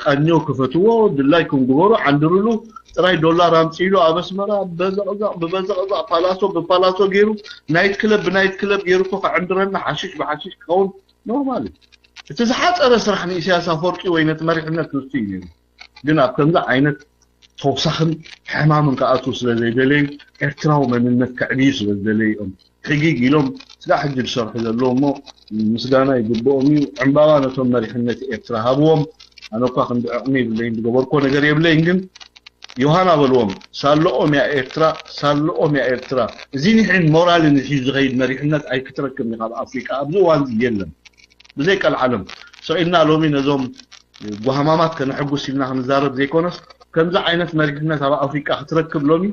ቃኞ ክፈትዎ፣ ድላይኩም ግበሩ፣ ዓንድርሉ። ጥራይ ዶላር ኣምፅኢሉ ኣብ ኣስመራ በዘቕዘቕ ብበዘቕዘቕ ፓላሶ ብፓላሶ ገይሩ ናይት ክለብ ብናይት ክለብ ገይሩ እኮ ከዕንድረና ሓሽሽ ብሓሽሽ ክኸውን ኖርማል እዩ። እቲ ዝሓፀረ ስራሕ ንኢሳያስ ኣፈወርቂ ወይ ነቲ መሪሕነት ንሱ እዩ ነይሩ። ግን ኣብ ከምዚ ዓይነት ተውሳኽን ሕማምን ክኣትዉ ስለ ዘይደለዩ ኤርትራዊ መንነት ከዕብዩ ስለ ዝደለዩ እዮም ሕጊግ ኢሎም ስጋዕ ሕጂ ዝሰርሑ ዘለዉ እሞ ምስጋና ይግብኦም እዩ። ዕምባባ ነቶም መሪሕነት ኤርትራ ሃብዎም። ኣነ እኳ ክንዲ ዕቕሚ የብለይን ዝገበርኮ ነገር የብለይን ግን ዮሃና በልዎም ሳልኦም እያ ኤርትራ ሳልኦም እያ ኤርትራ። እዚ ንሕን ሞራልን እዚ ዝኸይድ መሪሕነት ኣይክትረክብን ኢኻ ኣብ ኣፍሪቃ ኣብዚ እዋን እዚ የለን። ብዘይ ቀልዓለም ሰው ኢልና ሎሚ ነዞም ጓህማማት ከነሐጉስ ኢልና ክንዛረብ ዘይኮነስ ከምዚ ዓይነት መሪሕነት ኣብ ኣፍሪቃ ክትረክብ ሎሚ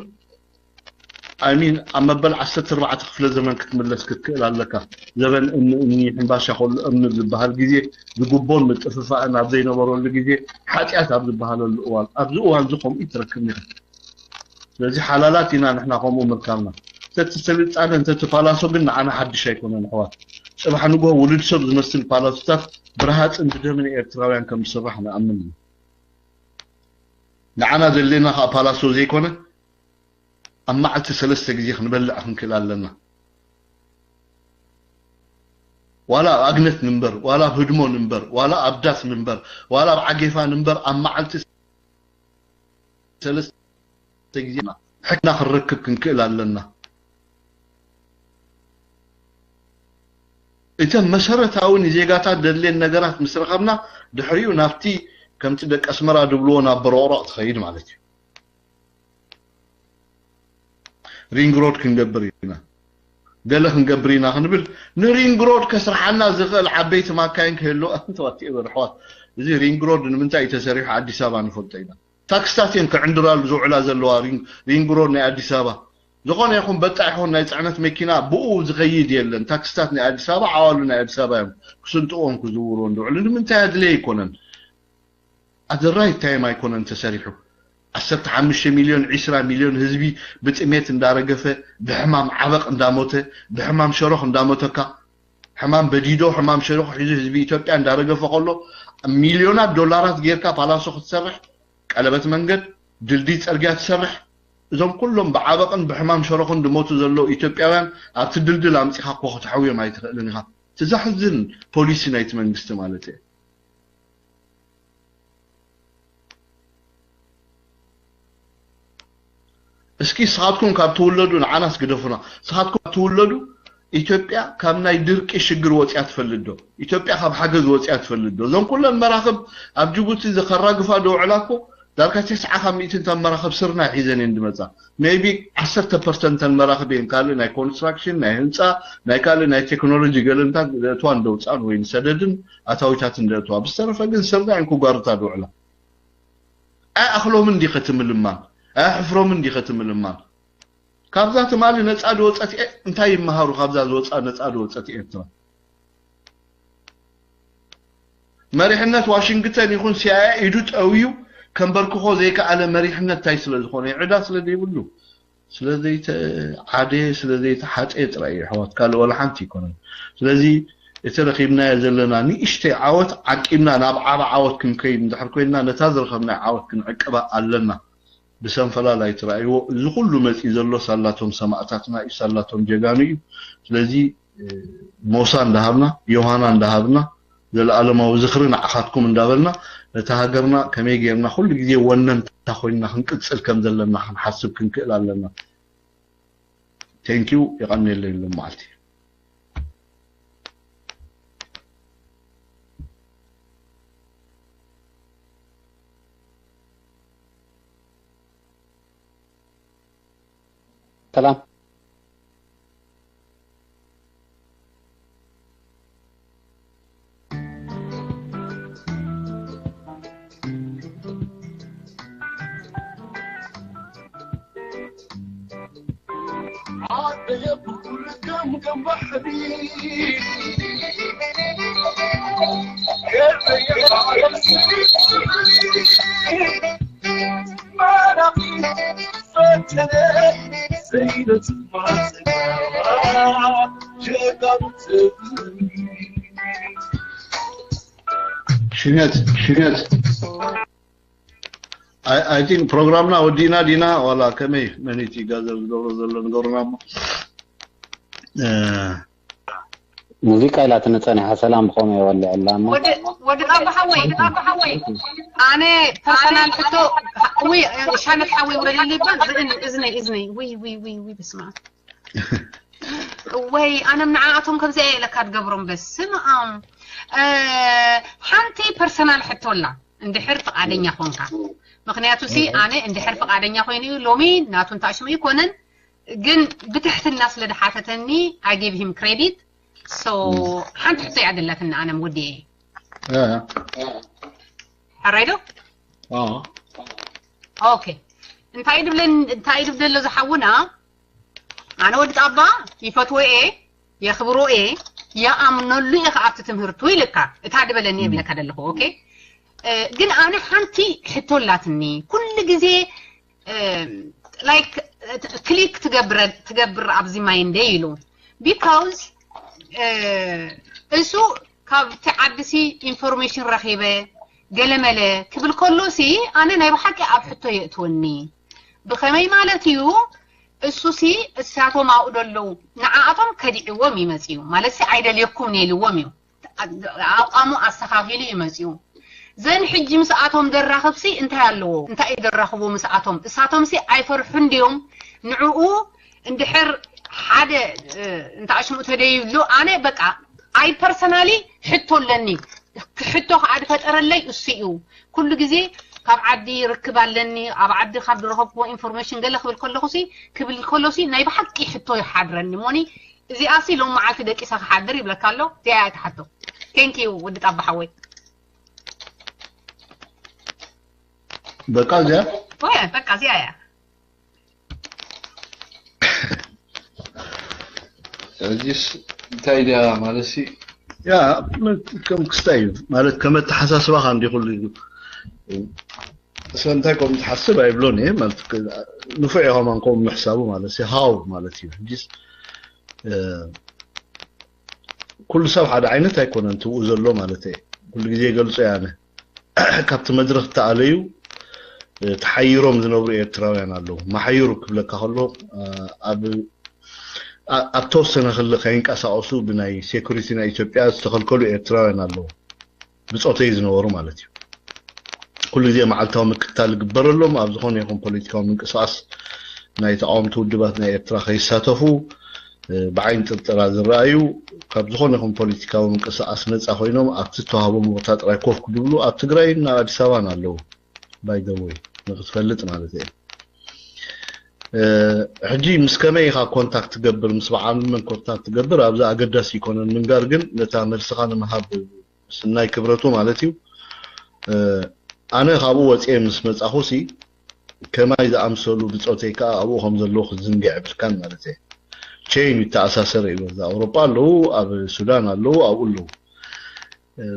ኣሚን ኣብ መበል ዓሰርተ ኣርባዕተ ክፍለ ዘመን ክትምለስ ክትክእል ኣለካ። ዘበን እምኒ እምኒ ሕምባሻ ከሉ እምኒ ኣብ ዝበሃል ግዜ ዝጉቦን ምጥፍፋእን ኣብ ዘይነበረሉ ግዜ ሓጢኣት ኣብ ዝበሃለሉ እዋን ኣብዚ እዋን እዚ ከምኡ ይትረክብኒ ኢኻ። ስለዚ ሓላላት ኢና ንሕና ከምኡ ምርካብና። እንተቲ ስልጣነ እንተቲ ፓላሶ ግን ንዓና ሓድሽ ኣይኮነን ኣሕዋት። ጽባሕ ንግሆ ውሉድ ሰብ ዝመስል ፓላሶታት ብረሃጽን ብደምን ኤርትራውያን ከም ዝስራሕ ንኣምን ኢና። ንዓና ዘድልየና ከዓ ፓላሶ ዘይኮነ ኣብ መዓልቲ ሰለስተ ግዜ ክንበልዕ ክንክእል ኣለና። ዋላ ኣብ ኣግነት ንንበር ዋላ ኣብ ህድሞ ንንበር ዋላ ኣብ ዳስ ንንበር ዋላ ኣብ ዓጌፋ ንንበር ኣብ መዓልቲ ሰለስተ ግዜ ሕክምና ክንረክብ ክንክእል ኣለና። እተን መሰረታዊ ንዜጋታት ደድልየን ነገራት ምስ ረኸብና ድሕሪኡ ናብቲ ከምቲ ደቂ ኣስመራ ድብልዎ ናብ በሮቕሮቕ ትኸይድ ማለት እዩ። ሪንግ ሮድ ክንገብር ኢና ገለ ክንገብር ኢና ክንብል ንሪንግ ሮድ ከስርሓና ዝኽእል ዓበይቲ ማካይን ክህልዋ ተዋቲኤ በርሕዋት እዚ ሪንግ ሮድ ንምንታይ እዩ ተሰሪሑ ኣዲስ ኣበባ ንፈልጦ ኢና። ታክስታት እየን ክዕንድራሉ ዝውዕላ ዘለዋ ሪንግ ሮድ ናይ ኣዲስ ኣበባ። ዝኾነ ይኹን በጣ ይኹን ናይ ፅዕነት መኪና ብኡ ዝኸይድ የለን። ታክስታት ናይ ኣዲስ ኣበባ ዓዋሉ ናይ ኣዲስ ኣበባ እዮም ክስንጥዎም ክዝውርዎ ዝውዕሉ። ንምንታይ ኣድለየ ኣይኮነን። ኣደራይ ታይም ኣይኮነን ተሰሪሑ። ዓሰርተ ሓሙሽተ ሚልዮን ዒስራ ሚልዮን ህዝቢ ብጥሜት እንዳረገፈ ብሕማም ዓበቕ እንዳሞተ ብሕማም ሸሮኽ እንዳሞተካ ሕማም በዲዶ ሕማም ሸሮኽ ሒዙ ህዝቢ ኢትዮጵያ እንዳረገፈ ከሎ ሚልዮናት ዶላራት ጌርካ ፓላሶ ክትሰርሕ ቀለበት መንገድ ድልድይ ጸርግያ ትሰርሕ እዞም ኩሎም ብዓበቕን ብሕማም ሸሮኽን ድሞቱ ዘለዉ ኢትዮጵያውያን ኣብቲ ድልድል ኣምጺኻ እኮ ክትሕውዮም ኣይትኽእልን ኢኻ። ትዛሕዝን ፖሊሲ ናይቲ መንግስቲ ማለት እየ። እስኪ ስኻትኩም ካብ ትውለዱ ንዓናስ ግደፉና። ስኻትኩም ካብ ትውለዱ ኢትዮጵያ ካብ ናይ ድርቂ ሽግር ወፂያ ትፈልጥ ዶ? ኢትዮጵያ ካብ ሓገዝ ወፂያ ትፈልጥ ዶ? እዞም ኩለን መራኽብ ኣብ ጅቡቲ ዝኸራግፋ ዶ ውዕላ እኮ ዳርጋ ተስዓ ካብ ሚእቲ እተን መራኽብ ስርናይ ሒዘን እየን ዝመፃ። ሜይቢ ዓሰርተ ፐርሰንት እተን መራኽብ እየን ካልእ ናይ ኮንስትራክሽን ናይ ህንፃ ናይ ካልእ ናይ ቴክኖሎጂ ገለንታት ዘእትዋን ደውፃን ወይ ንሰደድን ኣታዊታትን ዘእትዋ። ብዝተረፈ ግን ስርናይ እየን ክጓርታ ዝውዕላ። ኣይ ኣኽሎምን ዲኸ ትምልማን ኣይ ኣሕፍሮምን ዲኸ ትምልማን። ካብዛ ትማሊ ነፃ ዝወፀት ኤ- እንታይ ይመሃሩ ካብዛ ዝወፃ ነፃ ዝወፀት ኤርትራ? መሪሕነት ዋሽንግተን ይኹን ሲኣይኤ ኢዱ ጠውዩ ከንበርክኾ ዘይከኣለ መሪሕነት እንታይ ስለ ዝኾነ ዕዳ ስለ ዘይብሉ ስለ ዘይተዓደየ ስለ ዘይተሓፀየ ጥራይ እዩ ኣሕዋት ካልእ ዋላ ሓንቲ ኣይኮነን። ስለዚ እቲ ረኺብናዮ ዘለና ንእሽተይ ዓወት ዓቂብና ናብ ዓቢ ዓወት ክንከይድ እንድሕር ኮይንና ነታ ዝረኸብናዮ ዓወት ክንዕቅባ ኣለና። ብሰንፈላል ኣይትረኣይዎ እዚ ኩሉ መፂኡ ዘሎ ሳላቶም ሰማእታትና እዩ ሳላቶም ጀጋኑ እዩ። ስለዚ ሞሳ እንዳሃብና ዮሃና እንዳሃብና ዘለኣለማዊ ዝኽሪ ንዓኻትኩም እንዳበልና ነታ ሃገርና ከመይ ጌርና ኩሉ ግዜ ወነንታ ኮይንና ክንቅፅል ከም ዘለና ክንሓስብ ክንክእል ኣለና። ቴንኪው የቐንየለይ ሎም መዓልቲ። ሰላም። ሽነት ሽነት I think ፕሮግራምና ወዲና ዲና ዋላ ከመይ መኒቲ ጋዘር ዝገብሮ ዘሎ ንገሩና እሞ ሙዚቃ ኢላ ትንጸኒሓ ሰላም ብኸመይ የወልዐላ እሞ ወዲ ጣባ ሓወይ ኣነ ፐርሰናል ሕቶ ዊ ሻነት ሓወይ ውረድልይ ባ እዝኒ እዝኒ እዝኒ ዊ ዊ ዊ ዊ ብስማ ወይ ኣነ ንዓኣቶም ከምዚኣ ኢለካ ትገብሮም በስም ኣም ሓንቲ ፐርሰናል ሕቶ ኣላ እንድሕር ፍቓደኛ ኮንካ ምክንያቱ ሲ ኣነ እንድሕር ፍቓደኛ ኮይኑ እዩ ሎሚ ናቱ እንታሽሙ ይኮነን ግን ብትሕትና ስለ ድሓተተኒ I give him credit so ሓንቲ ሕቶ እያ ደላትና ኣነ ወዲየ ሕራይ ዶ ኦኬ እንታይ ድብለን እንታይ ድብደሎ ዝሓውና ኣነ ወዲ ጣባ ይፈትዎ እየ የኽብሮ እየ ይኣምነሉ እየ ከኣብቲ ትምህርቱ ይልካ እታ ድበለኒ የብለካ ደለኹ ኦኬ ግን ኣነ ሓንቲ ሕቶ ኣላትኒ ኩሉ ግዜ like click ትገብረ ትገብር ኣብዚ ማይንደ ኢሉ because እሱ ካብቲ ዓዲ ሲ ኢንፎርሜሽን ረኺበ ገለመለ ክብል ከሎ ሲ ኣነ ናይ ብሓቂ ኣብ ሕቶ የእትወኒ ብኸመይ ማለት እዩ እሱ ሲ እሳቶም ኣብኡ ደለዉ ንዓኣቶም ከዲዕዎም ይመጽ እዩ ማለት ሲ ኣይደልየኩም ነይልዎም እዩ ኣቋሙ ኣስተኻኺሉ እዩ መጽኡ ዘን ሕጂ ምስኣቶም ደራኽብ ሲ እንታይ ኣለዎ እንታይ እዩ ደራኽቦ ምስኣቶም እሳቶም ሲ ኣይፈርሑን ድዮም ንዕኡ እንድሕር ሓደ እንተ ኣሽሙ ተደይብሉ ኣነ በቃ ኣይ ፐርሰናሊ ሕቶ ኣለኒ ሕቶ ከዓ ዝፈጠረለይ እሱ እዩ ኩሉ ግዜ ካብ ዓዲ ርክብ ኣለኒ ኣብ ዓዲ ካብ ዝረኸብክዎ ኢንፎርሜሽን ገለ ክብል ከለኹ ሲ ክብል ከሎ ሲ ናይ ብሓቂ ሕቶ ይሓድረኒ ሞኒ እዚኣ ሲ ሎም መዓልቲ ደቂሳ ክሓድር ይብለካ ኣሎ እዚኣ እያ ትሓቶ thank you ወዲ ጣባ ሓወይ በቃ እዚኣ ወይ በቃ እዚኣ እያ እዚስ እንታይ ድያ ማለት ሲ ያ ከም ክስታይ እዩ ማለት ከም ኣተሓሳስባኻ እንዲ ኩሉ እዩ ሰብ እንታይ ከም ትሓስብ ኣይብሎን እየ ማለት ንፉዕ እየ ከማን ከም ምሕሳቡ ማለት ሲ ሃው ማለት እዩ ሕጂስ ኩሉ ሰብ ሓደ ዓይነት ኣይኮነን ትብኡ ዘሎ ማለት እየ ኩሉ ግዜ ይገልጾ እየ ኣነ ካብቲ መድረኽ ተኣለዩ ተሓይሮም ዝነብሩ ኤርትራውያን ኣለዉ መሓይሩ ክብለካ ከሎ ኣብ ኣብ ተወሰነ ክሊ ከይንቀሳቀሱ ብናይ ሴኩሪቲ ናይ ኢትዮጵያ ዝተኸልከሉ ኤርትራውያን ኣለዉ ብፆተይ ዝነበሩ ማለት እዩ ኩሉ ግዜ መዓልታዊ ምክትታል ይግበረሎም ኣብ ዝኾነ ይኹን ፖለቲካዊ ምንቅስቃስ ናይ ተቃወምቲ ውድባት ናይ ኤርትራ ከይሳተፉ ብዓይኒ ጥርጠራ ዝረኣዩ ካብ ዝኾነ ይኹን ፖለቲካዊ ምንቅስቃስ ነፃ ኮይኖም ኣብቲ ዝተዋህቦም ቦታ ጥራይ ኮፍ ክድብሉ ኣብ ትግራይን ኣብ ኣዲስ ኣበባን ኣለዉ by the way ንክትፈልጥ ማለት እየ ሕጂ ምስ ከመይ ኢኻ ኮንታክት ትገብር ምስ በዓል መን ኮንታክት ትገብር ኣብዚ ኣገዳሲ ይኮነን ምንጋር ግን ነታ መልስኻ ንምሃብ ስናይ ክብረቱ ማለት እዩ ኣነ ካብኡ ወፅየ ምስ መፃኹ ሲ ከማይ ዝኣምሰሉ ብፆተይ ከዓ ኣብኡ ከም ዘለዉ ክትዝንግዕ የብልካን ማለት እየ ቼን ይተኣሳሰር እዩ በዛ ኣውሮጳ ኣለዉ ኣብ ሱዳን ኣለዉ ኣብኡ ኣለዉ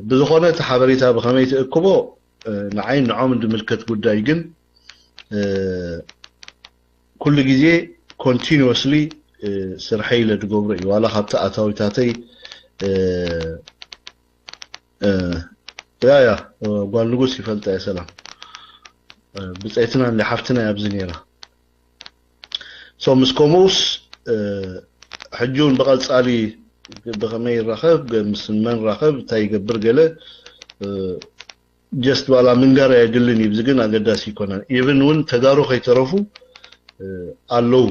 ብዝኾነ እቲ ሓበሬታ ብኸመይ ትእክቦ ንዓይ ንዖም ዝምልከት ጉዳይ ግን ኩሉ ግዜ ኮንቲኒስሊ ስርሐይ ኢለ ዝገብሮ እዩ ዋላ ካብቲ ኣታዊታተይ ያ ያ ጓል ንጉስ ይፈልጣ እየ ሰላም ብፀይትና እንዲ ሓፍትና ኣብዚ ነይራ ሶ ምስ ከምኡስ ሕጂ እውን ብቐፃሊ ብኸመይ ይራኸብ ምስ መን ራኸብ እንታይ ይገብር ገለ ጀስት ዋላ ምንጋር ኣየድልን እዩ ግን ኣገዳሲ ይኮነን ኢቭን እውን ተጋሩ ከይተረፉ ኣለዉ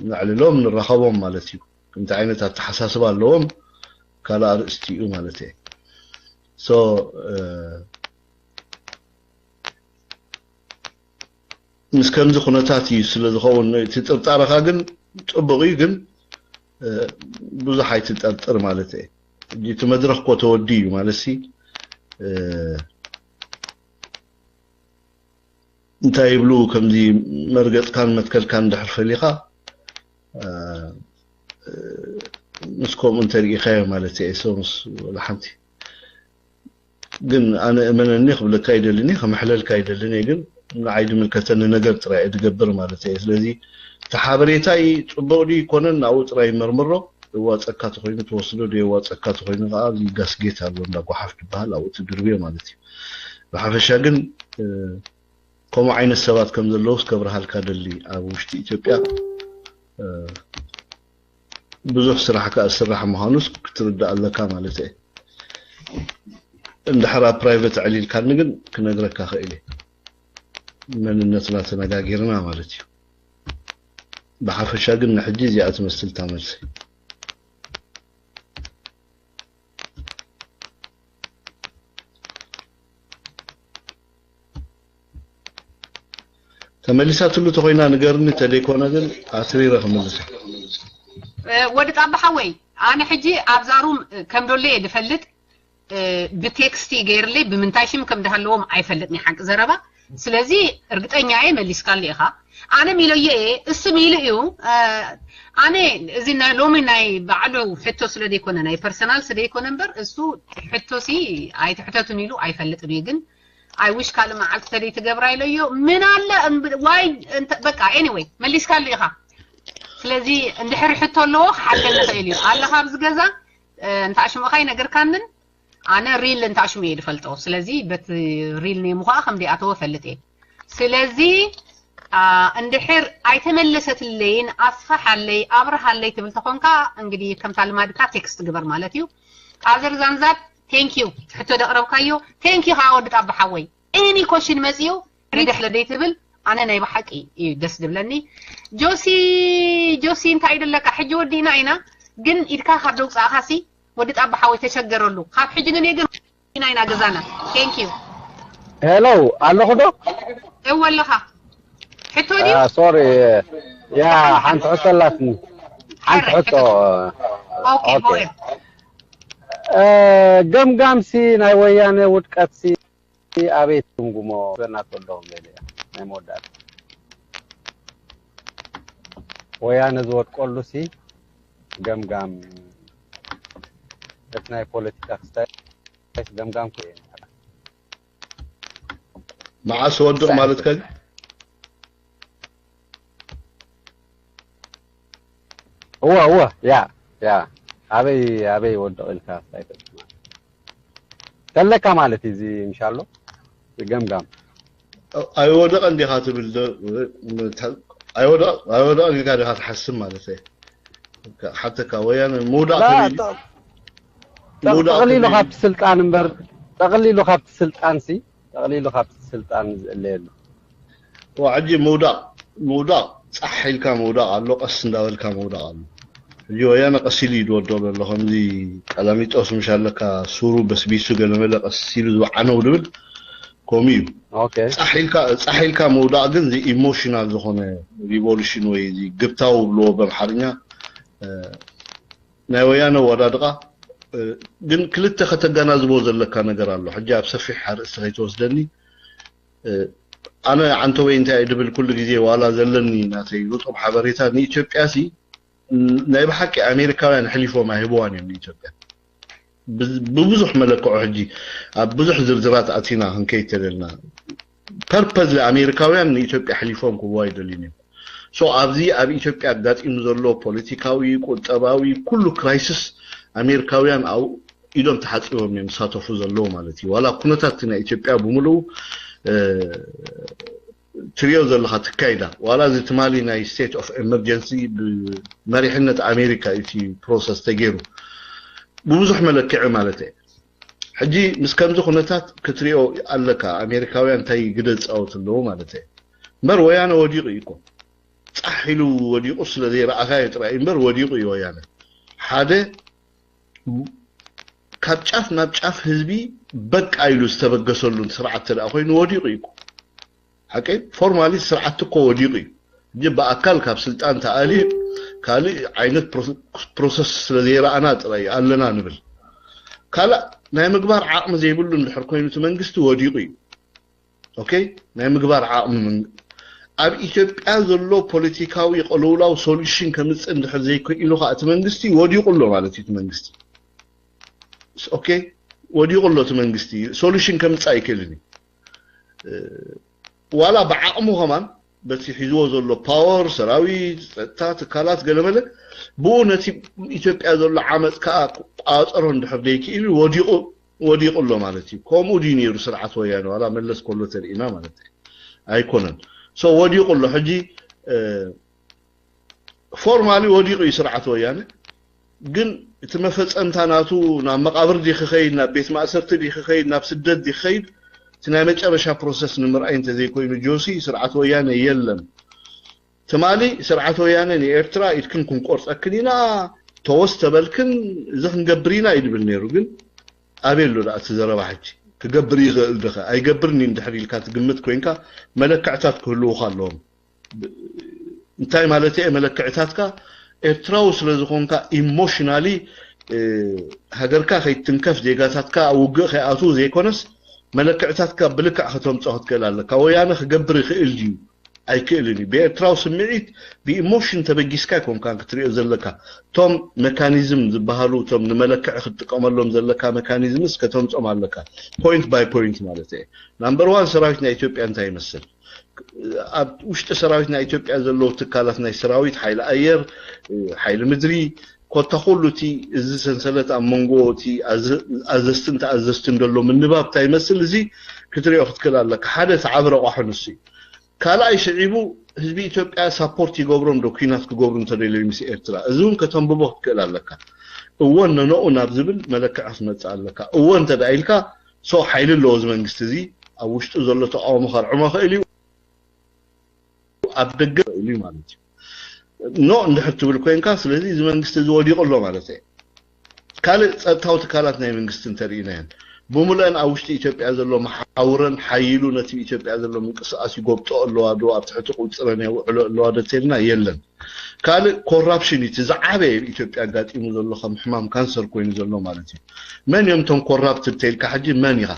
ነዕልሎም ንራኸቦም ማለት እዩ እንታይ ዓይነት ኣተሓሳስባ ኣለዎም ካልእ ኣርእስቲ እዩ ማለት እየ so ምስ ከምዚ ኩነታት እዩ ስለ ዝኸውን፣ እቲ ጥርጣረኻ ግን ጽቡቕ እዩ፣ ግን ብዙሕ ኣይትጠርጥር ማለት እየ። ሕጂ እቲ መድረኽ እኮ ተወዲ እዩ ማለት ሲ እንታይ ይብሉ፣ ከምዚ መርገጽካን መትከልካን ድሕር ፈሊኻ ምስ ከምኡ እንተሪኢኻዮ ማለት እየ። ሶምስ ወላ ሓንቲ ግን ኣነ እመነኒ ክብለካ ኣይደልን እየ፣ ክምሕለልካ ኣይደልን እየ። ግን ንዓይ ድምልከተኒ ነገር ጥራይ እየ ድገብር ማለት እየ። ስለዚ እቲ ሓበሬታይ ጽቡቕ ድዩ ይኮነን ኣብኡ ጥራይ መርምሮ። የዋጸካ ተኾይኑ ትወስዶ፣ ዶ የዋጸካ ተኾይኑ ከዓ ኣብዚ ጋስጌት ኣሎ እንዳ ጓሓፍ ዝበሃል ኣብኡ ትድርብዮ ማለት እዩ። ብሓፈሻ ግን ከምኡ ዓይነት ሰባት ከም ዘለውስ ከብርሃልካ ደሊ። ኣብ ውሽጢ ኢትዮጵያ ብዙሕ ስራሕ ከኣ ዝስራሕ ምዃኑስ ክትርዳእ ኣለካ ማለት እየ። እንድሕር ኣብ ፕራይቨት ኣዕሊልካኒ ግን ክነግረካ ክእል እየ። መንነትና ተነጋጊርና ማለት እዩ። ብሓፈሻ ግን ንሕጂ እዚኣ ትመስል እታ መልሲ። ተመሊሳትሉ ተኾይና ንገርኒ፣ ተደይኮነ ግን ኣትሪረ ክምልሳ። ወዲ ጣባ ሓወይ፣ ኣነ ሕጂ ኣብዛ ሩም ከም ደሎ እየ ዝፈልጥ። ብቴክስቲ ገይርለይ ብምንታይ ሽም ከም ዝሃለዎም ኣይፈልጥን፣ ሓቂ ዘረባ። ስለዚ እርግጠኛ እየ መሊስካሉ ኢኻ። ኣነ ሚሎየ እየ፣ እሱ ሚሉ እዩ። ኣነ እዚ ናይ ሎሚ ናይ ባዕሉ ሕቶ ስለ ዘይኮነ፣ ናይ ፐርሰናል ስለ ዘይኮነ እምበር፣ እሱ ሕቶ ሲ ኣይትሕተቱን ኢሉ ኣይፈልጥን እዩ። ግን ኣይ ዊሽ ካልእ መዓልቲ ተደይ ትገብራ ኢለዮ። ምን ኣለ ዋይ፣ በቃ ኤኒወይ መሊስካሉ ኢኻ። ስለዚ እንድሕር ሕቶ ኣለዎ ክሓተኒ ይኽእል እዩ። ኣለኻ ኣብዚ ገዛ? እንታ ሽምኻ ይነገርካንን ኣነ ሪል እንታ ሽሙ እየ ዝፈልጦ። ስለዚ በቲ ሪል ኔሙ ከዓ ከም ደይኣተወ ፈልጥ እየ። ስለዚ እንድሕር ኣይተመለሰትለይን ኣስፍሓለይ ኣብርሃለይ ትብል ተኾንካ፣ እንግዲህ ከምታ ልማድካ ቴክስት ግበር ማለት እዩ። ኣዘር ዛንዛት፣ ቴንክ ዩ ሕቶ ደቕረብካዮ። ቴንክ ዩ ከዓ ወዲ ጣባ ሓወይ። ኤኒ ኮሽን መፅዩ ሪድ ስለ ዘይትብል ኣነ ናይ ብሓቂ እዩ ደስ ዝብለኒ። ጆሲ፣ ጆሲ እንታይ ደለካ? ሕጂ ወዲእና ኢና፣ ግን ኢድካ ካብ ደውፃእካ ሲ ወዲ ጣባ ሓወይ ተሸገረሉ። ካብ ሕጂ ንኔ ግን ኢና ኢና ገዛና። ቴንክ ዩ። ሄሎ፣ ኣለኹ ዶ? እወ ኣለኻ። ሕቶ ድዩ? ሶሪ፣ ያ ሓንቲ ሕቶ ኣላትኒ። ሓንቲ ሕቶ። ኦኬ፣ ኦኬ። ገምጋምሲ ናይ ወያነ ውድቀትሲ ኣበይ ትግምግሞ? ዘናት ወደኹም ገለ ናይ መወዳእታ ወያነ ዝወድቀሉ ሲ ገምጋም፣ እቲ ናይ ፖለቲካ ክስታይ ገምጋም ኩ መዓስ ወድቕ ማለት ከ? እወ እወ፣ ያ ያ፣ ኣበይ ኣበይ ወድቕ ኢልካ ክስታይ ከለካ ማለት እዩ። እዚ ምሻሎ ገምጋም ኣይወደቐን ዲኻ ትብል? ኣይወደቐን ኢልካ ዲኻ ትሓስብ ማለት እየ። ሓተካ ወያነ ምውዳቕ ተደልዩ ጠቕሊሉ ካብቲ ስልጣን እምበር፣ ጠቕሊሉ ካብቲ ስልጣን ሲ ጠቕሊሉ ካብቲ ስልጣን ዝእለየሉ። ሕጂ ምውዳቕ ምውዳቕ ፃሕ ኢልካ ምውዳቕ ኣሎ፣ ቀስ እንዳበልካ ምውዳቕ ኣሎ። ሕጂ ወያነ ቀስ ኢሉ እዩ ዝወድቕ ዘሎ። ከምዚ ቀላሚጦስ ምሽ ኣለካ፣ ሱሩ በስቢሱ ገለመለ ቀስ ኢሉ ዝወዓነው ዝብል ከምኡ እዩ። ፃሕ ኢልካ ምውዳቕ ግን እዚ ኢሞሽናል ዝኾነ ሪቮሉሽን ወይ እዚ ግብታዊ ብልዎ በምሓርኛ ናይ ወያነ ኣወዳድቓ። ግን ክልተ ከተገናዝቦ ዘለካ ነገር ኣሎ። ሕጂ ኣብ ሰፊሕ ኣርእስቲ ከይትወስደኒ፣ ኣነ ዓንተወይ እንታይ እየ ድብል ኩሉ ግዜ ዋላ ዘለኒ ናተይ ርጡብ ሓበሬታ ንኢትዮጵያ ሲ ናይ ብሓቂ ኣሜሪካውያን ኣሕሊፎም ኣይህብዋን እዮም ንኢትዮጵያ። ብብዙሕ መለክዖ ሕጂ ኣብ ብዙሕ ዝርዝራት ኣቲና ክንከይድ ተደልና ፐርፐዝሊ ኣሜሪካውያን ንኢትዮጵያ ኣሕሊፎም ክህብዋ ኣይደልዩን እዮም። ሶ ኣብዚ ኣብ ኢትዮጵያ ኣጋጢሙ ዘሎ ፖለቲካዊ፣ ቁጠባዊ ኩሉ ክራይስስ ኣሜሪካውያን ኣብኡ ኢዶም ተሓፂቦም እዮም ዝሳተፉ ዘለዉ ማለት እዩ። ዋላ ኩነታት ናይ ኢትዮጵያ ብምሉኡ ትሪኦ ዘለኻ ትካይዳ ዋላ እዚ ትማሊ ናይ ስቴት ኦፍ ኤመርጀንሲ ብመሪሕነት ኣሜሪካ እቲ ፕሮሰስ ተገይሩ ብብዙሕ መለክዒ ማለት እየ። ሕጂ ምስ ከምዚ ኩነታት ክትሪኦ ኣለካ ኣሜሪካውያን እንታይ ግደ ዝፃወት ኣለዉ ማለት እየ። እምበር ወያነ ወዲቑ እዩ እኮ ፃሕ ኢሉ ወዲቑ ስለ ዘይረኣኻዮ ጥራይ እምበር ወዲቑ እዩ ወያነ። ሓደ ካብ ጫፍ ናብ ጫፍ ህዝቢ በቃ ኢሉ ዝተበገሰሉን ስርዓት ተደኣ ኮይኑ ወዲቑ እዩ እኮ። ሓቀይ ፎርማሊ ስርዓት እኮ ወዲቑ እዩ። ሕጂ ብኣካል ካብ ስልጣን ተኣልዩ ካልእ ዓይነት ፕሮሰስ ስለ ዘይረኣና ጥራይ ኣለና ንብል። ካልእ ናይ ምግባር ዓቕሚ ዘይብሉ እንድሕር ኮይኑ እቲ መንግስቲ ወዲቑ እዩ። ኦኬ፣ ናይ ምግባር ዓቕሚ ኣብ ኢትዮጵያ ዘሎ ፖለቲካዊ ቅልውላው ሶሉሽን ከምፅእ እንድሕር ዘይክኢሉ ከዓ እቲ መንግስቲ ወዲቑ ኣሎ ማለት እዩ። እቲ መንግስቲ ኦኬ ወዲቑ ኣሎ። እቲ መንግስቲ ሶሉሽን ከምፅእ ኣይክእልን እዩ። ዋላ ብዓቕሙ ከማን በቲ ሒዝዎ ዘሎ ፓወር፣ ሰራዊት፣ ፀጥታ ትካላት ገለመለ ብኡ ነቲ ኢትዮጵያ ዘሎ ዓመፅ ከዓ ክቋፀሮ እንድሕር ዘይክኢሉ ወዲቑ ወዲቑ ኣሎ ማለት እዩ። ከምኡ ድዩ ነይሩ ስርዓት ወያነ ዋላ መለስ ከሎ ተርኢና ማለት እዩ ኣይኮነን። ሶ ወዲቑ ኣሎ ሕጂ ፎርማሊ ወዲቑ እዩ ስርዓት ወያነ። ግን እቲ መፈፀምታ ናቱ ናብ መቃብር ዲ ክኸይድ ናብ ቤት ማእሰርቲ ዲ ክኸይድ ናብ ስደት ዲ ክኸይድ እቲ ናይ መጨረሻ ፕሮሰስ ንምርኣይ እንተዘይኮይኑ ጆሲ ስርዓት ወያነ የለን። ትማሊ ስርዓት ወያነ ንኤርትራ ኢድክን ክንቆርፀክን ኢና ተወስ ተበልክን እዚ ክንገብር ኢና ይድብል ነይሩ። ግን ኣበይ ኣሎ ደኣ እቲ ዘረባ ሕጂ ክገብር ይኽእል ድኸ ኣይገብርን እዩ እንድሕር ኢልካ ትግምት ኮይንካ መለክዕታት ክህልውኻ ኣለዎም። እንታይ ማለት እየ መለክዕታትካ ኤርትራዊ ስለ ዝኾንካ ኢሞሽናሊ ሃገርካ ከይትንከፍ ዜጋታትካ ኣብ ውግእ ከይኣትዉ ዘይኮነስ መለክዕታትካ ብልክዕ ከተምፅኦ ክትክእል ኣለካ። ወያነ ክገብር ይኽእል ድዩ ኣይክእልን እዩ። ብኤርትራዊ ስምዒት ብኢሞሽን ተበጊስካ ኣይኮንካን ክትሪኦ ዘለካ። እቶም መካኒዝም ዝበሃሉ እቶም ንመለክዒ ክትጥቀመሎም ዘለካ መካኒዝምስ ከተምፆም ኣለካ። ፖይንት ባይ ፖይንት ማለት እየ። ናምበር ዋን ሰራዊት ናይ ኢትዮጵያ እንታይ ይመስል? ኣብ ውሽጢ ሰራዊት ናይ ኢትዮጵያ ዘለዉ ትካላት ናይ ሰራዊት ሓይሊ ኣየር፣ ሓይሊ ምድሪ ኮታ ኩሉ እቲ እዚ ሰንሰለት ኣብ መንጎ እቲ ኣዘዝትን ተኣዘዝትን ዘሎ ምንባብ እንታይ ይመስል እዚ ክትሪኦ ክትክእል ኣለካ። ሓደ እቲ ዓቢ ረቋሑ ንሱ እዩ። ካልኣይ ስዒቡ ህዝቢ ኢትዮጵያ ሳፖርት ይገብሮም ዶ ኲናት ክገብሩ እንተደለዩ ምስ ኤርትራ እዚ እውን ከተንብቦ ክትክእል ኣለካ። እወ ነነኡ ናብ ዝብል መለክዒ ክትመፅእ ኣለካ። እወ እንተ ኢልካ ሶ ሓይሊ ኣለዎ እዚ መንግስቲ እዚ ኣብ ውሽጡ ዘሎ ተቃውሞ ከርዕሞ ክእል እዩ ኣብ ደገ ክእል እዩ ማለት እዩ። ኖ እንድሕር ትብል ኮይንካ ስለዚ እዚ መንግስቲ እዚ ወዲቑ ኣሎ ማለት እዩ። ካልእ ጸጥታዊ ትካላት ናይ መንግስቲ እንተርኢናየን ብምሉአን ኣብ ውሽጢ ኢትዮጵያ ዘሎ መሓውረን ሓይሉ ነቲ ኢትዮጵያ ዘሎ ምንቅስቃስ ይጎብጦ ኣለዋ ዶ ኣብ ትሕቲ ቁፅረን የውዕሎ ኣለዋ ዶ ተልና የለን። ካልእ ኮራፕሽን እቲ ዝዓበየ ኣብ ኢትዮጵያ ኣጋጢሙ ዘሎ ከም ሕማም ካንሰር ኮይኑ ዘሎ ማለት እዩ። መን እዮም እቶም ኮራፕት እንተይልካ ሕጂ መን ኢኻ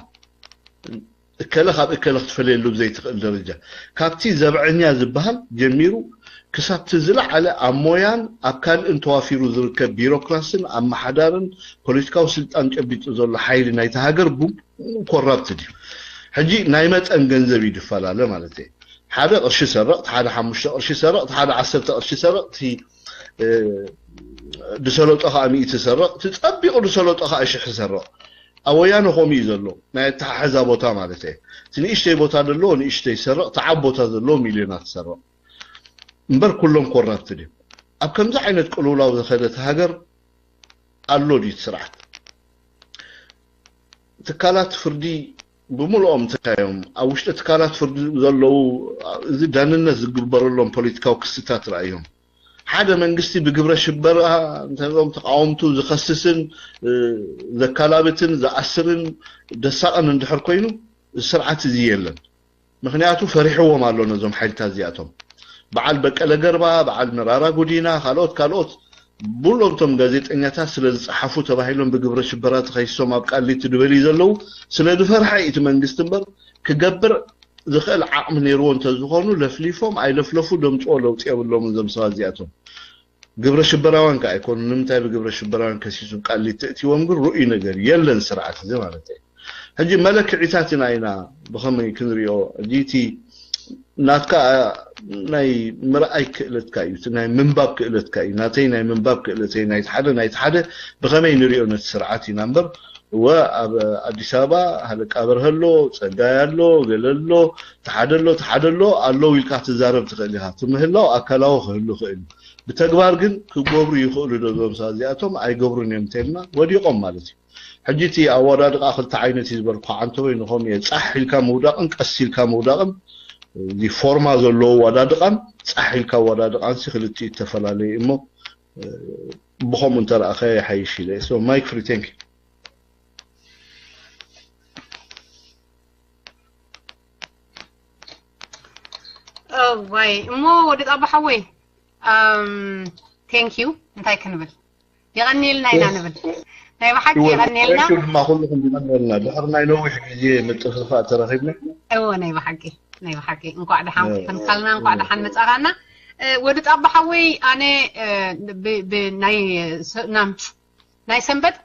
እከለ ካብ እከለ ክትፈለየሉ ብዘይትኽእል ደረጃ ካብቲ ዘብዐኛ ዝበሃል ጀሚሩ ክሳብቲ ዝለዓለ ኣብ ሞያን ኣብ ካልእን ተዋፊሩ ዝርከብ ቢሮክራስን ኣመሓዳርን ፖለቲካዊ ስልጣን ጨቢጡ ዘሎ ሓይሊ ናይቲ ሃገር ኮራፕትድ እዩ። ሕጂ ናይ መጠን ገንዘብ እዩ ዝፈላለ ማለት እዩ። ሓደ ቅርሺ ይሰርቕ፣ ሓደ ሓሙሽተ ቅርሺ ይሰርቕ፣ ሓደ ዓሰርተ ቅርሺ ይሰርቕ፣ እቲ ዝሰለጦ ከዓ ሚእቲ ይሰርቕ፣ እቲ ፀቢቑ ዝሰለጦ ከዓ ሽሕ ይሰርቕ። ኣብ ወያነ ከምኡ እዩ ዘሎ ናይ ኣተሓሕዛ ቦታ ማለት እየ። እቲ ንእሽተይ ቦታ ዘለዎ ንእሽተይ ይሰርቕ፣ እቲ ዓብ ቦታ ዘለዎ ሚልዮናት ይሰርቕ። እምበር ኩሎም ኮራፕትድ እዮም። ኣብ ከምዚ ዓይነት ቅልውላው ዝኸደት ሃገር ኣሎ ድዩ እቲ ስርዓት? ትካላት ፍርዲ ብምልኦም እንታይ እዮም? ኣብ ውሽጢ ትካላት ፍርዲ ዘለዉ እዚ ዳንነት ዝግበረሎም ፖለቲካዊ ክስታት ረኣዮም። ሓደ መንግስቲ ብግብረ ሽበራ እንተዞም ተቃወምቱ ዝኸስስን ዘካላብትን ዝኣስርን ደሳቕን እንድሕር ኮይኑ እዚ ስርዓት እዚ የለን። ምክንያቱ ፈሪሕዎም ኣሎ ነዞም ሓይልታት እዚኣቶም በዓል በቀለ ገርባ በዓል መራራ ጉዲና ካልኦት ካልኦት ብሎም እቶም ጋዜጠኛታት ስለ ዝፀሓፉ ተባሂሎም ብግብረ ሽበራ ተኸሲሶም ኣብ ቃሊቲ ዝበልዩ ዘለዉ ስለ ዝፈርሐ እዩ እቲ መንግስቲ እምበር ክገብር ዝኽእል ዓቕሚ ነይርዎ እንተዝኾኑ ለፍሊፎም ኣይለፍለፉ ደምፅዎ ለውጢ የብሎምን እዞም ሰባት እዚኣቶም ግብረ ሽበራውያን ከ ኣይኮኑ ንምንታይ ብግብረ ሽበራውያን ከሲሱ ቃሊቲ እትዎም ግን ርኡይ ነገር የለን ስርዓት እዚ ማለት እዩ ሕጂ መለክዒታት ኢና ኢና ብኸመይ ክንሪኦ ሕጂ እቲ ናትካ ናይ ምርኣይ ክእለትካ እዩ እቲ ናይ ምንባብ ክእለትካ እዩ ናተይ ናይ ምንባብ ክእለተይ ናይቲ ሓደ ናይቲ ሓደ ብኸመይ ንሪኦ ነቲ ስርዓት ኢና እምበር እወ ኣብ ኣዲስ ኣበባ ሃለቃ በርሀ ኣሎ ፀጋይ ኣሎ ገለ ኣሎ ተሓደ ኣሎ ተሓደ ኣሎ ኣለዉ ኢልካ ክትዛረብ ትኽእል ኢኻ እቲ ምህላው ኣካላዊ ክህሉ ይኽእል እዩ ብተግባር ግን ክገብሩ ይኽእሉ ዶ እዞም ሰባት እዚኣቶም ኣይገብሩን እዮም እንተልና ወዲቖም ማለት እዩ ሕጂ እቲ ኣወዳድቃ ክልተ ዓይነት እዩ ዝበልኩ ዓንተወይ ንኸም እየ ፃሕ ኢልካ ምውዳቕን ቀስ ኢልካ ምውዳቕን እዚ ፎርማ ዘለዎ ኣወዳድቃን ፃሕ ኢልካ ኣወዳድቃን ሲ ክልቲኡ ተፈላለዩ እሞ ብኸምኡ እንተረኣኸ ይሓይሽ ኢለ so Mike free thank you. ዋይ እሞ ወዲ ጣባ ሓወይ፣ thank you እንታይ ክንብል? የቐንየልና ኢና ንብል። ናይ ብሓቂ የቐንየልና። ድማ ኩልኩም ይቐንየልና። ድሕሪ ናይ ነዊሕ ግዜ ምጥፍፋእ ተራኺብና። እዎ ናይ ብሓቂ ናይ ብሓቂ እንኳዕ ደሓን ኮንካልና፣ እንኳዕ ደሓን መጻኻና። ወዲ ጣባ ሓወይ፣ ኣነ ናይ ናምች ናይ ሰንበት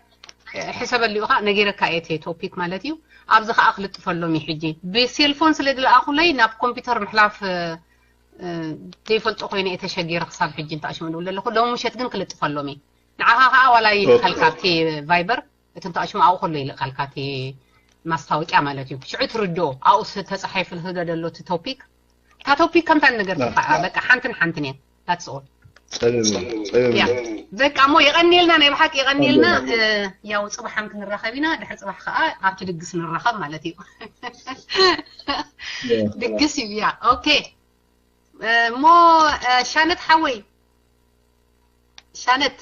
ሕሰበሉ ኢኻ፣ ነጊረካ እየ እቲ ቶፒክ ማለት እዩ። ኣብዚ ኸኣ ክልጥፈሎም እዩ ሕጂ። ብሴልፎን ስለ ዝለኣኹለይ ናብ ኮምፒውተር ምሕላፍ ዘይፈልጦ ኮይነ እየ ተሸጊረ ክሳብ ሕጂ እንተኣሽሙ ንብል ዘለኹ። ሎሚ ምሸት ግን ክልጥፈሎም እየ። ንዓኻ ኸኣ ዋላ ይልእኸልካ ኣብቲ ቫይበር፣ እቲ እንተኣሽሙ ኣብኡ ከሎ ይልእኸልካ እቲ ማስታወቂያ ማለት እዩ። ሽዑ ትርድኦ ኣብኡ ተጻሒፉ ዝህገደሎ እቲ ቶፒክ። እታ ቶፒክ ከምታ ነገር ትፋዓ በቃ ሓንትን ሓንትን እየን። That's all። ጸልም ጸልም ያ በቃ እሞ የቐንየልና፣ ናይ ብሓቂ የቐንየልና። ያው ጽባሕ ሓንቲ ንራኸብ ኢና፣ ድሕሪ ጽባሕ ከዓ ኣብቲ ድግስ ንራኸብ ማለት እዩ። ድግስ እዩ ያ። ኦኬ እሞ ሻነት ሓወይ፣ ሻነት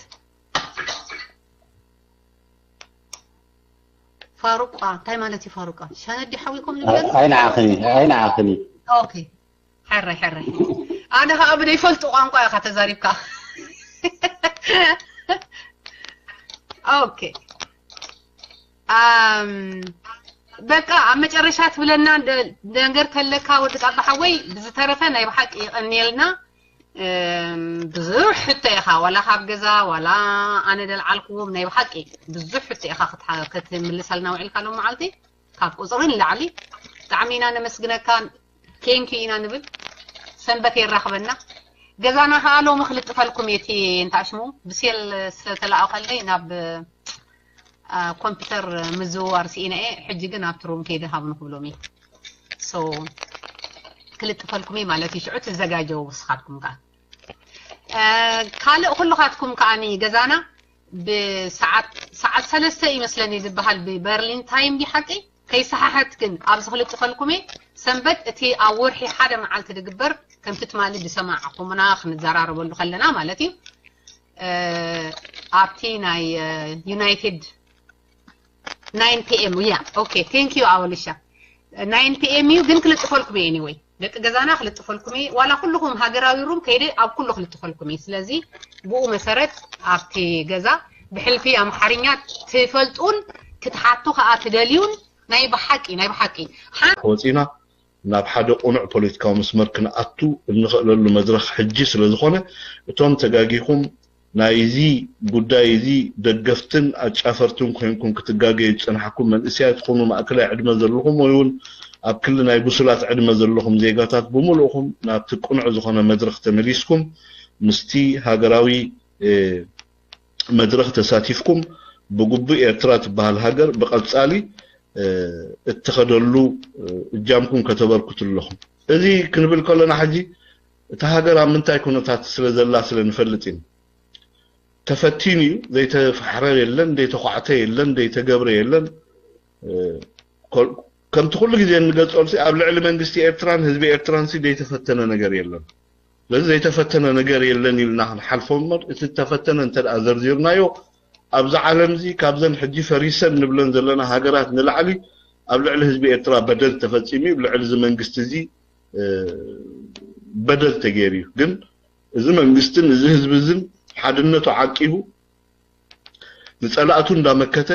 ፋሩቋ፣ እንታይ ማለት እዩ ፋሩቋ? ሻነት ዲ ሓዊኩም ንብለሉ? ኣይንዓኽን እዩ ኣይንዓኽን እዩ ኦኬ። ሕራይ ሕራይ። ኣነ ከዓ ብደይፈልጡ ቋንቋ ኢኻ ተዛሪብካ። ኦኬ። ኣም በቃ ኣብ መጨረሻ ትብለና እንደ- ነገር ከለካ ወዲ ጣባ ሓወይ፣ ብዝተረፈ ናይ ብሓቂ ይቐንየልና። እም፣ ብዙሕ ሕቶ ኢኻ ዋላ ካብ ገዛ ዋላ ኣነ ደልዓልክዎም ናይ ብሓቂ ብዙሕ ሕቶ ኢኻ ክትሓ- ክትምልሰልና ውዒልካ ሎም መዓልቲ ካብ ቁፅሪ ንላዕሊ። ብጣዕሚ ኢና ነመስግነካ። ቴንኪ ኢና ንብል። ሰንበት የራኽበና። ገዛና ከዓ ሎሚ ክልጥፈልኩም እቲ እንታሽሙ ብሴል ዝተለኣኸለይ ናብ ኮምፒውተር ምዝውዋር ስኢነ እየ። ሕጂ ግን ኣብቲ ሩም ከይደ ሃብኒ ክብሎም እየ። ሶ ክልጥፈልኩም እየ ማለት እዩ። ሽዑ ትዘጋጀው ስኻትኩም ከዓ ካልእ ኩልኻትኩም ከዓኒ ገዛና ብሰዓት ሰዓት ሰለስተ ይመስለኒ ዝበሃል ብበርሊን ታይም ብሓቂ ከይሰሓሐት ግን ኣብዚ ክልጥፈልኩም እየ። ሰንበት እቲ ኣብ ወርሒ ሓደ መዓልቲ ዝግበር ከምቲ ትማሊ ዝሰማዕኹምና ክንዘራረበሉ ከለና ማለት እዩ ኣብቲ ናይ ዩናይትድ ናይን ፒ ኤም ያ ኦኬ ቴንክ ዩ ኣወልሻ ናይን ፒ ኤም እዩ ግን ክልጥፈልኩም እየ anyway ደቂ ገዛና ክልጥፈልኩም እየ ዋላ ኩልኹም ሃገራዊ ሩም ከይደ ኣብ ኩሉ ክልጥፈልኩም እየ ስለዚ ብኡ መሰረት ኣብቲ ገዛ ብሕልፊ ኣምሓርኛ ትፈልጡን ክትሓቱ ከዓ ትደልዩን ናይ ብሓቂ ናይ ብሓቂ ሓን ወፂና ናብ ሓደ ቁኑዕ ፖለቲካዊ መስመር ክንኣቱ እንኽእለሉ መድረኽ ሕጂ ስለ ዝኾነ እቶም ተጋጊኹም ናይዚ ጉዳይ እዚ ደገፍትን ኣጫፈርትን ኮይንኩም ክትጋገዩ ዝጸናሕኩም መንእሰያት ትኹኑ ማእከላይ ዕድመ ዘለኹም ወይ እውን ኣብ ክሊ ናይ ብሱላት ዕድመ ዘለኹም ዜጋታት ብምልእኹም ናብቲ ቅኑዕ ዝኾነ መድረኽ ተመሊስኩም ምስቲ ሃገራዊ መድረኽ ተሳቲፍኩም ብግቡእ ኤርትራ ትበሃል ሃገር ብቐጻሊ እትኸደሉ እጃምኩም ከተበርክቱ ኣለኹም። እዚ ክንብል ከለና ሕጂ እታ ሃገር ኣብ ምንታይ ኩነታት ስለ ዘላ ስለ ንፈልጥ ኢና። ተፈቲኑ እዩ፣ ዘይተፋሕረ የለን፣ ዘይተኳዕተ የለን፣ ዘይተገብረ የለን። ከምቲ ኩሉ ግዜ እንገልጸሉ ኣብ ልዕሊ መንግስቲ ኤርትራን ህዝቢ ኤርትራን ዘይተፈተነ ነገር የለን። ስለዚ ዘይተፈተነ ነገር የለን ኢልና ክንሓልፎ እምበር እቲ ዝተፈተነ እንተ ደኣ ዘርዚርናዮ ኣብዚ ዓለም እዚ ካብዘን ሕጂ ፈሪሰን ንብለን ዘለና ሃገራት ንላዕሊ ኣብ ልዕሊ ህዝቢ ኤርትራ በደል ተፈጺሙ እዩ። ልዕሊ እዚ መንግስቲ እዚ በደል ተገይሩ እዩ። ግን እዚ መንግስትን እዚ ህዝቢ እዝን ሓድነቱ ዓቂቡ ንጸላእቱ እንዳመከተ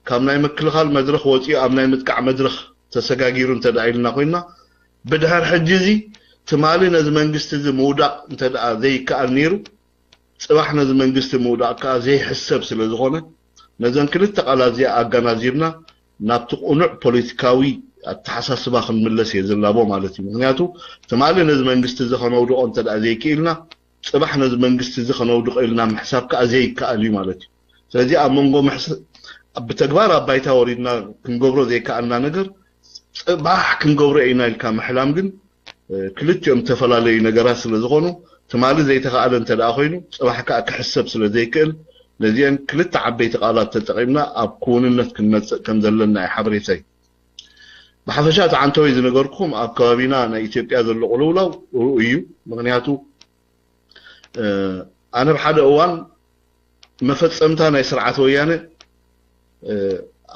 ካብ ናይ ምክልኻል መድረኽ ወጺኡ ኣብ ናይ ምጥቃዕ መድረኽ ተሰጋጊሩ እንተ ደኣ ኢልና ኮይንና ብድሕር ሕጂ እዚ ትማሊ ነዚ መንግስቲ እዚ ምውዳቕ እንተ ደኣ ዘይከኣል ነይሩ ጽባሕ ነዚ መንግስቲ ምውዳቕ ከኣ ዘይሕሰብ ስለ ዝኾነ ነዘን ክልተ ቃላት እዚኣ ኣገናዚብና ናብቲ ቅኑዕ ፖለቲካዊ ኣተሓሳስባ ክንምለስ እየ ዝላቦ ማለት እዩ። ምክንያቱ ትማሊ ነዚ መንግስቲ እዚ ከነውድቖ እንተ ደኣ ዘይክኢልና ጽባሕ ነዚ መንግስቲ እዚ ከነውድቖ ኢልና ምሕሳብ ከኣ ዘይከኣል እዩ ማለት እዩ። ስለዚ ኣብ መንጎ ብተግባር ኣብ ባይታ ወሪድና ክንገብሮ ዘይከኣልና ነገር ጽባሕ ክንገብሮ ኢና ኢልካ ምሕላም ግን ክልቲኦም ዝተፈላለዩ ነገራት ስለ ዝኾኑ ትማሊ ዘይተኻእለ እንተ ደኣ ኮይኑ ጽባሕ ከኣ ክሕሰብ ስለ ዘይክእል ነዚአን ክልተ ዓበይቲ ቃላት ተጠቒምና ኣብ ክውንነት ክንመጽእ ከም ዘለና እዩ ሓበሬተይ። ብሓፈሻ እቲ ዓንተወይ ዝነገርኩም ኣብ ከባቢና ናይ ኢትዮጵያ ዘሎ ቅልውላው ርኡይ እዩ። ምክንያቱ ኣነ ብሓደ እዋን መፈጸምታ ናይ ስርዓት ወያነ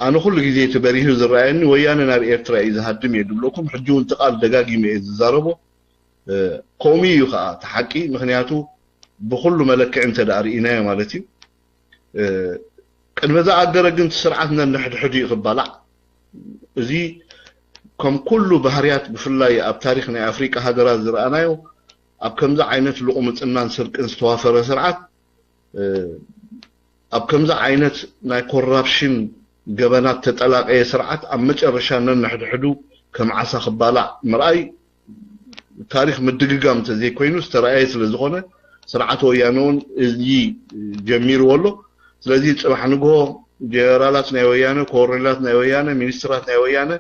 ኣነ ኩሉ ግዜ እቲ በሪሁ ዝረኣየኒ ወያነ ናብ ኤርትራ እዩ ዝሃድም እየ ዝብለኩም ሕጂ እውን እቲ ቃል ደጋጊመ እየ ዝዛረቦ ከምኡ እዩ ከዓ እቲ ሓቂ። ምክንያቱ ብኩሉ መለክዒ እንተ ደኣ ርኢናዮ ማለት እዩ። ቅድሚ ዝኣገረ ግን እቲ ስርዓት ነንሕድሕዱ እዩ ክባላዕ። እዚ ከም ኩሉ ባህርያት ብፍላይ ኣብ ታሪክ ናይ ኣፍሪቃ ሃገራት ዝረኣናዮ ኣብ ከምዚ ዓይነት ልቑምፅናን ስርቅን ዝተዋፈረ ስርዓት ኣብ ከምዚ ዓይነት ናይ ኮራፕሽን ገበናት ተጠላቀየ ስርዓት ኣብ መጨረሻ ነንሕድሕዱ ከም ዓሳ ክባላዕ ምርኣይ ታሪክ ምድግጋም እንተዘይኮይኑ ዝተረኣየ ስለዝኾነ ስርዓት ወያነ እውን እዚ ጀሚርዎ ኣሎ። ስለዚ ፅባሕ ንግሆ ጀነራላት ናይ ወያነ፣ ኮሎኔላት ናይ ወያነ፣ ሚኒስትራት ናይ ወያነ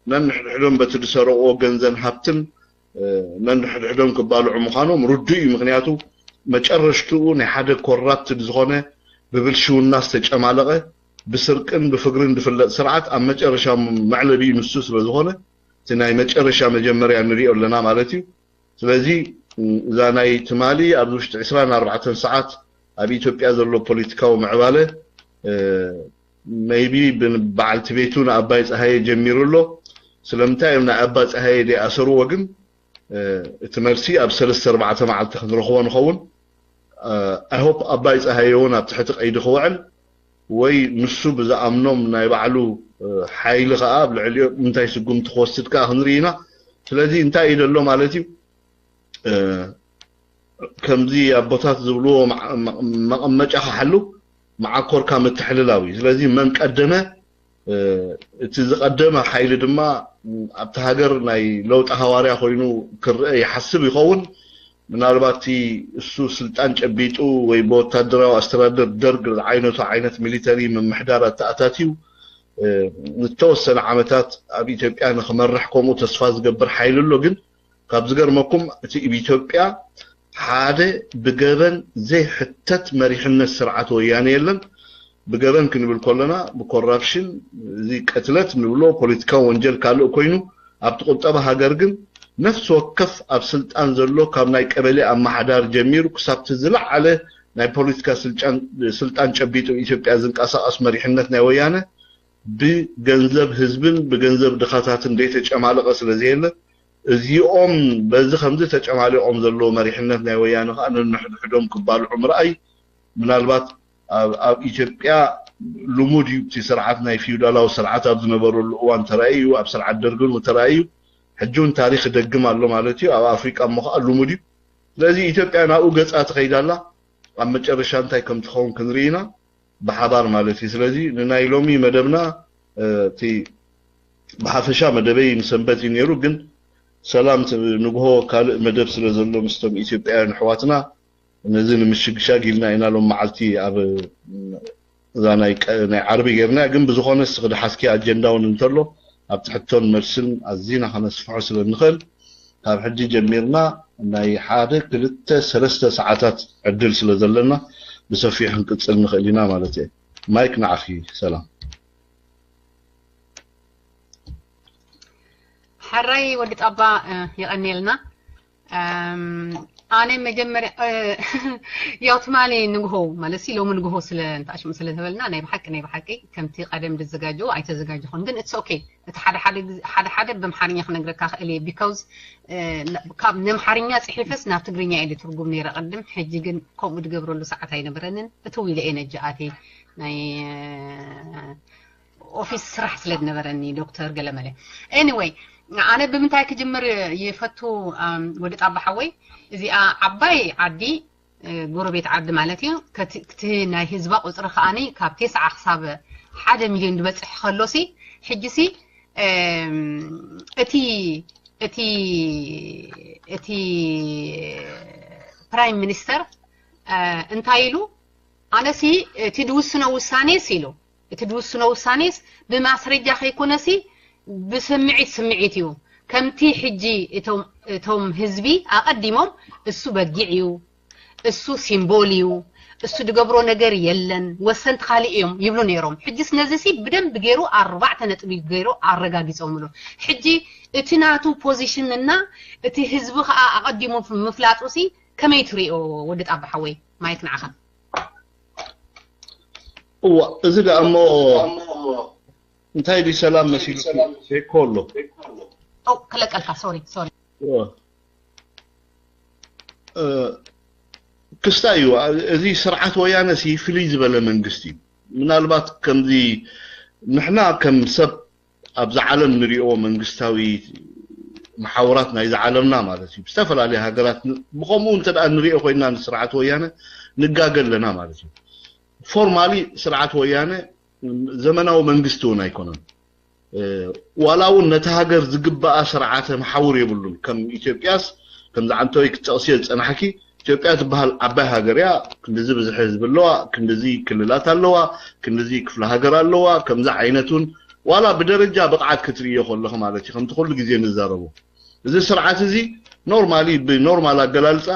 ነንሕድሕዶም በቲ ዝሰረቅዎ ገንዘን ሃብትን ነንሕድሕዶም ክባልዑ ምዃኖም ርዱእ እዩ። ምክንያቱ መጨረሽትኡ ናይ ሓደ ኮራፕትድ ዝኾነ ብብልሽውና ዝተጨማለቐ ብስርቅን ብፍግርን ዝፍለጥ ስርዓት ኣብ መጨረሻ መዕለቢኡ ንሱ ስለዝኾነ እቲ ናይ መጨረሻ መጀመርያ ንሪኦ ኣለና ማለት እዩ። ስለዚ እዛ ናይ ትማሊ ኣብዚ ውሽጢ ዕስራን ኣርባዕተን ሰዓት ኣብ ኢትዮጵያ ዘሎ ፖለቲካዊ ምዕባለ maybe ብበዓልቲ ቤቱ ንኣባይ ፀሃየ ጀሚሩ ኣሎ። ስለምንታይ እዮም ናይ ኣባ ፀሃየ ዘይኣሰርዎ ግን እቲ መልሲ ኣብ ሰለስተ ኣርባዕተ መዓልቲ ክንረኽቦ ንኸውን። I hope ኣባይ ፀሃየ እውን ኣብ ትሕቲ ቀይዲ ክውዕል ወይ ንሱ ብዝኣምኖም ናይ ባዕሉ ሓይሊ ከዓ ኣብ ልዕሊኦም እንታይ ስጉምቲ ክወስድ ከዓ ክንርኢ ኢና። ስለዚ እንታይ እዩ ዘሎ ማለት እዩ ከምዚ ኣቦታት ዝብልዎ መቐመጫ ክሓሉ መዓኮርካ ምትሕልላው እዩ። ስለዚ መን ቀደመ እቲ ዝቐደመ ሓይሊ ድማ ኣብቲ ሃገር ናይ ለውጢ ሃዋርያ ኮይኑ ክረአ ይሓስብ ይኸውን። ምናልባት እቲ እሱ ስልጣን ጨቢጡ ወይ ብወታደራዊ ኣስተዳደር ደርግ ዝዓይነቱ ዓይነት ሚሊተሪ ምምሕዳር ኣተኣታትዩ ንተወሰነ ዓመታት ኣብ ኢትዮጵያ ንክመርሕ ከምኡ ተስፋ ዝገብር ሓይሊ ኣሎ። ግን ካብ ዝገርመኩም እቲ ኣብ ኢትዮጵያ ሓደ ብገበን ዘይሕተት መሪሕነት ስርዓት ወያነ የለን። ብገበን ክንብል ከለና ብኮራፕሽን እዚ ቅትለት ንብሎ ፖለቲካዊ ወንጀል ካልእ ኮይኑ ኣብቲ ቁጠባ ሃገር ግን ነፍሲ ወከፍ ኣብ ስልጣን ዘሎ ካብ ናይ ቀበሌ ኣመሓዳር ጀሚሩ ክሳብቲ ዝለዓለ ናይ ፖለቲካ ስልጣን ጨቢጡ ኣብ ኢትዮጵያ ዝንቀሳቐስ መሪሕነት ናይ ወያነ ብገንዘብ ህዝብን ብገንዘብ ድኻታትን ዘይተጨማለቐ ስለዘየለ እዚኦም በዚ ከምዚ ተጨማሊቖም ዘለዉ መሪሕነት ናይ ወያነ ከዓ ነንሕድሕዶም ክባልዑ ምርኣይ ምናልባት ኣብ ኢትዮጵያ ልሙድ እዩ። እቲ ስርዓት ናይ ፊውዳላዊ ስርዓት ኣብ ዝነበረሉ እዋን ተራእዩ እዩ። ኣብ ስርዓት ደርግን ተራእዩ እዩ። ሕጂ እውን ታሪክ ይደግም ኣሎ ማለት እዩ። ኣብ ኣፍሪቃ እሞ ከዓ ልሙድ እዩ። ስለዚ ኢትዮጵያ ናብኡ ገፃ ትኸይድ ኣላ። ኣብ መጨረሻ እንታይ ከም ትኸውን ክንርኢ ኢና ብሓባር ማለት እዩ። ስለዚ ንናይ ሎሚ መደብና እቲ ብሓፈሻ መደበይ ንሰንበት እዩ ነይሩ፣ ግን ሰላም ንግሆ ካልእ መደብ ስለ ዘሎ ምስቶም ኢትዮጵያውያን ኣሕዋትና ነዚ ንምሽግሻግ ኢልና ኢና ሎም መዓልቲ ኣብ እዛ ናይ ዓርቢ ጌርና። ግን ብዝኾነ እስኺ ድሓስኪ ኣጀንዳ እውን እንተሎ ኣብ ትሕቶን መልስን ኣዚና ከነስፍሖ ስለ እንኽእል ካብ ሕጂ ጀሚርና ናይ ሓደ ክልተ ሰለስተ ሰዓታት ዕድል ስለ ዘለና ብሰፊሑ ክንቅፅል ንኽእል ኢና ማለት እየ። ማይክ ንዓኺ። ሰላም። ሕራይ ወዲ ጣባ የቐንየልና። ኣነ መጀመርያ ያው ትማሊ ንግሆ ማለት ሲ ሎሚ ንግሆ ስለ እንተኣሽሙ ስለ ተበልና ናይ ብሓቂ ናይ ብሓቂ ከምቲ ቀደም ድዘጋጀው ኣይተዘጋጀኹን፣ ግን it's okay። እቲ ሓደ ሓደ ግዜ- ሓደ ሓደ ብኣምሓርኛ ክነግረካ ክእል እየ because ካብ ነምሓርኛ ፅሒፈስ ናብ ትግርኛ እየ ትርጉም ነይረ ቅድም። ሕጂ ግን ከምኡ ድገብረሉ ሰዓት ኣይነበረንን። እትው ኢለ እየ ነጃ ኣትየ ናይ ኦፊስ ስራሕ ስለ ዝነበረኒ ዶክተር ገለመለ። Anyway ኣነ ብምንታይ ክጅምር ይፈቱ ወዲ ጣባ ሓወይ፣ እዚኣ ዓባይ ዓዲ ጎረቤት ዓዲ ማለት እዩ። ከቲ ናይ ህዝባ ቁፅሪ ከዓኒ ካብ ቴስዓ ክሳብ ሓደ ሚልዮን ዝበፅሕ ከሎ ሲ ሕጂ ሲ እቲ እቲ እቲ ፕራይም ሚኒስተር እንታይ ኢሉ ኣነሲ እቲ ድውስኖ ውሳኔስ ኢሉ እቲ ድውስኖ ውሳኔስ ብማስረጃ ከይኮነሲ ብስምዒት ስምዒት እዩ። ከምቲ ሕጂ እቶም ህዝቢ ኣቐዲሞም እሱ በጊዕ እዩ፣ እሱ ሲምቦል እዩ፣ እሱ ድገብሮ ነገር የለን፣ ወሰንቲ ካሊእ እዮም ይብሉ ነይሮም። ሕጅስ ነዚሲ ብደንብ ገይሩ ኣርባዕተ ነጥቢ ገይሩ ኣረጋጊፆምሉ። ሕጂ እቲ ናቱ ፖዚሽን እና እቲ ህዝቢ ከዓ ኣቐዲሙ ምፍላጡሲ ከመይ ትሪኦ ወዲ ጣባ ሓወይ? ማይክ ንዓኻ። እዋ እዚ ደኣ እሞ እንታይ ድዩ ሰላም መሲሉ ፌኮ ኣሎ። ኦ ክለቀልካ ሶሪ ሶሪ። እዋ። ክስታይ እዩ። እዚ ስርዓት ወያነ ሲ ፍልይ ዝበለ መንግስቲ እዩ። ምናልባት ከምዚ ንሕና ከም ሰብ ኣብዚ ዓለም ንሪኦ መንግስታዊ መሓውራት ናይዚ ዓለምና ማለት እዩ፣ ብዝተፈላለየ ሃገራት ን- ብኸምኡ እንተ ደኣ ንሪኦ ኮይና ንስርዓት ወያነ ንጋገ ኣለና ማለት እዩ። ፎርማሊ ስርዓት ወያነ ዘመናዊ መንግስቲ እውን ኣይኮነን። ዋላ እውን ነቲ ሃገር ዝግባኣ ስርዓተ መሓውር የብሉን። ከም ኢትዮጵያስ ከምዚ ዓንተወይ ክትጠቕስዮ ዝፀናሕኪ፣ ኢትዮጵያ ትበሃል ዓባይ ሃገር እያ። ክንድዚ ብዝሒ ህዝቢ ኣለዋ፣ ክንድዚ ክልላት ኣለዋ፣ ክንድዚ ክፍለ ሃገር ኣለዋ። ከምዚ ዓይነት እውን ዋላ ብደረጃ ብቕዓት ክትርእዮ ከለኹ ማለት እዩ፣ ከምቲ ኩሉ ግዜ ንዛረቦ፣ እዚ ስርዓት እዚ ኖርማሊ ብኖርማል ኣገላልፃ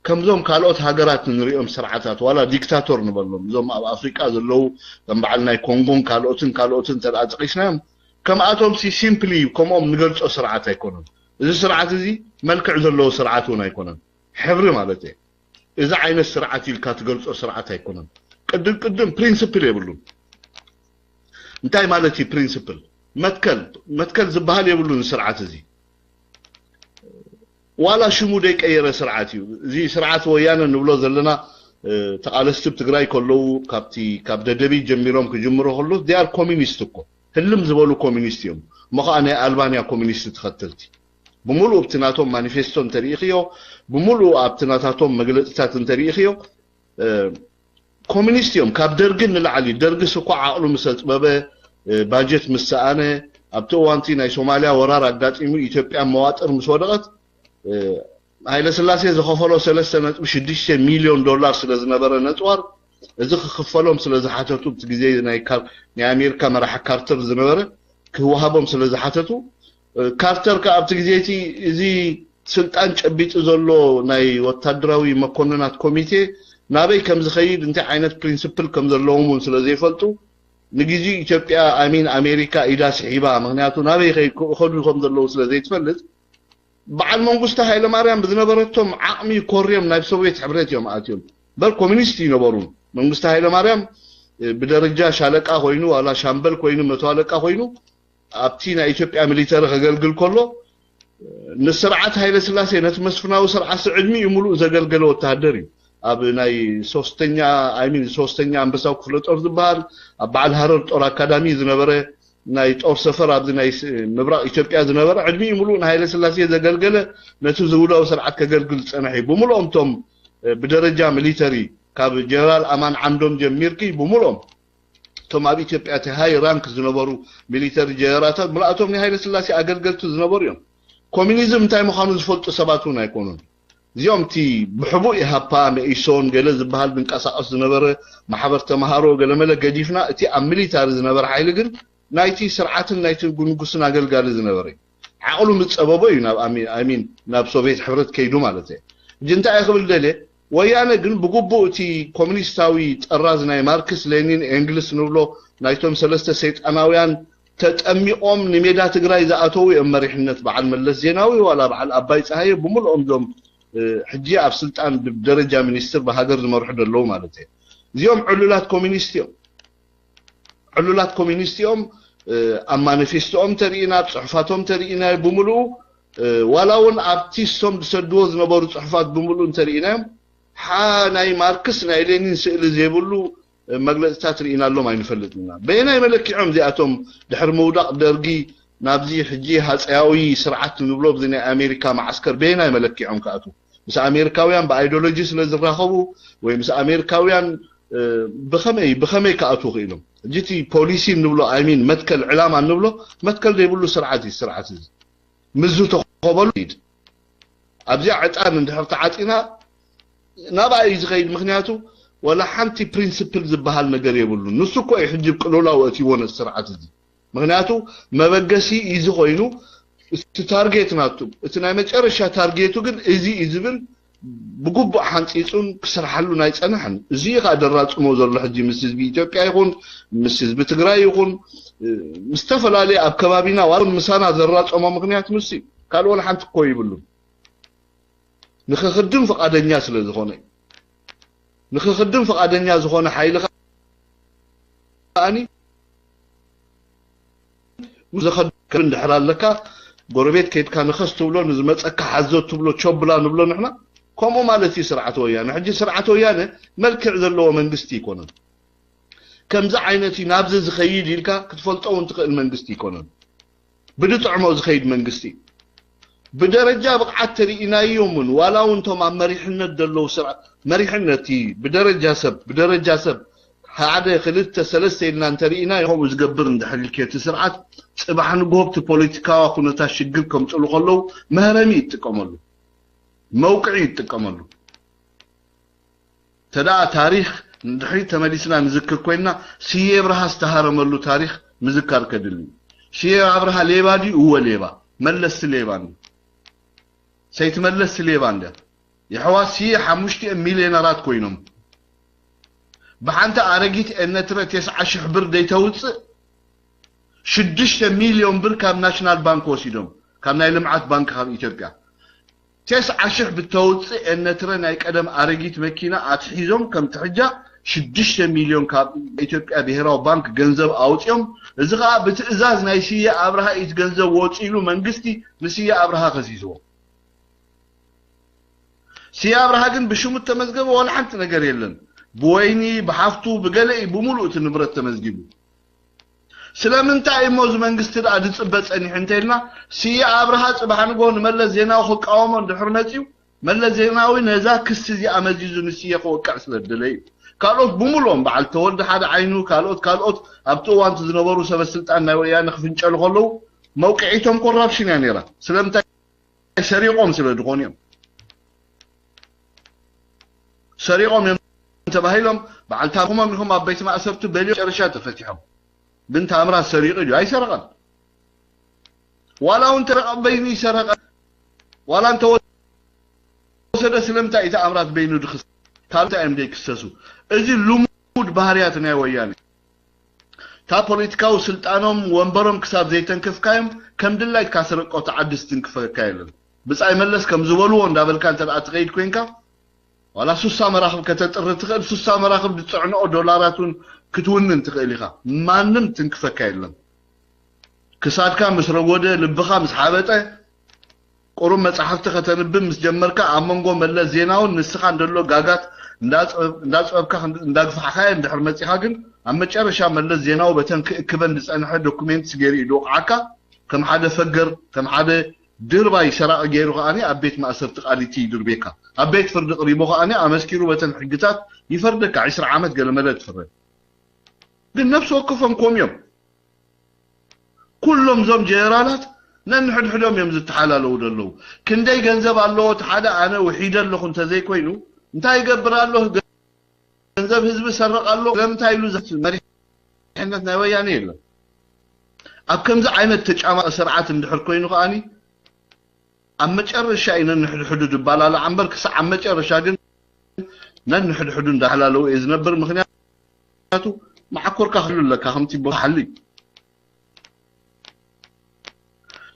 ከምዞም ካልኦት ሃገራት ንሪኦም ስርዓታት ዋላ ዲክታቶር ንበሎም፣ እዞም ኣብ ኣፍሪቃ ዘለዉ ከም በዓል ናይ ኮንጎን ካልኦትን ካልኦትን እንተ ጠቂስናዮም ከምኣቶም ሲ ሲምፕሊ ከምኦም ንገልፆ ስርዓት ኣይኮነን። እዚ ስርዓት እዚ መልክዕ ዘለዎ ስርዓት እውን ኣይኮነን። ሕብሪ ማለት እየ። እዚ ዓይነት ስርዓት ኢልካ ትገልፆ ስርዓት ኣይኮነን። ቅድም ቅድም ፕሪንስፕል የብሉን። እንታይ ማለት እዩ ፕሪንስፕል? መትከል መትከል ዝበሃል የብሉን ስርዓት እዚ። ዋላ ሽሙ ደይቀየረ ስርዓት እዩ። እዚ ስርዓት ወያነ ንብሎ ዘለና ተቃለስቲ ኣብ ትግራይ ከለዉ ካብቲ ካብ ደደቢት ጀሚሮም ክጅምሩ ከሎ ዲኣር ኮሚኒስት እኮ ህልም ዝበሉ ኮሚኒስት እዮም። እሞ ከዓ ናይ ኣልባንያ ኮሚኒስት ተኸተልቲ ብምሉእ ኣብቲ ናቶም ማኒፌስቶ እንተሪኢኽዮ፣ ብምሉእ ኣብቲ ናታቶም መግለፅታት እንተሪኢኽዮ ኮሚኒስት እዮም። ካብ ደርጊ ንላዕሊ፣ ደርጊስ እኮ ዓቕሉ ምስ ኣፅበበ፣ ባጀት ምስ ሰኣነ፣ ኣብቲ እዋንቲ ናይ ሶማልያ ወራር ኣጋጢሙ ኢትዮጵያ መዋጥር ምስ ወደቐት ሃይለ ስላሴ ዝኸፈሎ ሰለስተ ነጥቢ ሽዱሽተ ሚልዮን ዶላር ስለ ዝነበረ ነፅዋር፣ እዚ ክኽፈሎም ስለ ዝሓተቱ፣ ኣብቲ ግዜ ናይ ኣሜሪካ መራሒ ካርተር ዝነበረ ክወሃቦም ስለ ዝሓተቱ፣ ካርተር ከ ኣብቲ ግዜ እቲ እዚ ስልጣን ጨቢጡ ዘሎ ናይ ወታደራዊ መኮንናት ኮሚቴ ናበይ ከም ዝኸይድ እንታይ ዓይነት ፕሪንስፕል ከም ዘለዎም እውን ስለ ዘይፈልጡ ንግዜኡ ኢትዮጵያ ኣሚን ኣሜሪካ ኢዳ ስሒባ። ምክንያቱ ናበይ ከዱ ከም ዘለዉ ስለ ዘይትፈልጥ በዓል መንግስቱ ሃይለማርያም ብዝነበረቶም ዓቕሚ ኮርዮም ናብ ሶቪየት ሕብረት እዮም ኣትዮም። በር ኮሚኒስት ይነበሩ። መንግስቱ ሃይለማርያም ብደረጃ ሻለቃ ኮይኑ ዋላ ሻምበል ኮይኑ መቶ ኣለቃ ኮይኑ ኣብቲ ናይ ኢትዮጵያ ሚሊተሪ ከገልግል ከሎ ንስርዓት ሃይለ ስላሴ ነቲ መስፍናዊ ስርዓት ዕድሚኡ ሙሉእ ዘገልገለ ወተሃደር እዩ። ኣብ ናይ ሶስተኛ ኣይሚን ሶስተኛ ኣንበሳው ክፍለ ጦር ዝበሃል ኣብ በዓል ሃረር ጦር ኣካዳሚ ዝነበረ ናይ ጦር ሰፈር ኣብዚ ናይ ምብራቕ ኢትዮጵያ ዝነበረ ዕድሚኡ ሙሉእ ንሃይለ ስላሴ ዘገልገለ ነቲ ዝውዳዊ ስርዓት ከገልግል ዝፀንሐ እዩ። ብምሉኦም እቶም ብደረጃ ሚሊተሪ ካብ ጀነራል ኣማን ዓንዶም ጀሚርኪ ብምሉኦም እቶም ኣብ ኢትዮጵያ እቲ ሃይ ራንክ ዝነበሩ ሚሊተሪ ጀነራታት ምልኣቶም ናይ ሃይለ ስላሴ ኣገልገልቲ ዝነበሩ እዮም። ኮሚኒዝም እንታይ ምዃኑ ዝፈልጡ ሰባት እውን ኣይኮኑን። እዚኦም እቲ ብሕቡእ ኢሃፓ፣ መኢሶን፣ ገለ ዝበሃል ዝንቀሳቐስ ዝነበረ ማሕበር ተምሃሮ ገለመለ ገዲፍና እቲ ኣብ ሚሊታሪ ዝነበረ ሓይሊ ግን ናይቲ ስርዓትን ናይቲ ንጉስን ኣገልጋሊ ዝነበረ እዩ። ዓቕሉ ምስ ጸበቦ እዩ ናብ ኣሚ- ኣይ ሚን ናብ ሶቪየት ሕብረት ከይዱ ማለት እየ። ሕጂ እንታይ እየ ክብል ደልየ፣ ወያነ ግን ብግቡእ እቲ ኮሚኒስታዊ ጥራዝ ናይ ማርክስ፣ ሌኒን፣ ኤንግልስ ንብሎ ናይቶም ሰለስተ ሰይጣናውያን ተጠሚቖም ንሜዳ ትግራይ ዝኣተዉ እዮም። መሪሕነት በዓል መለስ ዜናዊ ዋላ በዓል ኣባይ ፀሃየ ብምልኦም እዞም ሕጂ ኣብ ስልጣን ብደረጃ ሚኒስትር ብሃገር ዝመርሑ ዘለዉ ማለት እየ። እዚኦም ዕሉላት ኮሚኒስት እዮም። ዕሉላት ኮሚኒስት እዮም። ኣብ ማኒፌስቶኦም ተሪኢና፣ ኣብ ፅሑፋቶም ተሪኢና ብምልኡ ዋላ እውን ኣብቲ እሶም ዝሰድዎ ዝነበሩ ፅሑፋት ብምልኡ እንተሪኢናዮም ሓ ናይ ማርክስ ናይ ሌኒን ስእሊ ዘይብሉ መግለፅታት ርኢናሎም ኣይንፈልጥን ኢና። በየናይ መለኪዖም እዚኣቶም ድሕሪ ምውዳቕ ደርጊ ናብዚ ሕጂ ሃፀያዊ ስርዓት ንብሎ ብዚ ናይ ኣሜሪካ መዓስከር በየናይ መለኪዖም ክኣትዉ? ምስ ኣሜሪካውያን ብኣይዲዮሎጂ ስለ ዝራኸቡ ወይ ምስ ኣሜሪካውያን ብኸመይ ብኸመይ ክኣትዉ ክኢሎም? ሕጂ እቲ ፖሊሲ እንብሎ ኣይሚን መትከል ዕላማ እንብሎ መትከል ዘይብሉ ስርዓት እዩ። ስርዓት እዚ ምስ ዝተኸበሉ ይድ ኣብዚኣ ዕጣን እንድሕር ተዓፂና ናብኣ እዩ ዝኸይድ። ምክንያቱ ወላ ሓንቲ ፕሪንስፕል ዝበሃል ነገር የብሉን። ንሱ እኮ እዩ ሕጂ ቅልውላው ኣእትይዎ ነቲ ስርዓት እዚ። ምክንያቱ መበገሲ እዚ ኮይኑ እቲ ታርጌት ናቱ እቲ ናይ መጨረሻ ታርጌቱ ግን እዚ እዩ ዝብል ብግቡእ ሓንፂፁን ክስርሓሉ ናይ ፀናሕን እዚ እዩ ከዓ ደራፅሞ ዘሎ ሕጂ ምስ ህዝቢ ኢትዮጵያ ይኹን ምስ ህዝቢ ትግራይ ይኹን ምስ ዝተፈላለዩ ኣብ ከባቢና ዋላ ምሳና ዘራፀሞ ምክንያት ምስ ካልእ ወላ ሓንቲ እኮ ይብሉን ንክክድም ፍቃደኛ ስለ ዝኾነ ንክክድም ፍቃደኛ ዝኾነ ሓይሊ ከዓኒ ዝኸድም እንድሕር ኣለካ ጎረቤት ከይድካ ንኸስ ትብሎ ንዝመፀካ ሓዞ ትብሎ ቾብላ ንብሎ ንሕና ከምኡ ማለት እዩ ስርዓት ወያነ። ሕጂ ስርዓት ወያነ መልክዕ ዘለዎ መንግስቲ ኣይኮነን። ከምዚ ዓይነት እዩ ናብዚ ዝኸይድ ኢልካ ክትፈልጦ እውን ትኽእል መንግስቲ ኣይኮነን። ብድጥዕሞ ዝኸይድ መንግስቲ እዩ። ብደረጃ ብቕዓት ተርኢናዮም እውን ዋላ እውን እቶም ኣብ መሪሕነት ዘለዉ ስርዓት መሪሕነት እዩ ብደረጃ ሰብ ብደረጃ ሰብ ሓደ ክልተ ሰለስተ ኢልና እንተርኢና ከምኡ ዝገብር እንድሕር ኢልክዮ እቲ ስርዓት ጽባሕ ንግሆ ኣብቲ ፖለቲካዊ ኩነታት ሽግር ከምፅሉ ከለዉ መህረሚ ይጥቀመሉ፣ መውቅዒ ይጥቀመሉ። ተደኣ ታሪኽ ንድሕሪት ተመሊስና ንዝክር ኮይንና ስየ ኣብርሃ ዝተሃረመሉ ታሪኽ ምዝካር ከድሊ እዩ። ስየ ኣብርሃ ሌባ ድዩ? እወ ሌባ። መለስቲ ሌባ እንዲ ሰይት መለስቲ ሌባ እንዲ የሕዋት ስየ ሓሙሽተ ሚልዮነራት ኮይኖም ብሓንቲ ኣረጊት ኤነትረ ተስዓ ሽሕ ብር ደይተውፅእ ሽዱሽተ ሚልዮን ብር ካብ ናሽናል ባንክ ወሲዶም ካብ ናይ ልምዓት ባንክ ካብ ኢትዮጵያ ተስዓ ሽሕ ብተውፅእ ኤነትረ ናይ ቀደም ኣረጊት መኪና ኣትሒዞም ከምቲ ሕጃ ሽዱሽተ ሚልዮን ካብ ኢትዮጵያ ብሄራዊ ባንክ ገንዘብ ኣውፅኦም። እዚ ከዓ ብትእዛዝ ናይ ስየ ኣብርሃ ኢት ገንዘብ ወፂ ኢሉ መንግስቲ ንስየ ኣብርሃ ከሲስዎ። ስየ ኣብርሃ ግን ብሽሙ እተመዝገበ ዋላ ሓንቲ ነገር የለን። ብወይኒ ብሓፍቱ ብገለ እዩ ብምሉእ እቲ ንብረት ተመዝጊቡ። ስለምንታይ እሞ እዚ መንግስቲ ደኣ ዝፅበ ፀኒሑ እንተኢልና ስየ ኣብርሃ ፅባሕ ንግሆ ንመለስ ዜናዊ ክቃወሞ እንድሕር መፅዩ መለስ ዜናዊ ነዛ ክሲ እዚኣ መዚዙ ንስየ ክወቅዕ ስለ ዝደለየ እዩ። ካልኦት ብምሉኦም በዓል ተወልደ ሓደ ዓይኑ ካልኦት ካልኦት ኣብቲ እዋንቲ ዝነበሩ ሰበ ስልጣን ናይ ወያነ ክፍንጨሉ ከለዉ መውቅዒቶም ኮራፕሽን እያ ነይራ። ስለምንታይ ሰሪቖም ስለ ዝኾኑ እዮም። ሰሪቖም እዮም ተባሂሎም በዓል ታሪኾም ኢኹም ኣብ ቤት ማእሰርቲ በልዮ ጨረሻ ተፈቲሖም። ግን ታምራት ሰሪቑ ድዩ? ኣይሰረቐን። ዋላ እውን ተረቐበይኒ ይሰረቐ ዋላ እንተወሰደ ስለምንታይ እቲ ኣምራት በይኑ ድክስ ካልኦት እዮም ዘይክሰሱ። እዚ ልሙድ ባህርያት ናይ ወያነ እታ ፖለቲካዊ ስልጣኖም ወንበሮም ክሳብ ዘይተንክፍካዮም ከም ድላይትካ ስረቆ እቲ ዓዲ ዝትንክፈካ የለን። ብጻይ መለስ ከም ዝበልዎ እንዳበልካ እንተ ደኣ ትኸይድ ኮይንካ ዋላ ሱሳ መራኽብ ከተጥሪ ትኽእል። ሱሳ መራኽብ ዝጽዕንኦ ዶላራት እውን ክትውንን ትኽእል ኢኻ። ማንም ትንክፈካ የለን። ክሳድካ ምስ ረጎደ ልብኻ ምስ ሓበጠ ቁሩብ መጻሕፍቲ ከተንብብ ምስ ጀመርካ ኣብ መንጎ መለስ ዜናውን ንስኻን ዘሎ ጋጋት እንዳጸበብካ እንዳግፋሕካዮ እንድሕር መጺኻ ግን ኣብ መጨረሻ መለስ ዜናዊ በተን ክእክበን ዝጸንሐ ዶኩሜንትስ ገይሩ እዩ ዝወቕዓካ። ከም ሓደ ፈገር ከም ሓደ ድርባይ ሰራቒ ገይሩ ከኣ ኣብ ቤት ማእሰርቲ ቃሊቲ ይድርቤካ። ኣብ ቤት ፍርዲ ቅሪቡ ከኣ ኣመስኪሩ በተን ሕግታት ይፈርደካ። ዕስራ ዓመት ገለመለ ትፍረድ። ግን ነፍሲ ወከፎም ኮም እዮም። ኩሎም እዞም ጀነራላት ነንሕድሕዶም እዮም ዝተሓላለዉ ዘለዉ። ክንደይ ገንዘብ ኣለዎ እቲ ሓደ ኣነ ውሒደ ኣለኹ እንተዘይኮይኑ እንታይ ይገብር ኣሎ? ገንዘብ ህዝቢ ሰርቕ ኣሎ። ስለምንታይ ኢሉ መሪሕነት ናይ ወያነ የለን። ኣብ ከምዚ ዓይነት ተጫማቂ ስርዓት እንድሕር ኮይኑ ከኣኒ ኣብ መጨረሻ እዩ ነንሕድሕዱ ድባላላዕ እምበር ክሳዕ ኣብ መጨረሻ ግን ነንሕድሕዱ እንዳሓላለዉ እየ ዝነብር። ምክንያቱ መዓኮርካ ክህሉ ኣለካ ከምቲ ቦታ ሓሊ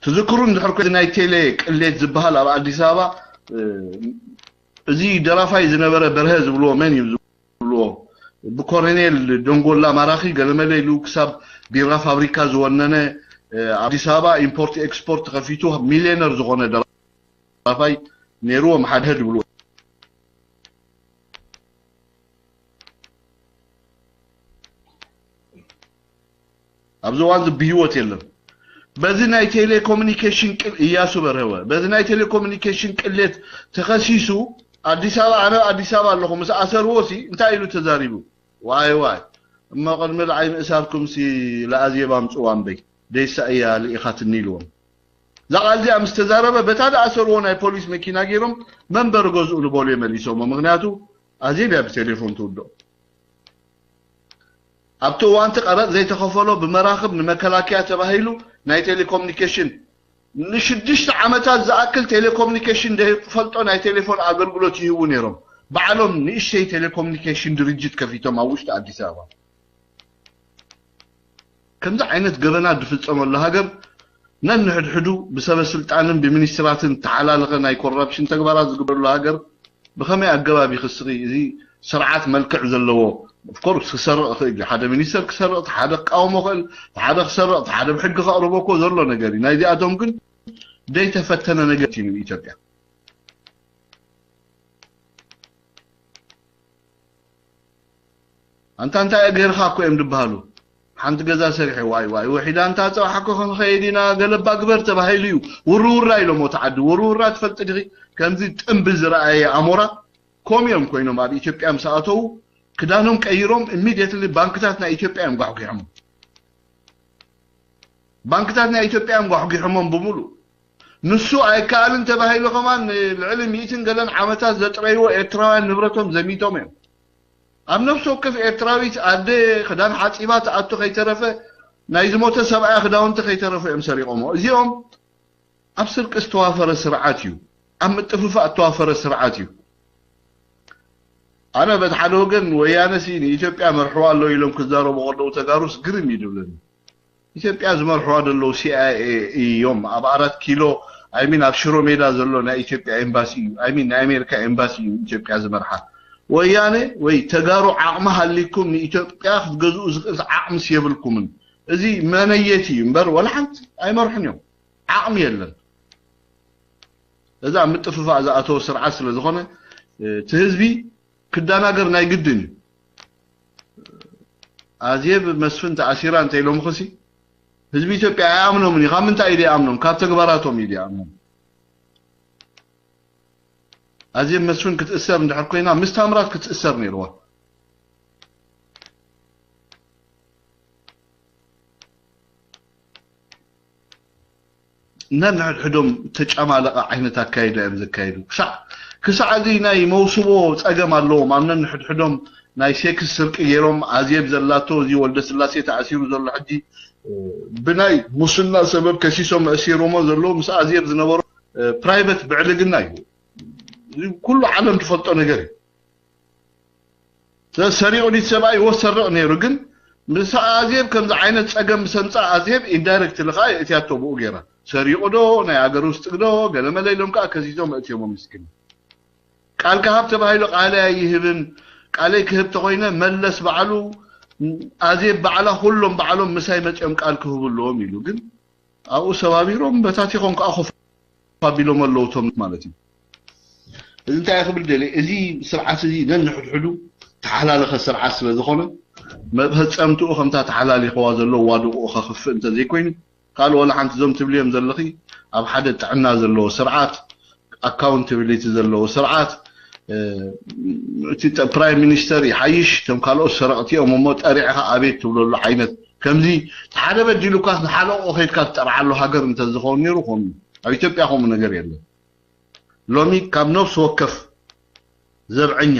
ትዝክሩ እንድሕር ኮይኑ ናይ ቴሌ ቅሌት ዝበሃል ኣብ ኣዲስ ኣበባ እዚ ደራፋይ ዝነበረ በርሀ ዝብልዎ መን እዩ ዝብልዎ ብኮረኔል ደንጎላ ማራኺ ገለመለ ኢሉ ክሳብ ቢራ ፋብሪካ ዝወነነ ኣዲስ ኣበባ ኢምፖርት ኤክስፖርት ከፊቱ ሚሊዮነር ዝኾነ ደራፋይ ነይርዎም ሓደ ዝብልዎ ኣብዚ እዋን እዚ ብህይወት የለን። በዚ ናይ ቴሌኮሙኒኬሽን ቅል እያሱ በርሀወ በዚ ናይ ቴሌኮሙኒኬሽን ቅሌት ተኸሲሱ ኣዲስ ኣበባ ኣነ ኣዲስ ኣበባ ኣለኹ ምስ ኣሰርዎ ሲ እንታይ ኢሉ ተዛሪቡ? ዋይ ዋይ እሞ ቅድሚ ልዓይ ምእሳርኩም ሲ ለኣዜብ ኣምፅዋ እምበይ ደይሳ እያ ልኢኻትኒ ኢልዎም። እዛ ቃል እዚኣ ምስ ተዛረበ በታ ዝኣሰርዎ ናይ ፖሊስ መኪና ገይሮም መንበሪ ገዝኡ ንቦሌ መሊሶሞ። ምክንያቱ ኣዜብ እያ ብቴሌፎን ትውድኦ። ኣብቲ እዋንቲ ቀረጥ ዘይተኸፈሎ ብመራኽብ ንመከላከያ ተባሂሉ ናይ ቴሌኮሙኒኬሽን ንሽዱሽተ ዓመታት ዝኣክል ቴሌኮሙኒኬሽን ዘይፈልጦ ናይ ቴሌፎን ኣገልግሎት ይህቡ ነይሮም። ባዕሎም ንእሽተይ ቴሌኮሙኒኬሽን ድርጅት ከፊቶም ኣብ ውሽጢ ኣዲስ ኣበባ። ከምዚ ዓይነት ገበናት ዝፍፀመሉ ሃገር ነንሕድሕዱ ብሰበ ስልጣንን ብሚኒስትራትን ተሓላለኸ ናይ ኮራፕሽን ተግባራት ዝግበረሉ ሃገር ብኸመይ ኣገባብ ይኽስኺ? እዚ ስርዓት መልክዕ ዘለዎ ኦፍኮርስ ክሰርቕ ይኽእል እዩ። ሓደ ሚኒስተር ክሰርቕ፣ ሓደ ክቃወሞ ይኽእል፣ ሓደ ክሰርቕ፣ ሓደ ብሕጊ ከቕርቦ እኮ ዘሎ ነገር እዩ። ናይዚኣቶም ግን ዘይተፈተነ ነገር እዩ ኢትዮጵያ። ኣንታ እንታይ ጌርካ እኮ እዮም ዝበሃሉ። ሓንቲ ገዛ ሰሪሐ፣ ዋይ ዋይ፣ ውሒዳ፣ እንታ ጸባሕ እኮ ክንኸይድ ኢና፣ ገለባ ግበር ተባሂሉ እዩ። ውርውራ ኢሎሞ እቲ ዓዲ። ውርውራ ትፈልጢ ዲኺ? ከምዚ ጥምቢ ዝረኣየ ኣሞራ። ኮም እዮም ኮይኖም ኣብ ኢትዮጵያ ምስ ኣተዉ፣ ክዳኖም ቀይሮም፣ ኢሚድየትሊ ባንክታት ናይ ኢትዮጵያ እዮም ጓሕጒሖም። ባንክታት ናይ ኢትዮጵያ እዮም ጓሕጒሖሞም ብምሉእ። ንሱ ኣይከኣልን ተባሂሉ ከማን ልዕሊ ሚእትን ገለን ዓመታት ዘጥረይዎ ኤርትራውያን ንብረቶም ዘሚቶም እዮም። ኣብ ነፍሲ ወከፍ ኤርትራዊት ኣደ ክዳን ሓጺባ ትኣቱ ከይተረፈ፣ ናይ ዝሞተ ሰብኣያ ክዳውንቲ ከይተረፈ እዮም ሰሪቖሞ። እዚኦም ኣብ ስርቂ ዝተዋፈረ ስርዓት እዩ። ኣብ ምጥፍፋእ ዝተዋፈረ ስርዓት እዩ። ኣነ በቲ ሓደ ወገን ወያነ ሲ ንኢትዮጵያ መርሕዋ ኣሎ ኢሎም ክዛረቡ ከለዉ ተጋሩስ ግርም እዩ ዝብለኒ። ኢትዮጵያ ዝመርሕዋ ዘለዉ ሲኣይኤ እዮም። ኣብ ኣራት ኪሎ፣ ኣይሚን ኣብ ሽሮ ሜዳ ዘሎ ናይ ኢትዮጵያ ኤምባሲ እዩ። ኣይሚን ናይ ኣሜሪካ ኤምባሲ እዩ ኢትዮጵያ ዝመርሓ። ወያነ ወይ ተጋሩ ዓቕሚ ሃሊኩም ንኢትዮጵያ ክትገዝኡ ዝኽእል ዓቕምስ የብልኩምን። እዚ መነየት እዩ እምበር ወላ ሓንቲ ኣይመርሑን እዮም። ዓቕሚ የለን። እዛ ምጥፍፋእ ዝኣተወ ስርዓት ስለ ዝኾነ፣ እቲ ህዝቢ ክደናገር ናይ ግድን እዩ። ኣዜብ መስፍን ተኣሲራ እንተ ኢሎምኽሲ፣ ህዝቢ ኢትዮጵያ ኣይኣምኖምን እዩ። ካብ ምንታይ እዩ ደይኣምኖም? ካብ ተግባራቶም እዩ ደይኣምኖም። ኣዜብ መስፍን ክትእሰር እንድሕር ኮይና፣ ምስ ታምራት ክትእሰር ነይርዋ። ነንሕድሕዶም ተጨማለቐ ዓይነት ኣካይዳ እዮም ዘካይዱ። ክሳዕ፣ ክሳዕ እዚ ናይ መውስቦ ጸገም ኣለዎም። ኣብ ነንሕድሕዶም ናይ ሴክስ ስርቂ ገይሮም፣ ኣዜብ ዘላቶ፣ እዚ ወልደ ስላሴ ተኣሲሩ ዘሎ ሕጂ፣ እ፣ ብናይ ሙስና ሰበብ ከሲሶም ኣሲሮሞ ዘለዉ ምስ ኣዜብ ዝነበሩ፣ እ፣ ፕራይቨት ብዕልግና እዩ። እዚ ኩሉ ዓለም ትፈልጦ ነገር እዩ። ሰ-፣ ሰሪቑ ዲት ሰብኣይ ወሰርቕ ነይሩ፣ ግን ምስ ኣዜብ ከምዚ ዓይነት ጸገም ምስ ኣምጽኣ ኣዜብ ኢንዳይሬክትሊ ከኣ የእትያቶ ብኡ ገይራ። ሰሪቑ ዶ፣ ናይ ኣገር ውስጢ ዶ፣ ገለመለ ኢሎም ከኣ ከሲሶም ኣእትዮሞ ምስኪን። ቃል ክሃብ ተባሂሉ ቃለይ ኣይህብን፣ ቃለይ ክህብ ተኾይነ መለስ ባዕሉ፣ ኣዜብ ባዕላ፣ ኩሎም ባዕሎም ምሳይ መጺኦም ቃል ክህቡ ኣለዎም ኢሉ። ግን ኣብኡ ሰባቢሮም በታቲኾም ከኣ ኮፍ ኣቢሎም ኣለዉ እቶም ማለት እዩ። እዚ እንታይ ክብል ደልየ፣ እዚ ስርዓት እዚ ነንሕድሕዱ ተሓላለኸ ስርዓት ስለ ዝኾነ፣ መፈጸምትኡ ከምታ ተሓላሊኽዋ ዘሎ ዋድቕኡ ከኽፍእ እንተዘይኮይኑ፣ ካልእ ወላ ሓንቲ እዞም ትብልዮም ዘለኺ ኣብ ሓደ ጥዕና ዘለዎ ስርዓት፣ ኣካውንታቢሊቲ ዘለዎ ስርዓት፣ እ፣ እቲ ጠ-፣ ፕራይም ሚኒስተር ይሓይሽ፣ እቶም ካልኦት ሰረቕቲ እዮም እሞ ጠሪዕኻ ኣቤት ትብለሉ ዓይነት። ከምዚ እቲ ሓደ በዲሉካስ ንሓለቕኡ ከይድካ ትጠርዓሉ ሃገር እንተዝኸውን ነይሩ ከምኡ። ኣብ ኢትዮጵያ ከምኡ ነገር የለን። ሎሚ ካብ ነፍሲ ወከፍ ዘብዐኛ፣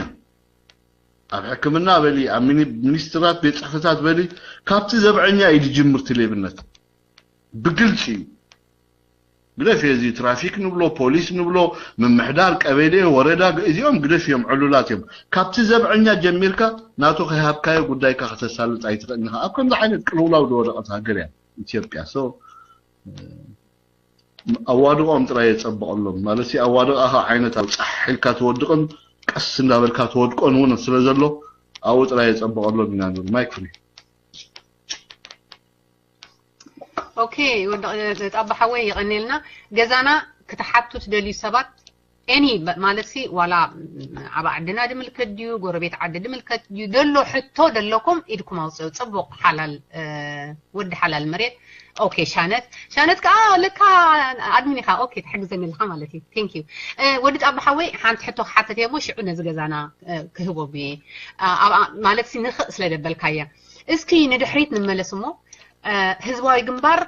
ኣብ ሕክምና በሊ፣ ኣብ ሚኒ-፣ ሚኒስትራት ቤት ጽሕፈታት በሊ፣ ካብቲ ዘብዐኛ እዩ ዝጅምር እቲ ሌብነት። ብግልጺ እዩ። ግደፍ፣ እዚ ትራፊክ ንብሎ፣ ፖሊስ ንብሎ፣ ምምሕዳር ቀበሌ፣ ወረዳ፣ ግ-፣ እዚኦም ግደፍ እዮም፣ ዕሉላት እዮም። ካብቲ ዘብዐኛ ጀሚርካ ናቱ ከይሃብካዮ ጉዳይካ ከተሳልጥ ኣይትኽእልን ኢኻ። ኣብ ከምዚ ዓይነት ቅልውላው ዝወደቐት ሃገር እያ ኢትዮጵያ። ሶ፣ ኣዋድቖም ጥራይ የጸብቐሎም። ማለት ሲ፣ ኣዋድቓኻ ዓይነት ኣብ ጻሕ ኢልካ ትወድቕን ቀስ እንዳበልካ ትወድቆን እውን ስለ ዘሎ፣ ኣብኡ ጥራይ የጸብቐሎም ኢና ንብል። ማይክ ፍሪ። ኦኬ፣ ወዲ ጣባ ሓወይ፣ የቐኔልና። ገዛና ክትሓቱ ትደልዩ ሰባት፣ ኤኒ፣ ማለት ሲ፣ ዋላ ኣብ ዓድና ድምልከት ድዩ፣ ጎረቤት ዓዲ ድምልከት ድዩ፣ ደሎ ሕቶ ደለኩም ኢድኩም ኣውፅኡ። ጽቡቕ፣ ሓላል፣ እ፣ ወዲ ሓላል መሬት። ኦኬ፣ ሻነት፣ ሻነት ከኣ ለካ ኣድሚን ኢኻ። ኦኬ፣ ትሕግዘኒ ኣለኻ ማለት እዩ። ቴንክ ዩ። እ፣ ወዲ ጣባ ሓወይ፣ ሓንቲ ሕቶ ክሓተት እየ እሞ ሽዑ ነዚ ገዛና፣ እ፣ ክህቦም እየ። እ፣ ኣብ፣ ማለት ሲ፣ ንኽእ ስለ ደበልካያ። እስኪ ንድሕሪት ንመለስ እሞ፣ እ፣ ህዝባዊ ግንባር፣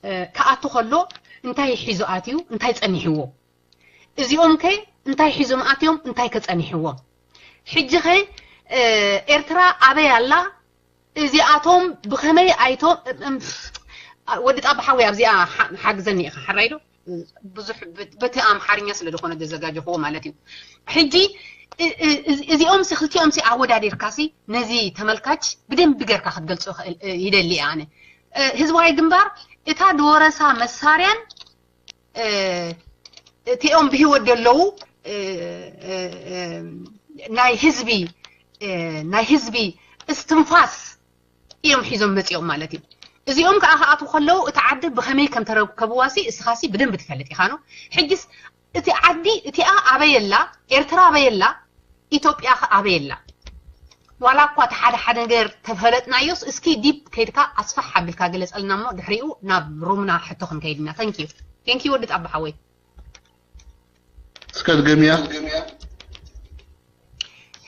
እ፣ ክኣቱ ከሎ እንታይ ሒዙ ኣትዩ፣ እንታይ ጸኒሕዎ? እዚኦም ከ እንታይ ሒዞም ኣትዮም፣ እንታይ ከ ጸኒሕዎም? ሕጂ ኸ፣ እ፣ ኤርትራ ኣበይ ኣላ? እዚኣቶም ብኸመይ ኣይቶም፣ እም፣ እም፣ ወዲ ጣባ ሓወይ ኣብዚኣ ሓ-፣ ሓግዘኒ ኢኻ፣ ሕራይ ዶ? ብዙሕ ብ-፣ በቲ ኣምሓርኛ ስለ ዝኾነ ዘዘጋጀኽዎ ማለት እዩ። ሕጂ እ-፣ እ-፣ እዚ-፣ እዚኦም ሲ ክልቲኦም ሲ ኣወዳዲርካ ሲ ነዚ ተመልካች ብደንቢ ጌርካ ክትገልጾ ይኽእል፣ እ፣ ይደሊ እየ ኣነ። እ፣ ህዝባዊ ግንባር እታ ድወረሳ መሳርያን፣ እ፣ እቲኦም ብህይወት ዘለዉ፣ እ፣ እ፣ እ፣ ናይ ህዝቢ፣ እ፣ ናይ ህዝቢ እስትንፋስ እዮም ሒዞም መጺኦም ማለት እዩ። እዚኦም ከኣ ክኣትዉ ከለዉ እቲ ዓዲ ብኸመይ ከም ተረከብዋ ሲ እስኻ ሲ ብደንቢ ትፈልጥ ኢኻ ኖ። ሕጅስ እቲ ዓዲ እቲኣ ኣበይ ኣላ? ኤርትራ ኣበይ ኣላ? ኢትዮጵያ ከ ኣበይ ኣላ? ዋላ እኳ እቲ ሓደ ሓደ ነገር ተፈለጥናዮስ፣ እስኪ ዲፕ ከይድካ ኣስፋሕ ኣቢልካ ግለጸልና እሞ ድሕሪኡ ናብ ሩምና ሕቶ ክንከይድ ኢና። Thank you። Thank you ወዲ ጣባ ሓወይ። እስከ ድገምያ።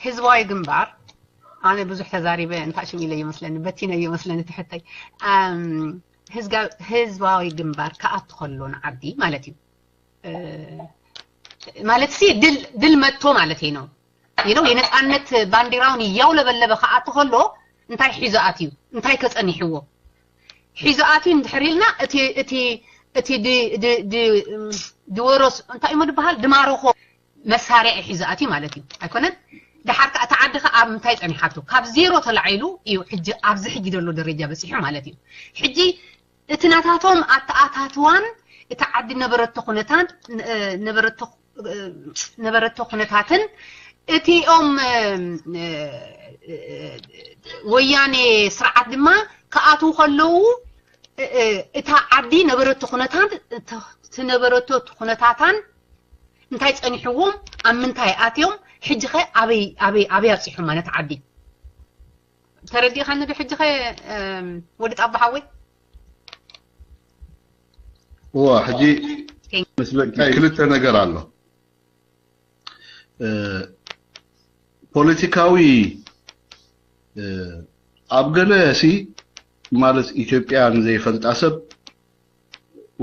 ህዝባዊ ግንባር፣ ኣነ ብዙሕ ተዛሪበ፣ እንታይ ሽም ኢለ ይመስለኒ፣ በቲነ ይመስለኒ ትሕተይ። ኣም፣ ህዝጋ-፣ ህዝባዊ ግንባር ክኣቱ ከሎ ንዓዲ ማለት እዩ። እ፣ ማለት ሲ ድል፣ ድል መጥቶ ማለት እዩ ነው። You know፣ የነጻነት ባንዲራውን እያውለበለበ ክኣቱ ከሎ እንታይ ሒዙ ኣትዩ? እንታይ ከጸኒሕዎ? ሒዙ ኣትዩ እንድሕር ኢልና እቲ፣ እቲ፣ እቲ ድ-፣ ድ-፣ ድ-፣ እም፣ ድወሮስ፣ እንታይ እሞ ድበሃል? ድማረኾ መሳርያ እዩ ሒዙ ኣትዩ ማለት እዩ። ኣይኮነን? ደሓር ከኣ እቲ ዓዲ ከኣ ኣብ ምንታይ ጸኒሓቶ? ካብ ዜሮ ተላዒሉ እዩ ሕጂ ኣብዚ ሕጂ ዘሎ ደረጃ በጺሑ ማለት እዩ። ሕጂ እቲ ናታቶም ኣተኣታትዋን እቲ ዓዲ ነበረቶ ኩነታት፣ እ፣ ነበረቶ፣ እ፣ ነበረቶ ኩነታትን እቲኦም፣ እ፣ እ፣ ወያኔ ስርዓት ድማ ክኣትዉ ከለዉ፣ እ፣ እ፣ እታ ዓዲ ነበረቶ ኩነታት፣ እቲ ነበረቶ ኩነታታን እንታይ ጸኒሕዎም፣ ኣብ ምንታይ ኣትዮም፣ ሕጂ ኸ ኣበይ፣ ኣበይ፣ ኣበይ ኣብጺሖም ማለት ዓዲ? ተረዲእኻኒ ዶ? ሕጂ ኸ፣ እም፣ ወዲ ጣባ ሓወይ? እዋ፣ ሕጂ ምስ በቃ ክልተ ነገር ኣሎ። እ፣ ፖለቲካዊ፣ እ፣ ኣብ ገለ ሲ ማለት ኢትዮጵያ ንዘይፈልጣ ሰብ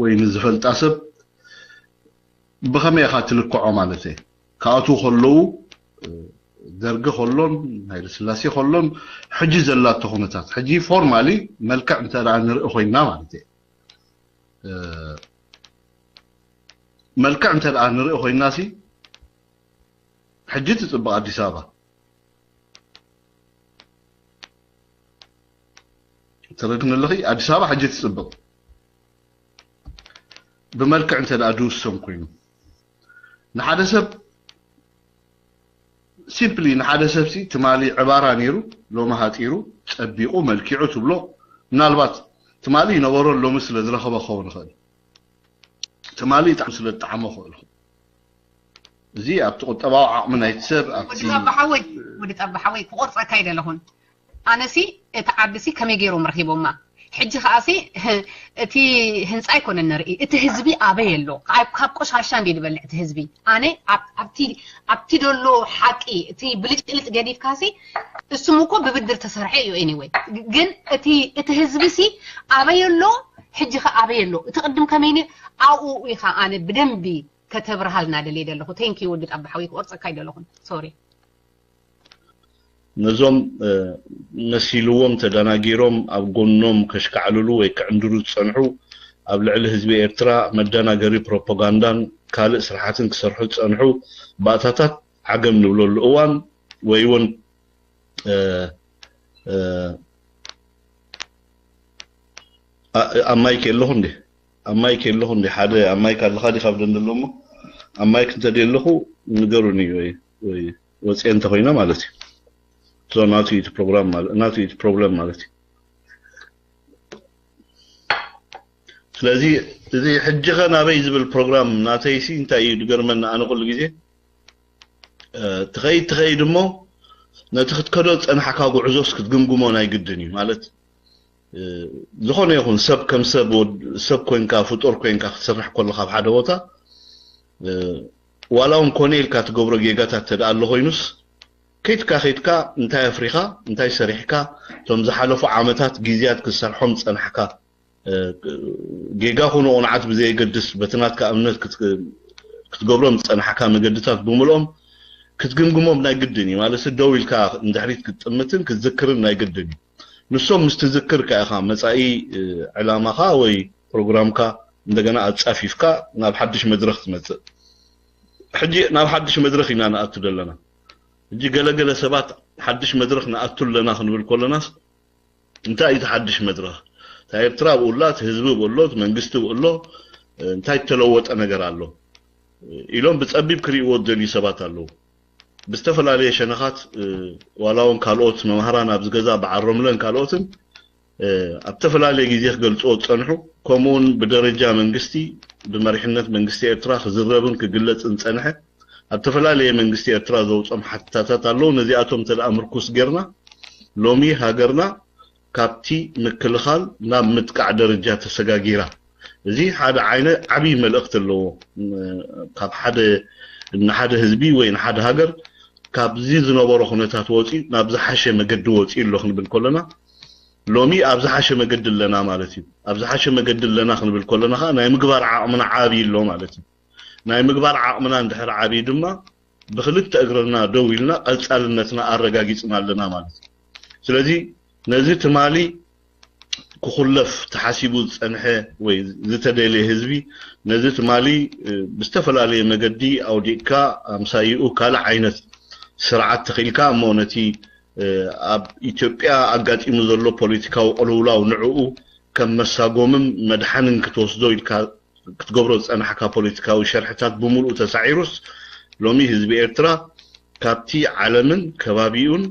ወይ ንዝፈልጣ ሰብ ብኸመይ ኢኻ ትልክዖ ማለት እየ። ክኣትዉ ከለዉ፣ እ፣ ደርጊ ከሎን ሃይለ ስላሴ ከሎን ሕጂ ዘላቶ ኩነታት፣ ሕጂ ፎርማሊ መልክዕ እንተ ደኣ ንርኢ ኮይንና ማለት እየ። እ፣ መልክዕ እንተ ደኣ ንርኢ ኮይንና ሲ ሕጂ ትጽብቕ ኣዲስ ኣበባ። ተረድእኒ ኣለኺ? ኣዲስ ኣበባ ሕጂ ትጽብቕ። ብመልክዕ እንተ ደኣ ድውሰን ኮይኑ፣ ንሓደ ሰብ፣ ሲምፕሊ ንሓደ ሰብ ሲ ትማሊ ዕባራ ነይሩ፣ ሎሚ ሃጢሩ፣ ጸቢቑ፣ መልኪዑ ትብሎ፣ ምናልባት ትማሊ ይነበሮ ሎሚ ስለ ዝረኸቦ ክኸውን ይኽእል። ትማሊ ጣዕሚ ስለ ዝጠዓሞ ክእል። እዚ ኣብቲ ቁጠባዊ ዓቕሚ ናይቲ ሰብ፣ ኣብቲ ወዲ ጣባ ሓወይ፣ ወዲ ጣባ ሓወይ፣ ክቆርጸካ ይደለኹን። ኣነሲ እቲ ዓዲ ሲ ከመይ ገይሮም ረኺቦማ? ሕጂ ከኣ ሲ እቲ ህንጻ ኣይኮነን ንርኢ፣ እቲ ህዝቢ ኣበይ ኣሎ? ካብ፣ ካብ ቆሻሻ እንዴ ዝበልዕ እቲ ህዝቢ? ኣነ ኣብ-፣ ኣብቲ፣ ኣብቲ ደሎ ሓቂ፣ እቲ ብልጭልጭ ገዲፍካ ሲ፣ እሱም እኮ ብብድር ተሰርሐ እዩ። ኤኒወይ፣ ግን እቲ፣ እቲ ህዝቢ ሲ ኣበይ ኣሎ? ሕጂ ከ ኣበይ ኣሎ? እቲ ቅድም ከመይ ነይሩ? ኣብኡ ኢኻ ኣነ ብደንቢ ከተብርሃልና ደልየ ደለኹ። ቴንክ ዩ ወዲ ጣባ ሓወይ፣ ክቆርጸካ ኣይደለኹን። ሶሪ። ነዞም፣ እ፣ መሲልዎም ተደናጊሮም ኣብ ጎኖም ከሽካዕልሉ ወይ ክዕንድሩ ዝጸንሑ፣ ኣብ ልዕሊ ህዝቢ ኤርትራ መደናገሪ ፕሮፓጋንዳን ካልእ ስራሓትን ክሰርሑ ዝጸንሑ ባእታታት ዓገብ ንብለሉ እዋን ወይ እውን፣ እ፣ እ፣ ኣ-፣ ኣብ ማይክ የለኹ እንዴ? ኣብ ማይክ የለኹ እንዴ? ሓደ ኣብ ማይክ ኣለኻ ዲኻ ኣብ ደንደሎ እሞ? ኣብ ማይክ እንተ ደየለኹ ንገሩኒ ወይ፣ ወይ ወጽኤ እንተ ኮይነ ማለት እዩ። So ናቱ እዩ እቲ ፕሮግራም ማለት፣ ናቱ እዩ እቲ ፕሮብለም ማለት እዩ። ስለዚ እዚ ሕጂ ኸ ናበይ ዝብል ፕሮግራም ናተይሲ እንታይ እዩ ዝገርመኒ ኣነ ኩሉ ግዜ፣ እ፣ ትኸይድ ትኸይድ እሞ ነቲ ክትከዶ ዝጸናሕካ ጉዕዞስ ክትግምግሞ ናይ ግድን እዩ። ማለት፣ እ፣ ዝኾነ ይኹን ሰብ ከም ሰብ ወድ-፣ ሰብ ኮንካ ፍጡር ኮንካ ክትሰርሕ ከለኻ ኣብ ሓደ ቦታ፣ እ፣ ዋላ እውን ኮነ ኢልካ ትገብሮ ጌጋታት ተደኣ ኣሎ ኮይኑስ፣ ከይድካ ከይድካ እንታይ ኣፍሪኻ፣ እንታይ ሰሪሕካ፣ እቶም ዝሓለፉ ዓመታት ግዜያት ክትሰርሖም ዝጸናሕካ፣ እ፣ ጌጋ ኩኑ ቅንዓት ብዘየገድስ በቲ ናትካ እምነት ክት-፣ ክትገብሮም ዝጸናሕካ መገድታት ብምልኦም ክትግምግሞም ናይ ግድን እዩ። ማለት ደው ኢልካ ንድሕሪት ክትጥምትን ክትዝክርን ናይ ግድን እዩ። ንሶም ምስ ትዝክር ከኣ ኢኻ መጻኢ፣ እ፣ ዕላማኻ ወይ ፕሮግራምካ እንደገና ኣጻፊፍካ ናብ ሓድሽ መድረኽ ትመጽእ። ሕጂ ናብ ሓድሽ መድረኽ ኢና ንኣቱ ዘለና። ሕጂ ገለገለ ሰባት ሓድሽ መድረኽ ንኣቱ ኣለና ክንብል ከለናስ እንታይ እዩ እቲ ሓድሽ መድረኽ? እታ ኤርትራ ኣብኡ ኣላ፣ እቲ ህዝቢ ኣብኡ ኣሎ፣ እቲ መንግስቲ ኣብኡ ኣሎ፣ እንታይ እተለወጠ ነገር ኣሎ? ኢሎም ብጸቢብ ክርእይዎ ዝደልዩ ሰባት ኣለዉ። ብዝተፈላለየ ሸነኻት፣ እ፣ ዋላ እውን ካልኦት መማህራን ኣብዚ ገዛ በዓል ሮምለን ካልኦትን፣ እ፣ ኣብ ዝተፈላለየ ግዜ ክገልጽዎ ዝጸንሑ፣ ከምኡውን ብደረጃ መንግስቲ፣ ብመሪሕነት መንግስቲ ኤርትራ ክዝረብን ክግለጽን ዝጸንሐ፣ ኣብ ዝተፈላለየ መንግስቲ ኤርትራ ዘውጾም ሓተታታት ኣለዉ። ነዚኣቶም እንተ ደኣ ምርኩስ ጌርና፣ ሎሚ ሃገርና ካብቲ ምክልኻል ናብ ምጥቃዕ ደረጃ ተሰጋጊራ። እዚ ሓደ ዓይነት ዓብዪ መልእኽቲ ኣለዎ። ካብ ሓደ፣ ንሓደ ህዝቢ ወይ ንሓደ ሃገር ካብዚ ዝነበሮ ኩነታት ወፂኡ ናብ ዝሓሸ መገዲ ወፂኡ ኣሎ ክንብል ከለና፣ ሎሚ ኣብ ዝሓሸ መገዲ ኣለና ማለት እዩ። ኣብ ዝሓሸ መገዲ ኣለና ክንብል ከለና ከዓ ናይ ምግባር ዓቕምና ዓብዪ ኣሎ ማለት እዩ። ናይ ምግባር ዓቕምና እንድሕር ዓብዩ ድማ ብክልተ እግርና ደው ኢልና ቀጻልነትና ኣረጋጊጽና ኣለና ማለት እዩ። ስለዚ ነዚ ትማሊ ክኹለፍ ተሓሲቡ ዝጸንሐ ወይ ዝተደልየ ህዝቢ ነዚ ትማሊ ብዝተፈላለየ መገዲ ኣውዲቕካ ኣምሳይኡ ካልእ ዓይነት ስርዓት ተኽኢልካ እሞ ነቲ ኣብ ኢትዮጵያ ኣጋጢሙ ዘሎ ፖለቲካዊ ቅልውላው ንዕኡ ከም መሳጎምን መድሓንን ክትወስዶ ኢልካ ክትገብሮ ዝጸናሕካ ፖለቲካዊ ሸርሕታት ብምሉኡ ተሳዒሩስ ሎሚ ህዝቢ ኤርትራ ካብቲ ዓለምን ከባቢኡን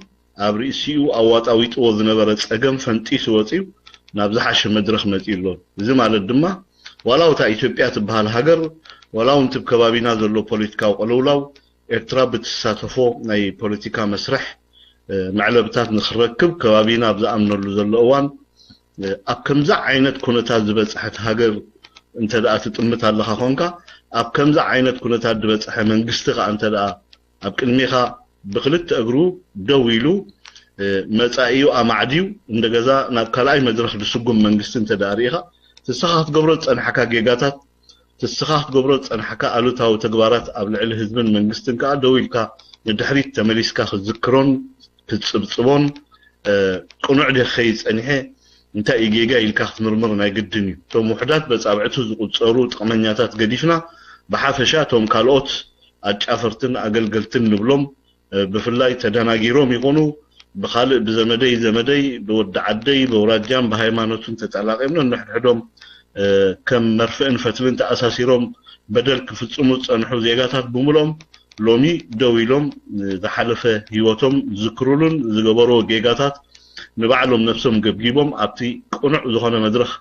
ኣብ ርእሲኡ ኣዋጣዊጥዎ ዝነበረ ጸገም ፈንጢሱ ወጺኡ ናብ ዝሓሸ መድረኽ መጺኡ ኣሎ። እዚ ማለት ድማ ዋላ እታ ኢትዮጵያ ትበሃል ሃገር ዋላ እውን እቲ ከባቢና ዘሎ ፖለቲካዊ ቅልውላው ኤርትራ ብትሳተፎ ናይ ፖለቲካ መስርሕ መዕለብታት ንክረክብ ከባቢና ኣብ ዝኣምነሉ ዘሎ እዋን ኣብ ከምዚ ዓይነት ኩነታት ዝበፅሐት ሃገር እንተ ደኣ ትጥምት ኣለኻ ኮንካ ኣብ ከምዚ ዓይነት ኩነታት ዝበፅሐ መንግስቲ ከዓ እንተ ደኣ ኣብ ቅድሜኻ ብክልተ እግሩ ደው ኢሉ መፃኢኡ ኣማዕድዩ እንደገዛ ናብ ካልኣይ መድረክ ዝስጉም መንግስቲ እንተ ደኣ ርኢኻ ንስኻ ክትገብሮ ዝፀናሕካ ጌጋታት ንስኻ ክትገብሮ ዝጸናሕካ ኣሉታዊ ተግባራት ኣብ ልዕሊ ህዝብን መንግስትን ከኣ ደው ኢልካ ንድሕሪት ተመሊስካ ክትዝክሮን ክትጽብጽቦን ቅኑዕ ድየ ክኸይድ ጸኒሐ እንታይ እዩ ጌጋ ኢልካ ክትምርምር ናይ ግድን እዩ። እቶም ውሑዳት በጻብዕቱ ዝቑጸሩ ጥቕመኛታት ገዲፍና ብሓፈሻ እቶም ካልኦት ኣጫፈርትን ኣገልገልትን ንብሎም ብፍላይ ተደናጊሮም ይኾኑ ብኻልእ ብዘመደይ ዘመደይ ብወዲ ዓደይ ብውራጃን ብሃይማኖቱን ተጠላቒምና ንሕድሕዶም ከም መርፍእን ፈትልን ተኣሳሲሮም በደል ክፍጽሙ ዝጸንሑ ዜጋታት ብምልኦም ሎሚ ደው ኢሎም ዝሓለፈ ህይወቶም ዝዝክሩሉን ዝገበርዎ ጌጋታት ንባዕሎም ነብሶም ገብጊቦም ኣብቲ ቅኑዕ ዝኾነ መድረኽ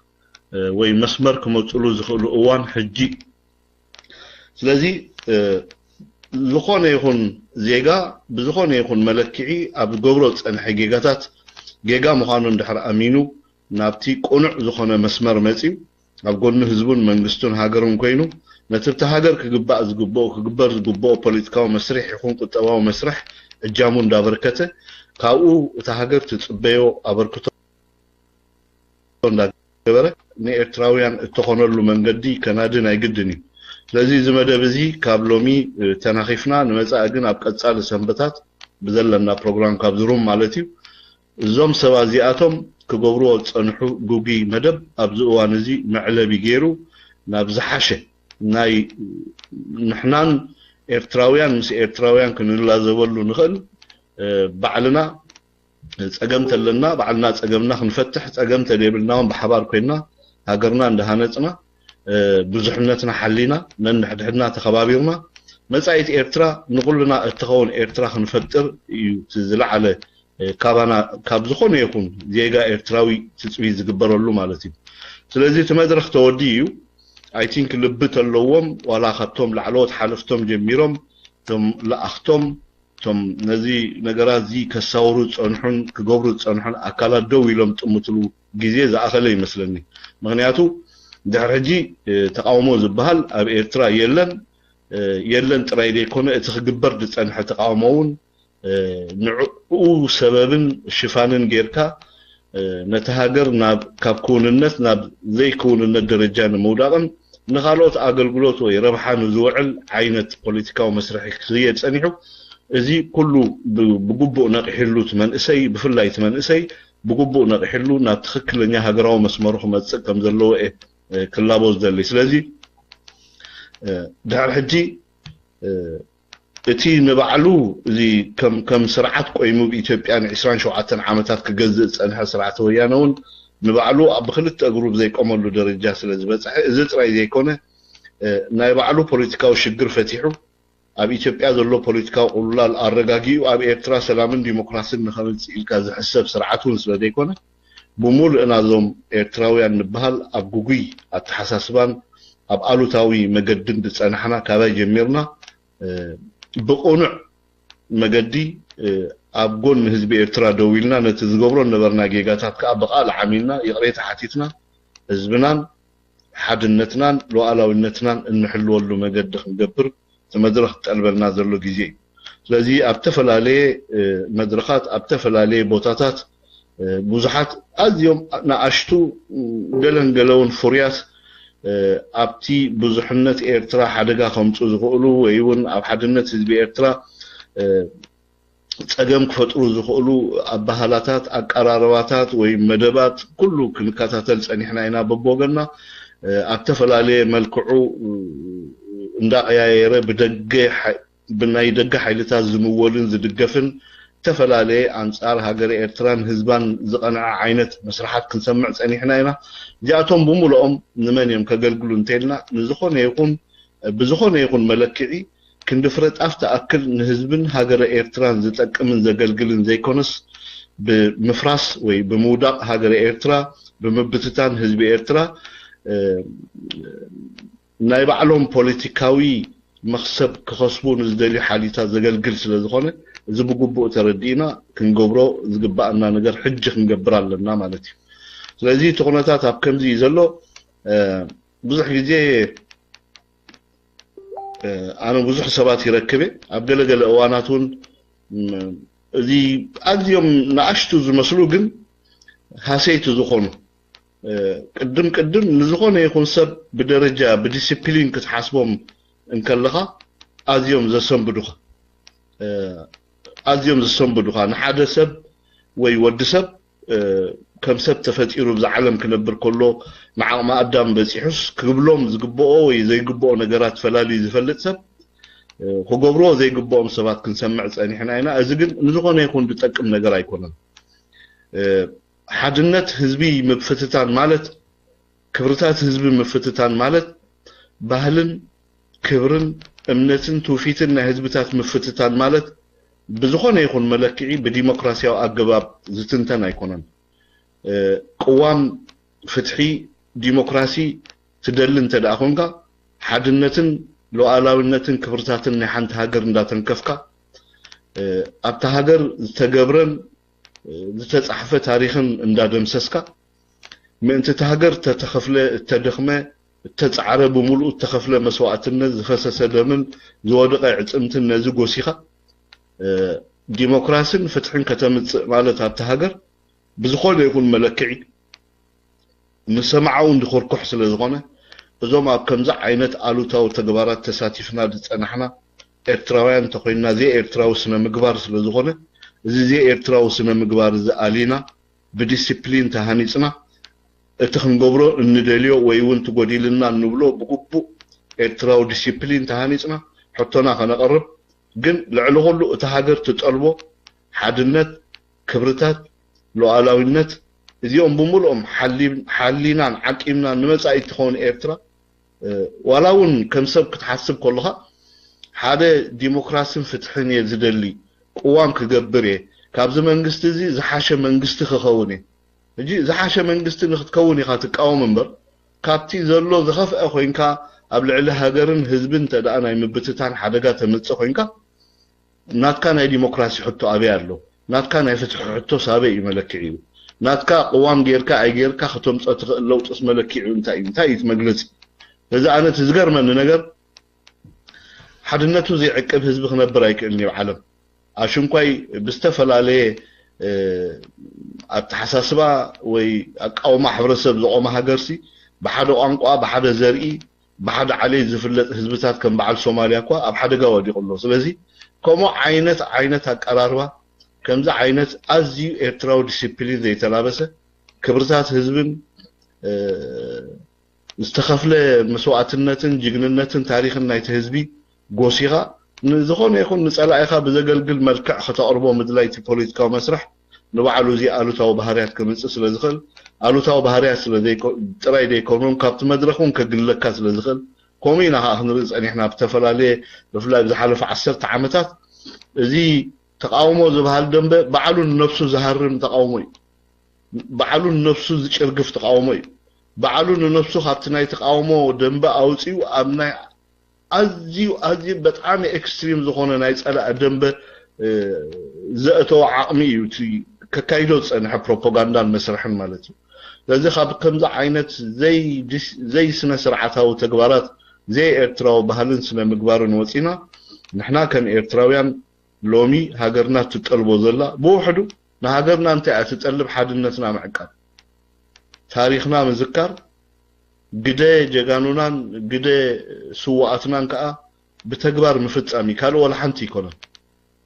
ወይ መስመር ክመጽሉ ዝኽእሉ እዋን ሕጂ ስለዚ ዝኾነ ይኹን ዜጋ ብዝኾነ ይኹን መለክዒ ኣብ ዝገብሮ ዝጸንሐ ጌጋታት ጌጋ ምዃኑ እንድሕር ኣሚኑ ናብቲ ቅኑዕ ዝኾነ መስመር መጺኡ ኣብ ጎኒ ህዝቡን መንግስቱን ሃገሩን ኮይኑ ነቲ ኣብቲ ሃገር ክግባእ ዝግብኦ ክግበር ዝግብኦ ፖለቲካዊ መስርሕ ይኹን ቁጠባዊ መስርሕ እጃሙ እንዳበርከተ ካብኡ እታ ሃገር ትጽበዮ ኣበርክቶ እንዳገበረ ንኤርትራውያን እተኾነሉ መንገዲ ከናዲ ናይ ግድን እዩ። ስለዚ እዚ መደብ እዚ ካብ ሎሚ ተናኺፍና ንመጻኢ ግን ኣብ ቀጻሊ ሰንበታት ብዘለና ፕሮግራም ካብዚ ሩም ማለት እዩ እዞም ሰባት እዚኣቶም ክገብርዎ ዝጸንሑ ጉጉይ መደብ ኣብዚ እዋን እዚ መዕለቢ ገይሩ ናብ ዝሓሸ ናይ ንሕናን ኤርትራውያን ምስ ኤርትራውያን ክንላዘበሉ ንኽእል ባዕልና ጸገም ተለና ባዕልና ጸገምና ክንፈትሕ ጸገም ተደይብልና እውን ብሓባር ኮይንና ሃገርና እንዳሃነጽና ብዙሕነትና ሓሊና ነንሕድሕድና ተኸባቢርና መጻኢት ኤርትራ ንኹልና እትኸውን ኤርትራ ክንፈጥር እዩ ዝለዓለ ካባና ካብ ዝኾነ ይኹን ዜጋ ኤርትራዊ ትጽቢት ዝግበረሉ ማለት እዩ። ስለዚ እቲ መድረኽ ተወዲ እዩ። ኣይ ቲንክ ልቢ ተለዎም ዋላ ካብቶም ላዕለዎት ሓለፍቶም ጀሚሮም እቶም ለኣኽቶም እቶም ነዚ ነገራት እዚ ከሳውሩ ዝጸንሑን ክገብሩ ዝጸንሑን ኣካላት ደው ኢሎም ጥምትሉ ግዜ ዝኣኸለ ይመስለኒ። ምክንያቱ ድሕሪ ሕጂ ተቃውሞ ዝበሃል ኣብ ኤርትራ የለን። የለን ጥራይ ዘይኮነ እቲ ክግበር ዝጸንሐ ተቃውሞ እውን ንዕኡ ሰበብን ሽፋንን ጌርካ ነቲ ሃገር ናብ ካብ ክውንነት ናብ ዘይክውንነት ደረጃ ንምውዳቕን ንኻልኦት ኣገልግሎት ወይ ረብሓ ንዝውዕል ዓይነት ፖለቲካዊ መስርሒ ክኽየድ ጸኒሑ እዚ ኩሉ ብግቡእ ነቒሕሉ እቲ መንእሰይ ብፍላይ እቲ መንእሰይ ብግቡእ ነቒሕሉ ናብ ትኽክለኛ ሃገራዊ መስመሩ ክመጽእ ከም ዘለዎ እየ ክላቦ ዝደሊ ስለዚ ድሕር ሕጂ እቲ ንባዕሉ እዚ ከም ከም ስርዓት ቆይሙ ብኢትዮጵያ ን27 ዓመታት ክገዝእ ዝጸንሐ ስርዓተ ወያነ እውን ንባዕሉ ኣብ ብክልተ እግሩ ብዘይቆመሉ ደረጃ ስለ ዝበጽሐ እዚ ጥራይ ዘይኮነ ናይ ባዕሉ ፖለቲካዊ ሽግር ፈቲሑ ኣብ ኢትዮጵያ ዘሎ ፖለቲካዊ ቅሉላል ኣረጋጊኡ ኣብ ኤርትራ ሰላምን ዲሞክራስን ንኸምጽእ ኢልካ ዝሕሰብ ስርዓት እውን ስለ ዘይኮነ ብሙሉእ ናዞም ኤርትራውያን ንበሃል ኣብ ጉጉይ ኣተሓሳስባን ኣብ ኣሉታዊ መገድን ዝጸናሕና ካባይ ጀሚርና ብቕኑዕ መገዲ ኣብ ጎኒ ህዝቢ ኤርትራ ደው ኢልና፣ ነቲ ዝገብሮ ነበርና ጌጋታት ከዓ ብቓል ዓሚልና፣ ይቕሬታ ሓቲትና፣ ህዝብናን ሓድነትናን ሉዓላዊነትናን እንሕልወሉ መገዲ ክንገብር እቲ መድረኽ ዝጠልበና ዘሎ ግዜ እዩ። ስለዚ ኣብ ዝተፈላለየ መድረኻት፣ ኣብ ዝተፈላለየ ቦታታት ብዙሓት ኣዝዮም ንኣሽቱ ገለን ገለውን ፍሩያት ኣብቲ ብዙሕነት ኤርትራ ሓደጋ ከምፁ ዝኽእሉ ወይ እውን ኣብ ሓድነት ህዝቢ ኤርትራ ፀገም ክፈጥሩ ዝኽእሉ ኣባህላታት፣ ኣቀራርባታት ወይ መደባት ኩሉ ክንከታተል ፀኒሕና ኢና። በብወገንና ኣብ ተፈላለየ መልክዑ እንዳቀያየረ ብደገ ብናይ ደገ ሓይልታት ዝምወልን ዝድገፍን ዝተፈላለየ ኣንጻር ሃገረ ኤርትራን ህዝባን ዝቐንዐ ዓይነት መስርሓት ክንሰምዕ ጸኒሕና ኢና። እዚኣቶም ብምልኦም ንመን እዮም ከገልግሉ እንተልና ንዝኾነ ይኹን ብዝኾነ ይኹን መለክዒ ክንዲ ፍረ ጣፍ ትኣክል ንህዝብን ሃገረ ኤርትራን ዝጠቅምን ዘገልግልን ዘይኮነስ ብምፍራስ ወይ ብምውዳቕ ሃገረ ኤርትራ ብምብትታን ህዝቢ ኤርትራ ናይ ባዕሎም ፖለቲካዊ መኽሰብ ክኸስቡ ንዝደልዩ ሓይልታት ዘገልግል ስለ ዝኾነ እዚ ብግቡእ ተረዲእና ክንገብሮ ዝግባኣና ነገር ሕጂ ክንገብር ኣለና ማለት እዩ። ስለዚ እቲ ኩነታት ኣብ ከምዚ እዩ ዘሎ። ብዙሕ ግዜ ኣነ ብዙሕ ሰባት ይረክብ እየ። ኣብ ገለገለ እዋናት እውን እዚ ኣዝዮም ንኣሽቱ ዝመስሉ ግን ሃሰይቲ ዝኾኑ ቅድም ቅድም ንዝኾነ ይኹን ሰብ ብደረጃ ብዲሲፕሊን ክትሓስቦም እንከለኻ ኣዝዮም ዘሰንብዱኻ ኣዝዮም ዘሰንብዱኻ ንሓደ ሰብ ወይ ወዲ ሰብ ከም ሰብ ተፈጢሩ ብዛ ዓለም ክነብር ከሎ ንዓቕሚ ኣዳም በፂሑስ ክብሎም ዝግብኦ ወይ ዘይግብኦ ነገራት ፈላልዩ ዝፈልጥ ሰብ ክገብሮ ዘይግብኦም ሰባት ክንሰምዕ ፀኒሕና ኢና። እዚ ግን ንዝኾነ ይኹን ዝጠቅም ነገር ኣይኮነን። ሓድነት ህዝቢ ምፍትታን ማለት ክብርታት ህዝቢ ምፍትታን ማለት ባህልን ክብርን እምነትን ትውፊትን ናይ ህዝብታት ምፍትታን ማለት ብዝኾነ ይኹን መለክዒ ብዲሞክራሲያዊ ኣገባብ ዝትንተን ኣይኮነን። ቅዋም ፍትሒ ዲሞክራሲ ትደሊ እንተ ደኣ ኮንካ ሓድነትን ሉዓላዊነትን ክብርታትን ናይ ሓንቲ ሃገር እንዳተንከፍካ ኣብታ ሃገር ዝተገብረን ዝተጻሕፈ ታሪኽን እንዳደምሰስካ ምእንቲ እቲ ሃገር እተተኸፍለ እተደኽመ እተጻዕረ ብምሉኡ እተኸፍለ መስዋእትነት ዝፈሰሰ ደምን ዝወደቐ ዕጽምትን ነዚ ጎሲኻ ዲሞክራስን ፍትሕን ከተምጽእ ማለት ኣብቲ ሃገር ብዝኾነ ይኹን መለክዒ ንሰማዓ እውን ድኽርኩሕ ስለ ዝኾነ እዞም ኣብ ከምዚ ዓይነት ኣሉታዊ ተግባራት ተሳቲፍና ዝጸናሕና ኤርትራውያን እንተኾይንና ዘይኤርትራዊ ስነ ምግባር ስለ ዝኾነ እዚ ዘይኤርትራዊ ስነ ምግባር እዚ ኣሊና ብዲሲፕሊን ተሃኒጽና እቲ ክንገብሮ እንደልዮ ወይ እውን ትጎዲልና እንብሎ ብግቡእ ኤርትራዊ ዲሲፕሊን ተሃኒጽና ሕቶና ከነቐርብ ግን ልዕሊ ኩሉ እቲ ሃገር ትጠልቦ ሓድነት፣ ክብርታት፣ ሉዓላዊነት እዚኦም ብምልኦም ሓሊናን ዓቂብናን ንመጻኢ እትኸውን ኤርትራ ዋላ እውን ከም ሰብ ክትሓስብ ከለኻ ሓደ ዲሞክራስን ፍትሕን እየ ዝደሊ ቅዋም ክገብር እየ ካብዚ መንግስቲ እዚ ዝሓሸ መንግስቲ ክኸውን እየ ሕጂ ዝሓሸ መንግስቲ ንክትከውን ኢኻ ትቃወም እምበር ካብቲ ዘሎ ዝኸፍአ ኮይንካ ኣብ ልዕሊ ሃገርን ህዝብን እንተ ደኣ ናይ ምብትታን ሓደጋ ተምጽእ ኮይንካ ናትካ ናይ ዲሞክራሲ ሕቶ ኣበይ ኣሎ ናትካ ናይ ፍትሒ ሕቶ ሳበይ እዩ መለክዒ እዩ ናትካ ቅዋም ጌርካ ኣይጌርካ ከተምጾ ትኽእል ለውጥስ መለክዒ እንታይ እዩ እንታይ እዩ መግለጺ እዚ ኣነ ዝገርመኒ ነገር ሓድነቱ ዘይዕቅብ ህዝቢ ክነብር ኣይክእልን እዩ ዓለም ኣሽንኳይ ብዝተፈላለየ ኣተሓሳስባ ወይ ኣቃውማ ሕብረተሰብ ዝቆመ ሃገርሲ ብሓደ ቋንቋ ብሓደ ዘርኢ ብሓደ ዓሌት ዝፍለጥ ህዝብታት ከም በዓል ሶማልያ እኳ ኣብ ሓደጋ ወዲቑ ኣሎ ስለዚ ከምኡ ዓይነት ዓይነት ኣቀራርባ ከምዚ ዓይነት ኣዝዩ ኤርትራዊ ዲሲፕሊን ዘይተላበሰ ክብርታት ህዝብን ዝተኸፍለ መስዋእትነትን ጅግንነትን ታሪኽን ናይቲ ህዝቢ ጎሲኻ ንዝኾነ ይኹን ንጸላኢኻ ብዘገልግል መልክዕ ከተቕርቦ ምድላይ እቲ ፖለቲካዊ መስርሕ ንባዕሉ እዚ ኣሉታዊ ባህርያት ከምጽእ ስለ ዝኽእል ኣሉታዊ ባህርያት ስለ ጥራይ ዘይኮኑን ካብቲ መድረኽ እውን ከግልለካ ስለ ዝኽእል ከምኡ ኢና ከዓ ክንርኢ ጸኒሕና ብተፈላለየ ብፍላይ ብዝሓለፈ ዓሰርተ ዓመታት እዚ ተቃውሞ ዝበሃል ደንበ ባዕሉ ንነብሱ ዝሃርም ተቃውሞ እዩ ባዕሉ ንነብሱ ዝጭርግፍ ተቃውሞ እዩ ባዕሉ ንነብሱ ካብቲ ናይ ተቃውሞ ደንበ ኣውፅኡ ኣብ ናይ ኣዝዩ ኣዝዩ በጣዕሚ ኤክስትሪም ዝኾነ ናይ ጸላኢ ደንበ ዘእተወ ዓቕሚ እዩ እቲ ከካይዶ ዝጸንሐ ፕሮፓጋንዳን መስርሕን ማለት እዩ። ስለዚ ካብ ከምዚ ዓይነት ዘይስነ ስርዓታዊ ተግባራት፣ ዘይ ኤርትራዊ ባህልን ስነ ምግባርን ወፂና፣ ንሕና ከም ኤርትራውያን ሎሚ ሃገርና ትጠልቦ ዘላ ብውሕዱ ንሃገርና እንታይ እያ ትጠልብ? ሓድነትና ምዕቃብ፣ ታሪኽና ምዝካር፣ ግደ ጀጋኑናን ግደ ስዋኣትናን ከዓ ብተግባር ምፍፃም እዩ። ካልእ ወላ ሓንቲ ይኮነን።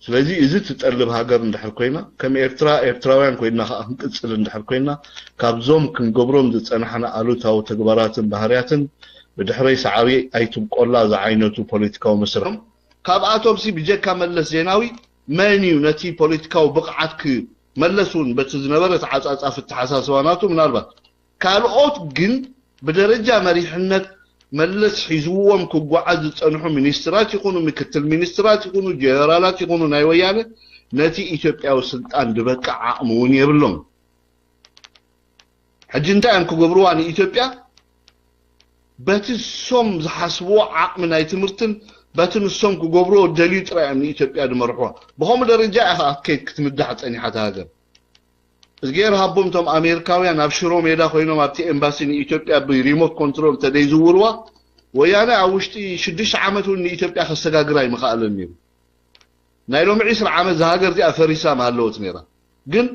ስለዚ እዚ ትጠልብ ሃገር እንድሕር ኮይና፣ ከም ኤርትራ ኤርትራውያን ኮይና ከዓ ክንቅፅል እንድሕር ኮይና፣ ካብዞም ክንገብሮም ዝፀናሕና ኣሉታዊ ተግባራትን ባህርያትን ብድሕረይ ሰዓቢ ኣይትብቆላ ዝዓይነቱ ፖለቲካዊ መስርሕ። ካብኣቶም ሲ ብጀካ መለስ ዜናዊ መን እዩ ነቲ ፖለቲካዊ ብቕዓት ክ-፣ መለስ እውን በቲ ዝነበረ ተዓጻጻፊ ኣተሓሳስባ ናቱ ምናልባት ካልኦት ግን ብደረጃ መሪሕነት መለስ ሒዝዎም ክጓዓዝ ዝጸንሑ ሚኒስትራት ይኹኑ ምክትል ሚኒስትራት ይኹኑ ጀነራላት ይኹኑ ናይ ወያነ ነቲ ኢትዮጵያዊ ስልጣን ዝበቅዕ ዓቕሚ እውን የብሎም። ሕጂ እንታይ እዮም ክገብርዋ ንኢትዮጵያ? በቲ ንሶም ዝሓስብዎ ዓቕሚ ናይ ትምህርትን በቲ ንሶም ክገብርዎ ደልዩ ጥራይ እዮም ንኢትዮጵያ ዝመርሕዋ። ብኸምኡ ደረጃ እያ ከዓ ክትከይድ ክትምዳሕ ጸኒሓ እታ ሃገር። እዝግሄር ሃቦም እቶም ኣሜሪካውያን ኣብ ሽሮ ሜዳ ኮይኖም ኣብቲ ኤምባሲ ንኢትዮጵያ ብሪሞት ኮንትሮል ተደይዝውርዋ ወያነ ኣብ ውሽጢ ሽዱሽተ ዓመት እውን ንኢትዮጵያ ከሰጋግር ኣይምኸኣለን ነይሩ። ናይ ሎሚ ዕስራ ዓመት እዛ ሃገር እዚኣ ፈሪሳ ምሃለወት ነይራ። ግን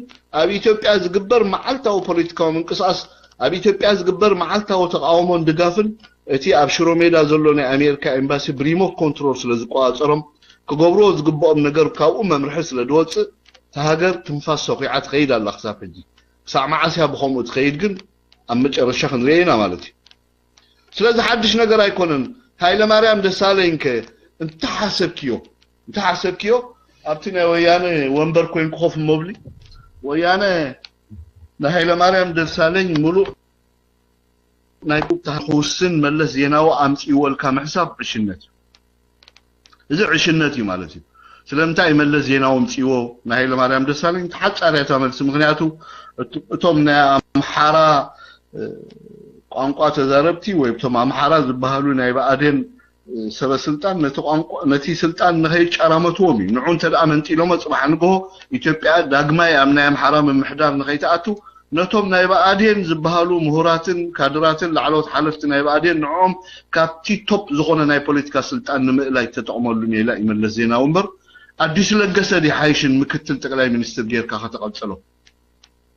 ኣብ ኢትዮጵያ ዝግበር መዓልታዊ ፖለቲካዊ ምንቅስቃስ፣ ኣብ ኢትዮጵያ ዝግበር መዓልታዊ ተቃውሞን ድጋፍን እቲ ኣብ ሽሮ ሜዳ ዘሎ ናይ ኣሜሪካ ኤምባሲ ብሪሞት ኮንትሮል ስለ ዝቆጻጸሮም ክገብርዎ ዝግብኦም ነገር ካብኡ መምርሒ ስለ ዝወጽእ እታ ሃገር ትንፋስ ሰኺዓ ትኸይድ ኣላ ክሳብ ሕጂ። ክሳዕ መዓስ እያ ብኸምኡ ትኸይድ ግን ኣብ መጨረሻ ክንሪኦ ኢና ማለት እዩ። ስለዚ ሓድሽ ነገር ኣይኮነን። ሃይለማርያም ደሳለኝ ከ እንተሓሰብክዮ እንተሓሰብክዮ ኣብቲ ናይ ወያነ ወንበር ኮይንኩ ኮፍ መብሊ ወያነ ንሃይለማርያም ደሳለኝ ሙሉእ ናይ ክውስን መለስ ዜናዊ ኣምፅእዎ ኢልካ ምሕሳብ ዕሽነት እዩ። እዚ ዕሽነት እዩ ማለት እዩ። ስለምንታይ መለስ ዜናዊ ኣምፅእዎ ንሃይለማርያም ደሳለኝ? ተሓፃርያ እታ መልሲ። ምክንያቱ እት-፣ እቶም ናይ ኣምሓራ እ፣ ቋንቋ ተዛረብቲ ወይ እቶም ኣምሓራ ዝበሃሉ ናይ ብኣዴን እ፣ ሰበ ስልጣን ነቲ ቋንቋ ነቲ ስልጣን ንኸይጫራመትዎም እዩ። ንዑ እንተ ደኣ መንጢሎሞ ጽባሕ ንግሆ ኢትዮጵያ ዳግማይ ኣብ ናይ ኣምሓራ ምምሕዳር ንኸይትኣቱ ነቶም ናይ ብኣዴን ዝበሃሉ ምሁራትን ካድራትን ላዕለዎት ሓለፍቲ ናይ ብኣዴን ንዕኦም ካብቲ ቶፕ ዝኾነ ናይ ፖለቲካ ስልጣን ንምእላይ ተጠቕመሉ ሜላ እዩ መለስ ዜናዊ እምበር ኣዲሱ ለገሰ ድዩ ሓይሽን ምክትል ጠቅላይ ሚኒስትር ጌርካ ከተቐጽሎ?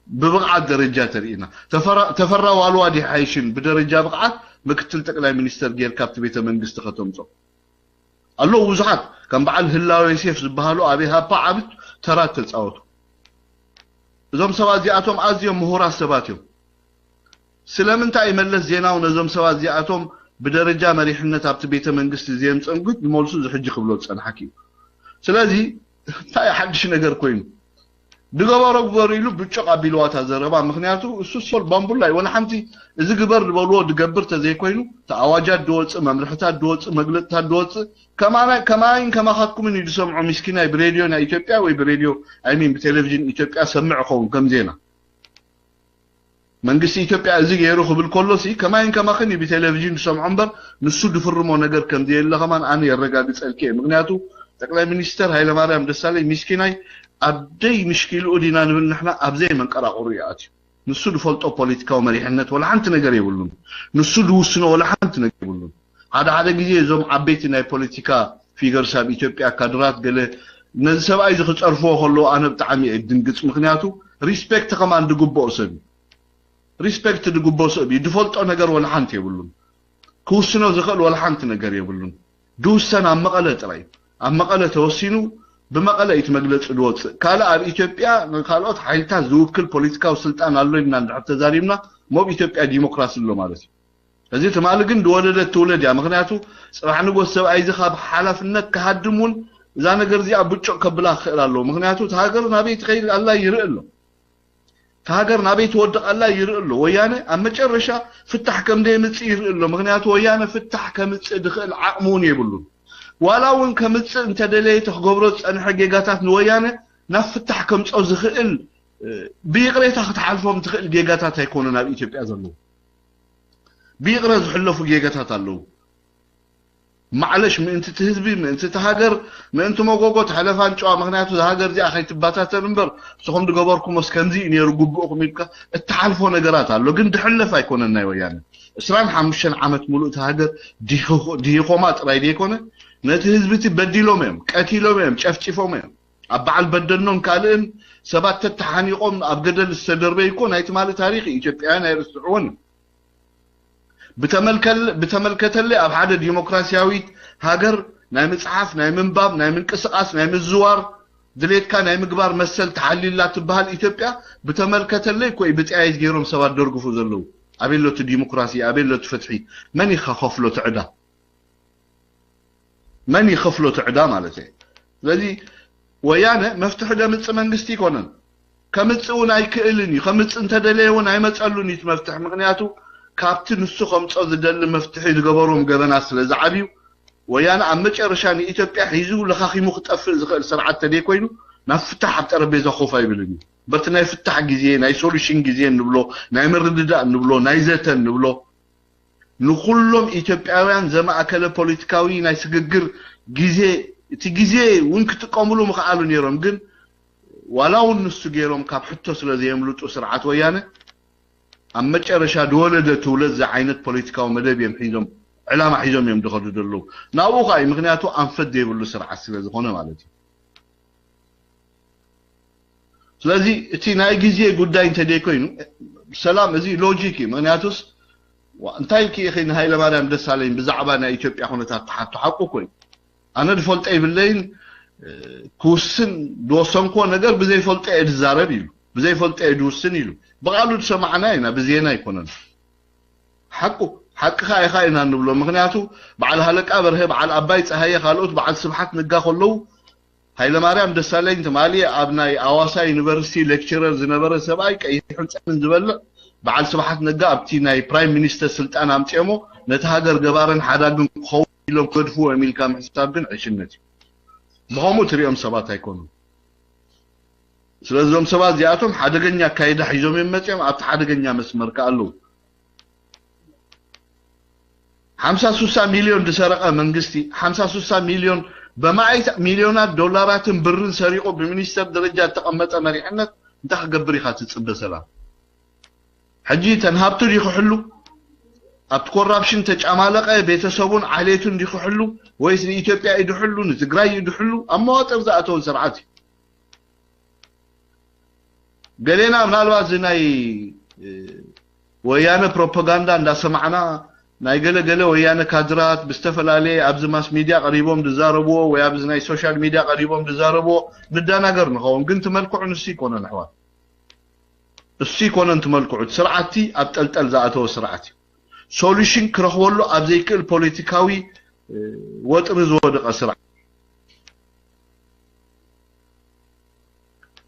ብብቕዓት ደረጃ ተርኢና። ተፈራ፣ ተፈራ ዋልዋ ድዩ ሓይሽን ብደረጃ ብቕዓት ምክትል ጠቅላይ ሚኒስተር ጌርካ ኣብቲ ቤተ መንግስቲ ከተምጾ? ኣለዉ ብዙሓት፣ ከም በዓል ህላዌ ዮሴፍ ዝበሃሉ ኣብ ኢሃፓ ዓቢ ተራ ተጻወቱ። እዞም ሰባት እዚኣቶም ኣዝዮም ምሁራት ሰባት እዮም። ስለምንታይ መለስ ዜናዊ ነዞም ሰባት እዚኣቶም ብደረጃ መሪሕነት ኣብቲ ቤተ መንግስቲ ዘየምጸንጉት ዝመልሱ እዚ ሕጂ ክብሎ ዝጸንሓኪ እዩ። ስለዚ እንታይ ሓድሽ ነገር ኮይኑ? ድገበሮ ግበሩ ኢሉ ብጭቕ ኣቢልዋ እታ ዘረባ። ምክንያቱ እሱ ሶል ባምቡላ እዩ። ወላ ሓንቲ እዚ ግበር ዝበልዎ ድገብር ተዘይኮይኑ፣ እቲ ኣዋጃት ድወፅእ፣ መምርሕታት ድወፅእ፣ መግለፅታት ድወፅእ፣ ከማና-፣ ከማይን ከማኻትኩምን እዩ ዝሰምዖ። ሚስኪናይ ብሬድዮ ናይ ኢትዮጵያ ወይ ብሬድዮ፣ I mean፣ ብቴሌቪዥን ኢትዮጵያ ሰምዕ ኸውን ከም ዜና። መንግስቲ ኢትዮጵያ እዚ ገይሩ ክብል ከሎ ሲ ከማይን ከማኽን እዩ ብቴሌቪዥን ዝሰምዖ እምበር ንሱ ዝፍርሞ ነገር ከም ዘየለ ከማን ኣነ የረጋግጸልኪ እየ። ምክንያቱ ጠቅላይ ሚኒስተር ሃይለማርያም ደሳለኝ ሚስኪናይ ኣብ ደይ ምሽኪልኡ ዲና ንብል ንሕና ኣብ ዘይ መንቀራቕሩ እዩ ኣትዩ። ንሱ ዝፈልጦ ፖለቲካዊ መሪሕነት ወላ ሓንቲ ነገር የብሉን። ንሱ ዝውስኖ ወላ ሓንቲ ነገር የብሉን። ሓደ ሓደ ግዜ እዞም ዓበይቲ ናይ ፖለቲካ ፊገርስ ኣብ ኢትዮጵያ ካድራት ገለ ነዚ ሰብኣይ እዚ ክጸርፍዎ ከለዉ ኣነ ብጣዕሚ እየ ድንግጽ። ምክንያቱ ሪስፔክት ከማን ድግብኦ ሰብ እዩ። ሪስፔክት ድግብኦ ሰብ እዩ። ድፈልጦ ነገር ወላ ሓንቲ የብሉን። ክውስኖ ዝኽእል ወላ ሓንቲ ነገር የብሉን። ድውሰን ኣብ መቐለ ጥራይ እዩ። ኣብ መቐለ ተወሲኑ ብመቐለ እዩ እቲ መግለጺ ዝወጽእ። ካልእ ኣብ ኢትዮጵያ ንካልኦት ሓይልታት ዝውክል ፖለቲካዊ ስልጣን ኣሎ ኢልና እንድሕር ተዛሪብና ሞብ ኢትዮጵያ ዲሞክራሲ ኣሎ ማለት እዩ። እዚ ትማሊ ግን ዝወለደት ትውለድ እያ። ምክንያቱ ጽባሕ ንጎስ ሰብኣይ እዚ ካብ ሓላፍነት ክሃድም እውን እዛ ነገር እዚኣ ብጭቕ ከብላ ክኽእል ኣለዎ። ምክንያቱ እቲ ሃገር ናበይ ትኸይድ ኣላ ይርኢ ኣሎ። እቲ ሃገር ናበይ ትወድቕ ኣላ ይርኢ ኣሎ። ወያነ ኣብ መጨረሻ ፍታሕ ከም ደየምጽእ ይርኢ ኣሎ። ምክንያቱ ወያነ ፍታሕ ከምጽእ ዝኽእል ዓቕሚ እውን የብሉን። ዋላ እውን ከምጽእ እንተደለየ እቲ ክገብሮ ዝጸንሐ ጌጋታት ንወያነ ናብ ፍታሕ ከምጾ ዝኽእል፣ እ፣ ብይቕሬታ ክትሓልፎም ትኽእል ጌጋታት ኣይኮነን ኣብ ኢትዮጵያ ዘለዉ። ብይቕረ ዝሕለፉ ጌጋታት ኣለዉ። ማዕለሽ ምእንቲ እቲ ህዝቢ፣ ምእንቲ እቲ ሃገር፣ ምእንቲ መጎጎ ትሕለፋ ንጨዋ። ምክንያቱ እዛ ሃገር እዚኣ ከይትባታተን እምበር ንስኹም ዝገበርኩሞስ ከምዚ እዩ ነይሩ ግቡእኩም ኢልካ እትሓልፎ ነገራት ኣሎ። ግን ድሕለፍ ኣይኮነን ናይ ወያነ። ዕስራን ሓሙሽተን ዓመት ሙሉእ እታ ሃገር ድሂኾ-፣ ድሂኾማ ጥራይ ዘይኮነ ነቲ ህዝቢ እቲ በዲሎም እዮም፣ ቀቲሎም እዮም፣ ጨፍጪፎም እዮም። ኣብ በዓል በደኖን ካልእን ሰባት ተተሓኒቖም ኣብ ገደል ዝተደርበዩ እኮ ናይ ትማሊ ታሪኽ እዩ። ኢትዮጵያውያን ኣይርስዕዎን እዩ። ብተመልከል-፣ ብተመልከተለይ ኣብ ሓደ ዲሞክራሲያዊት ሃገር ናይ ምጽሓፍ፣ ናይ ምንባብ፣ ናይ ምንቅስቓስ፣ ናይ ምዝዋር ድሌትካ ናይ ምግባር መሰል ተሓልዩላ ትበሃል ኢትዮጵያ ብተመልከተለይ እኮ እዩ ብጠያይት ገይሮም ሰባት ደርግፉ ዘለዉ። ኣበይ ኣሎ እቲ ዲሞክራሲ? ኣበይ ኣሎ እቲ ፍትሒ? መን እዩ ከኸፍሎ እቲ ዕዳ? መን ይኸፍሎ እቲ ዕዳ ማለት እዩ። ስለዚ ወያነ መፍትሒ ደምጽእ መንግስቲ ይኮነን። ከምጽእ እውን ኣይክእልን እዩ። ከምጽእ እንተደለየ እውን ኣይመጸሉን እዩ እቲ መፍትሒ። ምክንያቱ ካብቲ ንሱ ከምጾ ዝደሊ መፍትሒ ዝገበርዎም ገበናት ስለ ዝዓብዩ ወያነ ኣብ መጨረሻ ንኢትዮጵያ ሒዙ ለኻኺሙ ክጠፍእ ዝኽእል ስርዓት ተደይ ኮይኑ ናብ ፍታሕ ኣብ ጠረጴዛ ኮፍ ኣይብልን እዩ። በቲ ናይ ፍታሕ ግዜ፣ ናይ ሶሉሽን ግዜ እንብሎ፣ ናይ ምርድዳእ እንብሎ፣ ናይ ዘተ እንብሎ ንኩሎም ኢትዮጵያውያን ዘማእከለ ፖለቲካዊ ናይ ስግግር ግዜ፣ እቲ ግዜ እውን ክጥቀምሉ ምኽኣሉ ነይሮም። ግን ዋላ እውን ንሱ ገይሮም ካብ ሕቶ ስለ ዘየምልጡ ስርዓት ወያነ ኣብ መጨረሻ ዝወለደ ትውለድ ዝዓይነት ፖለቲካዊ መደብ እዮም ሒዞም፣ ዕላማ ሒዞም እዮም ዝኸዱ ዘለዉ። ናብኡ ከዓ እዩ፣ ምክንያቱ ኣንፈት ዘይብሉ ስርዓት ስለ ዝኾነ ማለት እዩ። ስለዚ እቲ ናይ ግዜ ጉዳይ እንተደይ ኮይኑ ሰላም፣ እዚ ሎጂክ እዩ። ምክንያቱስ ዋ-፣ እንታይ ኢልኪ ኢኺ ንሃይለማርያም ደሳለኝ ብዛዕባ ናይ ኢትዮጵያ ኩነታት ትሓቶ? ሓቁ እኮ እዩ። ኣነ ዝፈልጦ ይብለይን፣ እ፣ ክውስን ዝወሰንክዎ ነገር ብዘይፈልጦ እየ ዝዛረብ ኢሉ፣ ብዘይፈልጦ እየ ዝውስን ኢሉ። ብቓሉ ዝሰማዕና ኢና፣ ብዜና ኣይኮነን። ሓቁ፣ ሓቅኻ ኢኻ ኢና እንብሎ። ምክንያቱ በዓል ሃለቃ በርሀ፣ በዓል ኣባይ ፀሃየ፣ ካልኦት በዓል ስብሓት ነጋ ከለዉ ሃይለማርያም ደሳለኝ ትማሊ ኣብ ናይ ኣዋሳ ዩኒቨርሲቲ ሌክቸረር ዝነበረ ሰብኣይ ቀይሕን ጸምን ዝበልዕ በዓል ስብሓት ነጋ ኣብቲ ናይ ፕራይም ሚኒስተር ስልጣን ኣምጺኦሞ ነቲ ሃገር ገባርን ሓዳግን ክኸውን ኢሎም ክገድፍዎ እዮም ኢልካ ምሕሳብ ግን ዕሽነት እዩ። ብኸምኡ ትሪኦም ሰባት ኣይኮኑን። ስለዚ እዞም ሰባት እዚኣቶም ሓደገኛ ኣካይዳ ሒዞም እዮም መጺኦም፣ ኣብቲ ሓደገኛ መስመር ከኣ ኣለዉ። ሓምሳ ሱሳ ሚልዮን ዝሰረቐ መንግስቲ፣ ሓምሳ ሱሳ ሚልዮን በማእት ሚልዮናት ዶላራትን ብርን ሰሪቑ ብሚኒስተር ደረጃ ዝተቐመጠ መሪሕነት እንታይ ክገብር ኢኻ ትጽበ ሰላም? ሕጂ ተን ሃብቱ ድዩ ክሕሉ? ኣብቲ ኮራፕሽን ተጫማለቐ ቤተሰቡን ዓሌቱን ድዩ ክሕሉ? ወይስ ንኢትዮጵያ እዩ ድሕሉ? ንትግራይ እዩ ድሕሉ? ኣብ መዋጥር ዝኣተወ ስርዓት እዩ። ገሌና ምናልባት እዚ ናይ፣ እ፣ ወያነ ፕሮፓጋንዳ እንዳሰማዕና ናይ ገለ ገለ ወያነ ካድራት ብዝተፈላለየ ኣብዚ ማስ ሚድያ ቀሪቦም ዝዛረብዎ ወይ ኣብዚ ናይ ሶሻል ሚድያ ቀሪቦም ዝዛረብዎ ንደናገር ንኸውን። ግን እቲ መልክዑ ንሱ ይኮነን ኣሕዋት፣ እሱ ይኮነን እቲ መልክዑ። እቲ ስርዓትቲ ኣብ ጠልጠል ዝኣተወ ስርዓት እዩ። ሶሉሽን ክረኽበሉ ኣብ ዘይክእል ፖለቲካዊ፣ እ፣ ወጥሪ ዝወደቐ ስርዓት።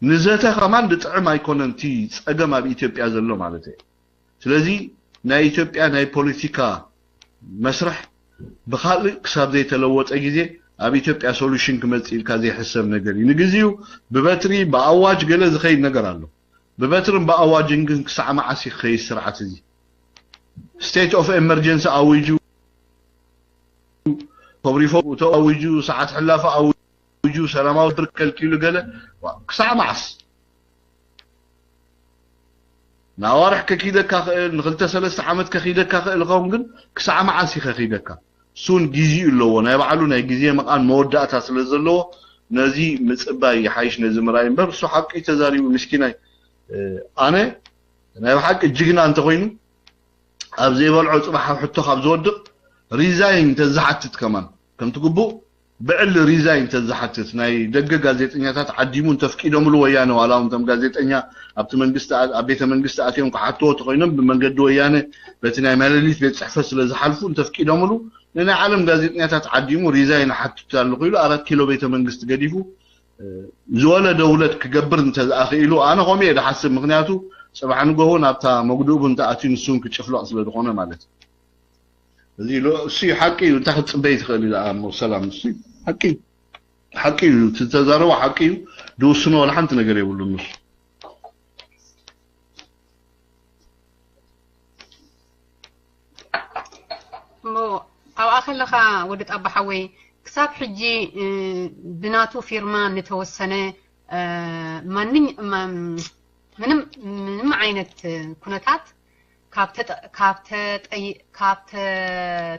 ንዘተ ከማን ዝጥዕም ኣይኮነን እቲ ጸገም ኣብ ኢትዮጵያ ዘሎ ማለት እዩ። ስለዚ ናይ ኢትዮጵያ ናይ ፖለቲካ መስርሕ ብኻልእ ክሳብ ዘይተለወጠ ግዜ ኣብ ኢትዮጵያ ሶሉሽን ክመጽእ ኢልካ ዘይሕሰብ ነገር እዩ። ንግዚኡ ብበትሪ ብኣዋጅ ገለ ዝኸይድ ነገር ኣሎ። ብበትርን ብኣዋጅን ግን ክሳዕ መዓስ እዩ ክኸይድ ስርዓት እዚ? ስቴት ኦፍ ኤመርጀንሲ ኣዊጁ፣ ኮብሪፎ ተኣዊጁ፣ ሰዓት ሕላፈ ኣዊጁ፣ ሰላማዊ ብር ከልኪሉ ገለ፣ ዋ፣ ክሳዕ መዓስ? ንኣዋርሕ ከኪደካ ክእል፣ ንክልተ ሰለስተ ዓመት ከኪደካ ክእል ይኸውን፣ ግን ክሳዕ መዓስ እዩ ከኪደካ? እሱን ግዜኡ ኣለዎ፣ ናይ ባዕሉ ናይ ግዜ መቓን መወዳእታ ስለ ዘለዎ ነዚ ምጽባይ ይሓይሽ ነዚ ምርኣይ እምበር። እሱ ሓቂ ተዛሪቡ ምስኪናይ። እ፣ ኣነ ናይ ብሓቂ ጅግና እንተኾይኑ ኣብ ዘይበልዖ ጽባሕ ኣብ ሕቶ ካብ ዝወድቕ ሪዛይን እንተዝሓትት ከማን ከምቲ ግቡእ ብዕሊ ሪዛይን እንተዝሓትት ናይ ደገ ጋዜጠኛታት ዓዲሙ እንተፍቂዶምሉ ወያነ ዋላ እውን እቶም ጋዜጠኛ ኣብቲ መንግስቲ ኣ-፣ ኣብ ቤተ መንግስቲ ኣትዮም ክሓትዎ ተኾይኖም ብመንገዲ ወያነ በቲ ናይ መለሊት ቤት ጽሕፈት ስለ ዝሓልፉ እንተፍቂዶምሉ ንናይ ዓለም ጋዜጠኛታት ዓዲሙ ሪዛይን ሓትት ኣለኹ ኢሉ ኣራት ኪሎ ቤተ መንግስቲ ገዲፉ፣ እ፣ ዝወለደ ውለድ ክገብር እንተዝኣኽኢሉ ኣነ ከምኡ እየ ዝሓስብ። ምክንያቱ ጽባሕ ንጎ እውን ኣብታ መጉድኡ እውን እንተኣትዩ ንሱ እውን ክጭፍለቕ ስለ ዝኾነ ማለት እዩ። እዚ ኢሉ እሱ እዩ ሓቂ እዩ። እንታይ ክትጽበይ ትኽእል እዩ ደኣ እሞ ሰላም? እሱ እዩ ሓቂ እዩ። ሓቂ እዩ። እቲ ዝተዛረቦ ሓቂ እዩ። ዝውስኖ ዋላ ሓንቲ ነገር የብሉን ንሱ። እሞ ኣብኣ ከለኻ ወዲ ጣባ ሓወይ ክሳብ ሕጂ ብናቱ ፊርማ ንተወሰነ ማንኝ ምንም ምንም ዓይነት ኩነታት ካብ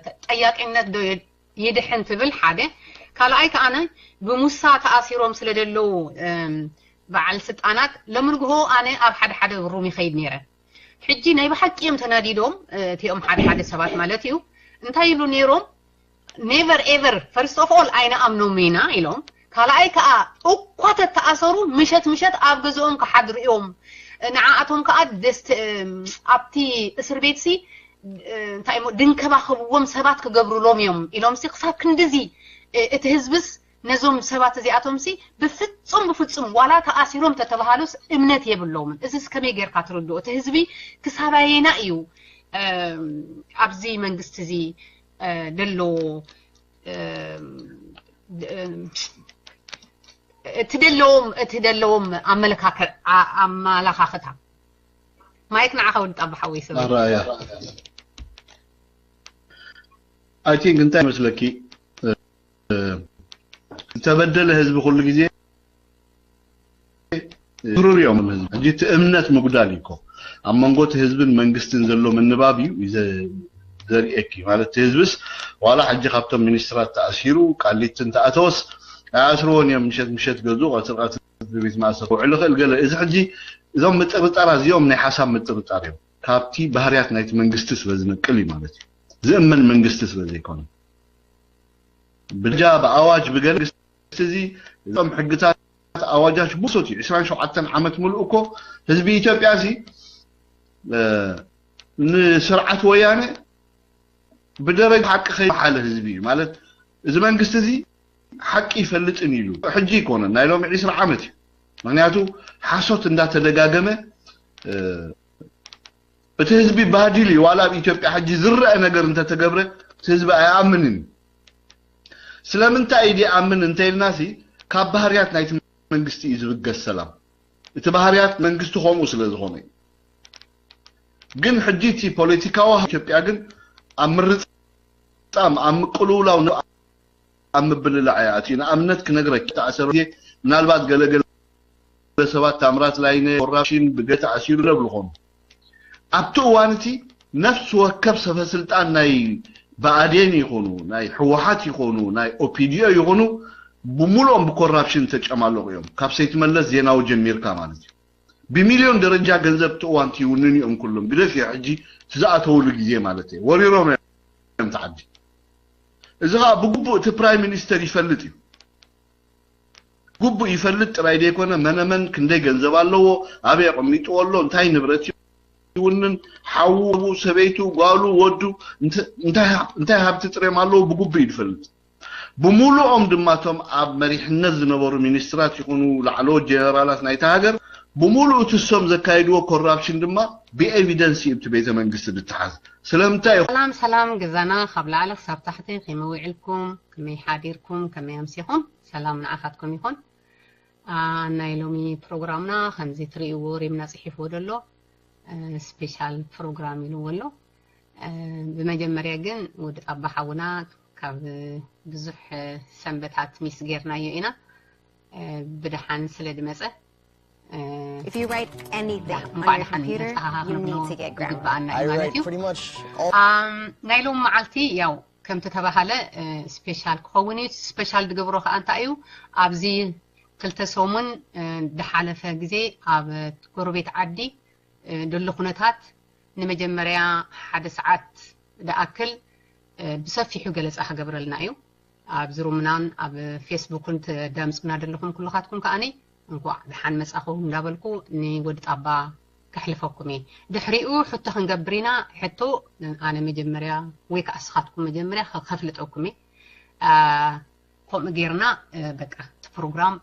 ተጠያቂነት ዶ ይድሕን ትብል ሓደ። ካልኣይ ከኣነ ብሙሳ ተኣሲሮም ስለ ዘለዉ በዓል ስልጣናት ለምንግሆ ኣነ ኣብ ሓደ ሓደ ሩም ይኸይድ ነይረ። ሕጂ ናይ ብሓቂ እዮም ተናዲዶም እቲኦም ሓደ ሓደ ሰባት ማለት እዩ። እንታይ ይብሉ ነይሮም? Never ever, first of all ኣይንኣምኖም ኢና ኢሎም። ካልኣይ ከዓ እኳ ተተኣሰሩ ምሸት ምሸት ኣብ ገዝኦም ክሓድሩ እዮም። ንዓኣቶም ከዓ ኣብቲ እስር ቤት ሲ እንታይ ድንከባኸብዎም ሰባት ክገብሩሎም እዮም ኢሎም ሲ ክሳብ ክንድዚ እቲ ህዝብስ ነዞም ሰባት እዚኣቶም ሲ ብፍጹም ብፍጹም ዋላ ተኣሲሮም ተተባሃሉስ እምነት የብሎምን። እዚስ ከመይ ጌርካ ትርድኦ? እቲ ህዝቢ ክሳብ ኣየና እዩ ኣብዚ መንግስቲ እዚ ደሎ እቲ ደለዎም እቲ ደለዎም ኣመለካከ ኣመላኻኽታ ማይክ ንዓኻ ወዲ ጣባ ሓወይ ሰብ ኣራያ I think እንታይ መስለኪ ዝተበደለ ህዝቢ ኩሉ ግዜ ብሩር እዮም ህዝቢ ሕጂ እቲ እምነት ምጉዳል እዩ እኮ ኣብ መንጎ እቲ ህዝብን መንግስትን ዘሎ ምንባብ እዩ ዘርእየኪ ማለት እቲ ህዝብስ ዋላ ሕጂ ካብቶም ሚኒስትራት ተኣሲሩ ቃሊቲ እንተኣተወስ ኣይኣስርዎን እዮም ምሸት ምሸት ገዝኡ ቀትሪ ቀትሪ ቤት ማእሰር ክውዕል ይኽእል ገለ እዚ ሕጂ እዞም ምጥርጣር ኣዚኦም ናይ ሓሳብ ምጥርጣር እዮም ካብቲ ባህርያት ናይቲ መንግስቲ ስለ ዝነቅል እዩ ማለት እዩ ዝእመን መንግስቲ ስለ ዘይኮነ ብጃ ብኣዋጅ ብገለ እዚ እዞም ሕግታት ኣዋጃት ብሶት እዩ ዕስራን ሸውዓተን ዓመት ሙሉእ እኮ ህዝቢ ኢትዮጵያ እዚ ንስርዓት ወያነ ብደረጃ ሓቂ ከይመሓለ ህዝቢ እዩ ማለት እዚ መንግስቲ እዚ ሓቂ ይፈልጥን ኢሉ ሕጂ ይኮነ ናይ ሎሚ ዕስራ ዓመት እዩ ምክንያቱ ሓሶት እንዳተደጋገመ እቲ ህዝቢ ባዲል እዩ ዋላ ኣብ ኢትዮጵያ ሕጂ ዝረአ ነገር እንተተገብረ እቲ ህዝቢ ኣይኣምንን እዩ ስለምንታይ እዩ ኣምን እንተይልና ሲ ካብ ባህርያት ናይቲ መንግስቲ እዩ ዝብገስ ሰላም እቲ ባህርያት መንግስቲ ከምኡ ስለ ዝኾነ እዩ ግን ሕጂ እቲ ፖለቲካዊ ኢትዮጵያ ግን ኣብ ምርጻም ኣብ ምቅልውላው ኣብ ምብልላዕ እያ እቲ ንኣብነት ክነግረኪ ተኣሰሩ ምናልባት ገለገለ ሰባት ታምራት ላይነ ኮራፕሽን ብገ ተኣሲሩ ይብሉ ኾኑ ኣብቲ እዋን እቲ ነፍሲ ወከፍ ሰበ ስልጣን ናይ ብኣዴን ይኾኑ ናይ ህወሓት ይኾኑ ናይ ኦፒዲዮ ይኾኑ ብሙሉኦም ብኮራፕሽን ተጨማለቑ እዮም ካብ ሰይትመለስ ዜናዊ ጀሚርካ ማለት እዩ ብሚልዮን ደረጃ ገንዘብ እቲ እዋን ይውንን እዮም ኩሎም ግደፍ እየ ሕጂ ዝኣተውሉ ግዜ ማለት እየ ወሪሮም እዮም ተዓዲ እዚ ከዓ ብግቡእ እቲ ፕራይም ሚኒስተር ይፈልጥ እዩ ግቡእ ይፈልጥ ጥራይ ዘይኮነ መነመን ክንደይ ገንዘብ ኣለዎ ኣበይ ኣቐሚጥዎ ኣሎ እንታይ ንብረት ይውንን ሓዉ ሰበይቱ ጓሉ ወዱ እንታይ ሃብቲ ጥሬም ኣለዎ ብግቡእ እዩ ዝፈልጥ ብሙሉኦም ድማ እቶም ኣብ መሪሕነት ዝነበሩ ሚኒስትራት ይኹኑ ላዕለዎት ጀነራላት ናይታ ሃገር ብሙሉእ ትሶም ዘካየድዎ ኮራፕሽን ድማ ብኤቪደንስ እዩ እቲ ቤተ መንግስቲ ዝተሓዝ ስለምንታይ እዩ ሰላም ሰላም ገዛና ካብ ላዕሊ ክሳብ ታሕቲ ከመይ ውዒልኩም ከመይ ሓዲርኩም ከመይ ኣምሲኹም ሰላም ንዓኻትኩም ይኹን ናይ ሎሚ ፕሮግራምና ከምዚ ትርእይዎ ሪምና ጽሒፍዎ ዘሎ ስፔሻል ፕሮግራም ኢልዎ ኣሎ ብመጀመርያ ግን ወዲ ጣባ ሓውና ካብ ብዙሕ ሰንበታት ሚስ ጌርናዮ ኢና ብድሓን ስለ ድመፀ If you write anything on your computer, you need to get grammar. ይግበኣና እዩ ማለት እዩ ናይ ሎም መዓልቲ ያው ከምቲ ተባሃለ ስፔሻል ክኸውን እዩ ስፔሻል ዝገብሮ ከዓ እንታይ እዩ ኣብዚ ክልተ ሰሙን ዝሓለፈ ግዜ ኣብ ጎረቤት ዓዲ ደሎ ኩነታት ንመጀመርያ ሓደ ሰዓት ዝኣክል ብሰፊሑ ገለፃ ክገብረልና እዩ ኣብዚ ሩምናን ኣብ ፌስቡክን ተዳምፁና ዘለኹም ኩልኻትኩም ከዓኒ እንኳዕ ደሓን መፃኹም እንዳበልኩ ንወዲ ጣባ ከሕልፈኩም እየ ድሕሪኡ ሕቶ ክንገብር ኢና ሕቶ ኣነ መጀመርያ ወይ ከዓ ስኻትኩም መጀመርያ ከፍልጠኩም እየ ከምኡ ጌርና በቃ እቲ ፕሮግራም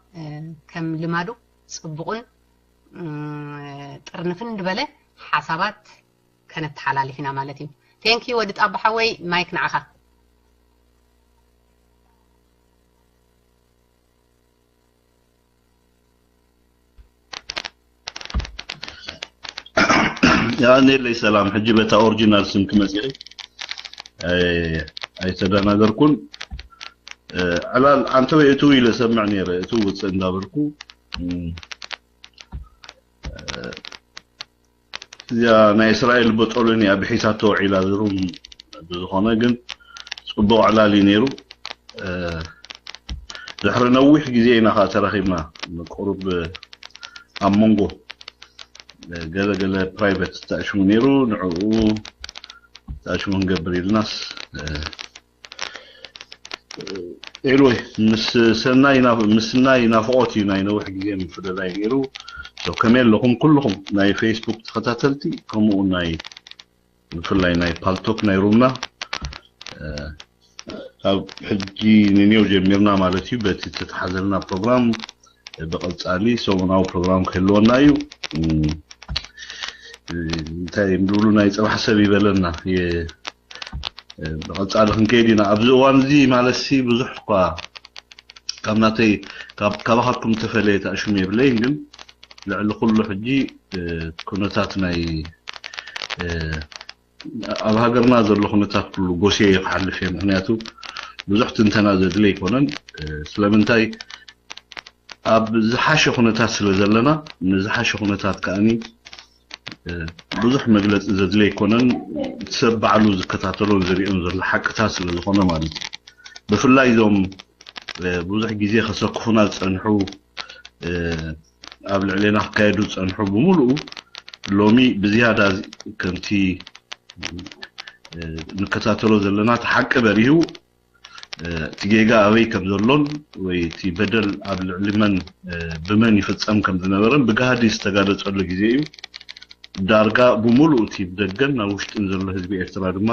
ከም ልማዱ ፅቡቕን ጥርንፍን ዝበለ ሓሳባት ከነተሓላልፍ ኢና ማለት እዩ ቴንኪ ወዲ ጣባ ሓወይ ማይክ ንዓኻ ያኔለይ ሰላም ሕጂ በታ ኦሪጂናል ስም ክመፅእ ኣይተደናገርኩን። ዕላል ኣንተ ወይ እትው ኢለ ሰምዕ ነይረ፣ እትው ውፅእ እንዳበልኩ እዚኣ ናይ እስራኤል በጦሎኒ ኣብ ሒሳቶ ውዒላ ዝሩም ብዝኾነ ግን ፅቡቕ ዕላል እዩ ነይሩ። ድሕሪ ነዊሕ ግዜ ኢና ከዓ ተራኺብና። ቁሩብ ኣብ መንጎ ገለ ገለ ፕራይቨት ተኣሽሙ ነይሩ። ንዕኡ ተኣሽሙ ክንገብር ኢልናስ ኤልወይ ምስ ሰናይ ምስ ናይ ናፍቆት እዩ ናይ ነዊሕ ግዜ ምፍልላይ ነይሩ። ከመይ ኣለኹም ኩልኹም ናይ ፌስቡክ ተኸታተልቲ፣ ከምኡ ናይ ብፍላይ ናይ ፓልቶክ ናይ ሩምና ካብ ሕጂ ንኔው ጀሚርና ማለት እዩ። በቲ ተተሓዘልና ፕሮግራም ብቐጻሊ ሰሙናዊ ፕሮግራም ክህልወና እዩ። እንታይ ንብሉ ናይ ጽባሕ ሰብ ይበለና። ብቐጻሊ ክንከይድ ኢና። ኣብዚ እዋን እዚ ማለት ሲ ብዙሕ እኳ ካብ ናተይ ካባኻትኩም ተፈለየ ተኣሽሙ የብለይን፣ ግን ልዕሊ ኩሉ ሕጂ ኩነታት ናይ ኣብ ሃገርና ዘሎ ኩነታት ኩሉ ጎስየ ክሓልፍ እየ። ምክንያቱ ብዙሕ ትንተና ዘድለ ኣይኮነን። ስለምንታይ ኣብ ዝሓሸ ኩነታት ስለ ዘለና፣ ንዝሓሸ ኩነታት ከኣኒ ብዙሕ መግለፂ ዘድለ ኣይኮነን። ሰብ ባዕሉ ዝከታተሎን ዝሪኦን ዘሎ ሓቅታት ስለ ዝኾነ ማለት እዩ። ብፍላይ እዞም ብዙሕ ግዜ ከሰክፉና ዝፀንሑ፣ ኣብ ልዕሌና ክካየዱ ዝፀንሑ ብምሉኡ ሎሚ ብዝያዳ ከምቲ ንከታተሎ ዘለና እቲ ሓቂ በሪሁ፣ እቲ ጌጋ ኣበይ ከም ዘሎን ወይ እቲ በደል ኣብ ልዕሊ መን ብመን ይፍጸም ከም ዝነበረን ብጋህዲ ዝተጋለጸሉ ግዜ እዩ። ዳርጋ ብምሉኡ እቲ ብደገን ናብ ውሽጥን ዘሎ ህዝቢ ኤርትራ ድማ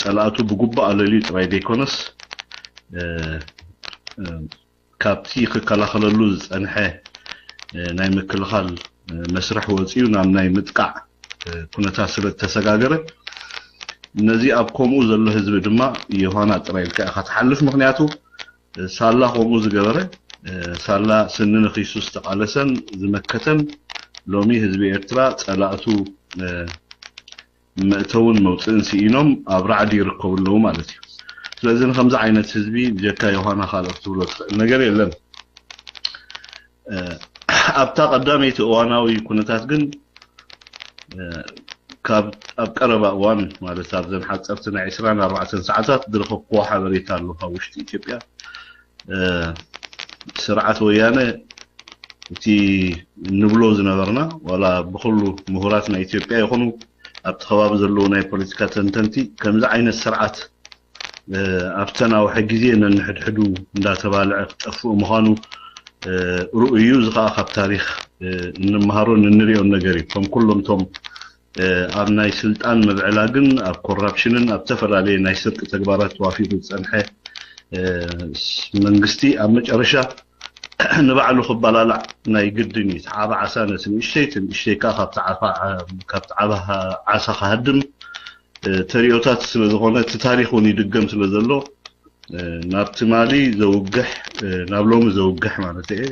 ጸላእቱ ብጉባእ ኣለልዩ ጥራይ ዘይኮነስ ካብቲ ክከላኸለሉ ዝጸንሐ ናይ ምክልኻል መስርሕ ወጺኡ ናብ ናይ ምጥቃዕ ኩነታት ስለ እተሰጋገረ፣ ነዚ ኣብ ከምኡ ዘሎ ህዝቢ ድማ ዮሃና ጥራይ ኢልካ ኢኻ ትሓልፍ። ምክንያቱ ሳላ ከምኡ ዝገበረ፣ ሳላ ስኒ ነኺሱ ዝተቓለሰን ዝመከተን፣ ሎሚ ህዝቢ ኤርትራ ጸላእቱ መእተውን መውፅእን ስኢኖም ኣብ ራዕዲ ይርከቡ ኣለዉ ማለት እዩ። ስለዚ ንከምዚ ዓይነት ህዝቢ ብጀካ ዮሃና ካልእ ክትብሎ ትኽእል ነገር የለን። ኣብታ ቀዳመይቲ እዋናዊ ኩነታት ግን ካብ ኣብ ቀረባ እዋን ማለት ኣብዘን ሓፀርቲ ናይ ዕስራን ኣርባዕተን ሰዓታት ዝረኸብክዎ ሓበሬታ ኣሎ ካብ ውሽጢ ኢትዮጵያ። ስርዓት ወያነ እቲ እንብሎ ዝነበርና ዋላ ብኩሉ ምሁራት ናይ ኢትዮጵያ ይኹኑ ኣብቲ ከባቢ ዘለዉ ናይ ፖለቲካ ተንተንቲ ከምዚ ዓይነት ስርዓት ኣብቲ ተናውሐ ግዜ ነንሕድሕዱ እንዳተባልዐ ክጠፍእ ምዃኑ ርኡይ እዩ። እዚ ከዓ ካብ ታሪክ እንመሃሮን እንሪኦን ነገር እዩ። ከም ኩሎም እቶም ኣብ ናይ ስልጣን ምብዕላግን ኣብ ኮራፕሽንን ኣብ ዝተፈላለየ ናይ ስርቂ ተግባራት ተዋፊሩ ዝፀንሐ መንግስቲ ኣብ መጨረሻ ንባዕሉ ክበላላዕ ናይ ግድን እዩ። እቲ ዓቢ ዓሳ ነቲ ንእሽተይ፣ እቲ ንእሽተይ ከዓ ካብቲ ዓፋ- ካብቲ ዓቢ ዓሳ ክሃድም ተሪኦታት ስለ ዝኾነ እቲ ታሪክ እውን ይድገም ስለ ዘሎ ናብ ትማሊ ዘውግሕ ናብ ሎሚ ዘውግሕ ማለት እየ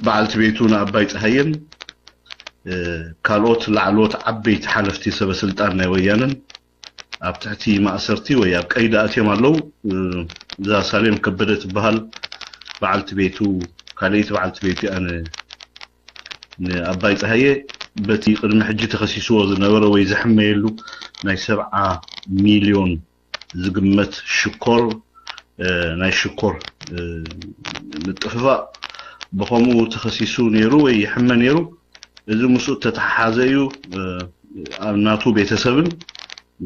በዓልቲ ቤቱ ንኣባይ ፀሃየን ካልኦት ላዕለዎት ዓበይቲ ሓለፍቲ ሰበ ስልጣን ናይ ወያነን ኣብ ትሕቲ ማእሰርቲ ወይ ኣብ ቀይዲ ኣትዮም ኣለዉ። እዛ ሳሌም ከበደ ትበሃል በዓልቲ ቤቱ ካልኣይቲ በዓልቲ ቤቱ እያ ንኣባይ ፀሃየ በቲ ቅድሚ ሕጂ ተኸሲስዎ ዝነበረ ወይ ዝሕመየሉ ናይ ሰብዓ ሚልዮን ዝግመት ሽኮር ናይ ሽኮር ምጥፍፋእ ብኸምኡ ተኸሲሱ ነይሩ ወይ ይሕመ ነይሩ። እዚ ምስኡ እተተሓሓዘ እዩ። ኣብ ናቱ ቤተሰብን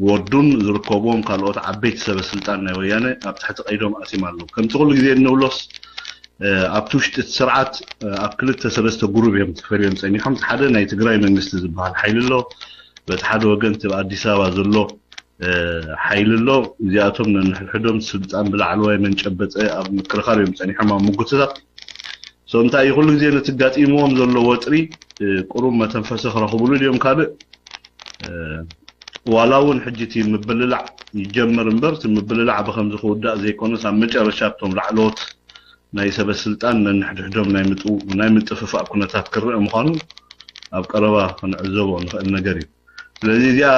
ወዱን ዝርከብዎም ካልኦት ዓበይቲ ሰበ ስልጣን ናይ ወያነ ኣብ ትሕቲ ቀይዶም ኣትዮም ኣለዉ። ከምቲ ኩሉ ግዜ እንብሎስ ኣብቲ ውሽጢ እቲ ስርዓት ኣብ ክልተ ሰለስተ ጉሩብ እዮም ተፈልዮም ፀኒሖም። እቲ ሓደ ናይ ትግራይ መንግስቲ ዝበሃል ሓይሊ ኣሎ። በቲ ሓደ ወገን እቲ ኣብ ኣዲስ ኣበባ ዘሎ ሓይሊ ኣሎ። እዚኣቶም ነንሕድሕዶም ስልጣን ብላዕለዋይ መን ጨበጠ ኣብ ምክርኻር እዮም ፀኒሖም ኣብ ምጉትታት። So እንታይ እዩ ኩሉ ግዜ ነቲ ጋጢምዎም ዘሎ ወጥሪ ቁሩብ መተንፈሲ ክረኽብሉ ድዮም ካልእ ዋላ እውን ሕጂ እቲ ምብልላዕ ይጀመር እምበር እቲ ምብልላዕ ብከምዚ ክውዳእ ዘይኮነስ ኣብ መጨረሻ እቶም ላዕለዎት ናይ ሰበ ስልጣን ነንሕድሕዶም ናይ ምጥፍፋእ ኩነታት ክረአ ምዃኑ ኣብ ቀረባ ክንዕዘቦ ንኽእል ነገር እዩ። ስለዚ እዚኣ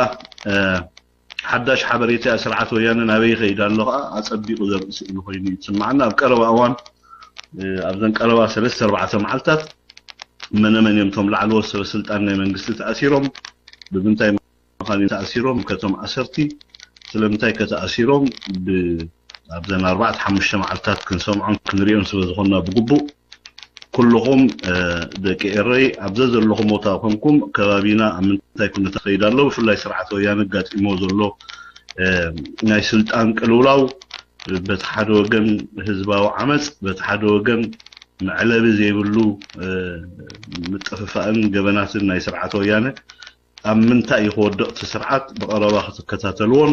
ሓዳሽ ሓበሬታ ስርዓት ወያነ ናበይ ይኸይድ ኣሎ ከዓ ኣጸቢቑ ዘርኢ ስእሊ ኮይኑ እዩ ዝስምዓና። ኣብ ቀረባ እዋን ኣብዘን ቀረባ ሰለስተ ኣርባዕተ መዓልታት መነመን እዮም እቶም ላዕለዎት ሰበ ስልጣን ናይ መንግስቲ ተኣሲሮም፣ ብምንታይ ምዃን ተኣሲሮም፣ ከቶም ኣሰርቲ ስለምንታይ ከተኣሲሮም ኣብዘን ኣርባዕተ ሓሙሽተ መዓልታት ክንሰምዖን ክንሪኦን ስለ ዝኾንና ብግቡእ ኩልኹም ደቂ ኤረይ ኣብ ዘዘለኹም ቦታ ኮንኩም ከባቢና ኣብ ምንታይ ኩነታት ከይድ ኣሎ፣ ብፍላይ ስርዓት ወያነ ኣጋጢሞ ዘሎ ናይ ስልጣን ቅልውላው፣ በቲ ሓደ ወገን ህዝባዊ ዓመፅ፣ በቲ ሓደ ወገን መዕለቢ ዘይብሉ ምጥፍፋእን ገበናትን ናይ ስርዓት ወያነ ኣብ ምንታይ እዩ ክወድቕ እቲ ስርዓት ብቐረባ ክትከታተልዎን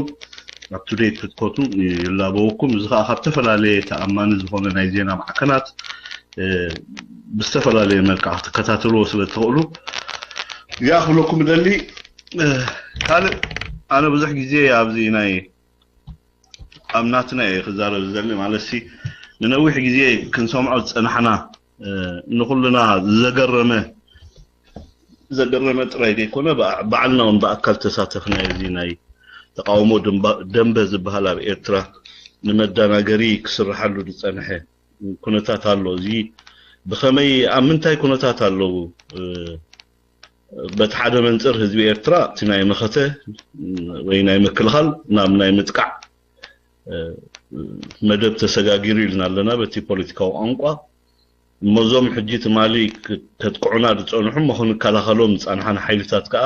up to date ክትኮኑ ይላበወኩም። እዚ ከዓ ካብ ዝተፈላለየ ተኣማኒ ዝኾነ ናይ ዜና ማዕከናት ብዝተፈላለየ መልክዓ ክትከታተልዎ ስለ ትኽእሉ እዚኣ ክብለኩም እደሊ። ካልእ ኣነ ብዙሕ ግዜ ኣብዚ ናይ ኣብ ናትና እየ ክዛረብ ዝደሊ ማለት ሲ ንነዊሕ ግዜ ክንሰምዖ ዝፀናሕና ንኩልና ዘገረመ ዘገረመ ጥራይ ዘይኮነ ባዕልና እውን ብኣካል ተሳተፍና እዚ ናይ ተቃውሞ ደንበ ዝበሃል ኣብ ኤርትራ ንመዳናገሪ ክስርሓሉ ዝፀንሐ ኩነታት ኣሎ። እዚ ብከመይ ኣብ ምንታይ ኩነታት ኣለዉ? በቲ ሓደ መንፅር ህዝቢ ኤርትራ እቲ ናይ መኸተ ወይ ናይ ምክልኻል ናብ ናይ ምጥቃዕ መደብ ተሰጋጊሩ ኢልና ኣለና በቲ ፖለቲካዊ ቋንቋ። እሞ እዞም ሕጂ ትማሊ ከጥቅዑና ዝፀንሑ እሞ ክንከላኸሎም ዝፀናሓና ሓይልታት ከዓ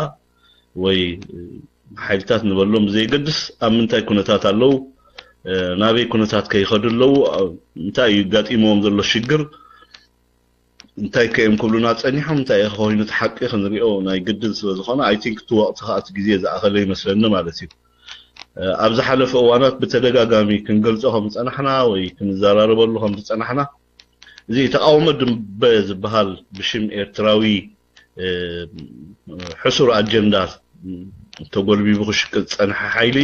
ወይ ሓይልታት ንበሎም ብዘየገድስ ኣብ ምንታይ ኩነታት ኣለዉ፣ ናበይ ኩነታት ከይኸዱ ኣለዉ፣ እንታይ እዩ ጋጢምዎም ዘሎ ሽግር እንታይ ከ እዮም ክብሉና ፀኒሖም እንታይ እዩ ኮይኑ እቲ ሓቂ ክንሪኦ ናይ ግድን ስለ ዝኾነ I think እቲ ወቕቲ ከዓ እቲ ግዜ ዝኣኸለ ይመስለኒ ማለት እዩ። ኣብ ዝሓለፈ እዋናት ብተደጋጋሚ ክንገልፆ ከም ዝፀናሕና ወይ ክንዘራረበሉ ከም ዝፀናሕና እዚ ተቃውሞ ድንበ ዝበሃል ብሽም ኤርትራዊ ሕሱር ኣጀንዳ ተጎልቢቡ ክሽቅጥ ዝፀንሐ ሓይሊ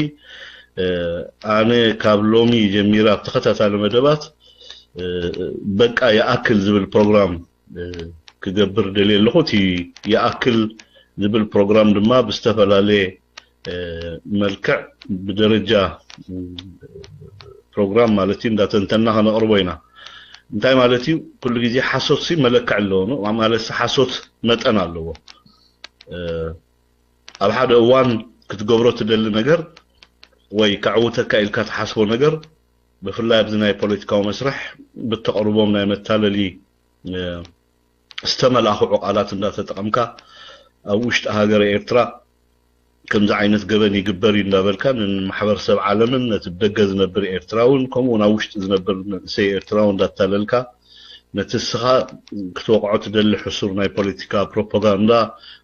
ኣነ ካብ ሎሚ ጀሚረ ኣብ ተኸታታሊ መደባት በቃ ይኣክል ዝብል ፕሮግራም ክገብር ደልየ ኣለኹ። እቲ ይኣክል ዝብል ፕሮግራም ድማ ብዝተፈላለየ መልክዕ ብደረጃ ፕሮግራም ማለት እዩ እንዳተንተና ከነቕርቦ ኢና። እንታይ ማለት እዩ? ኩሉ ግዜ ሓሶት ሲ መለክዕ ኣለዎ ማለት ሓሶት መጠን ኣለዎ። ኣብ ሓደ እዋን ክትገብሮ ትደሊ ነገር ወይ ከዕውተካ ኢልካ ትሓስቦ ነገር ብፍላይ ኣብዚ ናይ ፖለቲካዊ መስርሕ ብተቕርቦም ናይ መታለሊ ዝተመላኽዑ ቃላት እንዳተጠቐምካ ኣብ ውሽጢ ሃገረ ኤርትራ ከምዚ ዓይነት ገበን ይግበር እዩ እንዳበልካ ንማሕበረሰብ ዓለምን ነቲ ብደገ ዝነብር ኤርትራውን ከምኡ እውን ኣብ ውሽጢ ዝነብር መንእሰይ ኤርትራዊ እንዳታለልካ ነቲ እስኻ ክትወቕዖ ትደሊ ሕሱር ናይ ፖለቲካ ፕሮፓጋንዳ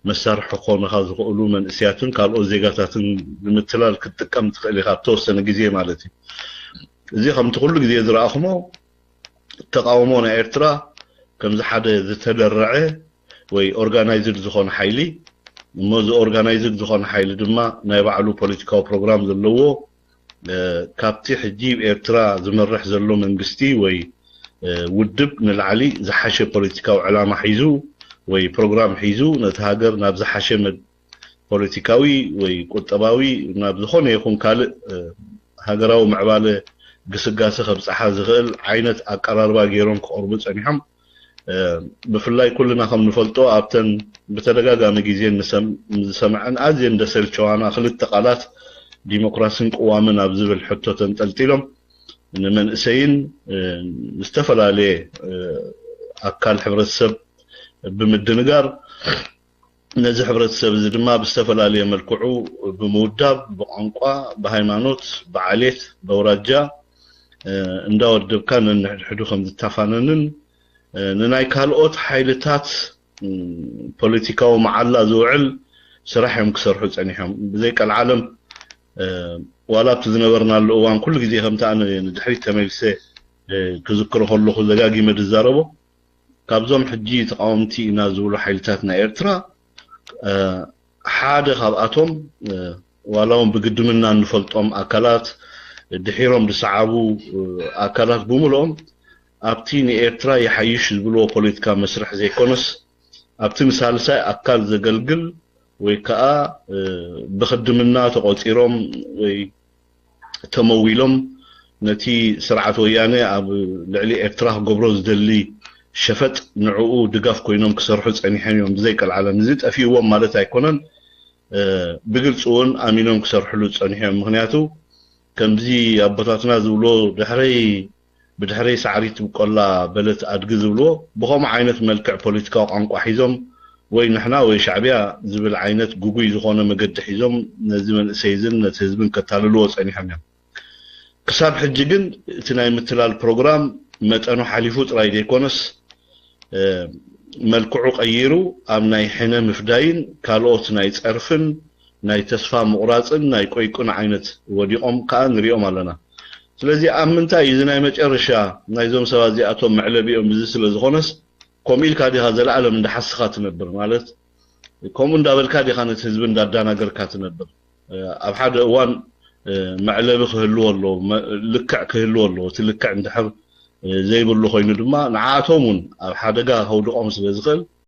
መሳርሒ ክኾኑኻ ዝኽእሉ መንእስያትን ካልኦት ዜጋታትን ንምትላል ክትጥቀም ትኽእል ኢኻ ኣብ ተወሰነ ግዜ ማለት እዩ። እዚ ከምቲ ኩሉ ግዜ ዝረኣኹሞ ተቃውሞ ናይ ኤርትራ ከምዚ ሓደ ዝተደረዐ ወይ ኦርጋናይዝድ ዝኾነ ሓይሊ እሞ እዚ ኦርጋናይዝድ ዝኾነ ሓይሊ ድማ ናይ ባዕሉ ፖለቲካዊ ፕሮግራም ዘለዎ ካብቲ ሕጂ ኤርትራ ዝመርሕ ዘሎ መንግስቲ ወይ ውድብ ንላዕሊ ዝሓሸ ፖለቲካዊ ዕላማ ሒዙ ወይ ፕሮግራም ሒዙ ነቲ ሃገር ናብ ዝሓሸ ፖለቲካዊ ወይ ቁጠባዊ ናብ ዝኾነ ይኹን ካልእ ሃገራዊ ምዕባለ ግስጋሰ ከብፅሓ ዝኽእል ዓይነት ኣቀራርባ ገይሮም ክቐርቡ ፀኒሖም። ብፍላይ ኩልና ከም ንፈልጦ ኣብተን ብተደጋጋሚ ግዜ ዝሰምዐን ኣዝየን ደሰልቸዋና ክልተ ቃላት ዲሞክራሲን ቅዋምን ኣብ ዝብል ሕቶ ተንጠልጢሎም ንመንእሰይን ዝተፈላለየ ኣካል ሕብረተሰብ ብምድንጋር ነዚ ሕብረተሰብ እዚ ድማ ብዝተፈላለየ መልክዑ ብምውዳብ ብቋንቋ፣ ብሃይማኖት፣ ብዓሌት፣ በውራጃ እንዳወደብካ ነንሕድሕዱ ከም ዝታፋነንን ንናይ ካልኦት ሓይልታት ፖለቲካዊ መዓላ ዝውዕል ስራሕ እዮም ክሰርሑ ፀኒሖም። ብዘይ ቀልዓለም ዋላ ኣብቲ ዝነበርናሉ እዋን ኩሉ ግዜ ከምቲ ኣነ ንድሕሪት ተመልሰ ክዝክሮ ከለኹ ደጋጊመ ዝዛረቦ ካብዞም ሕጂ ተቃወምቲ ኢና ዝብሉ ሓይልታት ናይ ኤርትራ ሓደ ካብኣቶም ዋላ እውን ብግድምና እንፈልጦም ኣካላት ድሒሮም ዝሰዓቡ ኣካላት ብምልኦም ኣብቲ ንኤርትራ ይሓይሽ ዝብልዎ ፖለቲካ መስርሕ ዘይኮነስ ኣብቲ ንሳልሳይ ኣካል ዘገልግል ወይ ከዓ ብክድምና ተቆፂሮም ወይ ተመዊሎም ነቲ ስርዓት ወያነ ኣብ ልዕሊ ኤርትራ ክገብሮ ዝደሊ ሸፈጥ ንዕኡ ድጋፍ ኮይኖም ክሰርሑ ፀኒሖም እዮም። ብዘይቀልዓለም እዚ ጠፊእዎም ማለት ኣይኮነን። ብግልፂ እውን ኣሚኖም ክሰርሕሉ ዝፀንሑ እዮም። ምክንያቱ ከምዚ ኣቦታትና ዝብሎ ድሕረይ ብድሕረይ ሳዕሪ ትብቆላ በለት ኣድጊ ዝብልዎ ብከምኡ ዓይነት መልክዕ ፖለቲካዊ ቋንቋ ሒዞም ወይ ንሕና ወይ ሻዕቢያ ዝብል ዓይነት ግጉይ ዝኾነ መገዲ ሒዞም ነዚ መንእሰይ ዝን ነቲ ህዝብን ከታልልዎ ፀኒሖም እዮም። ክሳብ ሕጂ ግን እቲ ናይ ምትላል ፕሮግራም መጠኑ ሓሊፉ ጥራይ ዘይኮነስ መልክዑ ቀይሩ ኣብ ናይ ሕነ ምፍዳይን ካልኦት ናይ ፀርፍን ናይ ተስፋ ምቑራፅን ናይ ቆይቁን ዓይነት ወዲቖም ከዓ ንሪኦም ኣለና። ስለዚ ኣብ ምንታይ እዚ ናይ መጨረሻ ናይዞም ሰባት እዚኣቶም መዕለቢኦም እዚ ስለ ዝኾነስ ከምኡ ኢልካ ዲኻ ዘለኣለም እንዳሓስኻ ትነብር ማለት ከምኡ እንዳበልካ ዲኻ ነቲ ህዝቢ እንዳዳናገርካ ትነብር። ኣብ ሓደ እዋን መዕለቢ ክህልዎ ኣለዎ፣ ልክዕ ክህልዎ ኣለዎ። እቲ ልክዕ እንድሕር ዘይብሉ ኮይኑ ድማ ንዓኣቶም እውን ኣብ ሓደጋ ከውድቖም ስለ ዝኽእል